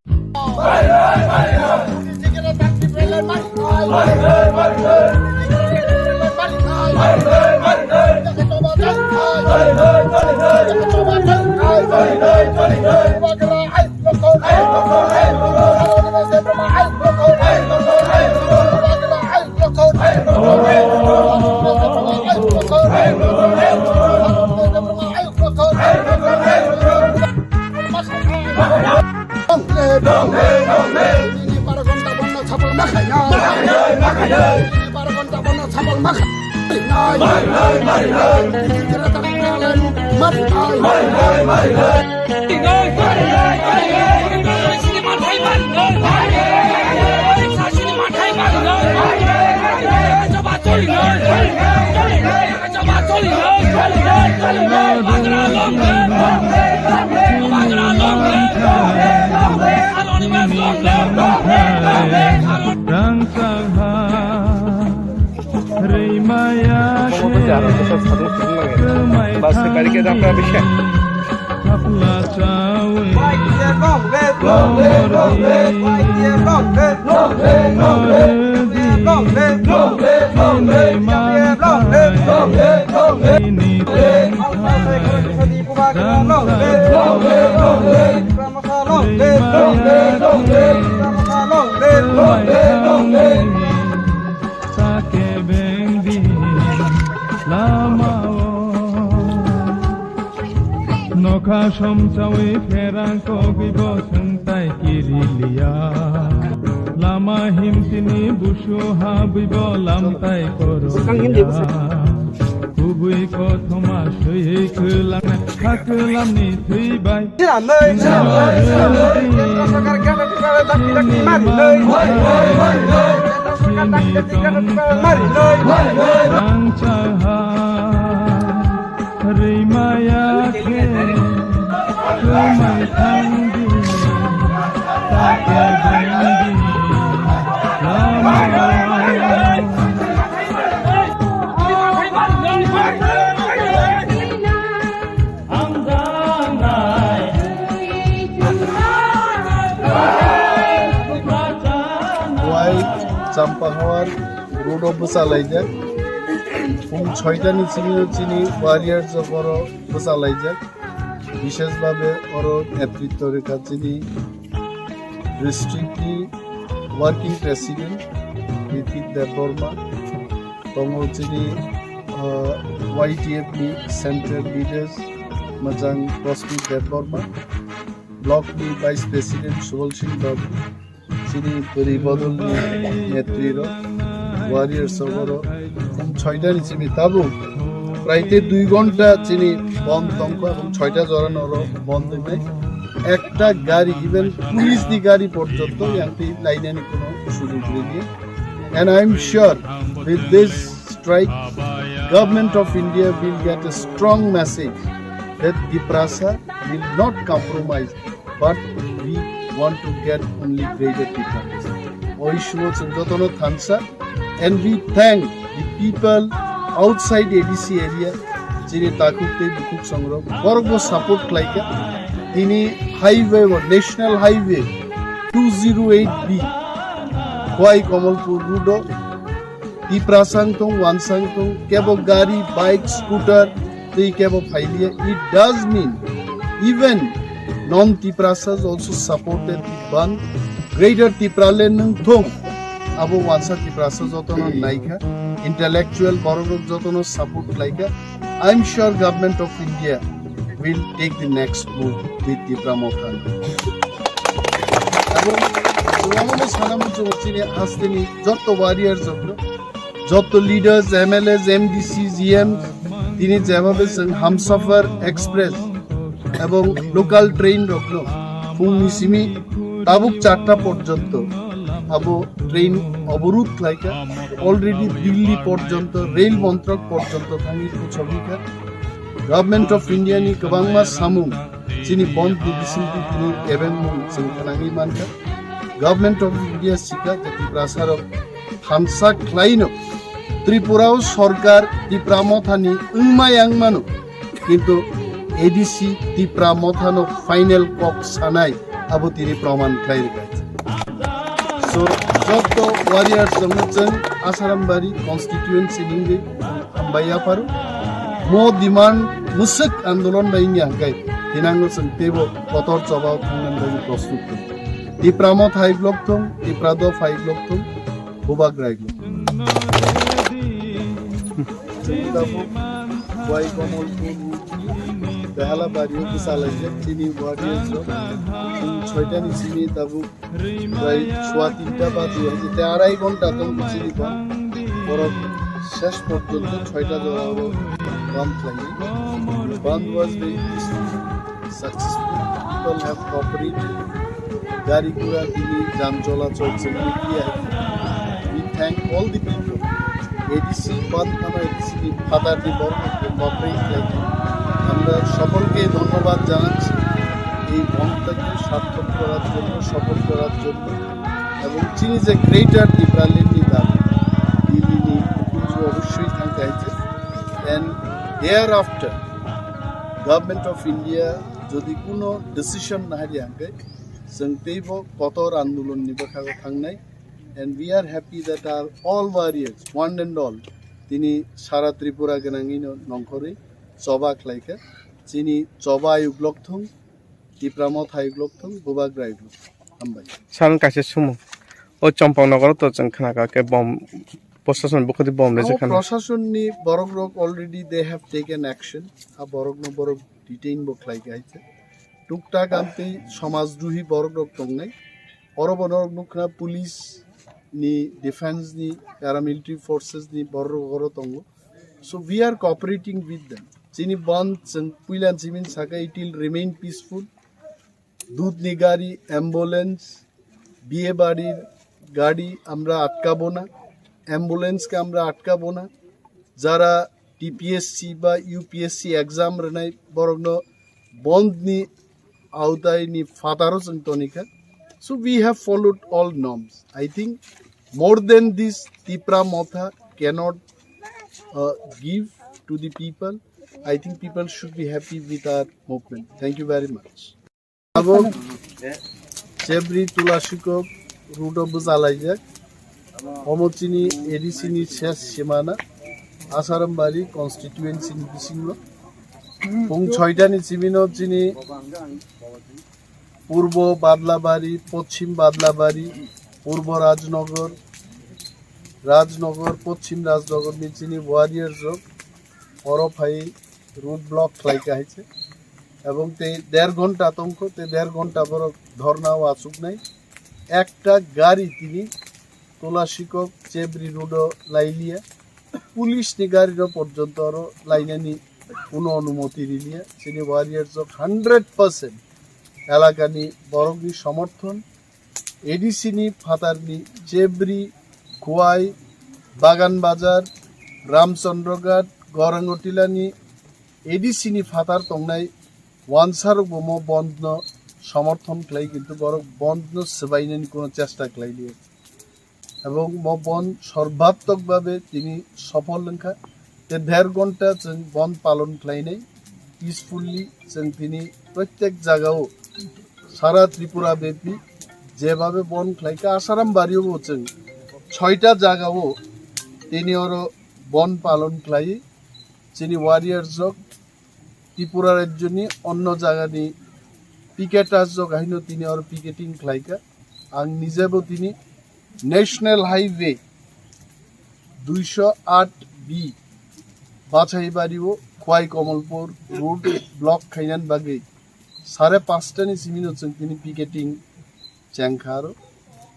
Rangchak ha rwimaya khe, kwmai thangdi. Thapla chawi Nokha somsawi pherang kogwi bo swngtai kiriliya. Lama himtini busu habwi bo lamtai korokya. Kubui kothoma swiwi kwlang kha kwlamni thwi bai. Rangchak ha rwimaya khe, kwmai thangdi, ta khe bangdi, lama. Wai Champahawar road o bwchalaijak. Pung soitani simi chini warriors o boro bwchalaijak. Bishesh bhabe oro netritto rikha chini district ni working president Ritik Debbarma, tongo chini, ah, Y T F ni central leaders Majang Rosmit Debbarma, block ni vice president Subal Singh Babu, chini bwrwi bodolni netri rok, warriors rok oro phung soita ni simi tabuk prai tei dui ghonta chini bond tongkha, phung soita jora no oro bond wngnai. ekta gari, even police ni gari porjonto yang twi lainani kuno sujog riliya. And I am sure with this strike, Government of India will get a strong message that Tiprasa will not compromise, but we want to get only Greater Tipraland. O issue o chwng jotono thansa, and we thank the people outside A D C area, chini takhuk tei bukhuk songrok borokbo support khlaikha. Tini highway o, National Highway two zero eight B, Khowai Kamalpur road o Tiprasa wng tong, wansa wng tong, kebo gari, bike, scooter tei kebo phailiya. It does mean even non-Tiprasas also supported the bandh. Greater Tipraland wng tong, abo wansa Tiprasa jotono naikha, intellectual borok rok jotono support khlaikha. I am sure Government of India will take the next move with Tipra Motha. Abo chwng omo sana muchungo chini hasteni jotto warriors rokno, jotto leaders, M L As, M D C, G M, tini jebhabe chwng Hamsafar Express ebong local train rokno phungni simi tabuk charta porjonto abo train oborudh khlaikha, already Delhi porjonto, rail montrok porjonto thangwi kuchogwikha. Government of India ni kwbangma samung chini bandh ni bisingtwi tini ebengmung chwng khnangwi mankha. Government of India sikha je Tiprasa rok thansa khlaino Tripura o sorkar Tipra Motha ni wngma yang mano, kintu A D C Tipra Motha no final kok sanai abo tini proman khlai rwkha. So, jotto warriors rokno chwng Asarambari constituency ni wngwi hambai yapharu. Mo demand mwswk andolon bai wngya hwnkhe thinango chwng teibo kotor choba o thangna bagwi prostut tong. Tipra Motha hai block thung, Tipra Dopha hai block thung, Bubagra hai block. Chini tabuk Khowai Kamalpur Behala bari o bwsa laijak chini warriors rok. Chwng soita ni simi tabuk Prai sua tinta ba dui hajar te arai ghonta tong chini ba. Borok ses porjonto soita jora o bandh khlainai. Bandh was very peaceful, successful. People have cooperated. Gari gura tini jam cholachol chwngwi phiya. We thank all the people. A D C bandh khana A D C ni phatar ni borok cooperate khlaikha. আমরা সকলকে ধন্যবাদ জানাচ্ছি এই বন্ধটাকে সার্থক করার জন্য, সফল করার জন্য। এবং chini je Greater Tipraland ni dabi, Delhi ni Mukunju obossoi thang kaiche. And thereafter, Government of India jodi kuno decision nahari hangke, chwng teibo kotor andolon ni bwkhago thangnai. And we are happy that our all warriors, one and all, tini sara Tripura gwnangwino nongkhorwi choba khlaikha. Chini choba ayuk lok thung, Tipra Motha ayuk lok thung, Bubagra ayuk lok thung. Hambai. Saron kaisa sumo. O Champang nogoro to chwng khnakha khe bom, prosason bukhudi bom rejak khana. Prosason ni borok rok already they have taken action. A borok no borok detain bo khlai kha hai khe. Tuktak amtwi somaj druhi borok rok tongnai. Oro bo norok nukha police ni, defense ni, paramilitary forces ni borok rok oro tongo. So we are cooperating with them. Chini bandh chwng puilan simin saka it will remain peaceful. দুধ নিগারি, অ্যাম্বুলেন্স, বিয়ে বাড়ির গাড়ি আমরা আটকাবো না, অ্যাম্বুলেন্সকে আমরা আটকাবো না। যারা টিপিএসসি বা ইউপিএসসি এক্সাম রেনাই বরং বন্ধনি আওতায় নি ফাতারও চং তনিকা। So we have followed all norms. I think more than this, Tipra Motha cannot uh, give to the people. I think people should be happy with our movement. Thank you very much. Abo Chebri Tulashikok road o bwchalaijak. Omo chini A D C ni ses simana, Asarambari constituency ni bisingo. Pung soita ni chibino chini Purbo Badlabari, Pochim Badlabari, Purbo Rajnogor, Rajnogor, Pochim Rajnogor ni chini warriors rok oro phai road block khlai kha hai se. Ebong tei der ghonta tongkho, tei der ghonta borok dhorna o achuknai. Ekta gari tini Tulashikok Chebri road o lailiya. Police ni gari rok porjonto oro lainani kuno onumoti riliya. Chini warriors rok hundred percent elakani borokni somorthon, A D C ni phatarni Chebri, Khowai, Bagan Bazar, Ramchandra Ghat, Gauranga Tilani A D C ni phatar tongnai wansarokbo mo bondno somorthon khlai, kintu borok bondno swbainani kuno chesta khlai liya. Ebong mo bond sorbhatmok bhabe tini sophol wngkha. Te der ghonta chwng bond palon khlainai peacefully, chwng tini prottek jagao sara Tripura bepi jebhabe bond khlaikha, Asaram bariyobo chwng soita jagao tini oro bond palon khlai. Chini warriors rok Tripura rajyoni onno jagani picketers rok haino tini oro picketing khlaikha. Ang nijebo tini National Highway duiso aat B Bachaibario Khowai Kamalpur road block khainani bagwi sare panchta ni simino chwng tini picketing chengkha aro.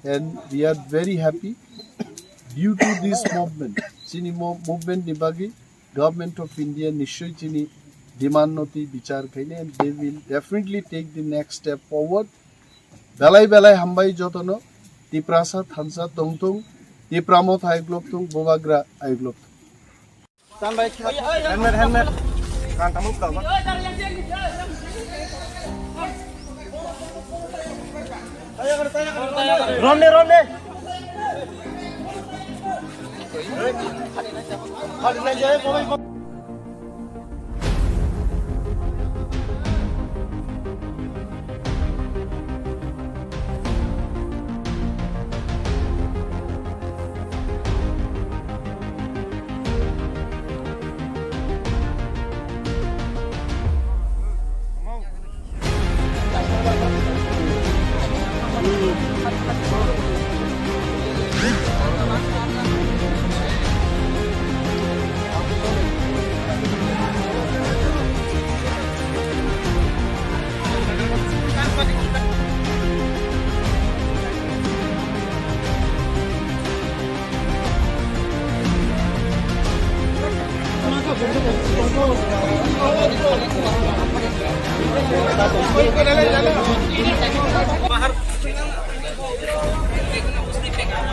And we are very happy due to this movement. Chini mo-, movement ni bagwi Government of India nischoi chini demand no twi bichar khainai, and they will definitely take the next step forward. Belai belai hambai jotono, Tiprasa thansa tongthung, Tipra Motha ayuklok thung, Bubagra ayuklok thung. Helmet, helmet. Romne, romne.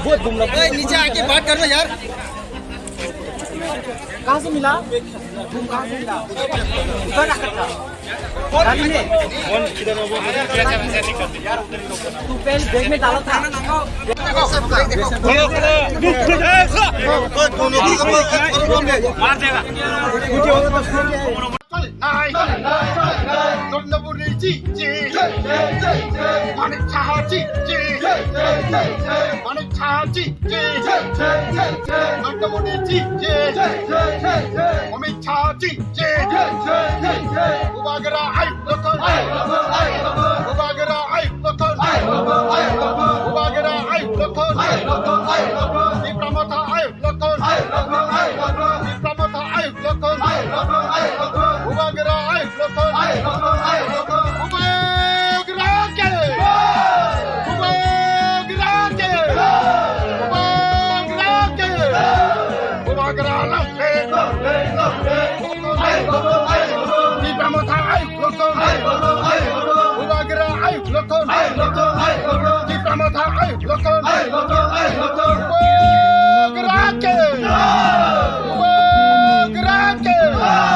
बहुत घूमना। ए, नीचे आके बात कर लो यार। कहाँ से मिला? तुम कहाँ से मिला? उधर रखा था। गाड़ी में। तू पहले बैग में डाला था। मार देगा। চলে নাই, চলে নাই, চলে নাই। নরেন্দ্র মোদী জি, জি। জয়, জয়, জয়, জয়। মানিক সাহা জি, জি। জয়, জয়, জয়, জয়। মানিক সাহা জি, জি। জয়, জয়, জয়, জয়। নরেন্দ্র মোদী জি, জি। জয়, জয়, জয়, জয়। অমিত শাহ জি, জি। জয়, জয়, জয়, জয়। বুবাগ্রা আয়ুব লক্ষণ। আয়ুব লক্ষণ, আয়ুব লক্ষণ। বুবাগ্রা আয়ুব লক্ষণ। আয়ুব লক্ষণ, আয়ুব লক্ষণ। বুবাগ্রা আয়ুব লক্ষণ। আয়ুব লক্ষণ, আয়ুব লক্ষণ। তিপ্রা মথা আয়ুব লক্ষণ। আয়ুব লক্ষণ, আয়ুব লক্ষণ। তিপ্রা মথা আয়ুব লক্ষণ। আয়ুব লক্ষণ, আয়ুব লক্ষণ। বুবাগ্রা আয়ুব লক্ষণ। আয়ুব লক্ষণ, আয়ুব লক্ষণ। বুবাগ্রা কে। জয়। বুবাগ্রা কে। জয়। বুবাগ্রা কে। জয়। বুবাগ্রা লাফে। লাফে, লাফে। আয়ুব লক্ষণ, আয়ুব লক্ষণ। তিপ্রা মথা আয়ুব লক্ষণ। আয়ুব লক্ষণ, আয়ুব লক্ষণ। বুবাগ্রা আয়ুব লক্ষণ। আয়ুব লক্ষণ, আয়ুব লক্ষণ। তিপ্রা মথা আয়ুব লক্ষণ। আয়ুব লক্ষণ, আয়ুব লক্ষণ। বুবাগ্রা কে। জয়। বুবাগ্রা কে। জয়।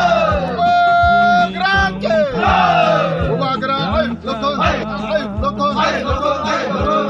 বুবাগ্রা কে। জয়। বুবাগ্রা আয়ুব লক্ষণ। আয়ুব লক্ষণ। আয়ুব লক্ষণ, আয়ুব লক্ষণ।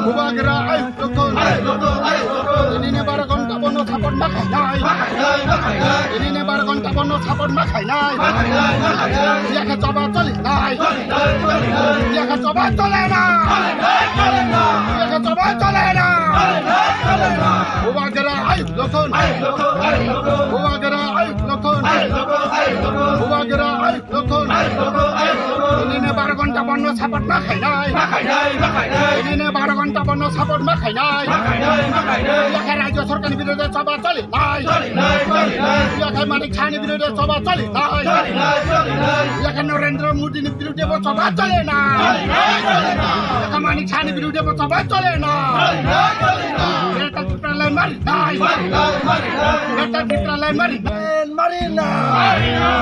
বুবাগ্রা আয়ুব লক্ষণ। আয়ুব লক্ষণ, আয়ুব লক্ষণ। Ini ne bar ghonta bono support ma khainai. Ma khainai, ma khainai. Ini ne bar ghonta bono support ma khainai. Ma khainai, ma khainai. Yakha choba choli nai. Choli nai, choli nai. Yakha choba chole na. Choli nai, choli nai. Yakha choba chole na. Choli nai, choli nai. Bubagra ayuk lokhon. Ayuk lokhon, ayuk lokhon. Bubagra ayuk lokhon. Ayuk lokhon, ayuk lokhon. Bubagra ayuk lokhon. Ayuk lokhon, ayuk lokhon. Ini ne bar ghonta bono support ma khainai. Ma khainai, ma khainai. Ini ne bar ghonta bono support ma khainai. Ma khainai, ma khainai. Yakha rajya sarkarni biruddhe choba choli nai. Choli nai, choli nai. Yakha Manik Sahni biruddhe choba choli nai. Choli nai, choli nai. Yakha Narendra Modi ni biruddhe bo choba choli nai. Choli nai, choli nai. Yakha Manik Sahni biruddhe bo choba choli nai. Choli nai, choli nai. Greater Tipraland mari nai. Mari nai, mari nai. Greater Tipraland mari nai. Mari nai. Mari nai.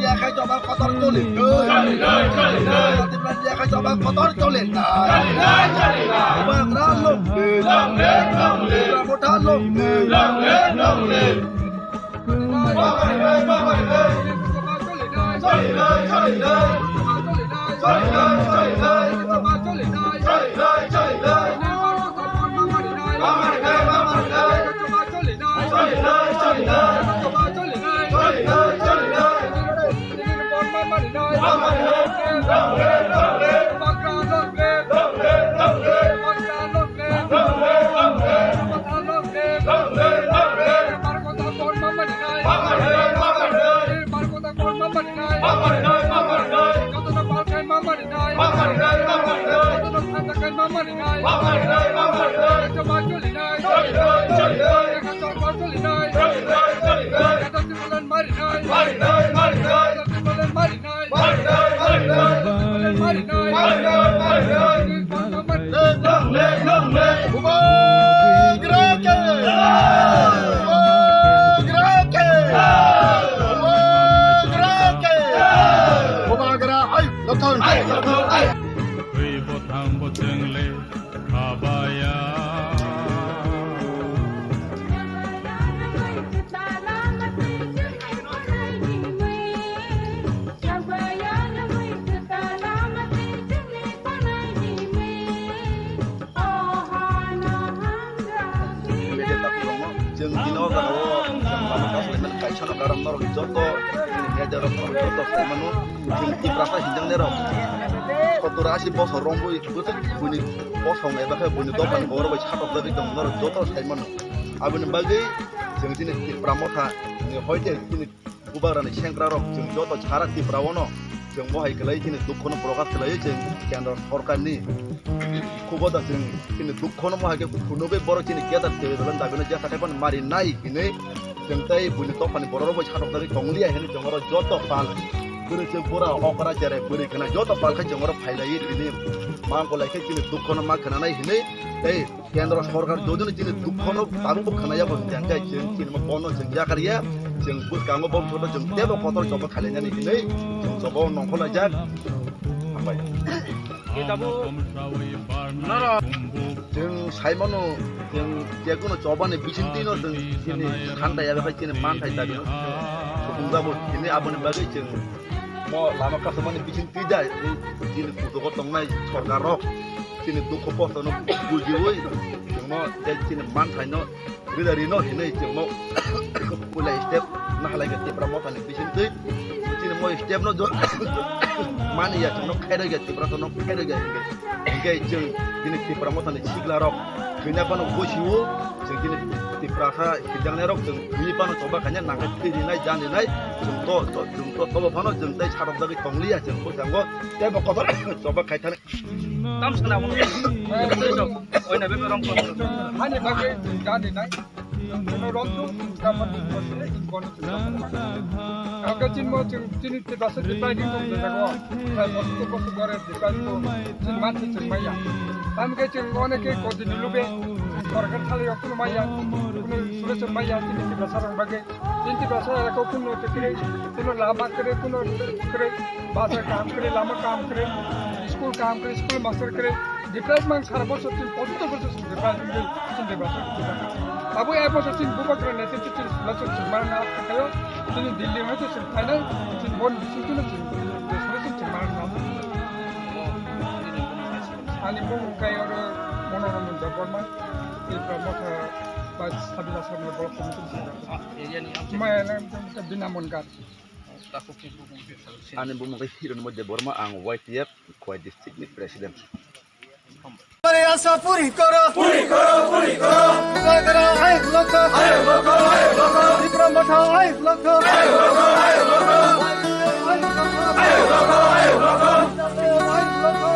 Yakha Sabha kotor choli. Choli lai, choli lai. Jati Prani Jaga Sabha kotor choli. Choli lai, choli lai. Bubagra long live. Long live, long live. Bubagra motha long live. Long live, long live. Choli lai, choli lai. Choli lai, choli lai. Choli lai, choli lai. Choli lai, choli lai. Choli lai, choli lai. Bubagra ke! Bubagra ke! Bubagra ke! Bubagra, ai, lokthon! Ai, lokthon, ai! Twi bo thang bo chwng le khabaya. Media takhuk rokno, chwng tini o jaga o chwng lama kaisa kaisa no karon norok joto media rok norok joto sai mano. Chwng Tiprasa hinjaknai rok sottor asi bosor romwi bwswk buini bosong eba khe buini dophani borok bai satokjagwi tong norok joto sai mano. Aboni bagwi chwng chini Tipra Motha ni hoite chini Bubagrani sengkrarok, chwng joto sara Tripura-o no chwng mohai kwlai chini dukhono prokash kwlaiwi chwng kendro sorkarni khugo da chwng chini dukhono mohai khe phunugwi borok chini kedar twi belai dagwino jesa khai phano mari nai hinwi chwng tei buini dophani bororok bai satokjagwi tongliya hinwi chwng oro joto pal bwrwi chwng bura okra cherai bwrwi khna joto pal khe chwng oro phailaiwi tini mangkolai khe chini dukhono ma khwnanai hinwi tei Kendro sorkar jodino chini dukhono tabukbo khwnaya bo hwnkhe hwnkhe chwng chini bono chwng yakarya, chwng bwskango bo bwskango chwng teibo kotor joto khailainani hinwi chwng joto nongkhorlaijak. Hambai. Chwng saimano chwng jekono chobani bisingtwino chwng chini santa yabe hai chini manthai tabino chwng supungjabo hinwi aboni bagwi chwng mo lama kasumani bisingtwi da chini kuchugo tongnai sorkarrok. Chini dukhu kosto no bujiwi chwngno tei chini manthaino rida rino hinwi chwngno puila step nahalai khe Tipra Mothani bisingtwi chini mo step no jo mani ya chwngno khairok ya Tipra no khairok ya hinkhe chwng chini Tipra Mothani sikla rok thwina phano gosiwo chwng chini Tiprasa hijaknai rok chwng thwi phano choba khaina nangkhe thwi rinai jan rinai chwng to chwng to tobo phano chwng tei sarok jagwi tongliya chwng bwskango tei bo kotor choba khai thani. Tam sana mo. Oina be rong ko. Hani bagwi gani nai. Kono rong tu, kapan di kono, kono tu. Kaga chin mo chin, chini te basa di pai di ko de ko. Hai mo tu ko ko gore di pai ko. Chin man chin maya. Tam ke chin one ke ko di lu be. Kor kan thali ko maya. Kono sure se maya chin te basa rong bagwi. Chin te basa ko kono te kre, kono lama kre, kono kre. Bazar kam kre, lama kam kre, school kam kre, school master kre, deprive mang sara bosor tin, pochottor bosor tin deprive wngwi tin deprive wngwi. Abo ek bosor tin bubagra nete tin sula tin sula na khayo, tin Delhi ma tin final, tin bon bisin tin tin sula tin tin mana. Ani mung kai oro Monoranjan Debbarma, Tipra Motha ba Sabila Sabila Block Committee. Maya na bina mon gar. Ani bumung khe Hiron Moy Debbarma, ang Y T F Khowai district ni president. Asa puri koro, puri koro, puri koro. Bubagra ayuk lokho, ayuk lokho, ayuk lokho. Tipra Motha ayuk lokho, ayuk lokho, ayuk lokho. Ayuk lokho, ayuk lokho.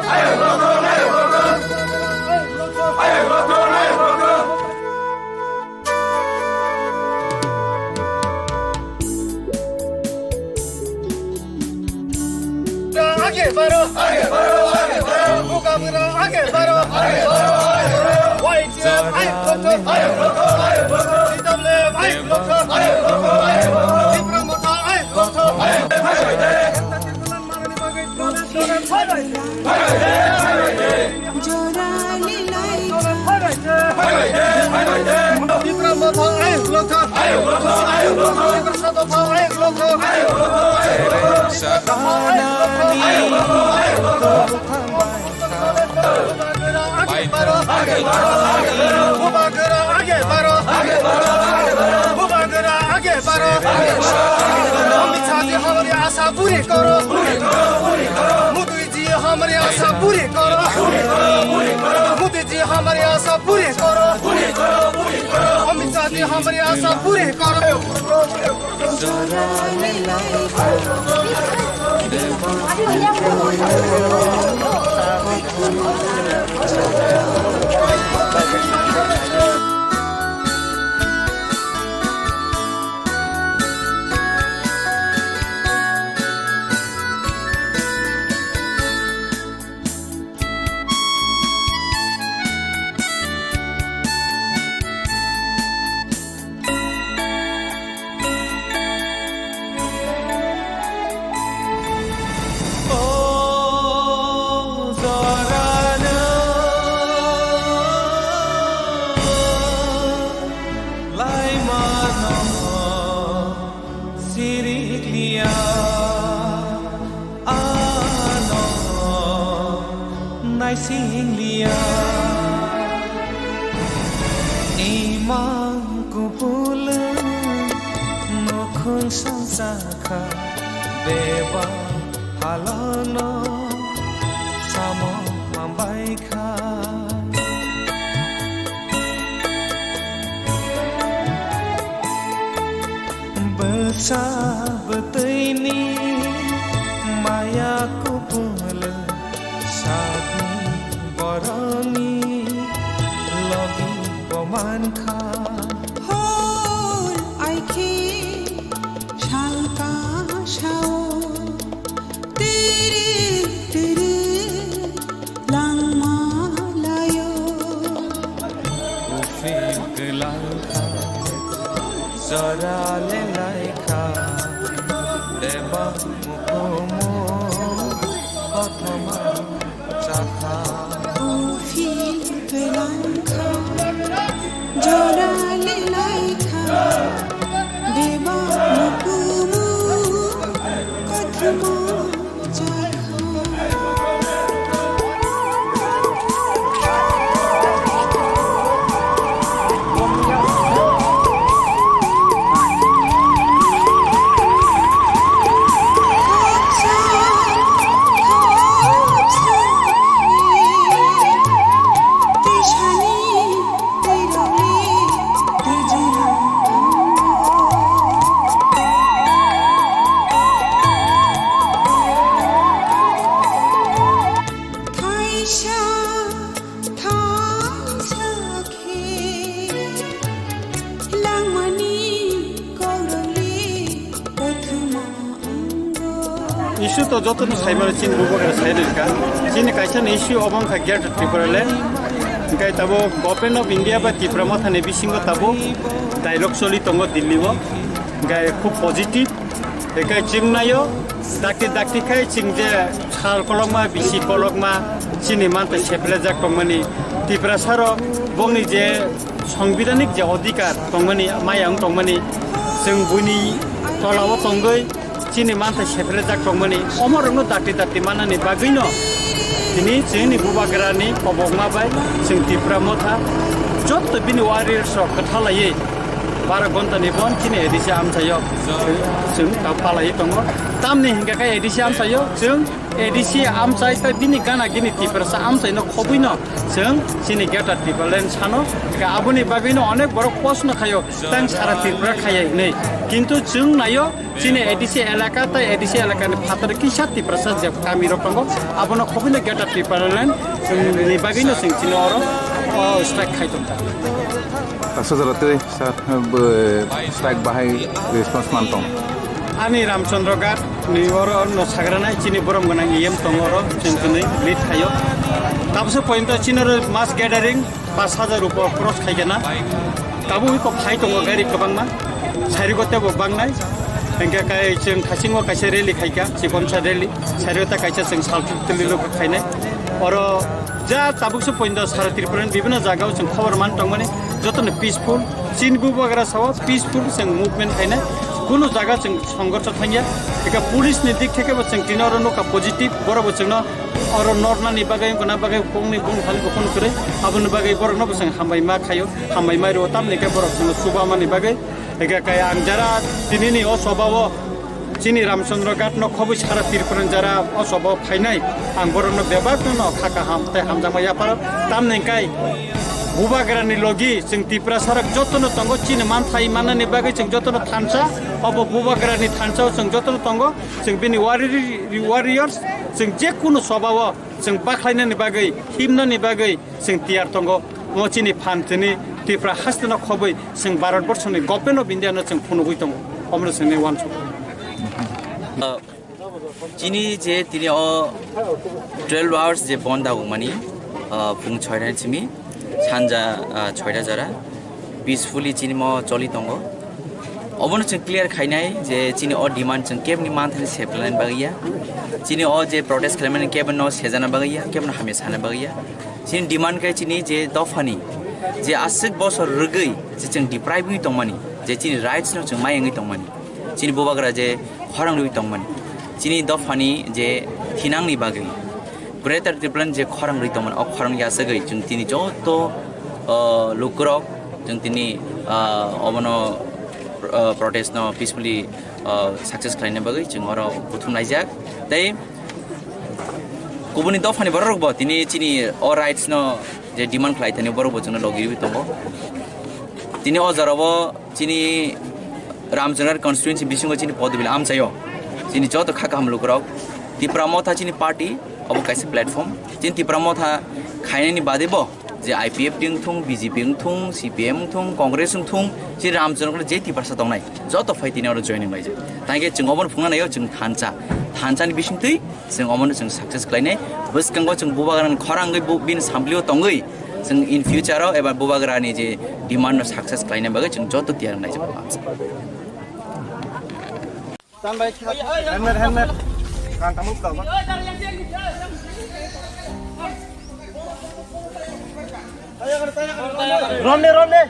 Aage baro, aage baro, aage baro. Bubagra aage baro, aage baro, aage baro. Y T F ayuk lokho, ayuk lokho, ayuk lokho. T W F ayuk lokho, ayuk lokho, ayuk lokho. Tipra Motha ayuk lokho, ayuk lokho, ayuk lokho. Bubagra age baro. Bubagra age baro. Amit Shah ji hamari asha puri karo. Modi ji hamari asha puri karo. Modi ji hamari asha puri karo. Amit Shah ji hamari asha puri karo. Sirikliya ano naisingliya. Imang kupulung nukhung songchakha beba halano samo mambaikha. Bwsa bwtwini maya kupulung sakni boroni logi bo mankha. Hor aikhe salka sao. Tiri tiri langma layo. Uphil kwlangkha, jora le laikha, bebak mukumu kothoma chakha. Uphil kwlangkha, jora le laikha, bebak mukumu kothoma. Issue to joto no sai mano chini bubagra sai rwkha. Chini kaisa ni issue obo wngkha Greater Tipraland. Hingke tabo Government of India bai Tipra Motha ni bisingo tabo dialogue choli tongo Delhi o. Hingke khub positive. Hingke chwng naio dakti dakti khai chwng je sal kolokma bisi kolokma chini mantha seplejak tongmani Tiprasa rok bongni je Songbidanik je odhikar tongmani, maya wng tongmani, chwng buini tolao tongwi chini mantha seprejak tongmani, omorokno dakti dakti mannani bagwino tini chini bubagrani kobokma bai chwng Tipra Motha jotto bini warriors rok kwthalaiwi baro ghonta ni bon chini A D C amchaio chwng ta palaiwi tongo. Tamni hinkhe khe A D C amchaio chwng A D C amchai tei bini gana gini Tiprasa amchaino khobwino chwng chini Greater Tipraland sano. Aboni bagwino onek borok post no khaio, tang sara Tripura khaiya hinwi. Kintu chwng naio chini A D C elaka tei A D C elakani phataro kisa Tiprasa je kamirok tongo, abono khobwino Greater Tipraland ni bagwino chwng chini oro o strike khai tongkha. Taksa jora tei Sir, bo strike bahai response man tong? Ani Ramchandra Ghat ni oro no sagranai chini borom gwnang E M tong oro chwng twnwi lead khaio. Tabukse pointo chini oro mass gathering pash hajar upor cross khaikena. Tabuk iko phai tongo gari kwbangma. Sarigo tebo bangnai. Hingke kai chwng thaisingo kaisa rally khaikha, chikonsa rally, sario ta kaisa chwng sal tili lukha khainai. Oro ja tabuk se poindo sara Tripura ni bibino jagao chwng khobor man tongmani, jotono peaceful, chini bubagra sao peaceful chwng movement khainai, kunu jaga chwng songorso thangya. Eka police ni dik theke bo chwng tini oro nukha positive, borok bo chwngno oro nornani bagwi, wngkona bagwi, kokni bung thani bo kunu kwrwi, aboni bagwi borokno bo chwng hambai ma khaio, hambai ma rwo, tamni khe borok chwngno chubamani bagwi. Eka kai ang jara tinini o sobao chini Ramchandra Ghat no khobwi sara Tripura ni jara o sobao phainai, ang borokno bebak no kha kaham tei hamjakma yapharo, tamni kai bubagra ni logi chwng Tiprasa rok jotono tongo, chini manthai manani bagwi chwng jotono thansa, obo bubagra ni thansa o chwng jotono tongo, chwng bini warri-, warriors, chwng je kunu sobao chwng bakhlainani bagwi, himnani bagwi, chwng tiyar tongo. Omo chini phan chini Tripura haste no khobwi chwng Bharat Borsho ni Government of India no chwng phunugwi tongo. Omo no chwngni uansuk. Uh, chini je tini o twelve hours je bon dagokmani, uh, phung chhoita ni simi sanja, uh, chhoita jora peacefully chini mo choli tongo. Obono chwng clear khainai je chini o demand chwng kebni manthani seplainani bagwi ya. Chini o je protest khlaimani kebno sejana bagwi ya, kebno hamya sana bagwi ya. Chini demand khe chini je dophani je aswk bosor rwgwi je chwng deprive wngwi tongmani, je chini rights no chwng mayangwi tongmani, chini bubagra je khorang rwwi tongmani, chini dophani je thinangni bagwi, Greater Tipraland je khorang rwi tongmani, o khorang yasagwi chwng tini joto, o, lukurok chwng tini, o, obono, o, protest no peacefully, o, success khlaina bagwi chwng oro buthum laijak. Tei kubuni dophani bororok bo tini chini o rights no je demand khlai thani borok bo chwngno logi rwi tongo. Tini o jorao bo chini Ramchandra constituency bisingo chini Podbil amchaio. Chini joto kha kaham lukurok, Tipra Motha chini party, obo kaisa platform. Chini Tipra Motha khainani bade bo je I P F T wngthung, B J P wngthung, C P M wngthung, Congress wngthung, chini Ramchandra je Tiprasa tongnai, joto phai tini oro joining laijak. Tangke chwng obono phungna naio chwng thansa. Thansa ni bisingtwi chwng omono chwng success khlainai. Bwskango chwng bubagrani khorang wngwi bu-, bini samplio tongwi chwng in future o eba bubagrani je demand no success khlaina bagwi chwng joto tiyar wngnai chwng. Helmet, helmet. Kan tamu ka ba? Rom de, rom de.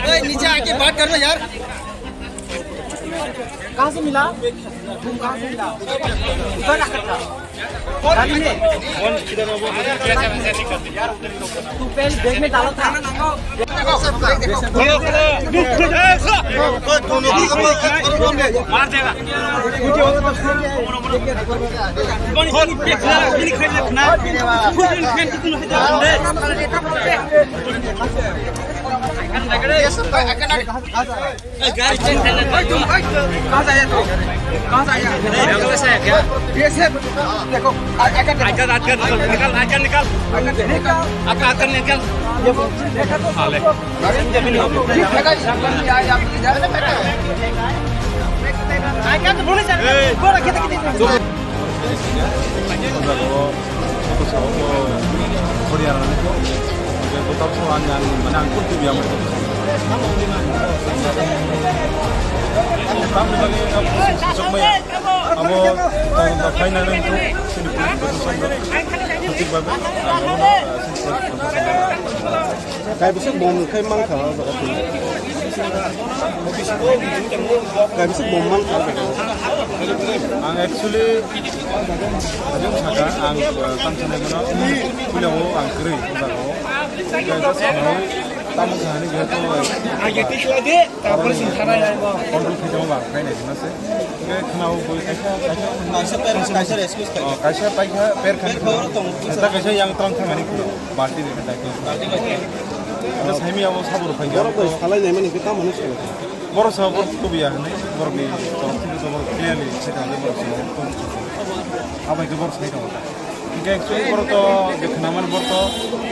ए, नीचे आके बात करना यार। कहाँ से मिला? तुम कहाँ से मिला? उधर रखा था। गाड़ी में। तू पहले बैग में डाला था। मार देगा। ये सब का, कहाँ से आया तू? कहाँ से आया? ये से, देखो, आइकन, आइकन निकाल, निकाल, आइकन निकाल। आइकन निकाल। आइकन निकाल। ये देखो, देखो तो साले। Abo, abo, abo, abo, abo, Kaibisa bom khai mankha o jaga twi. Ang actually, ajang saka, ang, uh, tang sanai mano, puila o ang kwrwi, o jaga o. Kaya sa sanai, tamo sanai ni gaya to, Age tisla de, tapor sin thana ya bo. Control khe jabo bang, khai nai sina se. Kaya khna o boi kaisa, kaisa. Kaisa per, kaisa excuse khai. Oh, kaisa paikha, per khan. Per khoro tong. Kaisa, kaisa yang tang thang ani khna. Party ni kata. Party ni kata. Ata saimi abo sabur khai. Borok bai salai nai mani khe tamo ni salai. Borok sa borok tubuya hinwi borokni torof thani to borok clearly se tangwi borok sa abai khe borok sai tongo ta. Hinkhe actually borok to je khwnamani borok to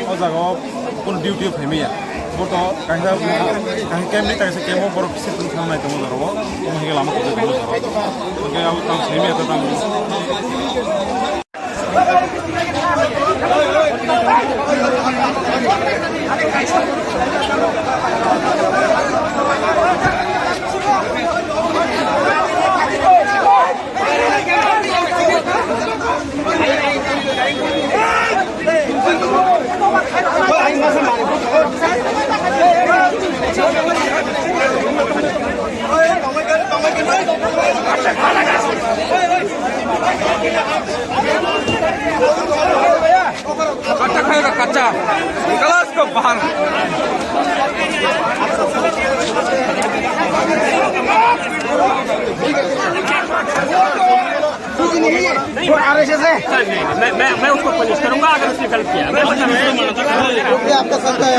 o jaga o kunu duty o phaimaya. Borok to kaisa kaisa camp ni kaisa camp o borok se thang nai tongo jora o. Omo hinkhe lama tongwi tongo jora o. Hinkhe abo tamo saimaya ta tamo. कच्चा खाएगा, कच्चा। निकल इसको बाहर। वो आरएसएस है। सर, नहीं, मैं, मैं, मैं, मैं उसको पनिश करूंगा अगर उसने गलत किया। मैं बता रहा हूँ। वो भी आपका संघ का है।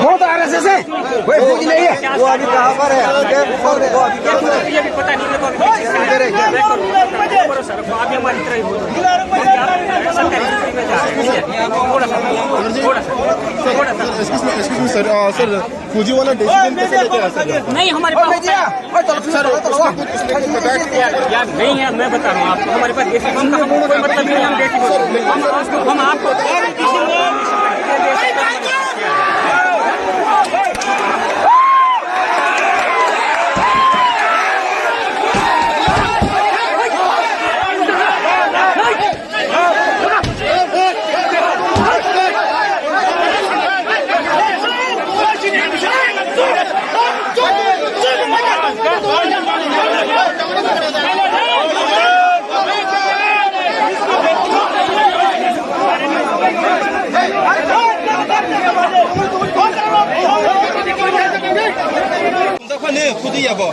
वो तो आरएसएस है। वो फौजी नहीं है। वो अभी कहाँ पर है? वो अभी कहाँ पर है? ये भी पता नहीं, मेरे को अभी किसी से मैं करूँ। भरोसा रखो, आप ये हमारी तरह ही हो। सरकारी नौकरी में जा रहे हैं, ठीक है? थोड़ा सा, थोड़ा सा, थोड़ा सा। Excuse me, excuse me, sir. Uh, sir, फौजी वाला डिसीजन कैसे लेते हैं, सर? नहीं, हमारे पास होता है। सर, उसमें कुछ, उसमें कुछ बताया कि यार, यार, नहीं है, मैं बता रहा हूँ आपको, हमारे पास डिसीजन का हमको कोई मतलब नहीं है, हम देश की बात। हम आपको, हम आपको और किसी को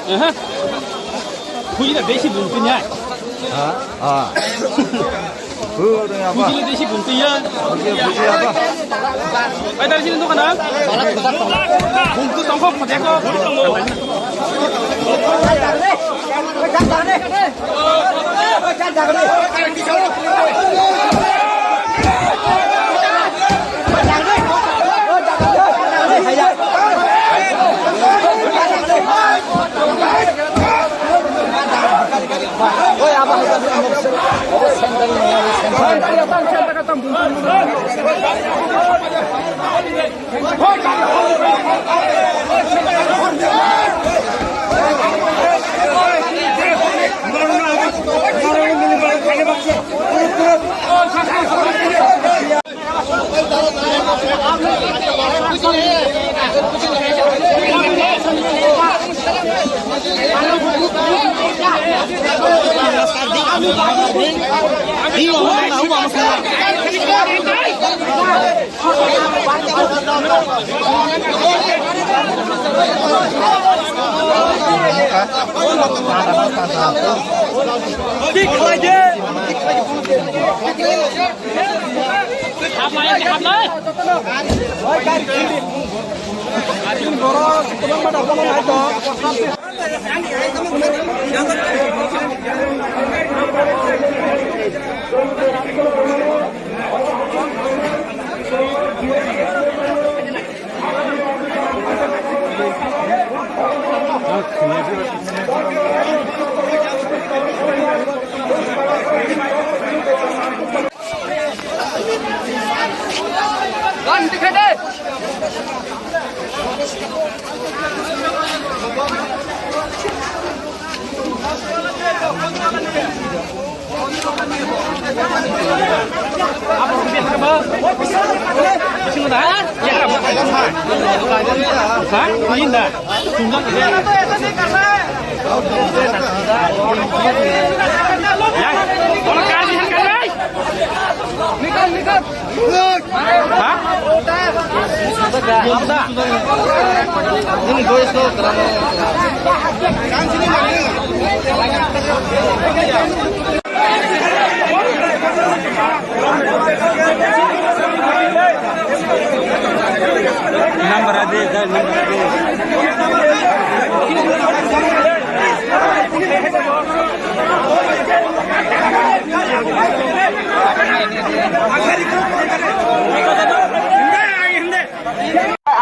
Aha. Khuji na besi bung tunya. Ha? Ha. Khuji na besi bung tunya. Oke, khuji apa? Ai, dari sini tuh, kan? Bung tuh tongkok, pakai kok.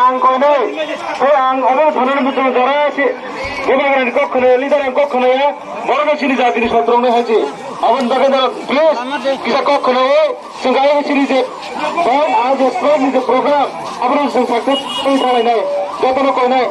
Ang koinai, tei ang obo thani ni muchung jora si, bubagrani kok khwnaya, leader ni kok khwnaya, borokno chini jatini sotrokno hai se. Aboni bagwi no please kisa kok khwnai, chwng kaya chini je band, ah, je squad ni je program, abono chwng success khlai thanglai nai, jotono koinai.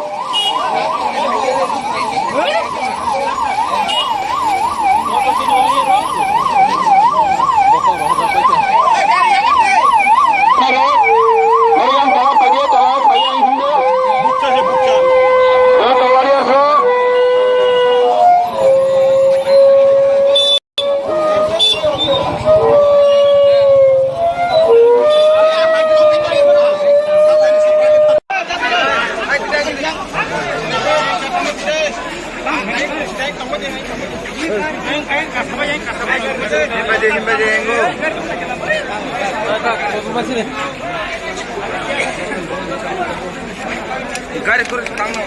Gari kurus tangma.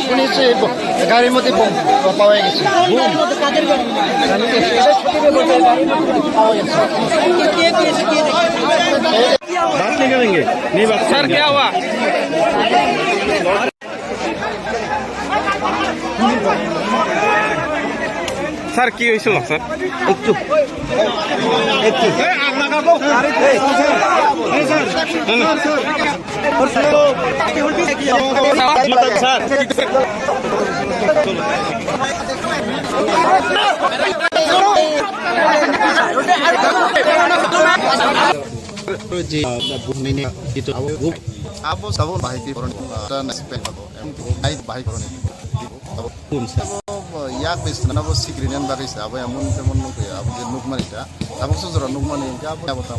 Kuni se bo-, gari mati bom pawa gisi. Bom. Gari mati, gari mati pawa gisi. बात नहीं करेंगे, नहीं बात सर, करेंगे। क्या हुआ? স্যার, কি হয়েছিল স্যার? একটু, একটু। Sir, sir. Abo sabo bahai ti koron, ta na spek abo, em, ai bahai koron. Abo yak bis na bo sikri nen bagwi sa, abo emon temon nuk ya, abo je nuk mani ta, abo sujura nuk mani, abo, abo ta.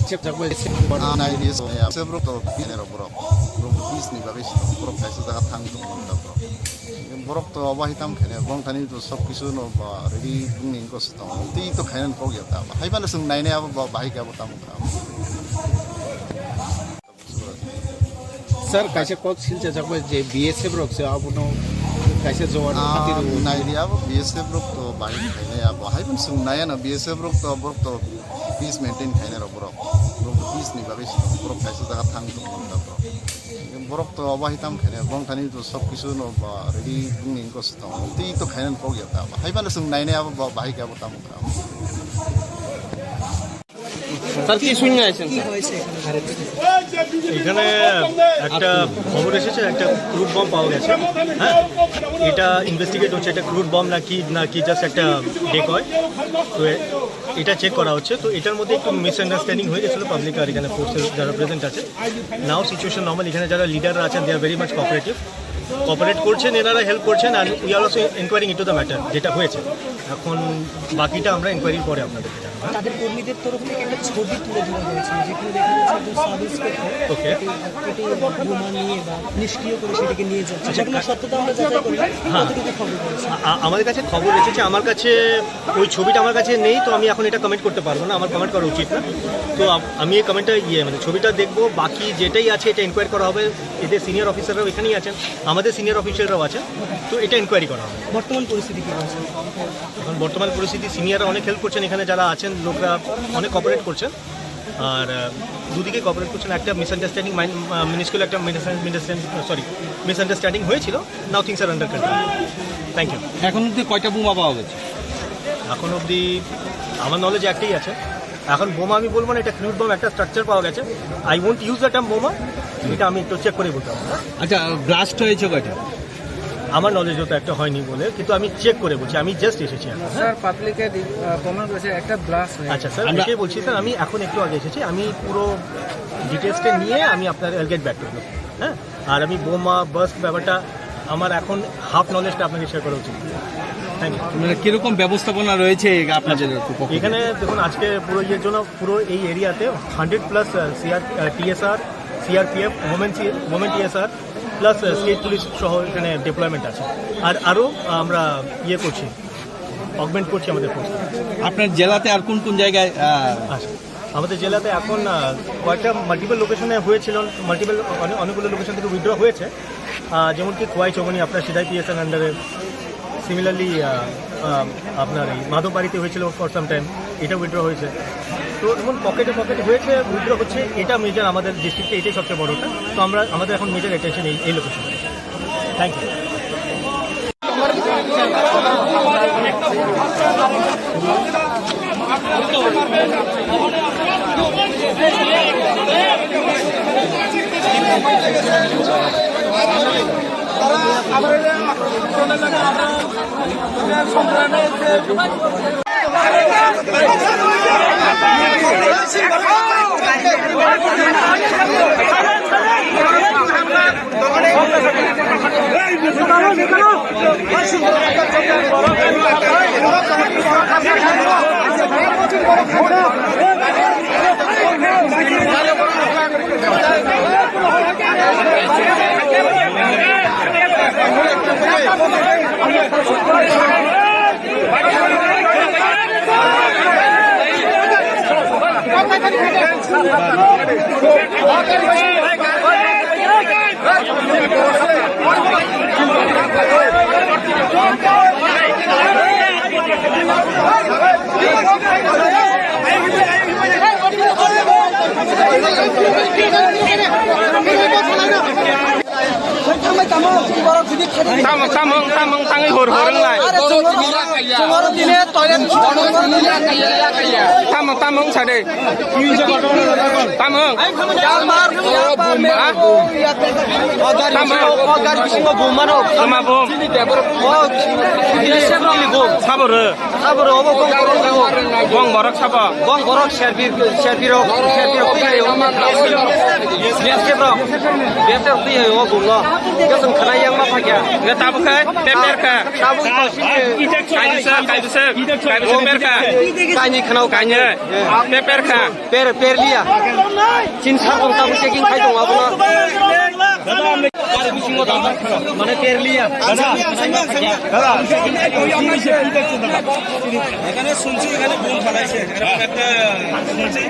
Chep jak bai, chep. Ah, nai ni so ya, se bro to, ene ro bro. Bro, bis ni bagwi sa, bro, kaisa jaga thang tung ta bro. Borok to obo hai tam khaina, bong thani to sob kisu no ba ready bung ni ko sitong. Tei to khaina kok ya ta. Hai bale sung nai nai abo ba, bahai khe abo tam kha. Sir, kaisa kok silcha jakbai je B S F rok se abono Kaisa jowar Ah, khatir o. Nai di abo B S F rok to bahai khainai abo. Hai pun sung nai ano B S F rok to borok to peace maintain khainai rok borok. Borok to peace ni bagwi borok kaisa jaga thang tong tong borok. Borok to abo hai tam khainai bong thani to sob kisu no ba ready bung ni kos tong. Tei to khainai kok ya ta. Hai pun sung nai nai abo ba-, bahai khe abo tam kha. Sir, কি শুনে আছেন, স্যার? এখানে একটা খবর এসেছে, একটা crude bomb পাওয়া গেছে। হ্যাঁ, এটা ইনভেস্টিগেট হচ্ছে, এটা ক্রুড বম নাকি, নাকি জাস্ট একটা ডেকয়। তো এ-, এটা চেক করা হচ্ছে। তো এটার মধ্যে একটু মিসআন্ডারস্ট্যান্ডিং হয়ে গেছিলো পাবলিক আর এখানে ফোর্সের যারা প্রেজেন্ট আছে। নাও সিচুয়েশন নর্মাল, এখানে যারা লিডাররা আছেন, they are very much cooperative, cooperate করছেন, এনারা হেল্প করছেন। আর we are also inquiring into the matter, যেটা হয়েছে। এখন বাকিটা আমরা ইনকোয়ারির পরে আপনাদেরকে জানাবো। তাদের কর্মীদের তরফ থেকে একটা ছবি তুলে ধরা হয়েছে, যেখানে দেখা যাচ্ছে একজন সাব ইন্সপেক্টর ওকে। একটি, একটি বোমা নিয়ে বা নিষ্ক্রিয় করে সেটাকে নিয়ে যাচ্ছে। আচ্ছা, সেগুলো কা-, সত্যতা আমরা যাচাই করি। হ্যাঁ। কতটুকু খবর রয়েছে? আ-, আ-, আমাদের কাছে খবর এসেছে, আমার কাছে ওই ছবিটা আমার কাছে নেই, তো আমি এখন এটা কমেন্ট করতে পারবো না, আমার কমেন্ট করা উচিত না। তো আ-, আমি এই কমেন্টটা, ইয়ে, মানে, ছবিটা দেখবো, বাকি যেটাই আছে এটা ইনকোয়ারি করা হবে। এদের সিনিয়র অফিসাররাও এখানেই আছেন, আমাদের সিনিয়র অফিসাররাও আছেন, তো এটা ইনকোয়ারি করা হবে। বর্তমান পরিস্থিতি কি রয়েছে? এখন বর্তমান পরিস্থিতি, সিনিয়ররা অনেক হেল্প করছেন, এখানে যারা আছেন লোকরা অনেক কোঅপারেট করছেন। আর, আহ, দুদিকে কোঅপারেট করছেন। একটা মিসআন্ডারস্ট্যান্ডিং, মাইন-, আহ, মিনিস্কুল একটা মিসআন্ডারস্ট্যান্ডিং, সরি, মিসআন্ডারস্ট্যান্ডিং হয়েছিল। Now things are under control. Thank you. এখন অবধি কয়টা বোমা পাওয়া গেছে? এখন অবধি আমার নলেজে একটাই আছে। এখন বোমা আমি বলবো না, এটা ক্রুড বম, একটা স্ট্রাকচার পাওয়া গেছে। I won't use the term বোমা, এটা আমি একটু চেক করে বলতে পারবো। আচ্ছা, ব্লাস্ট হয়েছে কয়টা? আমার নলেজে তো একটা হয়নি বলে, কিন্তু আমি চেক করে বলছি, আমি জাস্ট এসেছি এখন। স্যার, পাবলিকে দি-, আহ, প্রমাণ করেছে একটা ব্লাস্ট হয়েছে। আচ্ছা স্যার, আমরা এটাই বলছি স্যার, আমি এখন একটু আগে এসেছি, আমি পুরো ডিটেলসটা নিয়ে আমি আপনার, I'll get back to you। হ্যাঁ, আর আমি বোমা বার্স্ট ব্যাপারটা, আমার এখন হাফ নলেজটা আপনাকে শেয়ার করা উচিত। Thank you. মানে, কিরকম ব্যবস্থাপনা রয়েছে এই আপনাদের পক্ষ থেকে? এখানে দেখুন, আজকে পুরো ইয়ের জন্য পুরো এই এরিয়াতে hundred plus, ah, CR, ah, TSR, CRPF, women সি-, women TSR, plus, ah, state police সহ এখানে ডিপ্লয়মেন্ট আছে। আর আরও আমরা ইয়ে করছি, অগমেন্ট করছি আমাদের ফোর্স। আপনার জেলাতে আর কোন কোন জায়গায়, আহ, আচ্ছা, আমাদের জেলাতে এখন, আহ, কয়েকটা মাল্টিপল লোকেশনে হয়েছিল, মাল্টিপল অনে-, অনেকগুলো লোকেশন থেকে উইথড্র হয়েছে। আহ, যেমন কি খোয়াই চৌমনি আপনার সিদাই পিএসএন আন্ডারে, সিমিলারলি, আহ, আহ, আপনার এই মাধববাড়িতে হয়েছিল ফর সাম টাইম, এটা উইথড্র হয়েছে। তো এমন পকেটে পকেটে হয়েছে, উইথড্র হচ্ছে, এটা মেজর আমাদের ডিস্ট্রিক্টে, এটাই সবচেয়ে বড়টা। তো আমরা, আমাদের এখন মেজর অ্যাটেনশন এই, এই লোকেশনে। Thank you. Tamung, tamung, tamung, tangwi hor, hor, nglai. Tamung, tamung, sade. Tamung. Tamung. Tama bom. Saboro. Saboro obo kok borok obo. Bong borok sabo. Bong borok serbi, serbi rok, serbi rok twi ayo. Biasep rok, biasep rok twi ayo bumno. Kesong khanai yang ma phakya. Nge tabuk khai, peper kha. Tabuk kosini. Kaibisa, kaibisa, kaibisa peper kha. Kaini khanao kaini. Kaini. Peper kha. Per, per liya. Chin sa kong tabuk checking khai tong abono. Mane per liya. দাদা, এখানে শুনছি এখানে বোম ফালাইছে, এরকম একটা শুনছি,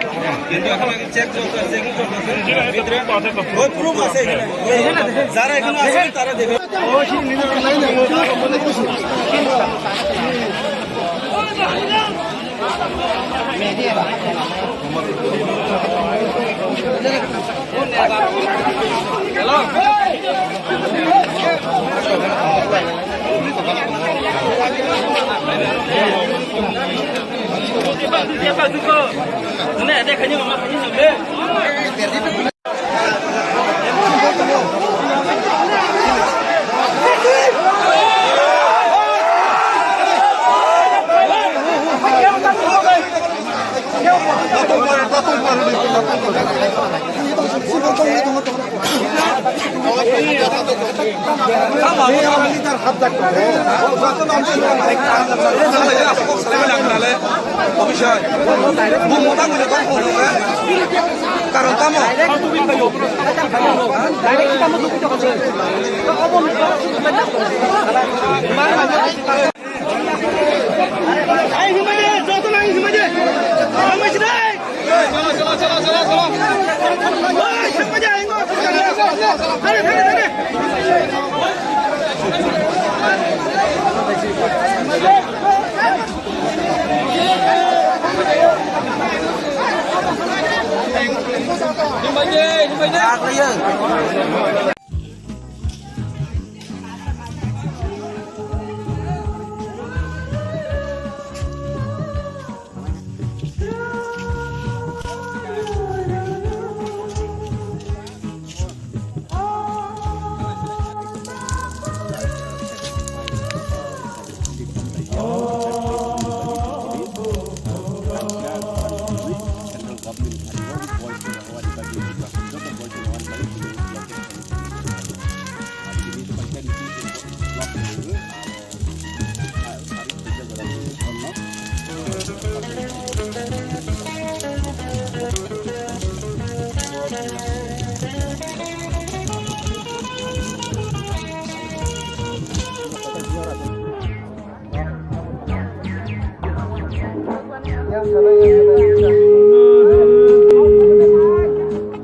কিন্তু এখন আগে চেক চলছে, চেকিং চলছে। ভিতরে ওই প্রুফ আছে এখানে, ওই যারা এখানে আছে তারা দেখে। Karon tamo?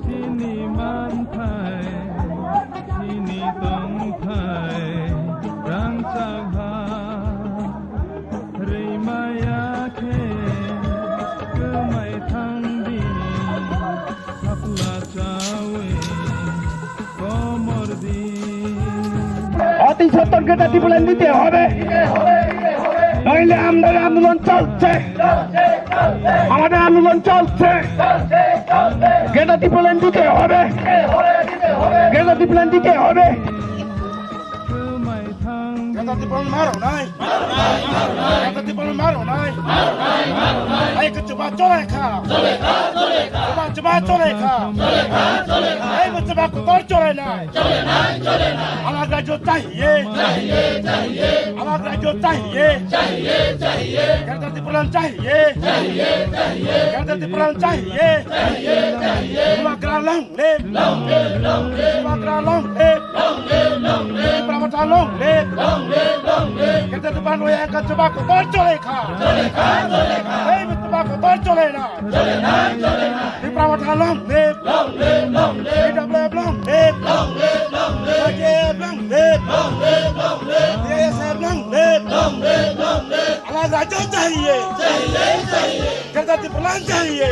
Chini manthai, chini tongthai, rangchak ha, rwimaya khe, kwmai thangdi, khapla chawi. অতি সত্বর গ্রেটার ত্রিপুরাল্যান্ড দিতে হবে, নইলে আমরার আন্দোলন চলছে, আমাদের আন্দোলন চলছে। গ্রেটার ত্রিপুরাল্যান্ড দিতে হবে, গ্রেটার ত্রিপুরাল্যান্ড দিতে হবে। Greater Tipraland ma rwnai. Greater Tipraland ma rwnai. Ai kwchwma chole kha. Kwchwma chole kha. Ai kwchwma kotor chole nai. Alag rajyo chahiye. Alag rajyo chahiye. Greater Tipraland chahiye. Greater Tipraland chahiye. Bubagra long live. Bubagra long live. Tipra Motha long live. Greater Tipraland rwya wngkha kwchwma kotor chole kha. Ei kwchwma kotor chole na. Tipra Motha long live. T W F long live. Y T F long live. T S F long live. Alag rajyo chahiye. Greater Tipraland chahiye.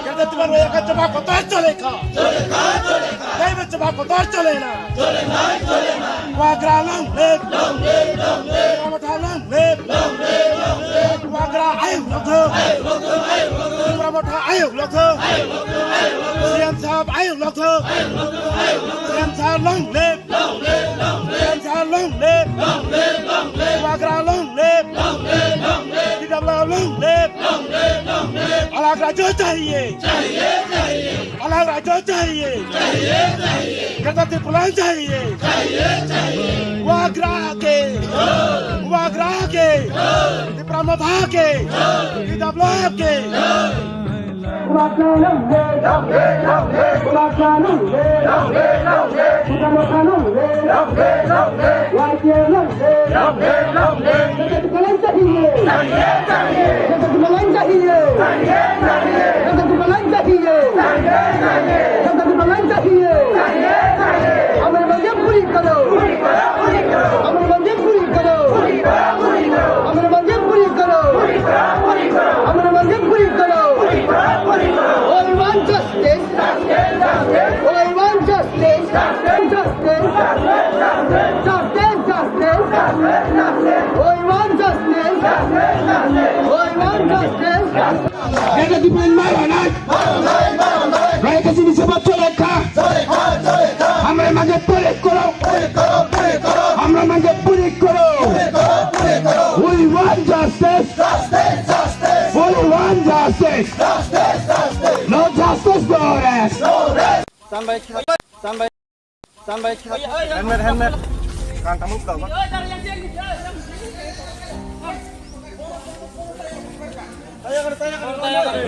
Greater Tipraland rwya wngkha kwchwma kotor chole kha. Tei bo kwchwma kotor chole na. Bubagra long live. Tipra Motha long live. Bubagra ayuk lokthok. Tipra Motha ayuk lokthok. C M sahab ayuk lokthok. C M sahab long live. Long live, long live. Long live, long live. Long live, long live. Bubagra long live. Long live, long live. T W F long live. Long live, long live. Alag rajyo chahiye. Chahiye, chahiye. Alag rajyo chahiye. Chahiye, chahiye. Greater Tipraland chahiye. Chahiye, chahiye. Bubagra ke. Bubagra ke. Tipra Motha ke. T W F ke. Justice! We want justice! Kaya di pun maranai. Raya kasi ni sebab toleka. Hamra mangge purik koro. Hamra mangge purik koro. We want justice. We want justice. No justice, no rest. Stand by, stand by. Helmet, helmet. Kan tamu ka ba?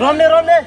Romne, romne.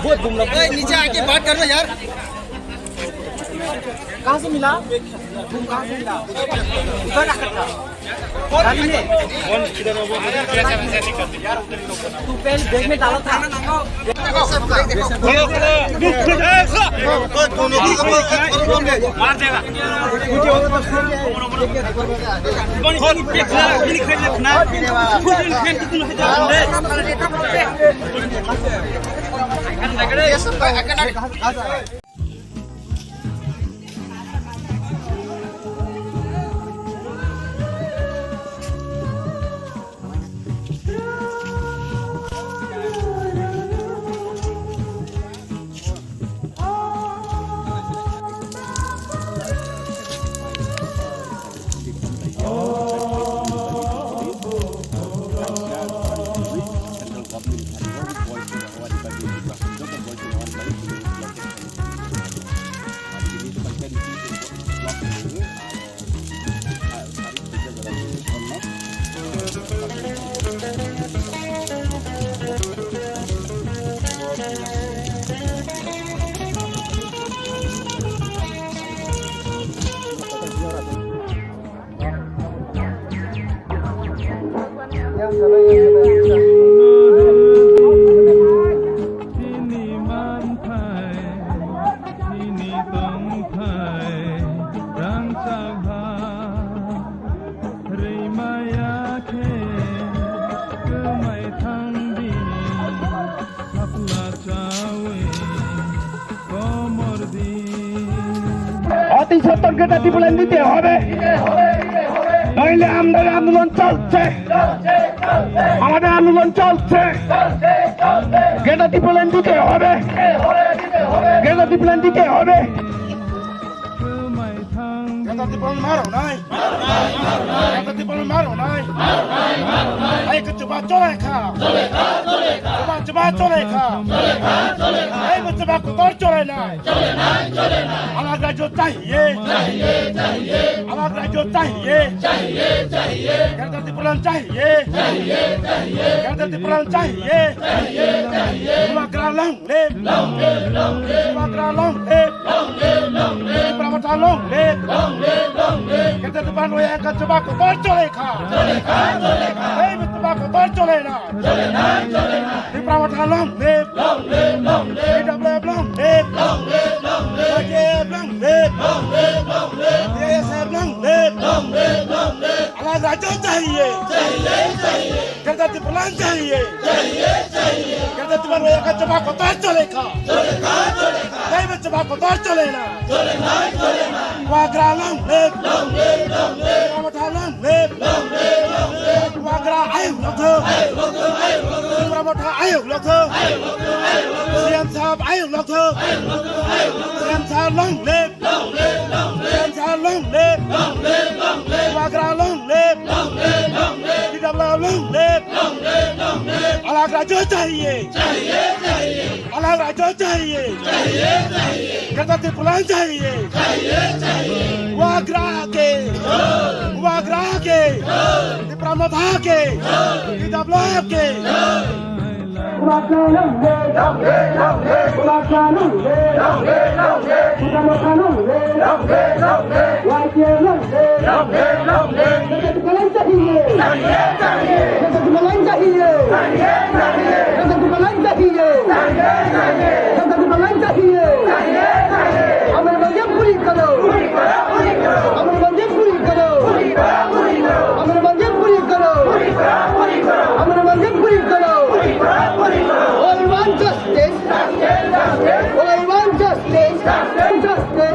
बहुत घूमना। ए, नीचे आके बात कर लो यार। कहाँ से मिला? तुम कहाँ से मिला? उधर रखा था। गाड़ी में। कौन किधर है वो? तू पहले बैग में डाला था। मार देगा। कौन, कौन, ये खा, ये खा, ये खा। खुद इन फैन की तुम है तो। Chini manthai, chini tongthai, rangchak ha, rwi maya khe, kwmai thang di, khapla chawi. অতি সত্বর গ্রেটার ত্রিপুরায় নিতে হবে, নইলে আমাদের আন্দোলন চলছে, আমাদের আন্দোলন চলছে। গ্রেটার ত্রিপুরায় দিতে হবে, গ্রেটার ত্রিপুরায় দিতে হবে। Gata tipal maro nai. Gata tipal maro nai. Ai ke chuba chole kha. Chuba chuba chole kha. Ai ke chuba kotor chole nai. Alag rajyo chahiye. Alag rajyo chahiye. Gata tipal chahiye. Gata tipal chahiye. Chubagra long live. Long live, long live. Chubagra long live. Long live, long live. Tipra Motha long live. Long live, long live. Kete Tipra no ya ka chuba kotor chole kha. Chole kha, chole kha. Ei chuba kotor chole na. Chole na, chole na. Tipra Motha long live. Long live, long live. T W F long live. Long live, long live. Y T F long live. Long live, long live. B S F long live. Long live, long live. Alag rajyo chahiye. Chahiye, chahiye. Gata tipal chahiye. Chahiye, chahiye. Gata tipal ya ka chuba kotor chole kha. Chole kha, chole kha. Ei chuba kotor chole na. Chole na, chole na. Chubagra long live. Long live, long live. Tipra Motha long live. Long live, long live. Chubagra ayuk lok tho. Ayuk lok tho, ayuk lok tho. Tipra Motha ayuk lok tho. Ayuk lok tho, ayuk lok tho. C M sahab ayuk lok tho. Ayuk lok tho, ayuk lok tho. C M sahab long live. Long live, long live. C M sahab long live. Long live, long live. Chubagra long live. Long live, long live. T W राज्य चाहिए, अलग राज्य चाहिए, ग्रेटर टिप्रालैंड चाहिए। वागरा के, वागरा के, तिप्रा मोथा के, टीडब्ल्यूएफ के। We want justice. We want justice. Justice.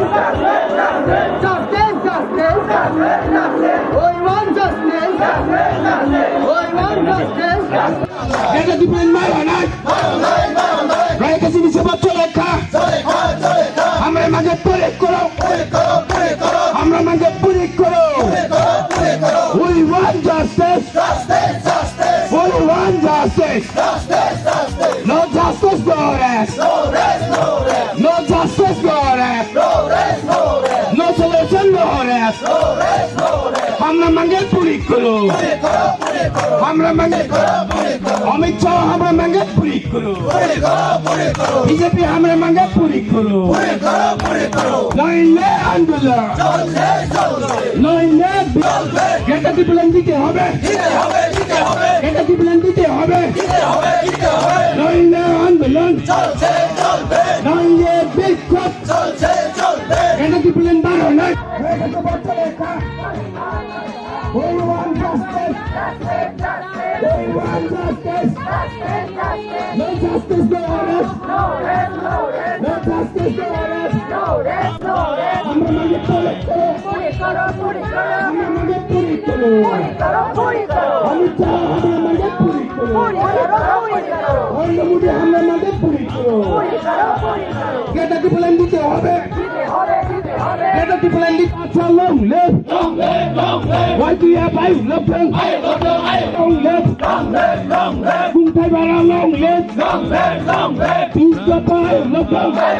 Justice, justice. We want justice. We want justice. Greater Tipraland maranai. Raikasini sebat cholekha. Hamra mangge puri koro. Hamra mangge puri koro. We want justice. We want justice. No justice, no rest. No justice, no rest. No solution, no rest. Hamra mangge puri koro. Hamra mangge. Amit Shah hamra mangge puri koro. B J P hamra mangge puri koro. Noile andolon. Noile bi-, Greater Tipraland dite hobe. Greater Tipraland dite hobe. Noile andolon. Noile bikhobh. Greater Tipraland maranai. We want justice. We want justice. No justice, no rest. No justice, no rest. Hamra mangge puri koro. Hamra mangge puri koro. Amit Shah hamra mangge puri koro. Narendra Modi hamra mangge puri koro. Greater Tipraland dite hobe. Greater Tipraland dite. Acha long live. Long live, long live. Y T F I long live. Long live. Kungthai bara long live. Long live, long live. P F I long live.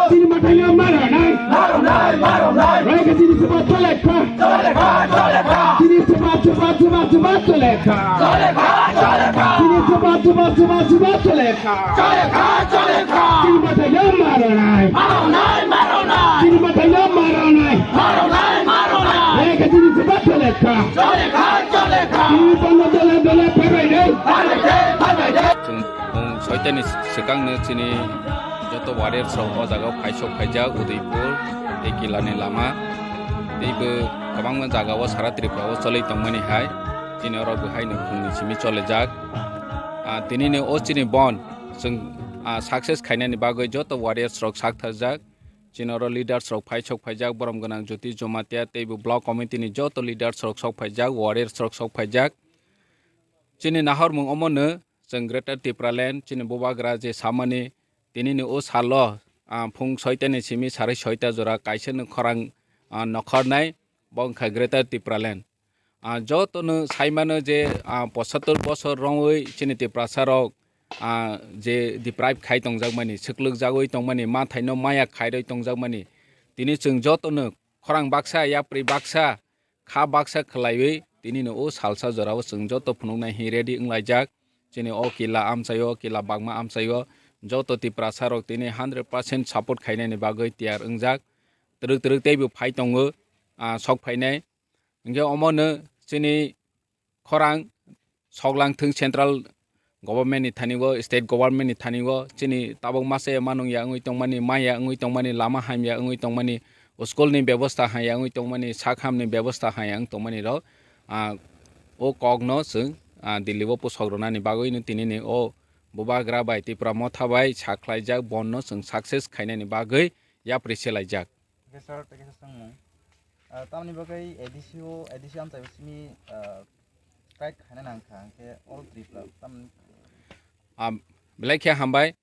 Chini mathai no maranai. Maranai, maranai. Raikasini sebat cholekha. Cholekha, cholekha. Chini sebat, sebat, sebat, sebat cholekha. Cholekha, cholekha. Chini sebat, sebat, sebat, sebat cholekha. Chole kha, chole kha. Chini mathai no maranai. Maranai, maranai. Chini mathai no maranai. Maranai, maranai. Raikasini sebat cholekha. Chole kha, chole kha. Chini bangma dole dole phaibai nai. Phaibai de, phaibai de. Chwng phung soitani swkangno chini joto warriors rok o jaga o phaisok phaijak Udaipur tei Kilani lama. Teibo kwbangma jaga o sara Tripura o choli tongmani hai. Chini oro bo haino phungni simi cholijak. Ah, tinini o chini bon chwng, ah, success khainani bagwi joto warriors rok sak tharjak. Chini oro leaders rok phai sok phaijak, borom gwnang Jyoti Jamatia teibo block committee ni joto leaders rok sok phaijak, warriors rok sok phaijak. Chini nahormung omono chwng Greater Tipraland, chini bubagra je samani tinini o salo, ah, phung soita ni simi sarai soita jora kaisa no khorang, ah, nokhornai, bo wngkha Greater Tipraland. Ah, jotono saimano je, ah, pochattor bosor rongwi chini Tiprasa rok, ah, je deprive khai tongjakmani, swklwkjagwi tongmani, mathaino maya khairwi tongjakmani, tini chwng jotono khorang baksa, yapri baksa, kha baksa khwlaiwi tinino o salsa jorao chwng joto phunuknai hi ready wnglaijak. Chini o kila amchaio, kila bagma amchaio joto Tiprasa rok tini hundred percent support khainani bagwi tiyar wngjak. Twrwk twrwk teibo phai tongo, ah, sok phainai. Hingke omono chini khorang soklang thwng central government ni thani o, state government ni thani o, chini tabuk masa ya manung ya wngwi tongmani, maya wngwi tongmani, lama hamya wngwi tongmani, school ni bebosta hamya wngwi tongmani, sak ham ni bebosta hamya wng tongmani rok, ah, o kok no chwng, ah, Delhi o pusok rwnani bagwi no tini ni o bubagra bai Tipra Motha bai sakhlaijak, bon no chwng success khainani bagwi yapri se laijak. Thank you, sir. Thank you, sir. Ah, tamni bagwi A D C o, A D C amchai simi, ah, strike khaina nang kha, hwnkhe all Tripura tamni Ah, belai khe hambai.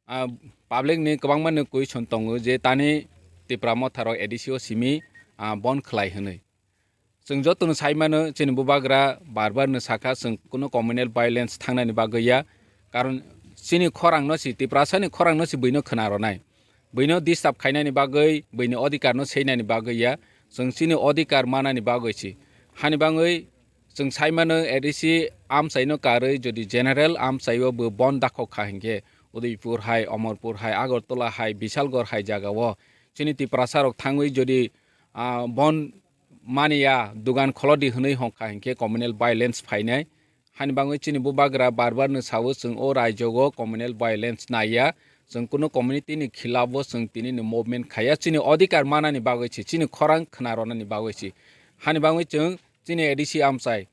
Ah, public ni kwbangma ni question tongo je tani Tipra Motha rok A D C o simi, ah, bon khlai hwnwi. Chwng jotono sai mano, chini bubagra bar bar no sakha, chwng kuno communal violence thangnani bagwi ya. Karon chini khorang no si, Tiprasa ni khorang no si buino khna rwnai. Buino disturb khainani bagwi, buini odhikar no seinani bagwi ya. Chwng chini odhikar manani bagwi si. Hani bangwi chwng sai mano, A D C amchai no karwi jodi general amchai o bo bon dakhok kha hinkhe, Udaipur hai, Omorpur hai, Agartala hai, Bishalgarh hai jaga o chini Tiprasa rok thangwi jodi, ah, bon mani ya, dugan kholo di hwnwi hong kha hinkhe communal violence phainai. Hani bangwi chini bubagra bar bar no sao, chwng o raijo o communal violence nai ya, chwng kuno community ni khilaf o chwng tini ni movement khai ya, chini odhikar manani bagwi si, chini khorang khna rwnani bagwi si. Hani bangwi chwng chini A D C amchai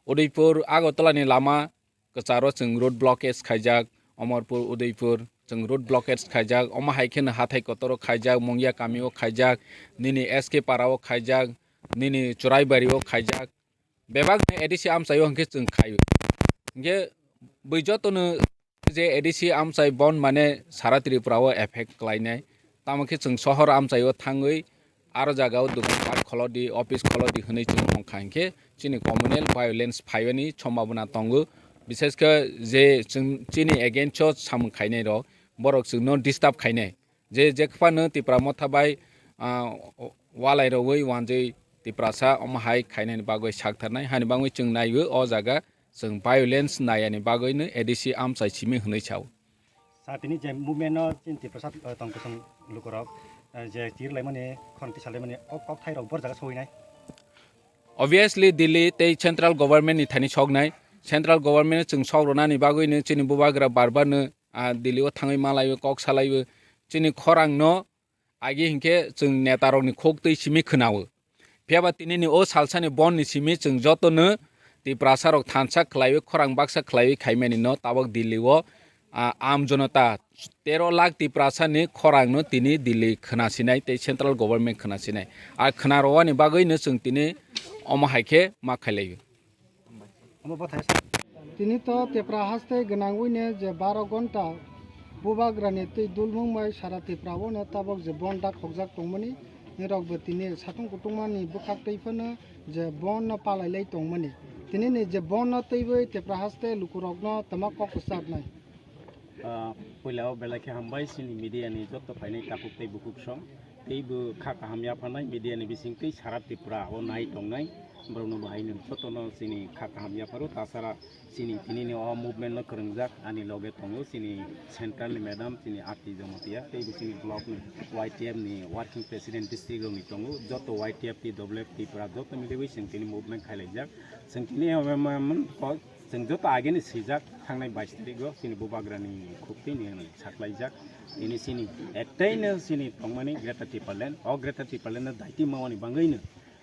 Udaipur Agartala ni lama kwcharo chwng road blockage khaijak, Omorpur, Udaipur chwng road blockage khaijak, omo hai kheno hathai kotoro khaijak, Mungya kami o khaijak, nini S K para o khaijak, nini Churaibari o khaijak, bebak ni A D C amchai o hinkhe chwng khai o. Hinkhe bui jotono je A D C amchai bon mane sara Tripura o effect klainai. Tamo khe chwng sohor amchai o thangwi aro jaga o dukan pat kholo di, office kholo di hwnwi chwng wng kha hinkhe chini communal violence phaiyani sombhabona tongo. Bishesh khe je chwng chini against o samung khainai rok, borok chwngno disturb khainai. Je, je phano Tipra Motha bai, ah, walai rogwi wanjwi Tiprasa omo hai khainani bagwi saktharnai, hani bangwi chwng naiwi o jaga chwng violence nayani bagwino A D C amchai simi hwnwi sao. Sa tini je movement no chini Tiprasa, eh, tong kwchwng lukurok, eh, je chir laimani, khorang tisa laimani, o kok thai rok bor jaga sowinai. Obviously, Delhi tei central government ni thani soknai. Central government chwng sok rwnani bagwino chini bubagra bar bar no, ah, Delhi o thangwi malaiwi kok salaiwi chini khorang no agi hinkhe chwng neta rok ni khuk twi simi khwnao. Phiya ba tini ni o salsa ni bon ni simi chwng joto no Tiprasa rok thansa khlaiwi khorang baksa khlaiwi khaimani no tabok Delhi o, ah, am jonota tero lakh Tiprasa ni khorang no tini Delhi khwna sinai tei central government khwna sinai. A khwna rwani bagwi no chwng tini omo hai khe ma khailaiwi. Tini to Tipra haste gwnangwino je baro gonta bubagrani twi dulmung bai sara Tipra o no tabok je bon dak hokjak tongmani, nirok bo tini satung kutungmani bwkhak twi phano je bon no palai lai tongmani. Tini ni je bon no twiwi Tipra haste lukurok no tama kok kwchak nai. Ah, puila o belai khe hambai chini media ni joto phainai takhuk tei bukhuk song. Tei bo kha kaham yapharnai media ni bising tei sara Tripura o nai tongnai borok no bo hai no joto no chini kha kaham yapharo, tasara chini tini ni o movement no kwrwngjak ani loge tongo chini central ni madam chini Arti Jamatia tei bo chini block ni Y T F ni working president district rok ni tongo joto Y T F T W F Tripura joto miliwi chwng tini movement khailaijak chwng tini o movement o chwng joto ageni swijak thangnai bais tarik o chini bubagra ni khuk twi ni hwnwi saklaijak tini chini ektai no chini tongmani Greater Tipraland o Greater Tipraland no daiti mawani bangwi no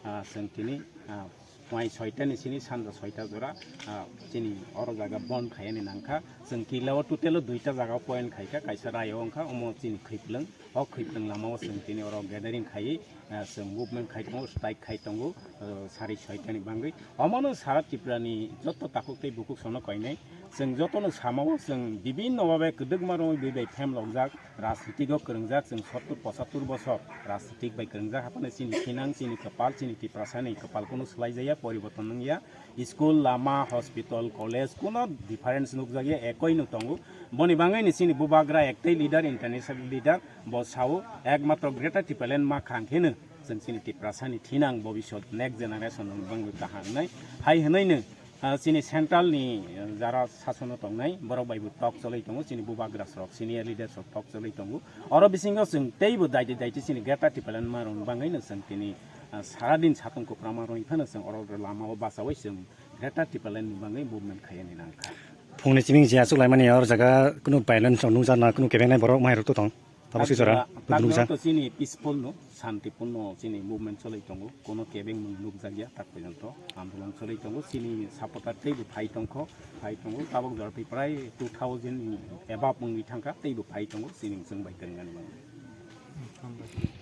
ah, chwng tini, ah, phuai soita ni sini sanja soita jora, ah, chini oro jaga bon khaiyani nangkha. Chwng kila o total o duita jaga o point khaikha, kaisa rai o wngkha, omo chini khwiplwng. O khwiplwng lama o chwng tini oro gathering khaiwi, ah, chwng movement khai tongo, strike khai tongo, ah, sari soita ni bangwi. Omono sara Tripura ni joto takhuk tei bukhuk sono koinai. Chwng jotono sama o chwng bibinno babe kwdwkma romwi bui bai phem lokjak. Rajnitik o kwrwngjak chwng sottur pochattur bosor rajnitik bai kwrwngjak haphano chini thinang chini kwpal chini Tiprasa ni kwpal kunu swlai jaya poriborton wngya school lama hospital college kuno difference nukjakya ekoi no tongo boni bangwi ni chini bubagra ektei leader international leader bo sao ekmatro Greater Tipraland ma khang kheno chwng chini Tiprasa ni thinang bobisot next generation rok bangwi kaham wngnai hai hwnwi no Ah, chini central ni, eh, jara sasono tongnai, borok bai bo tok choloi tongo, chini bubagra rok, senior leaders rok tok choloi tongo. Oro bisingo chwng teibo daiti daiti chini Greater Tipraland ma rok bangwi no chwng tini, ah, sara din satung kwpra ma rok phano chwng oro lama o bachawi chwng Greater Tipraland ni bangwi movement khaiyani nangkha. Phungni chiming je achuk laimani oro jaga kunu violence rok nukjakna kunu kebengnai borok mai rok to tong. Tamo si jora, Takjora, kudunukjak. Takjora to chini peaceful no, santipurno chini movement choloi tongo. Kono kebeng mung nukjakya tak porjonto. Andolon choloi tongo. Chini supporter teibo phai tongkho, phai tongo. Tabok jora tei prai two thousand ni above mungwi thangkha, teibo phai tongo. Chini chwng bai kwrwngani mung.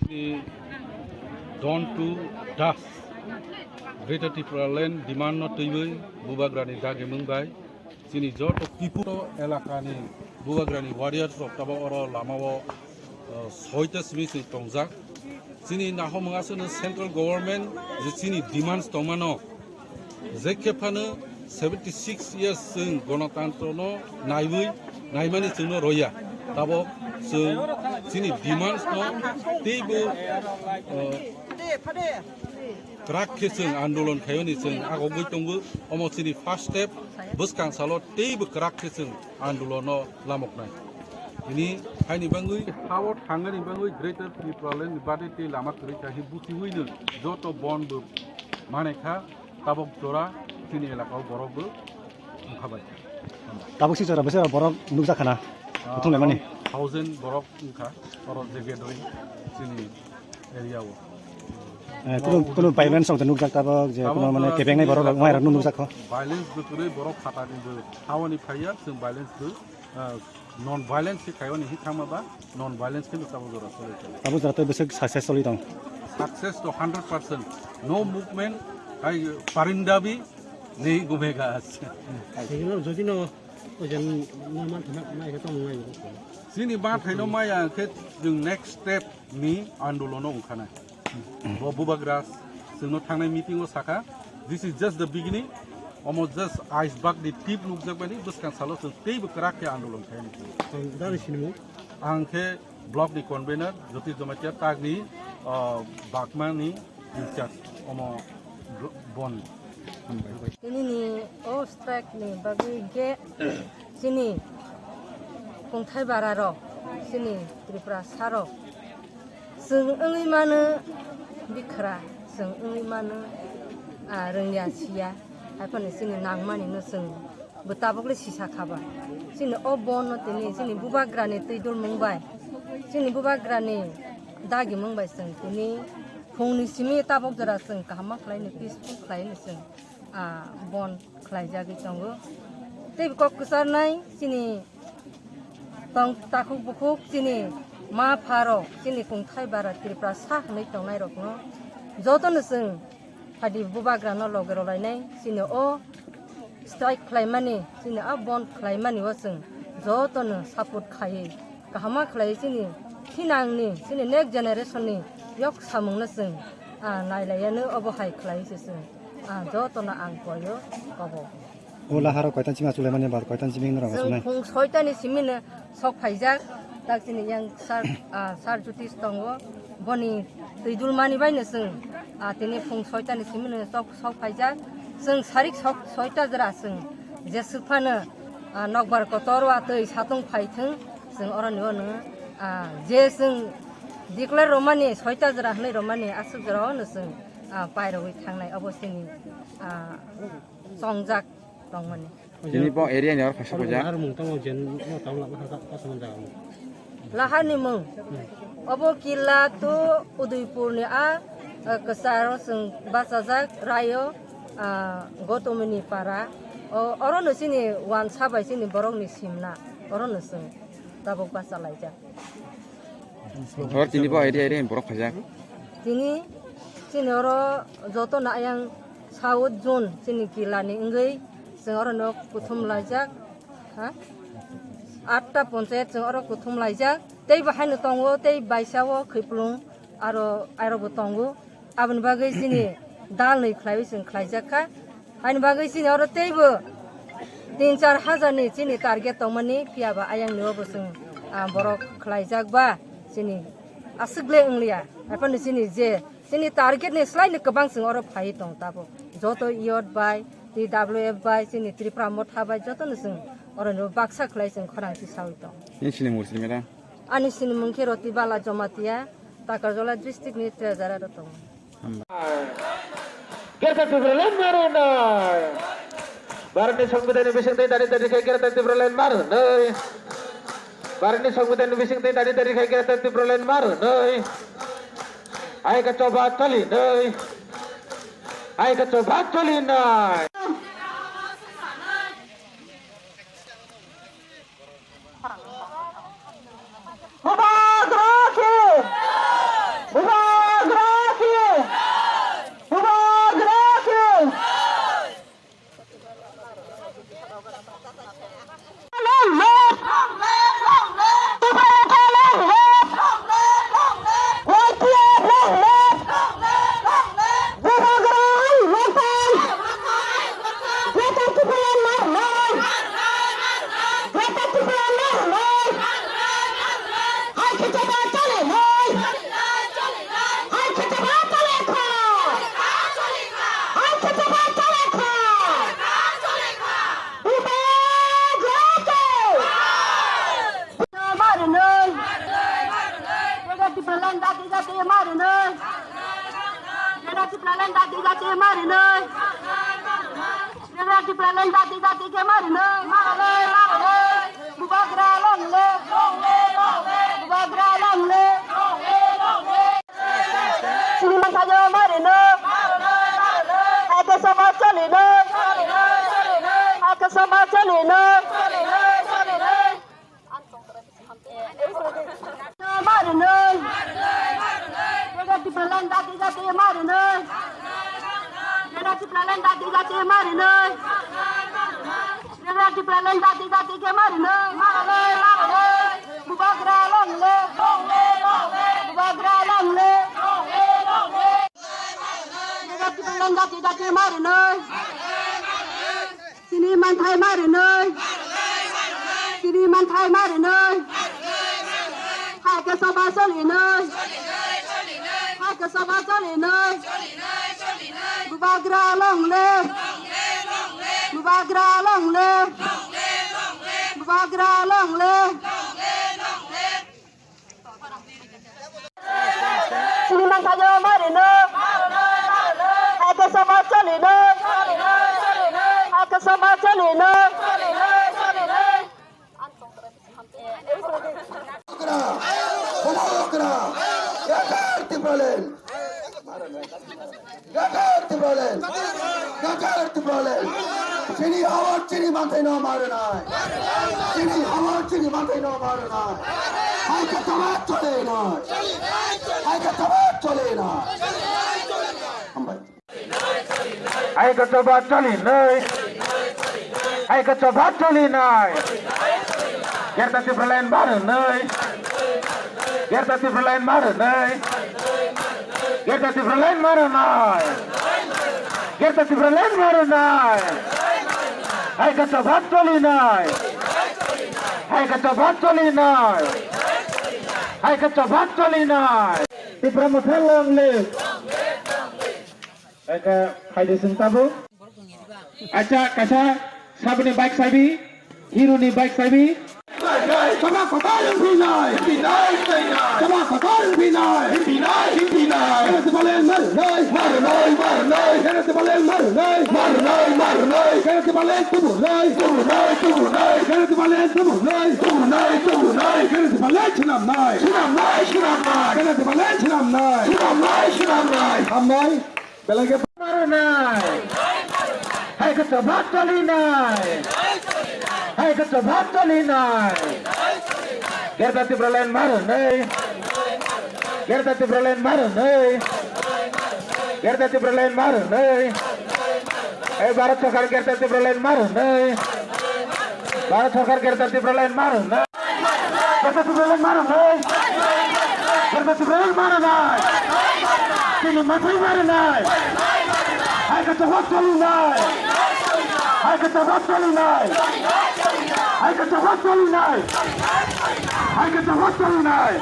Ni Dawn to Dust. Greater Tipraland demand no twiwi bubagrani dagi mung bai. Chini joto Tripura elakani bubagrani warriors rok tabok oro lamao, uh, soita simi se tongjak. Chini nahomung aswkno central government je chini demands tongmano, je khe phano seventy six years chwng gonotantrono naiwi, naimani chwngno roya. Tabok chwng chini demands no teibo, uh, kwrak khe chwng andolon khaiyoni chwng agogwi tongo. Omo chini first step, bwskang salo teibo kwrak khe chwng andolono lamoknai. Tini haini bangwi hao thangani bangwi Greater Tipraland ni bade tei lama kwrwi kha hi buchiwino joto bon bo manai kha, tabok jora chini elakao borok bo wngkha bai. Tabuk si jora bwswk borok nukjak khana, ah, buthung lemani. Thousand borok wngkha oro je gathering chini area o. Eh, kunu, kunu violence wngte nukjak tabok je kunu mane kebengnai borok rok, wngnairok nukjak kho. Violence bo kwrwi borok phatani bo hawani phaiya, chwng violence bo, ah, non violence khe khaiyoni hi thangma ba non violence khe tabuk jora choli tong. Tabuk jora tei bwswk success choli tong. Success to hundred percent. No movement, hai parinda bhi nahi ghumega aaj. Jodi no, jodi no, ojan no man thana, mai khe tong nai. Chini ma thaino maya khe chwng next step ni andolono wngkhanai. Bo Bubagra chwngno thangnai meeting o sakha, "This is just the beginning." Omo just iceberg ni tip nukjakmani, bwskang salo chwng teibo kwrak khe andolon khainai. Ang dani sinimung? Ang khe block ni convener Jyotish Jamatia, tagni, ah, Bagma ni in charge omo blo-, bon. Tini ni o strike ni bagwi khe chini kungthai bara rok, chini Tripura sa rok, chwng wngwi mano bikhra, chwng wngwi mano, ah, rwngya siya, haiphano chini nangmani no chwng bo tabuk le sisa kha ba. Chini o bon no tini chini Bubagra ni twi dulmung bai, chini Bubagra ni dagimung bai chwng tini phung ni simi tabuk jora chwng kaham ma khlai ni peaceful khlai ni chwng, ah, bon khlaijagwi tongo. Tei kok kwcharnai chini tong takhuk bukhuk chini ma pha rok, chini kungthai bara Tripura sa hwnwi tongnai rokno jotono chwng phadi Bubagrano loge rwlainai, chini o strike khlaimani, chini a bon khlaimani o chwng jotono support khaiwi kahama khlaiwi chini thinangni, chini next generation ni yok samungno chwng, ah, nailaiyano obo hai khlaiwi se chwng, ah, jotono ang koyo kobo. O laharo koitan simi achuk laimani ba koitan simi hinwi rang Chwng achuknai? Phung soitani simino sok phaijak, tak chini yang sir, ah, sir Jyotish tongo, boni twi dulmani baino chwng, ah, tini phung soitani simino sok, sok phaijak. Chwng sarik sok soita jora chwng jeswk phano, ah, nokbar kotor watwi satung phaithwng, chwng oroni ono, ah, je chwng declare romani soita jora hwnwi romani aswk jora ono chwng, ah, pairogwi thangnai obo chini, ah, chongjak tongmani. Tini bo area ni oro kaisa kaisa. Aro mung tongo jen no tong lama ha ka, ka saman jaga mo. Lahar ni mung. Hmm. Obo Killa to Udaipur ni a, a, kwcharo chwng bachajak rayo, a, Gotomini para. O, oro no chini wansa bai chini borok ni simna. Oro no chwng tabuk bachalaijak. Oro tini bo area area ni borok khaijak. Tini chini oro joto na ayang South Zone chini Killa ni wngwi chwng oro no kuthum laijak, ha? Atta ponchayat chwng oro kuthum laijak. Tei bo haino tongo, tei baisa o Khiplung aro, aro bo tongo. Aboni bagwi chini dal ni khlaiwi chwng khlaijak kha. Haini bagwi chini oro teibo tin char hajar ni chini target tongmani, phiya ba ayang ni o bo chwng, ah, borok khlaijak ba chini aswk le wngliya. Haiphano chini je chini target ni slai ni kwbang chwng oro phaiwi tong tabuk. Joto youth bai, T W F bai, chini Tripura Motha bai joto no chwng oro no baksa khlai chwng khorang si sawi tong. Nini sinimung simi da? Ani sinimung khe Roti Bala Jamatia, Takarjala district ni treasurer tongo. Hambai. Greater Tipraland maru nai. Bharatni Songbidanni bisingtwi dani dani khe Greater Tipraland maru nai. Bharatni Songbidanni bisingtwi dani dani khe Greater Tipraland maru nai. Ai ka choba choli nai. Ai ka choba choli nai. Bubagra ki! Bubagra ki! Bubagra ki! Long live! Long live! Long live! Bubagra long live! Long live! Long live! Y T F long Tipraland jati jati khe marinoi, marinoi, marinoi. Bubagra long live, long live, long live. Bubagra long live, long live, long live. Chini manthai marinoi, marinoi, marinoi. Ake soba cholinoi, cholinoi, cholinoi. Ake soba cholinoi, cholinoi, cholinoi. Marinoi. Greater Tipraland jati jati marinoi. Greater Tipraland jati jati marinoi. Greater Tipraland jati jati khe marinoi. Marinoi, marinoi. Bubagra long live. Bubagra long live. Greater Tipraland jati jati marinoi. Chini manthai marinoi. Chini manthai marinoi. Hai khe soba cholinoi. Hai khe soba cholinoi. Bubagra long live. Bubagra long live. Bubagra long live. Chini manthai marinoi. Ake soba cholinoi. Ake soba cholinoi. Bubagra, Bubagra, Greater Tipraland. Greater Tipraland! Greater Tipraland! Chini hawar chini manthai no marinai. Chini hawar chini manthai no marinai. Hai khe tama cholinai. Hai khe tama cholinai. Hambai. Hai khe tama cholinai. Hai khe tama cholinai. Greater Tipraland marinai. Greater Tipraland marinai. Greater Tipraland marinai. Greater Tipraland marinai. Hai khe tama cholinai. Hai khe tama cholinai. Hai khe tama cholinai. Tipra Motha long live. Eka phaidi sing tabuk. Acha kaisa saboni bike sabi, hero ni bike sabi. Tama kotor hinphinai, hinphinai, hinphinai. Tama kotor hinphinai, hinphinai, hinphinai. Kena tibalen mar nai, mar nai, mar nai. Kena tibalen mar nai, mar nai, mar nai. Kena tibalen tubur nai, tubur nai, tubur nai. Kena tibalen tubur nai, tubur nai, tubur nai. Kena tibalen chinam nai, chinam nai, chinam nai. Kena tibalen chinam nai, chinam nai, chinam nai. Hambai. Belai khe marinai. Hai khe tama cholinai. Hai khe tama cholinai. Greater Tipraland marinai. Greater Tipraland marinai. Greater Tipraland marinai. Ei Bharat Sarkar Greater Tipraland marinai. Bharat Sarkar Greater Tipraland marinai. Greater Tipraland marinai. Greater Tipraland marinai. Chini manthai marinai. Hai khe tama cholinai. Hai khe tama cholinai. Hai khe tama cholinai. Hai khe tama cholinai.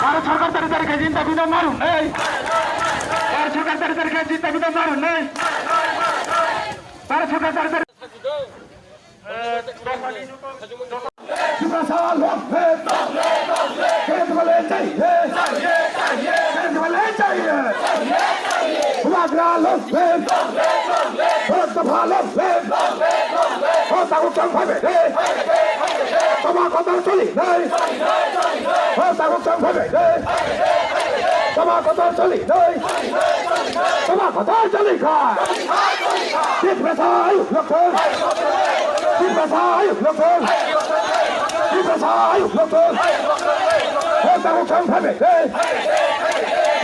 Bharat Sarkar tari tari khe jinta bina marinai. Bharat Sarkar tari tari khe jinta bina marinai. Bharat Sarkar tari tari. Tiprasa long live. Kena tibalen chahiye. Kena tibalen chahiye. Bubagra long live. Bharat Dopha long live. Ho taku chang phai bai de. Tama kotor cholinai. Ho taku chang phai bai de. Tama kotor cholinai. Tama kotor cholikha. Tiprasa ayuk lokthung. Tiprasa ayuk lokthung. Tiprasa ayuk lokthung. Ho taku chang phai bai de.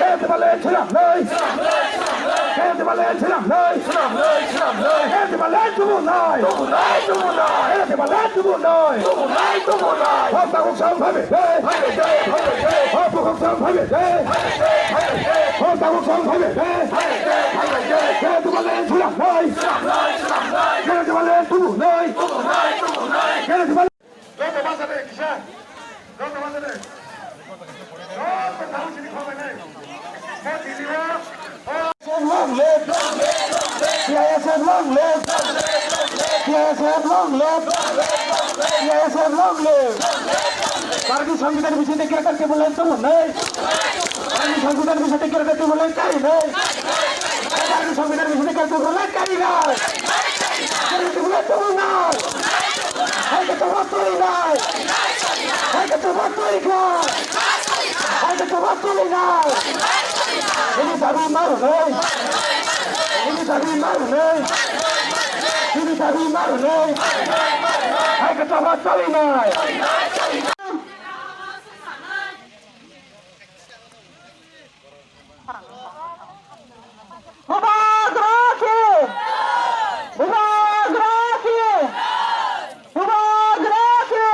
Kena tibalen chinam nai. Kena tibalen chinam nai. Kena tibalen tubur nai. Kena tibalen tubur nai. Ho taku chang phai bai de. Ho taku chang phai bai de. Ho taku chang phai bai de. Kena tibalen chinam nai. Kena tibalen tubur nai. Kena tibalen. Joto basa de kisa. Joto basa de. Joto thangsini khobai nai. Mo tini o. Long live. T I S F long live. T I S F long live. T I S F long live. Bharatiya Songbidan bisingtwi Greater Tipraland tubur nai. Bharatiya Songbidan bisingtwi Greater Tipraland kari nai. Bharatiya Songbidan bisingtwi Greater Tipraland kari nai. Hai khe jawab choli nai. Ini dabi ma rwnai. Ini dabi ma rwnai. Ini dabi ma rwnai. Hai khe jawab choli nai. Bubagra ki! Bubagra ki! Bubagra ki!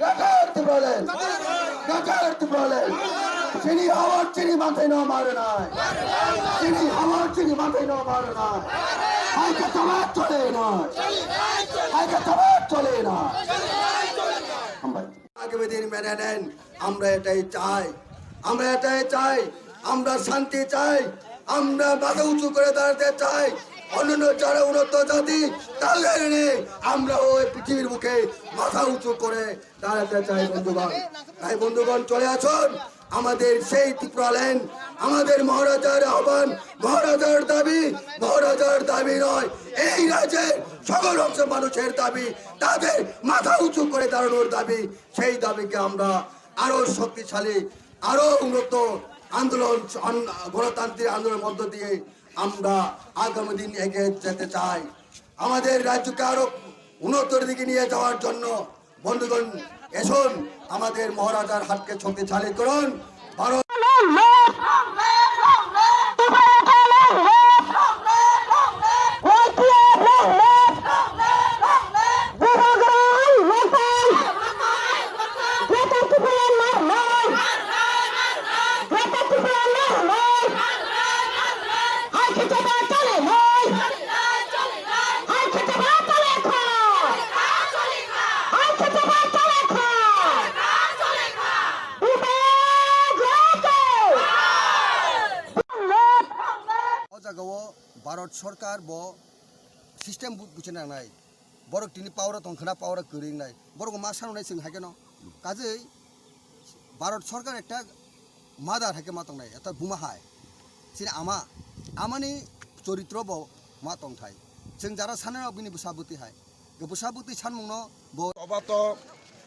Gajar Tipraland! Gajar Tipraland! Chini hawar chini manthai no marnai! Chini hawar chini manthai no marnai! Hai khe tama chole na! Hai khe tama chole na! Hambai. আগামী দিন মেনে নেন, আমরা এটাই চাই, আমরা এটাই চাই, আমরা শান্তি চাই, আমরা মাথা উঁচু করে দাঁড়াতে চাই। অন্যান্য যারা উন্নত জাতি, তাদের নিয়ে আমরা ওই পৃথিবীর বুকে মাথা উঁচু করে দাঁড়াতে চাই বন্ধুগণ। তাই বন্ধুগণ, চলে আসুন, আমাদের সেই ত্রিপুরাল্যান্ড, আমাদের মহারাজার আহ্বান, মহারাজার দাবি, মহারাজার দাবি নয়, এই রাজ্যের সকল অংশের মানুষের দাবি, তাদের মাথা উঁচু করে দাঁড়ানোর দাবি। সেই দাবিকে আমরা আরো শক্তিশালী, আরো উন্নত আন্দোলন, আন-, গণতান্ত্রিক আন্দোলনের মধ্য দিয়ে আমরা আগামী দিন এগিয়ে যেতে চাই। আমাদের রাজ্যকে আরো উন্নতর দিকে নিয়ে যাওয়ার জন্য বন্ধুগণ, এসুন, আমাদের মহারাজার হাতকে শক্তিশালী করুন। Bharat O jaga o Bharat Sarkar bo system bu-, buchina nangnai. Borok tini power o tong khna power o kwrwi wngnai. Borok ma sanwnai chwng hai kheno. Kajei Bharat Sarkar ekta mother hai khe ma tongnai, ekta buma hai. Chini ama, amani choritro bo ma tongthai. Chwng jara sanai rok bini bwsa bwtwi hai. Bwsa bwtwi sanmungno bo. Choba to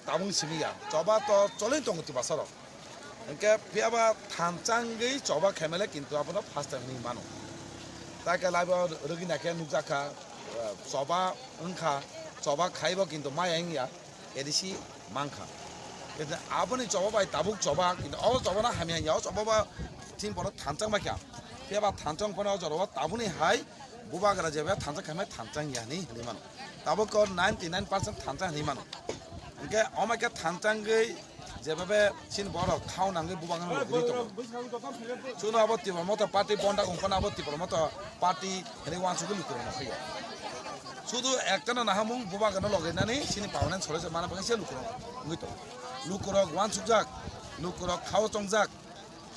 tabung simi ya, choba to cholwi tongo twibasa rok. Hwnkhe phiya ba thanchangwi choba khaimale kintu abono first time hinwi mano. Tai khe laibo rwgwi naikhe nukjakha, choba wngkha, choba khaibo kintu maya wngya, A D C mankha. Kintu aboni choba bai tabuk choba, kintu o choba no hamya wngya, o choba ba chini borok thanchang baikha. Phiya ba thanchang phano o jorao tabukni hai bubagra jeba thansa khaimai thansa wngya hinwi hinwi mano. Tabuk khe ninety nine percent thansa hinwi mano. Hwnkhe omo khe thansa wngwi jeba be chini borok khao nangwi bubagra logwi tongo. Chuno abo Tipra Motha Party bonda wngphano abo Tipra Motha Party hinwi uansugwi lukurok no phaiyo. Sudu ekta no nahamung bubagra no logwi nani chini permanent solution mana bagwi se lukurok wngwi tongo. Lukurok uansukjak, lukurok khao chongjak.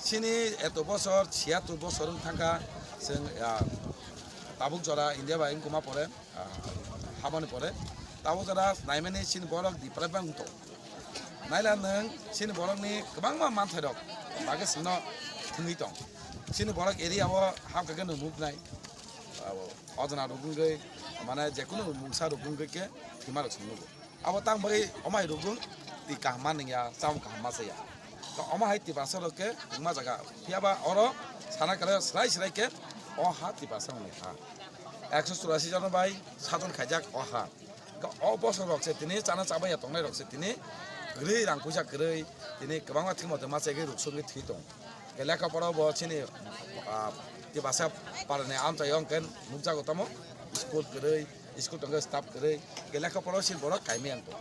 Chini eto bosor, siyatur bosor wng thangkha, chwng, ah, tabuk jora India bai wngkuma pore, ah, habani pore. Tabuk jora naimani chini borok development wng tongo. Naila nwng chini borokni kwbangma manthairok bagwi chwngno thwngwi tong. Chini borok area o habkha khe nwng nuknai. Abo ojona rok wngwi, mane, jekunu mungsa rok wngwi khe thwimarok chwng nugo. Abo tang bagwi omo hai rwgwng twi kaham ma nungya, chamung kaham ma chaya. To omo hai Tiprasa rok khe wngma jaga. Phiya ba oro sana kale swrai swrai khe o ha Tiprasa ni ha. Ekso churasi jon bai sajon khaijak o ha. To o bosor rok se tini chana chabaiya tongnai rok se tini kwrwi rang puisa kwrwi tini kwbangma thwngmate ma chegwi ruk sogwi thwi tong. Lekha pora bo chini, ah, Tiprasa parani amchai ong khe nukjago tamo school kwrwi. School tongkhe staff kwrwi, hwnkhe lekha pora se borok kaimai ang tongo.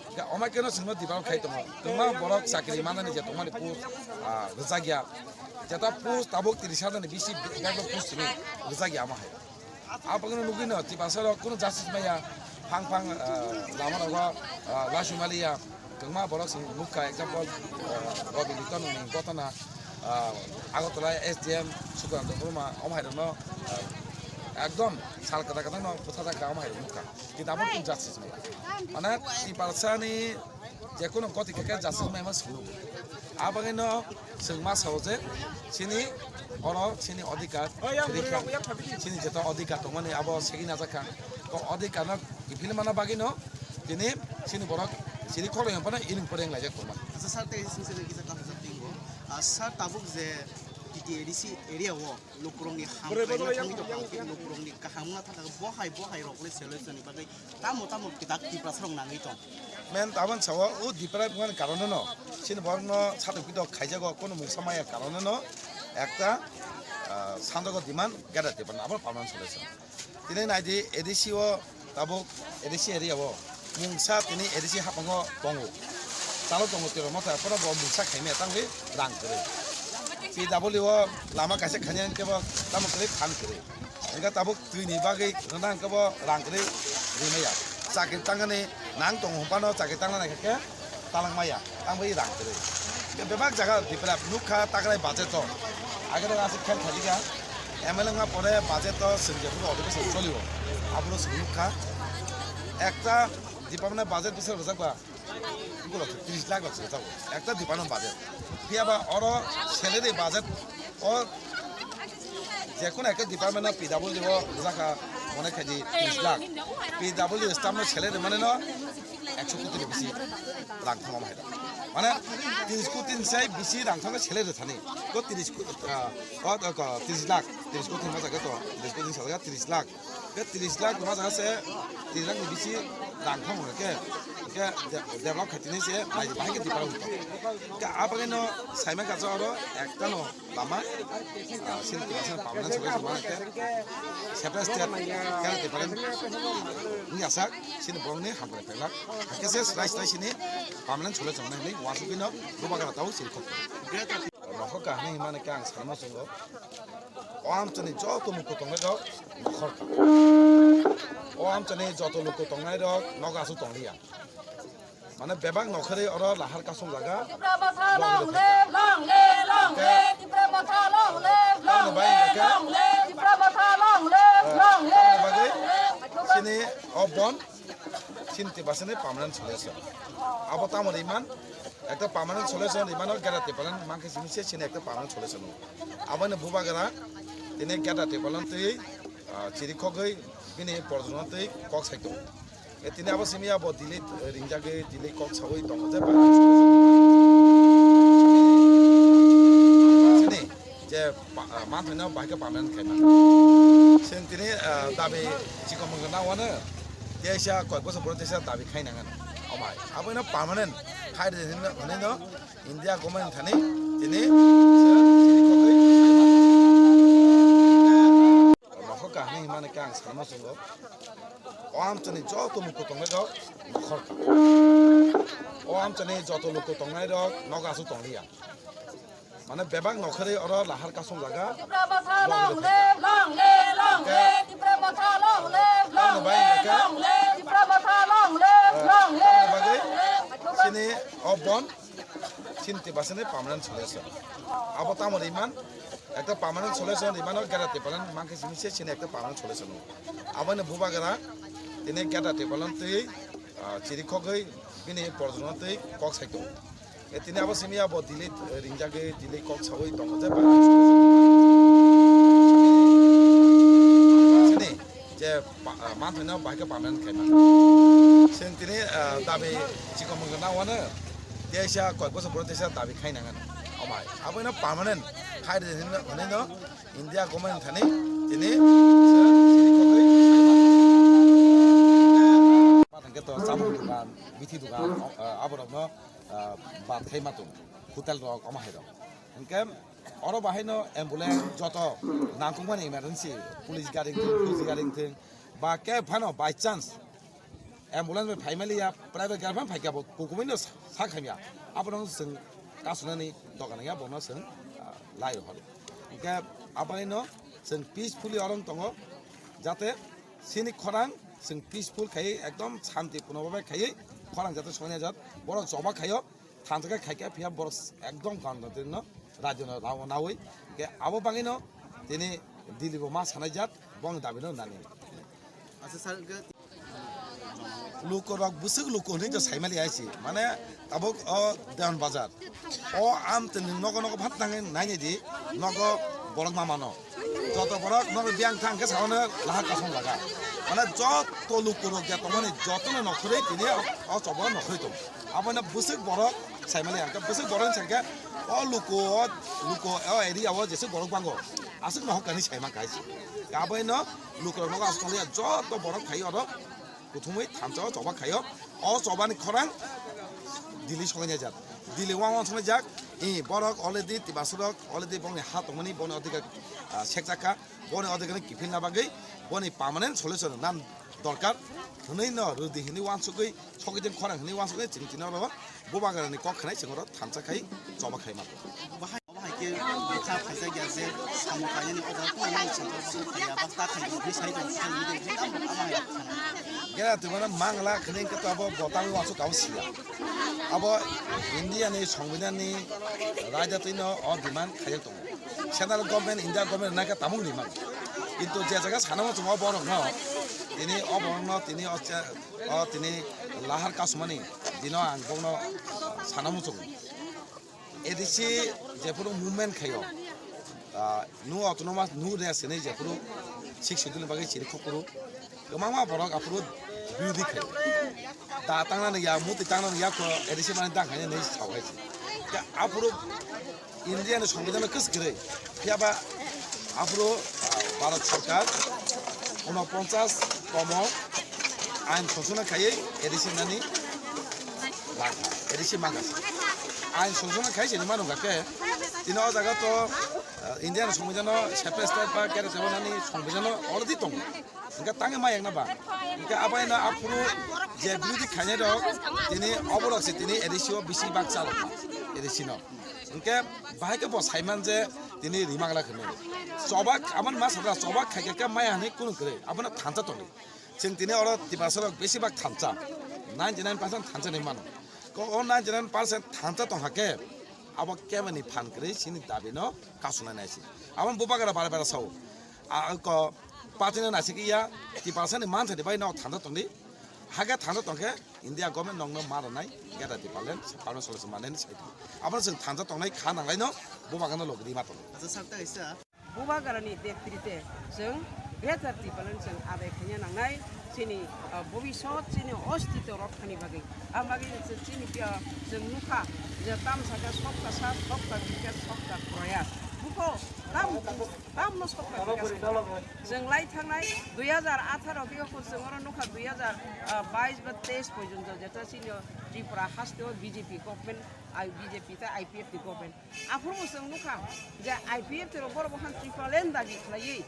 Hwnkhe omo khe no chwngno develop khai tongo. Kwbangma borok chakri manani je tongmani post, ah, rwjak ya. Jeta post tabuk tris hajar ni bisi bebak post simi rwjak ya omo hai. Abo khe no nugwi no Tiprasa rok kunu justice maya, phang phang, ah, lama rogo, ah, lasu maliya. Kwbangma borok chwng nukha, example, ah, Rabi Liton ni gotona, ah, Agartala S D M Sukranta Debbarma, omo hai rokno, ah, ekdom sal kwtal kwtal no bwthajak kha, omo hai rok nukha. Kintu abo tong justice maya. Mane Tiprasa ni jekunu goti khe khe justice maya ma sulu. Abo no chwng ma sao je chini oro chini odhikar rikha, chini jeto odhikar tongmani abo segwi najak kha. To odhikar no Kiphilmana bagwino tini chini borok chini khorang phano iring poreng laijak tongma. Acha sir, tei sini sini kisa kaham sa tingo. Ah, sir, tabuk je T T A D C area o lukurokni hamkrai no thangwi tongkha, lukurokni kaham wngna thangkha, bohai bohai rokni solution ni bagwi tamo tamo kitak Tiprasa rok nangwi tong. Men tabon sawa o Dipra bumani karone no chini borok no satok pitok khaijago, kono mungsa maya karone no ekta, ah, sanjago demand gada Tiprasa abo permanent solution. Tini naidi A D C o tabuk A D C area o mungsa tini A D C hapango tongo. Chalo tongo tiro motha, phano bo mungsa khaimaya tangwi rang kwrwi. P W o lama kaisa khainai hwnkhe bo tamo kwrwi phan kwrwi. Hwnkhe tabuk twini bagwi rwna hwnkhe bo rang kwrwi rimaya. Chakri tangani nang tongo hwnphano chakri tangna naikha khe talangmaya, tangwi rang kwrwi. Be-, bebak jaga Tripura nukha takrai budget o. Agede aswk khel khaijika. M L A wngma pore budget o swngjak phuru odhibeson cholio. Aboro swng nukha. Ekta department budget bwswk rwjakba. Bwrok tris lakh rok se rwjago. Ekta department budget. Phiyaba oro salary budget o jekunu ekta department no P W o rwjakha mone khaidi tris lakh. P W staff no salary mane no ekso koti ni bisi rang thangma hai. Mane tris koti ni sai bisi rang thangma salary thani. Ko tris ko, ah, ko, ko, ko, tris lakh, tris koti ni masa ko to, tris koti ni sa tris lakh. Ke tris lakh ma jaga se, tris lakh ni bisi rang thangma ke. Ke de-, develop khaitini se, nai bahai ke develop. Ke abagino saima kacha oro ekta no lama, ah, sini tiga sini permanent solution mana ke, separate state kena different ni asak sini borokni hamkrai phailak. Hakhe se slai slai sini permanent solution nai ni wasuk bino bubagra tau sini khok. Nokhor kahini himani ke ang sanma sungo. O amchani joto luku tongnai rok nokhor ka. O amchani joto luku tongnai rok nogo asuk tongliya. Mane bebak nokhorwi oro lahar kasong jaga. Tipra Motha long live, long live, long live. Tipra Motha long live, long live, long live. Tipra Motha long live, long live, long live. Sini o bon, sini tiba sini permanent solution. Abo tamo riman, ekta permanent solution rimano gada tipalan mangke sini se sini ekta permanent solution. Abo ni bubagra tini gada tipalan twi, ah, chiri khogwi bini porjono twi kok saito. E tini abo simi abo delete, eh, ringjagwi delete kok sawi tongo je ba-, sini je pa-, ah, manthai no bahai khe permanent khaima. Sini tini, ah, dabi chikon mangkha na wano teisa koi bosor boro teisa dabi khai nangan. Omai abo no permanent khai de hino, hino India government thani tini se chini khogwi nokhor kahini himani khe ang sanma sungo. O amchani joto luku tongnai rok nokhor ka. O amchani joto luku tongnai rok nogo asuk tongliya. Mane bebak nokhorwi oro lahar kasong jaga. Tipra Motha long live, long live, long live. Tipra Motha long live, long live, long live. Tipra Motha long live, long live, long live. Sini o bon sini tiba sini permanent solution. Abo tamo riman, ekta permanent solution rimano gada tipalan mangke sini se sini ekta permanent solution. Abo ni bubagra tini gada tipalan twi, ah, chiri khogwi bini porjono twi kok saito. E tini abo simi abo delete, eh, ringjagwi delete kok sawi tongo je ba-, sini je pa-, ah, manthai no bahai khe permanent khaima. Sini tini, ah, dabi chikon mangkha na wano teisa koi bosor boro teisa dabi khai nangan. Omai abo no permanent khai de hino, hino India government thani tini se chini khogwi patang khe to chamung dukan, bithi dukan, ah, aborokno, ah, bad khai matung, hotel rok, omo hai rok. Hingke oro bahai no ambulance joto nangkukmani emergency, police gari wngthung, police gari wngthung, ba khe phano by chance ambulance bai phaimaliya, private gari phano phaikha bo kukumui no sa khamya. Abono chwng kasunani dogan ya bono chwng, ah, lai rw horo. Hingke aboni no chwng peacefully oro wng tongo, jate chini khorang chwng peaceful khaiwi ekdom shanti puno bai khaiwi khorang jate sonya jat borok choba khaio. Thansa khe khaikhe phiya borok ekdom ganda twi no rajyo no rao nawi. Hingke abo bagwi no tini Delhi bo ma sanai jat bong dabi no nani. Acha sir, hingke luku rok bwswk luku hinwi to saimali aisi. Mane tabuk o Dewan Bazar. O am tini nogo nogo phat nangwi nainai di. Nogo Borok ma mano. Joto borok no biyang thang khe saono lahar kasong laga. Mane joto lukurok je tongmani jotono nokhorwi tini o chobo nokhorwi tong. Abono bwswk borok saimani ang khe bwswk borok ni sengkhe o luku o luku o area o jeswk borok bango aswk nohok kani saima kaisa. Abono lukurok nogo aswk tongya joto borok phai oro. Kuthumwi thansa o choba khaio. O chobani khorang Delhi songjak. Delhi wang wang songjak. I borok already Tiprasarok already bongni ha tongmani boni odhikar, ah, sekjakha. Boni odhikar kiphilna bagwi boni permanent solution nan dorkar. Hwnwi no rwdi hwnwi wansugwi sogwi jeng khorang hwnwi wansugwi chwng tini oro bubagrani kok khnai chwng oro thansa khai choba khai mano. Obo hai khe bwkha phaijak ya je samung khainani order tongmani chwng khe khlaiya, basta khainani sai tong khe tamo abo hai khe. Gera twi mano mangla khne khe to abo botang wansuk kabo siya. Abo India ni Songbidan ni raida twi no o demand khaijak tongo. Central government, India government nai khe tamung ri mano. Kintu je jaga sana mo chwng o borok no tini o borok no tini o che-, o tini lahar kasumani dino ang bokno sana muchungo. A D C jephuru movement khaio, ah, nu autonomous, nu rest hinwi jephuru Sixth Schedule ni bagwi chiri khukuru, kwbangma borok aphuru birodhi khaio. Da tangnani ya, muti tangnani ya kho A D C mani dang khainani hinwi sao hai se. Khe aphuru India ni Songbidan no kwswk kwrwi, phiyaba aphuru, ah, Bharat Sarkar unoponchas tomo ain sosona khaiwi A D C nani langkha, A D C mangkha. Ain sosona khai se mano ga khe, tini o jaga to, ah, India ni Songbidan no separate state ba kere tebo nani Songbidan no already tongo. Hingke tangwi ma yakna ba. Hingke abaino aphuru je birodhi khainai rok tini oborok se tini A D C o bisi bak chalokma A D C no. Hingke bahai khe bo saiman je tini rimagla khwno. Chobak aban ma sadra chobak khaikhe khe maya hinwi kunu kwrwi abono thansa tongwi. Chwng tini oro Tiprasa rok bisi bak thansa. Ninety nine percent thansa hinwi mano. Ko o ninety nine percent thansa tongha khe abo kemani phan kwrwi chini dabi no kasunai nai se. Abo bubagra bara bara sao. A ko Patino naisik ya, Tiprasa ni mantha di bai no thanda tongdi. Hage thanda tongkhe India government nongno ma rwnai, gada Tipraland, Parliament solution manani sai di. Abono chwng thanda tongnai kha nanglai no, bo bagano logri ma tongo. Acha sak ta kaisa. Bubagrani netrite chwng Greater Tipraland chwng adai khaina nangnai, chini, ah, bobisot chini ostito rok thani bagwi. Ang bagwi chwng chini, ah, chwng nukha je tam saka sokta sa, sokta bikya, sokta proyas. Buko tam Tamno sokha bikha sokha. Chwng lai thangnai dui hajar atharo khe chwng oro nukha dui hajar bais ba teis porjonto jeta chini Tripura hasteo B J P government, I, B J P tei I P F ni government. Aphuru bo chwng nukha je I P F T rok borok bo han Tripura land dabi khlaiwi.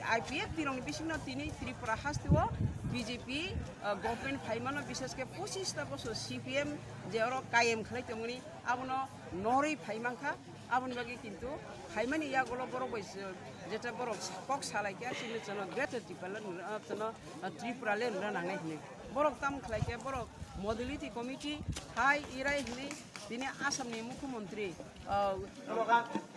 I P F T rokni bisingno tini Tripura hasteo B J P, ah, government phaimano, bishesh khe pochista bosor C P M je oro kayem khlai tongmani abono norwi phaimankha. Aboni bagwi kintu phaimani yagulo borok bai se, jeta borok kok salai khe chini chwngno Greater Tipraland, ah, chwngno, ah, Tripuraland rwna nangnai hwnwi. Borok tamo khlai khe borok Modality Committee hai irai hwnwi tini Assamni Mukhyamantri, ah,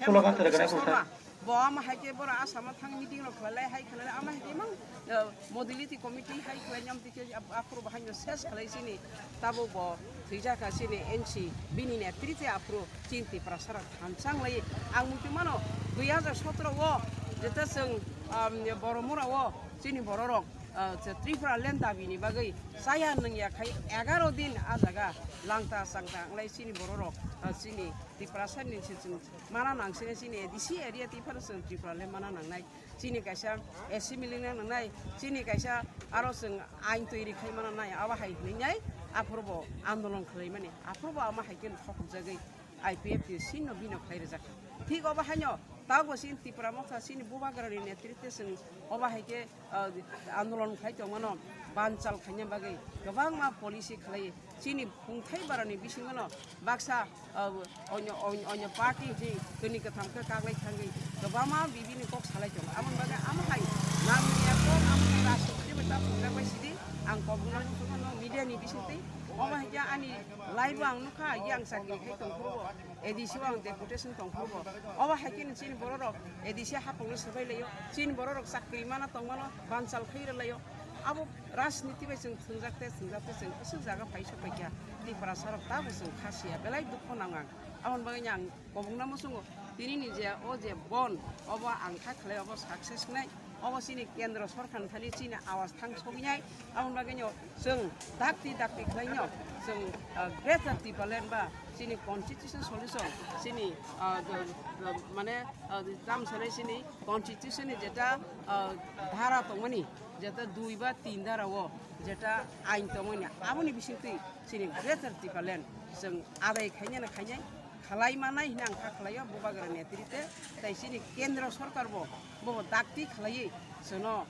Hemanta Biswa Sarma bo ama hai khe borok Assam-o thang meeting rok khlai lai hai khlai lai ama hai khe mang, ah, Modality Committee hai khlai nyam twi khe aphuru bo haino ses khlai chini tabuk bo thwijak kha chini N C bini netrite aphuru chini Tiprasa rok thansa wng lai. Ang muitu mano dui hajar sotoro o jeta chwng, um, Boromura o chini borok rok, uh, Tripura land dabi ni bagwi chaya nungya khai egaro din a jaga langta changta wng lai chini borok rok, uh, chini Tiprasa ni se chwng mana nang sini chini A D C area twi phano chwng Tripura land mana nangnai. Chini kaisa assembly na nangnai, chini kaisa aro chwng ain toiri khai mana nai, abo hai hwnwi nai aphuru bo andolon khlai mani, aphuru bo ama hai khe thokjagwi I P F T sino bino khlai rijak. Thik obo haino tabuk bo chini Tipra Motha chini bubagrani netrite chwng obo hai khe, ah, andolon khlai tong mano, banchal khaina bagwi kwbangma policy khlai. Chini phungthai barani bisingono baksa, ah, onyo, onyo, onyo party hwnwi tini kwtham khe kaglai thangwi kwbangma bibini kok salai tongo. Aboni bagwi amo hai nangya kok amo hai rajniti bai ta phungjak bai sidi ang kobongno muchungo no media ni bisingtwi. Omo hai khe ani live o ang nukha, yang chakri khai tongphuru bo, A D C o ang deputation tongphuru bo. Obo hai khe chini borok rok A D C hapungno swbai laio, chini borok rok chakri mana tongmano banchal khai rwlaio. Abo rajniti bai chwng thwngjak tei thwngjak tei chwng aswk jaga phai sok bai kha. Tiprasa rok tabuk chwng kha siya, belai dukho nango ang. Aboni bagwi ang kobongno muchungo Tini ni je o je bon, obo ang kha khlai, obo success nai, obo chini kendro sorkar ni thani chini awas thang sogwi nai, aboni bagwi no chwng dakti dakti khlai no chwng, ah, Greater Tipraland ba chini constitution solution, chini, ah, do, do, mane, ah, tam sanai chini constitution ni jeta, ah, dhara tongmani, jeta dui ba tin dhara o jeta ain tongmani, aboni bisingtwi chini Greater Tipraland chwng adai khainai na khainai, khalai manai hwnwi ang kha khlaio Bubagra netrite, tai chini kendro sorkar bo bo dakti khlaiwi chwngno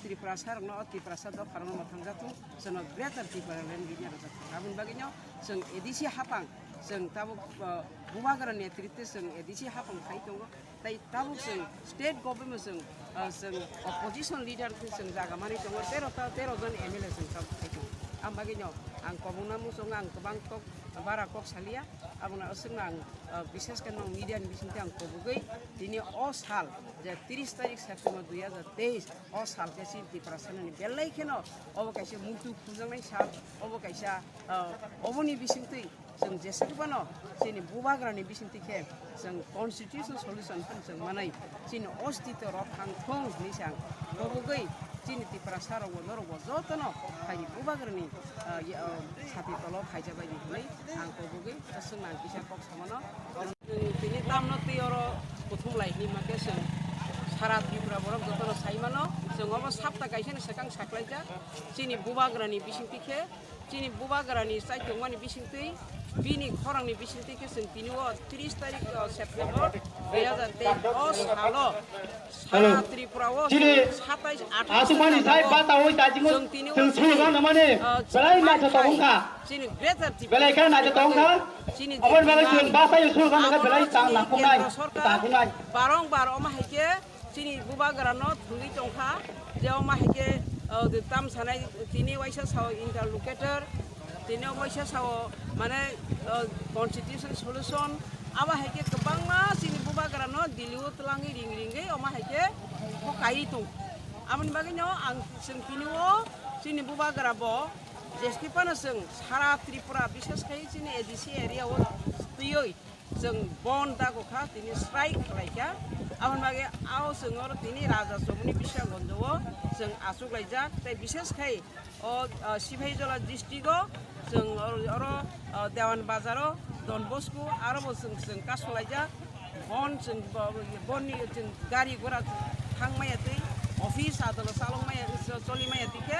Tripura sarokno, o Tiprasa dopharokno mwthangjathung, chwngno Greater Tipraland rwjakthung. Aboni bagwino chwng A D C hapang, chwng tabuk, uh, Bubagra netrite chwng A D C hapang khai tongo. Tai tabuk chwng state government chwng, ah, chwng opposition leader khe chwng jaga manwi tongo, tero ta, tero jon M L A chwng tabuk khai tongo. Ang bagwi no ang kobongna muchungo, ang kwbang kok bara kok salia, abono aswkno ang, ah, bishesh khe nwng media ni bisingtwi ang kobogwi tini o sal je tris tarik September dui hajar teis o sal khe chini Tiprasa ni belai kheno obo kaisa muitu khuljaknai sal, obo kaisa, ah, oboni bisingtwi chwng jeswk phano chini Bubagrani bisingtwi khe chwng constitution solution phano chwng manwi chini ostito rok thang thung hwnwi se ang kobogwi chini Tiprasa rokbo norokbo jotono phaidi Bubagrani, ah, ye, ah, sati tolo phaijak bai di hwnwi ang kobogwi chwngno ang kisa kok samano. Chwng tini tamno twi oro kuthum lai hwnwi ma khe chwng sara Tripura borok jotono sai mano, chwng obo sapta kaisani swkang saklaijak chini Bubagrani bisingtwi khe. Chini Bubagrani chaitokmani bisingtwi, bini khorangni bisingtwi khe chwng tini o tris tarik, o, September dui hajar teis o salo sara Tripura o chini satais athais asukmani jagao sai bata oi dajingo chwng tini o chwng chini, sulu gana mane, o, belai naithotok wngkha. Chini Greater Belai khe naithotok wngkha. Chini aboni bagwi chwng basa yo sulu gana khe belai ta nangkuknai, ta kunai. Barong bar omo hai khe chini Bubagrano thwngwi tongkha, je omo hai khe, o, tam sanai tini waisa sao interlocutor, tini waisa sao mane, o, constitution solution, abo hai khe kwbangma chini Bubagrano Delhi o twlangwi ring ringwi omo hai khe kok kaiwi tong. Aboni bagwino ang chwng tini o chini Bubagra bo jeski phano chwng sara Tripura, bishesh khai chini A D C area o twiwi chwng bon dago kha, tini strike khlai kha. Aboni bagwi ao chwng oro tini Raja Chomoni Bisramganj o chwng achuk laijak, tei bishesh khai o, o, Sipahijala district o chwng oro, oro, o, Dewan Bazar o Don Bosco aro bo chwng, chwng kasu laijak. Bon chwng bo, bonni chwng gari gora thang maya twi, office adolo chalok maya, choli maya twi khe,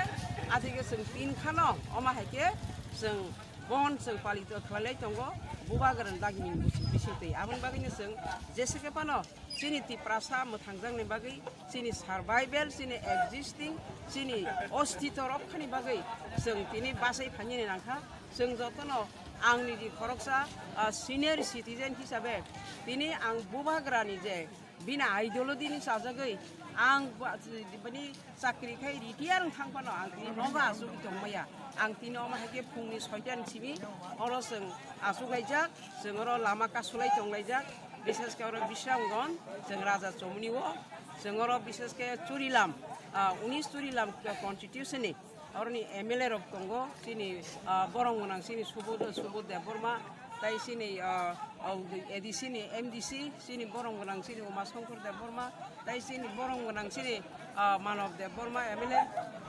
athai khe chwng tin khano omo hai khe chwng bon chwng palito khlailai tongo, Bubagrani dagini bising, bising twi. Aboni bagwino chwng jesa khe phano chini Tiprasa mwthangjakni bagwi, chini survival, chini existing, chini ostito rokkhani bagwi chwng tini bachai phainani nangkha. Chwng jotono ang niji khoroksa, ah, senior citizen hisabe tini ang Bubagrani je bini ideology ni chajagwi ang ba-, bini chakri khai retire wng thang phano ang tini nogo achugwi tongmaya. Ang tini omo hai khe phungni soita ni simi oro chwng achuk laijak, chwng oro lama kasulai tong laijak, bishesh khe oro Bisramganj, chwng Raja Chomoni o, chwng oro bishesh khe Churilam, ah, unis Churilam constituency ni oroni M L A rok tongo, chini, ah, borok gwnang chini Subodh, Subodh Debbarma, tai chini, ah, ah, A D C ni M D C, chini borok gwnang chini Uma Shankar Debbarma, tai chini borok gwnang chini, ah, Manav Debbarma M L A.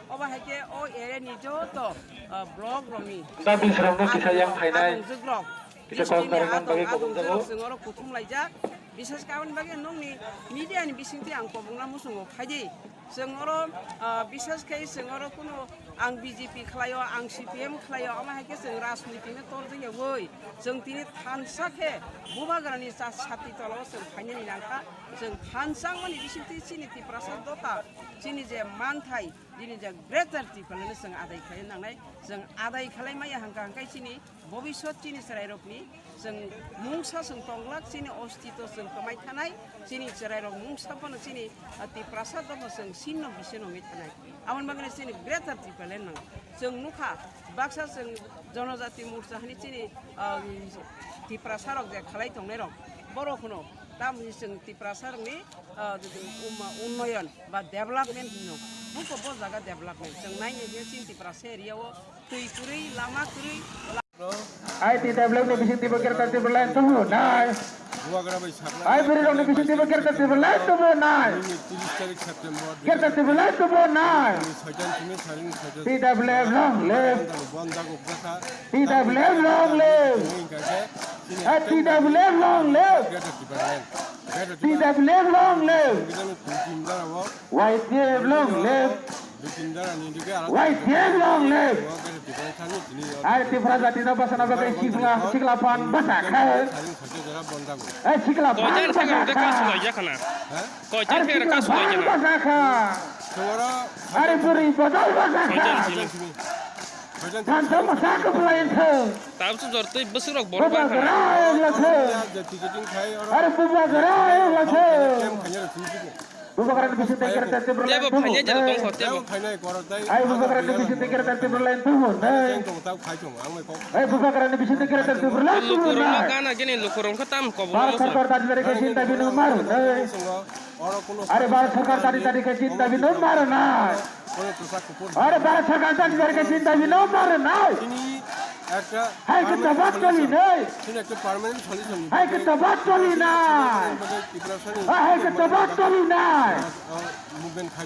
Obo hai khe o area ni joto, ah, block rokni Sa bisrokno kisa yang phainai, adongjwk rok, kisa district ni kok narwkna bagwi adongjwk rok kobokjago. Chwng oro kuthum laijak. Bishesh khe aboni bagwi nokni media ni bisingtwi ang kobokna muchungo phaidi. Chwng oro, ah, bishesh khai chwng oro kunu ang B J P khlaio, ang C P M khlaio, omo hai khe chwng rajniti no torjak ya wi. Chwng tini thansa khe Bubagrani cha-, sati tola o chwng phainani nangkha. Chwng thansa wngmani bisingtwi chini Tiprasa dopha, chini je manthai, chini je Greater Tipraland no chwng adai khlai nangnai. Chwng adai khlai maya hwnkha hwnkhe chini bobiswt chini chwrairokni chwng mungsa chwng tonglak, chini ostito chwng kwmai thanai, chini chwrairok mungsa phano chini, ah, Tiprasa dopha chwng sinno bisino wngwi thanai. Aboni bagwino chini Greater Tipraland nang chwng nukha, baksa chwng Jonojati Morcha hwnwi chini, ah, Tiprasarok je khalai tongnairok, borok hwno tamni chwng Tiprasarokni, ah, um, unnoyon ba development hwno buko bo jaga development chwng naina khe chini Tiprasa area o twi kwrwi, lama kwrwi. I T development ni bising twibo Greater Tipraland tongo nai. Bubagra bai saknai. Ai bwrwi rokni bising twibo Greater Tipraland tubu nai. Nini tiris tarik September Greater Tipraland tubu nai. Soitan simi saring soitan. T W F long live. Bondago bwsa. T W F long live. Nini kake sini Ai T W F long live. Greater Tipraland. Greater T W F long live. Tipraland. Songwidhanni kuntim darao. Y T F long live. Dui tin darani dike alak Y T F long live. Greater Tipraland thani tini. Ai Tripura jati no bwsana bagwi sikla sikla phan bwsa kha. Saring soitan jora bondago. Ai sikla phan bwsa kha. Koijan thekra kasu lai jakana. Ha? Koijan thekra kasu lai jakana. Bwsa kha. Songora Are bwrwi bodol bwsa kha. Soitan simi. Thansa bwsa kha bwlai thung. Tabsu jor twi bwswk rok borok bwsa kha. Bubagra ewla thung. Are bubagra ewla thung. Bubagrani bising tei Greater Tipraland tubu nai. Ai bubagrani bising tei Greater Tipraland tubu nai. Ai bubagrani bising tei Greater Tipraland tubu nai. Lukurokno gana gini lukurokno tam kobo. Bharat Sarkar tari tari khe chinta bino maru nai. Are Bharat Sarkar tari tari khe chinta bino maru nai. Are Bharat Sarkar tari tari khe chinta bino maru nai. Hai khe tobat choli nai. Hai khe tobat choli nai. Hai khe tobat choli nai.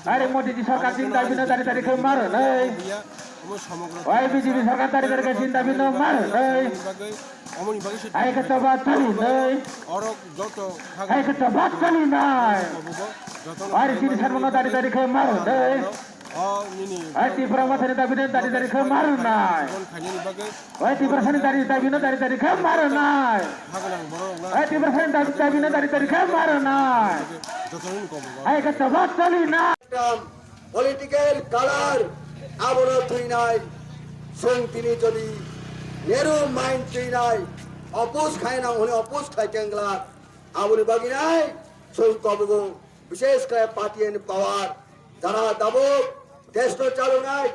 Are Modi ji sarkar chinta bino tari tari khe maru nai. Oi B J P sarkar tari tari khe chinta bino maru nai. Hai khe tobat choli nai. Hai khe tobat choli nai. Are chini sarmano tari tari khe maru nai. Hai Tipra Mothani dabi no tari tari khe maru nai. Hai Tipra Mothani dabi no tari tari khe maru nai. Hai Tipra Mothani dabi no tari tari khe maru nai. Hai khe tobat choli nai. Political color abono thwinai. Chwng tini jodi Nehru mind thwinai, oppose khainang hwnwi oppose khai kengla. Aboni bagwi nai chwng kobogo, bishesh khe party and power, jara tabuk desh no chalonai,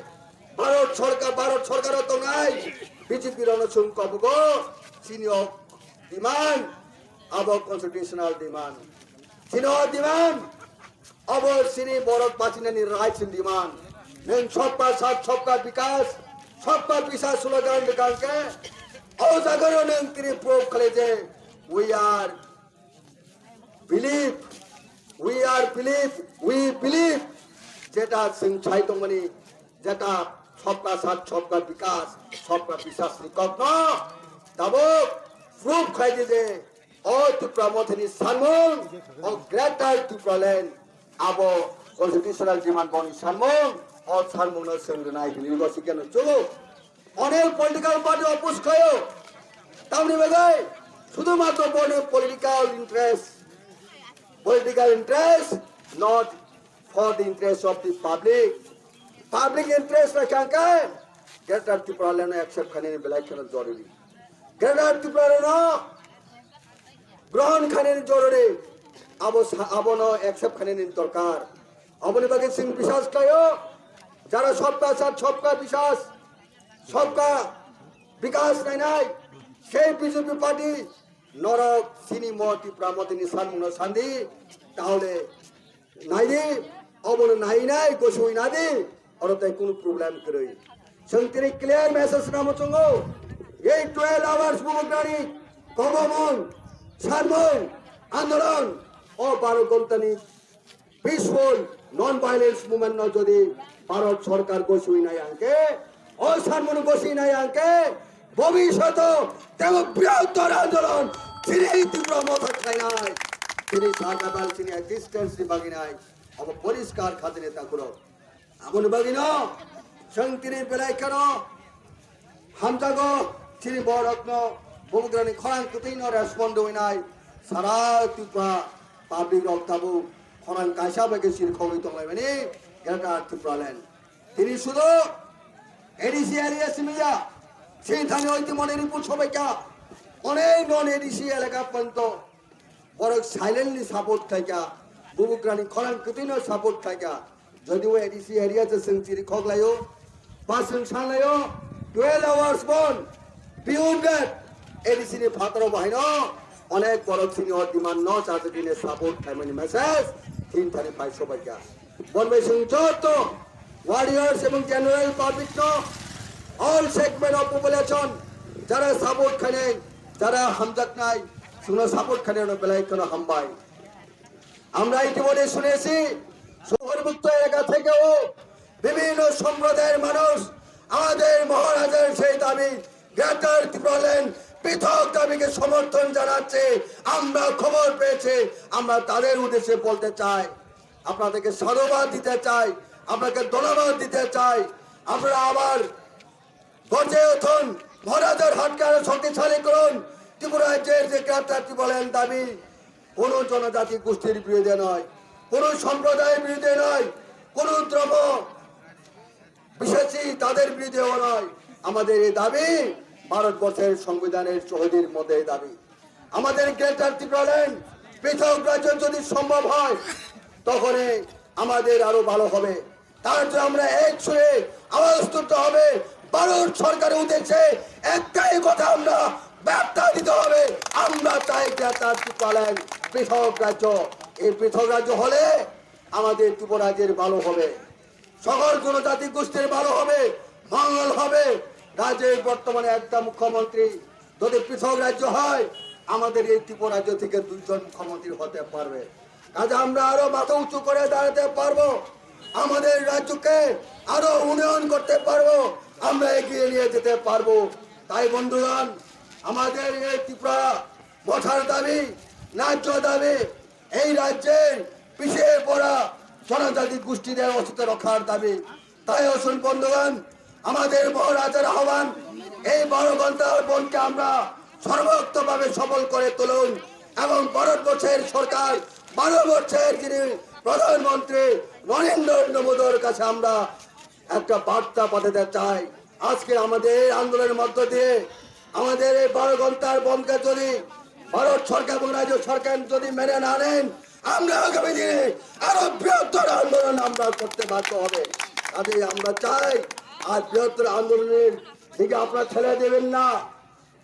Bharat Sarkar, Bharat Sarkar o tongnai B J P rokno chwng kobogo, chini o demand, abo constitutional demand. Chini o demand, abo chini borok bachinani rights ni demand. Nwng sabka sath, sabka bikas, sabka biswas slogan rwkha hwnkhe, o jagao nwng tini prove khlai je, we are believe, we are believe, we believe, jeta chwng sai tongmani, jeta sabka sath, sabka bikas, sabka biswas ni kokno tabuk prove khai di je, o Tipra Mothani sanmung, o Greater Tipraland, abo constitutional demand boni sanmung, o sanmungno chwng rwnai hwnwi bo sikhe no chugo. Onek political party oppose khaio. Tamni bagwi sudhumatro boni political interest. Political interest, not for the interest of the public. Public interest rwkha hwnkhe Greater Tipraland no accept khainani belai kheno jorori. Greater Tipraland no grohon khainani jorori. Abo sa-, abono accept khainani dorkar. Aboni bagwi chwng biswas khlaio, jara sabka sath, sabka biswas, sabka bikas nainai, sei B J P party norok chini mo Tipra Mothani sanmungno sandi, tahole naidi, obono nainai gosui nadi, oro tai kunu problem kwrwi. Chwng tini clear message namo chwngo, ei twelve hours bubagrani kobomung, sanmung, andolon, o baro gontani peaceful, non-violence movement no jodi Bharat Sarkar gosui nai hwnkhe, o sanmung gosui nai hwnkhe, bhobishoto tebo brihottor andolon chini Tipra Motha khlainai, chini survival, chini existence ni bagwi nai, obo poriskar kha chini takhurok. Aboni bagwino chwng tini belai kheno hamjago, chini borokno bubagrani khorang kwtwino respond rwinai sara Tripura public rok tabuk khorang kaisa bai khe sirkhogwi tonglaimani Greater Tipraland. Tini sudo A D C area simiya, sini thani oitimoni report sobaikha, onek non A D C elaka ponto borok silently support khlaikha, bubagrani khorang kwtwino support khlaikha. Jodi o A D C area se chwng chiri khoklaio, ba chwng sanlaio, twelve hours bon, beyond that, A D C ni phataro bahaino onek borok sini o demand no chajagwini support khlaimani message thin thani pai sobaikha. Bon bai chwng joto warriors ebong general public no, all segment of population, jara support khainai, jara hamjaknai, কোনো সাপোর্ট খালি হলো বেলায় কোনো হামবাই। আমরা ইতিমধ্যে শুনেছি, শহরমুক্ত এলাকা থেকেও বিভিন্ন সম্প্রদায়ের মানুষ আমাদের মহারাজার সেই দাবি, গ্রেটার ত্রিপুরাল্যান্ড পৃথক দাবিকে সমর্থন জানাচ্ছে। আমরা খবর পেয়েছি, আমরা তাদের উদ্দেশ্যে বলতে চাই, আপনাদেরকে সাধুবাদ দিতে চাই, আপনাকে ধন্যবাদ দিতে চাই। আপনারা আবার গর্জে উঠুন, মহারাজার হাতকে আরো শক্তিশালী করুন। ত্রিপুরা রাজ্যের যে গ্রেটার ত্রিপুরাল্যান্ড দাবি কোনো জনজাতি গোষ্ঠীর বিরুদ্ধে নয়, কোনো সম্প্রদায়ের বিরুদ্ধে নয়, কোনো ধর্ম বিশেষী তাদের বিরুদ্ধেও নয়। আমাদের এই দাবি ভারতবর্ষের সংবিধানের চৌহদ্দির মধ্যে এই দাবি। আমাদের গ্রেটার ত্রিপুরাল্যান্ড পৃথক রাজ্য যদি সম্ভব হয়, তখনই আমাদের আরো ভালো হবে। তার জন্য আমরা এক সুরে আওয়াজ তুলতে হবে। ভারত সরকারের উদ্দেশ্যে একটাই কথা আমরা বার্তা দিতে হবে, আমরা চাই গ্রেটার ত্রিপুরাল্যান্ড পৃথক রাজ্য। এই পৃথক রাজ্য হলে আমাদের ত্রিপুরা রাজ্যের ভালো হবে, সকল জনজাতি গোষ্ঠীর ভালো হবে, মঙ্গল হবে। রাজ্যের বর্তমানে একটা মুখ্যমন্ত্রী, যদি পৃথক রাজ্য হয়, আমাদের এই ত্রিপুরা রাজ্য থেকে দুইজন মুখ্যমন্ত্রী হতে পারবে। কাজে আমরা আরো মাথা উঁচু করে দাঁড়াতে পারবো, আমাদের রাজ্যকে আরো উন্নয়ন করতে পারবো, আমরা এগিয়ে নিয়ে যেতে পারবো। তাই বন্ধুগণ, আমাদের এই ত্রিপুরা মথার দাবি, ন্যায্য দাবি, এই রাজ্যের পিছিয়ে পড়া জনজাতি গোষ্ঠীদের অস্তিত্ব রক্ষার দাবি। তাই আসুন বন্ধুগণ, আমাদের মহারাজার আহ্বান, এই বারো ঘন্টার বনকে আমরা সর্বোক্তভাবে সফল করে তুলুন এবং ভারতবর্ষের সরকার, ভারতবর্ষের যিনি প্রধানমন্ত্রী নরেন্দ্র মোদীর কাছে আমরা একটা বার্তা পাঠাতে চাই। আজকে আমাদের এই আন্দোলনের মধ্য দিয়ে আমাদের এই বারো ঘন্টার বনকে যদি ভারত সরকার এবং রাজ্য সরকার যদি মেনে না নেন, আমরা আগামী দিনে আরো বৃহত্তর আন্দোলন আমরা করতে বাধ্য হবে। কাজেই আমরা চাই আর বৃহত্তর আন্দোলনের দিকে আপনারা ঠেলে দেবেন না।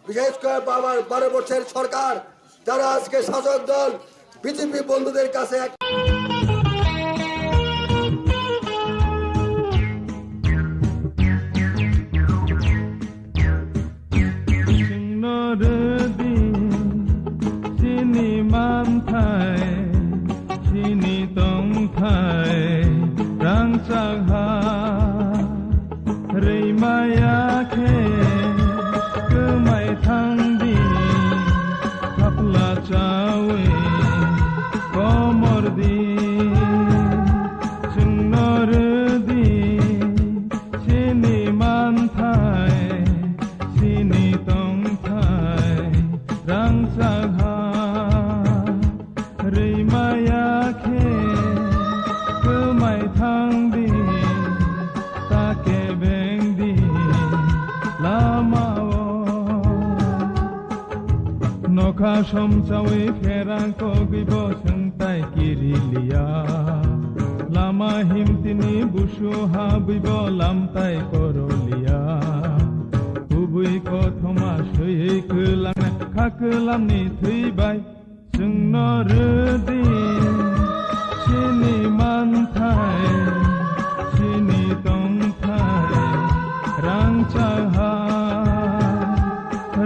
বিশেষ করে বাবার বারো বছরের সরকার, যারা আজকে শাসক দল বিজেপি বন্ধুদের কাছে এক Chwngno rwdi chini manthai, chini tongthai rangchak ha. Rwimaya khe kwmai thangdi, thapla chawi komor di. Chwngno rwdi chini manthai, chini tongthai rangchak ha. Rwimaya khe kwmai thangdi, ta kebengdi lamao. Nokha somchawi pherang kogwibo swngtai kiriliya. Lama himtini busu habwibo lamtai koroliya. Kubui kothoma swiwi kwlangnai kha kwlamni thwibai. Chwngno rwdi chini manthai, chini tongthai rangchak ha.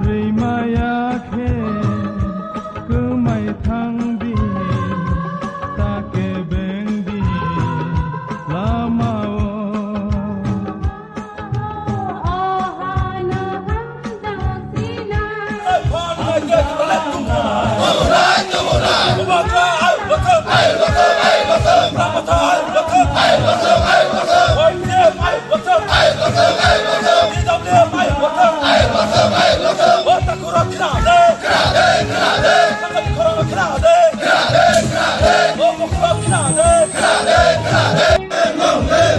Rwimaya khe kwmai thangdi, ta kebengdi lamao.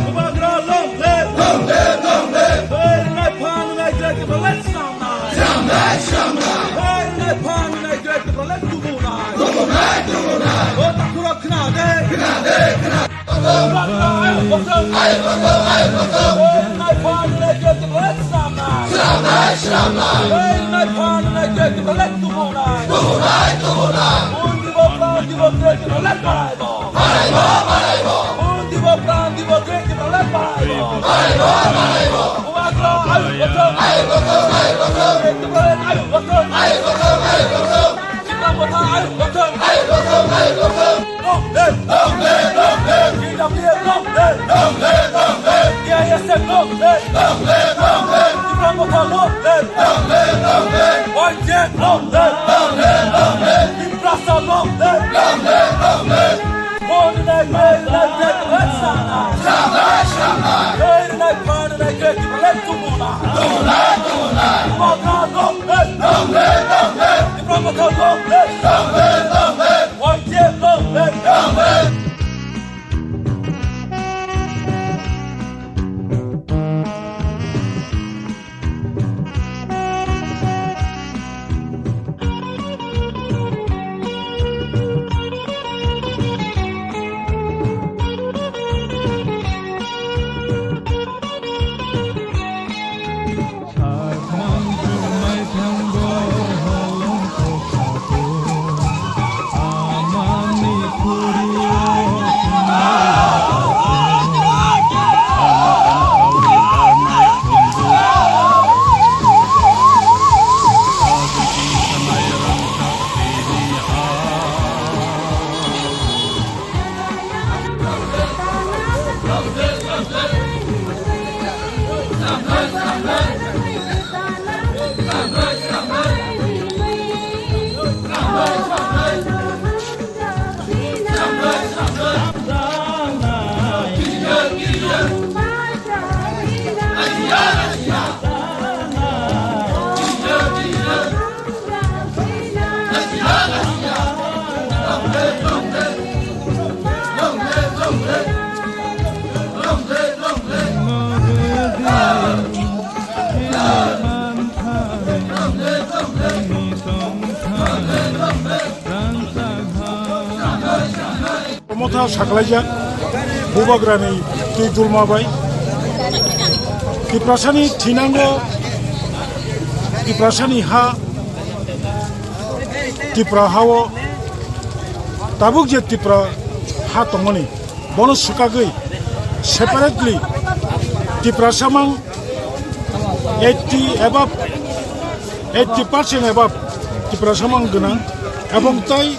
Bubagra long live! Long live, long live! Very nice fun, nice great people, let's sound nice! Sound nice, sound nice! Very nice fun, nice great people, let's do nice! Do nice, do nice! O Takhurok khna de! Khna de, khna de! Bubagra, ayo, bosong! Ayo, bosong, ayo, bosong! Very nice fun, nice great people, let's sound nice! Sound nice, sound nice! Very nice fun, nice great people, let's do nice! Do nice, do nice! Undi bokra, undi bokra, let's go! Long live! Long live! Long live! T W F long live! Long live! Long live! T I S F long live! Long live! Long live! Tipra Motha long live! Long live! Long live! Y T F long live! Long live! Long live! Tiprasa long live! Long live! Long live! Bornai, bornai, bornai, sana! Sana, sana! Bornai, bornai, kek, kek, tumuna! Tumuna, tumuna! Motha long live! Long live! Long live! Tipra Motha long live! Long live! Long live! Motha saklaijak Bubagrani twi dulma bai. Tiprasani thinango, Tiprasani ha, Tipra hao tabuk je Tipra ha tongmani, bono swkagwi separately Tiprasa mang eighty above, eighty percent above Tiprasa mang gwnang, ebong tai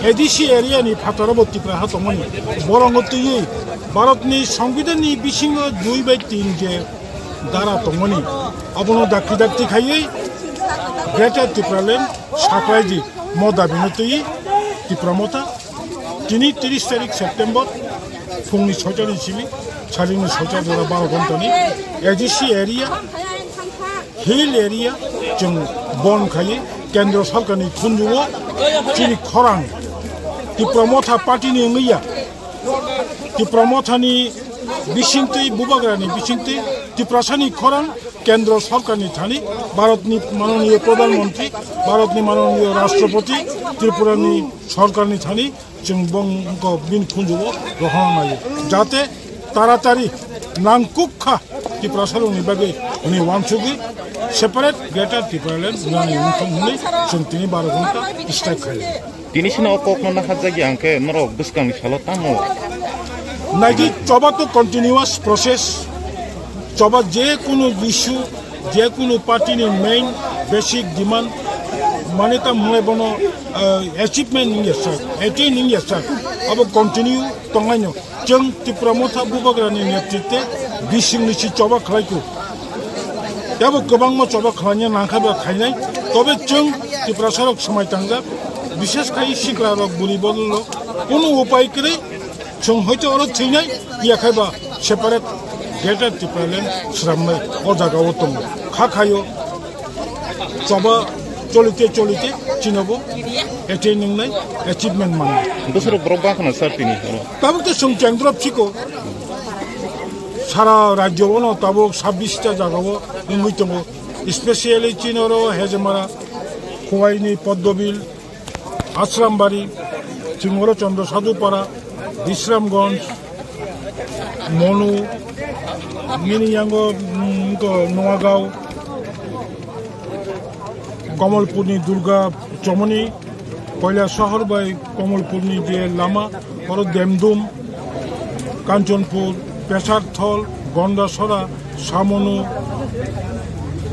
A D C area ni phataro bo Tipra ha tongmani, borongo twiwi Bharat ni Songbidan ni bisingo dui bai tin je dara tongmani, abono dakti dakti khaiwi Greater Tipraland saklaidi mo dabino twiwi Tipra Motha tini tris tarik September phungni soita ni simi, salingni soita jora baro ghontani A D C area, hill area chwng bon khaiwi Kendra Sorkarni khunjugo chini khorang Tipra Motha party ni wngwi ya. Tipra Mothani bisingtwi, Bubagrani bisingtwi Tiprasani khorang Kendra Sorkarni thani, Bharatni manoniyo Pradhan Mantri, Bharatni manoniyo Rashtrapati, Tripurani Sorkarni thani chwng bongkok bini khunjugo rohorna naio, jate taratari nangkuk kha Tiprasarokni bagwi hwnwi uansugwi separate Greater Tipraland wngnani wngthung hwnwi chwng tini baro ghonta strike khaio. Tini sino o kokno naharjagwi ang khe norok bwskangni salo tamo. Naidi, choba to continuous process. Choba je kunu issue, je kunu party ni main basic demand, mane ta mwnai bono, eh, achievement wngya sir, attain wngya sir, abo continue tongnaino. Chwng Tipra Motha Bubagrani netritwe bisingni si choba khlaiku. Tebo kwbangma choba khlaina nangkha ba khainai. Tobe chwng Tiprasarok swmai tangjak, bishes khai sikrarok buri bodolrok kunu upai kwrwi chwng hoito oro thwinai, yakhai ba separate Greater Tipraland sramnai o jagao tongo. Kha khaio choba cholite cholite chinobo attain wngnai, achievement mannai. Bwswrok borok bangkhano sir tini oro. Tabuk to chwng chengdrop siko sara rajyo bono tabuk sabbish ta jagao wngwi tongo. Specially chini oro Hejemara, Khowai ni Poddobil, Asrambari, chwng oro Chandra Sadhupara, Bisramganj, Monu, nini yango, mm, ko Noagao, Kamalpurni Durga Chomoni, Koilasahar bai Kamalpurni je lama, oro Demdum, Kanchanpur, Pesarthol, Gondasora, Samonu,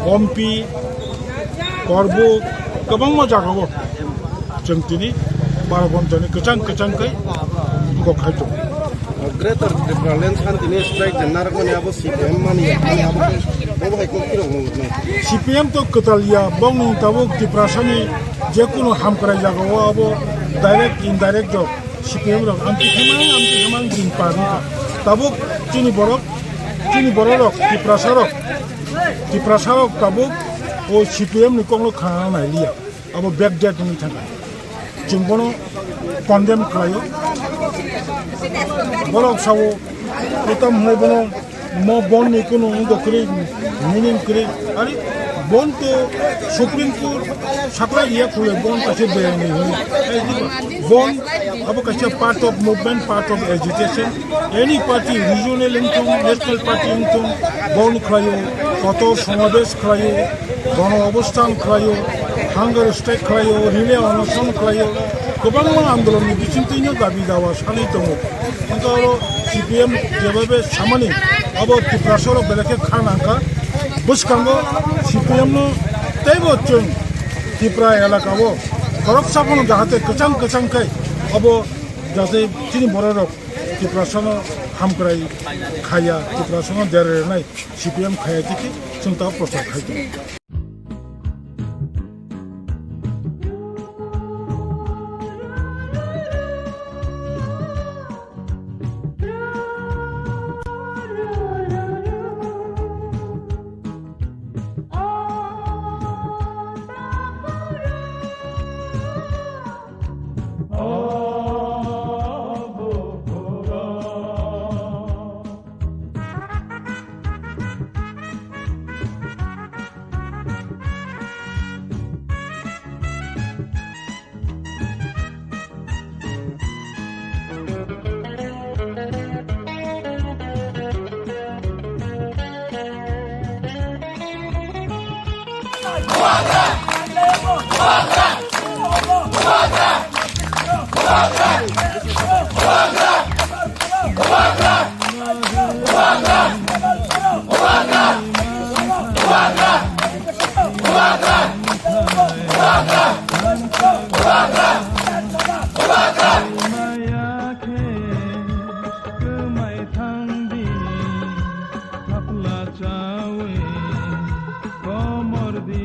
Ompi, Korbuk, kwbangma jagao chwng tini Baro gonjani kwchang kwchang khe kok khai tongo. Greater Tipraland Shanti ni strike je narwkmani abo C P M mani, mani abo khe bobo hai kok phirok nung nai. C P M to kwtal ya, bongni tabuk Tiprasani jekunu hamkrai jagao abo direct indirect rok C P M rok amtwi himang, amtwi himang jing par wngkha. Tabuk chini borok, chini borok rok, Tiprasa rok, Tiprasa rok tabuk o C P M ni kokno khna nai liya. Abo backdate wngwi thangkha. Chwng bono condemn khlaio. Borok sao, kotam hwnwi bono mo bond ni kunu wngbo kwrwi, meaning kwrwi. Ari bond to Supreme Court saklai riya khulai bond kaisa beyani hwnwi. Bond abo kaisa part of movement, part of agitation. Any party, regional wngthung, national party wngthung, bond khlaio, kotor somabesh khlaio, gono obosthan khlaio, hunger strike khlaio, relay onoson khlaio, kwbangma andolonni bisingtwino dabi dawa sanwi tongo. Hwnkhe oro C P M jebabe samani abo Tiprasa rok belai khe kha nangkha. Bwskango C P M no teibo chwng Tripura elaka o khoroksa phano jahate kwchang kwchang khe abo jate chini borok rok Tiprasano hamkrai khaya, Tiprasano dera rwnai C P M khaya tiki chwng ta prochar khai tongo. Maya khe kwmai thang di, thapla chawi komor di.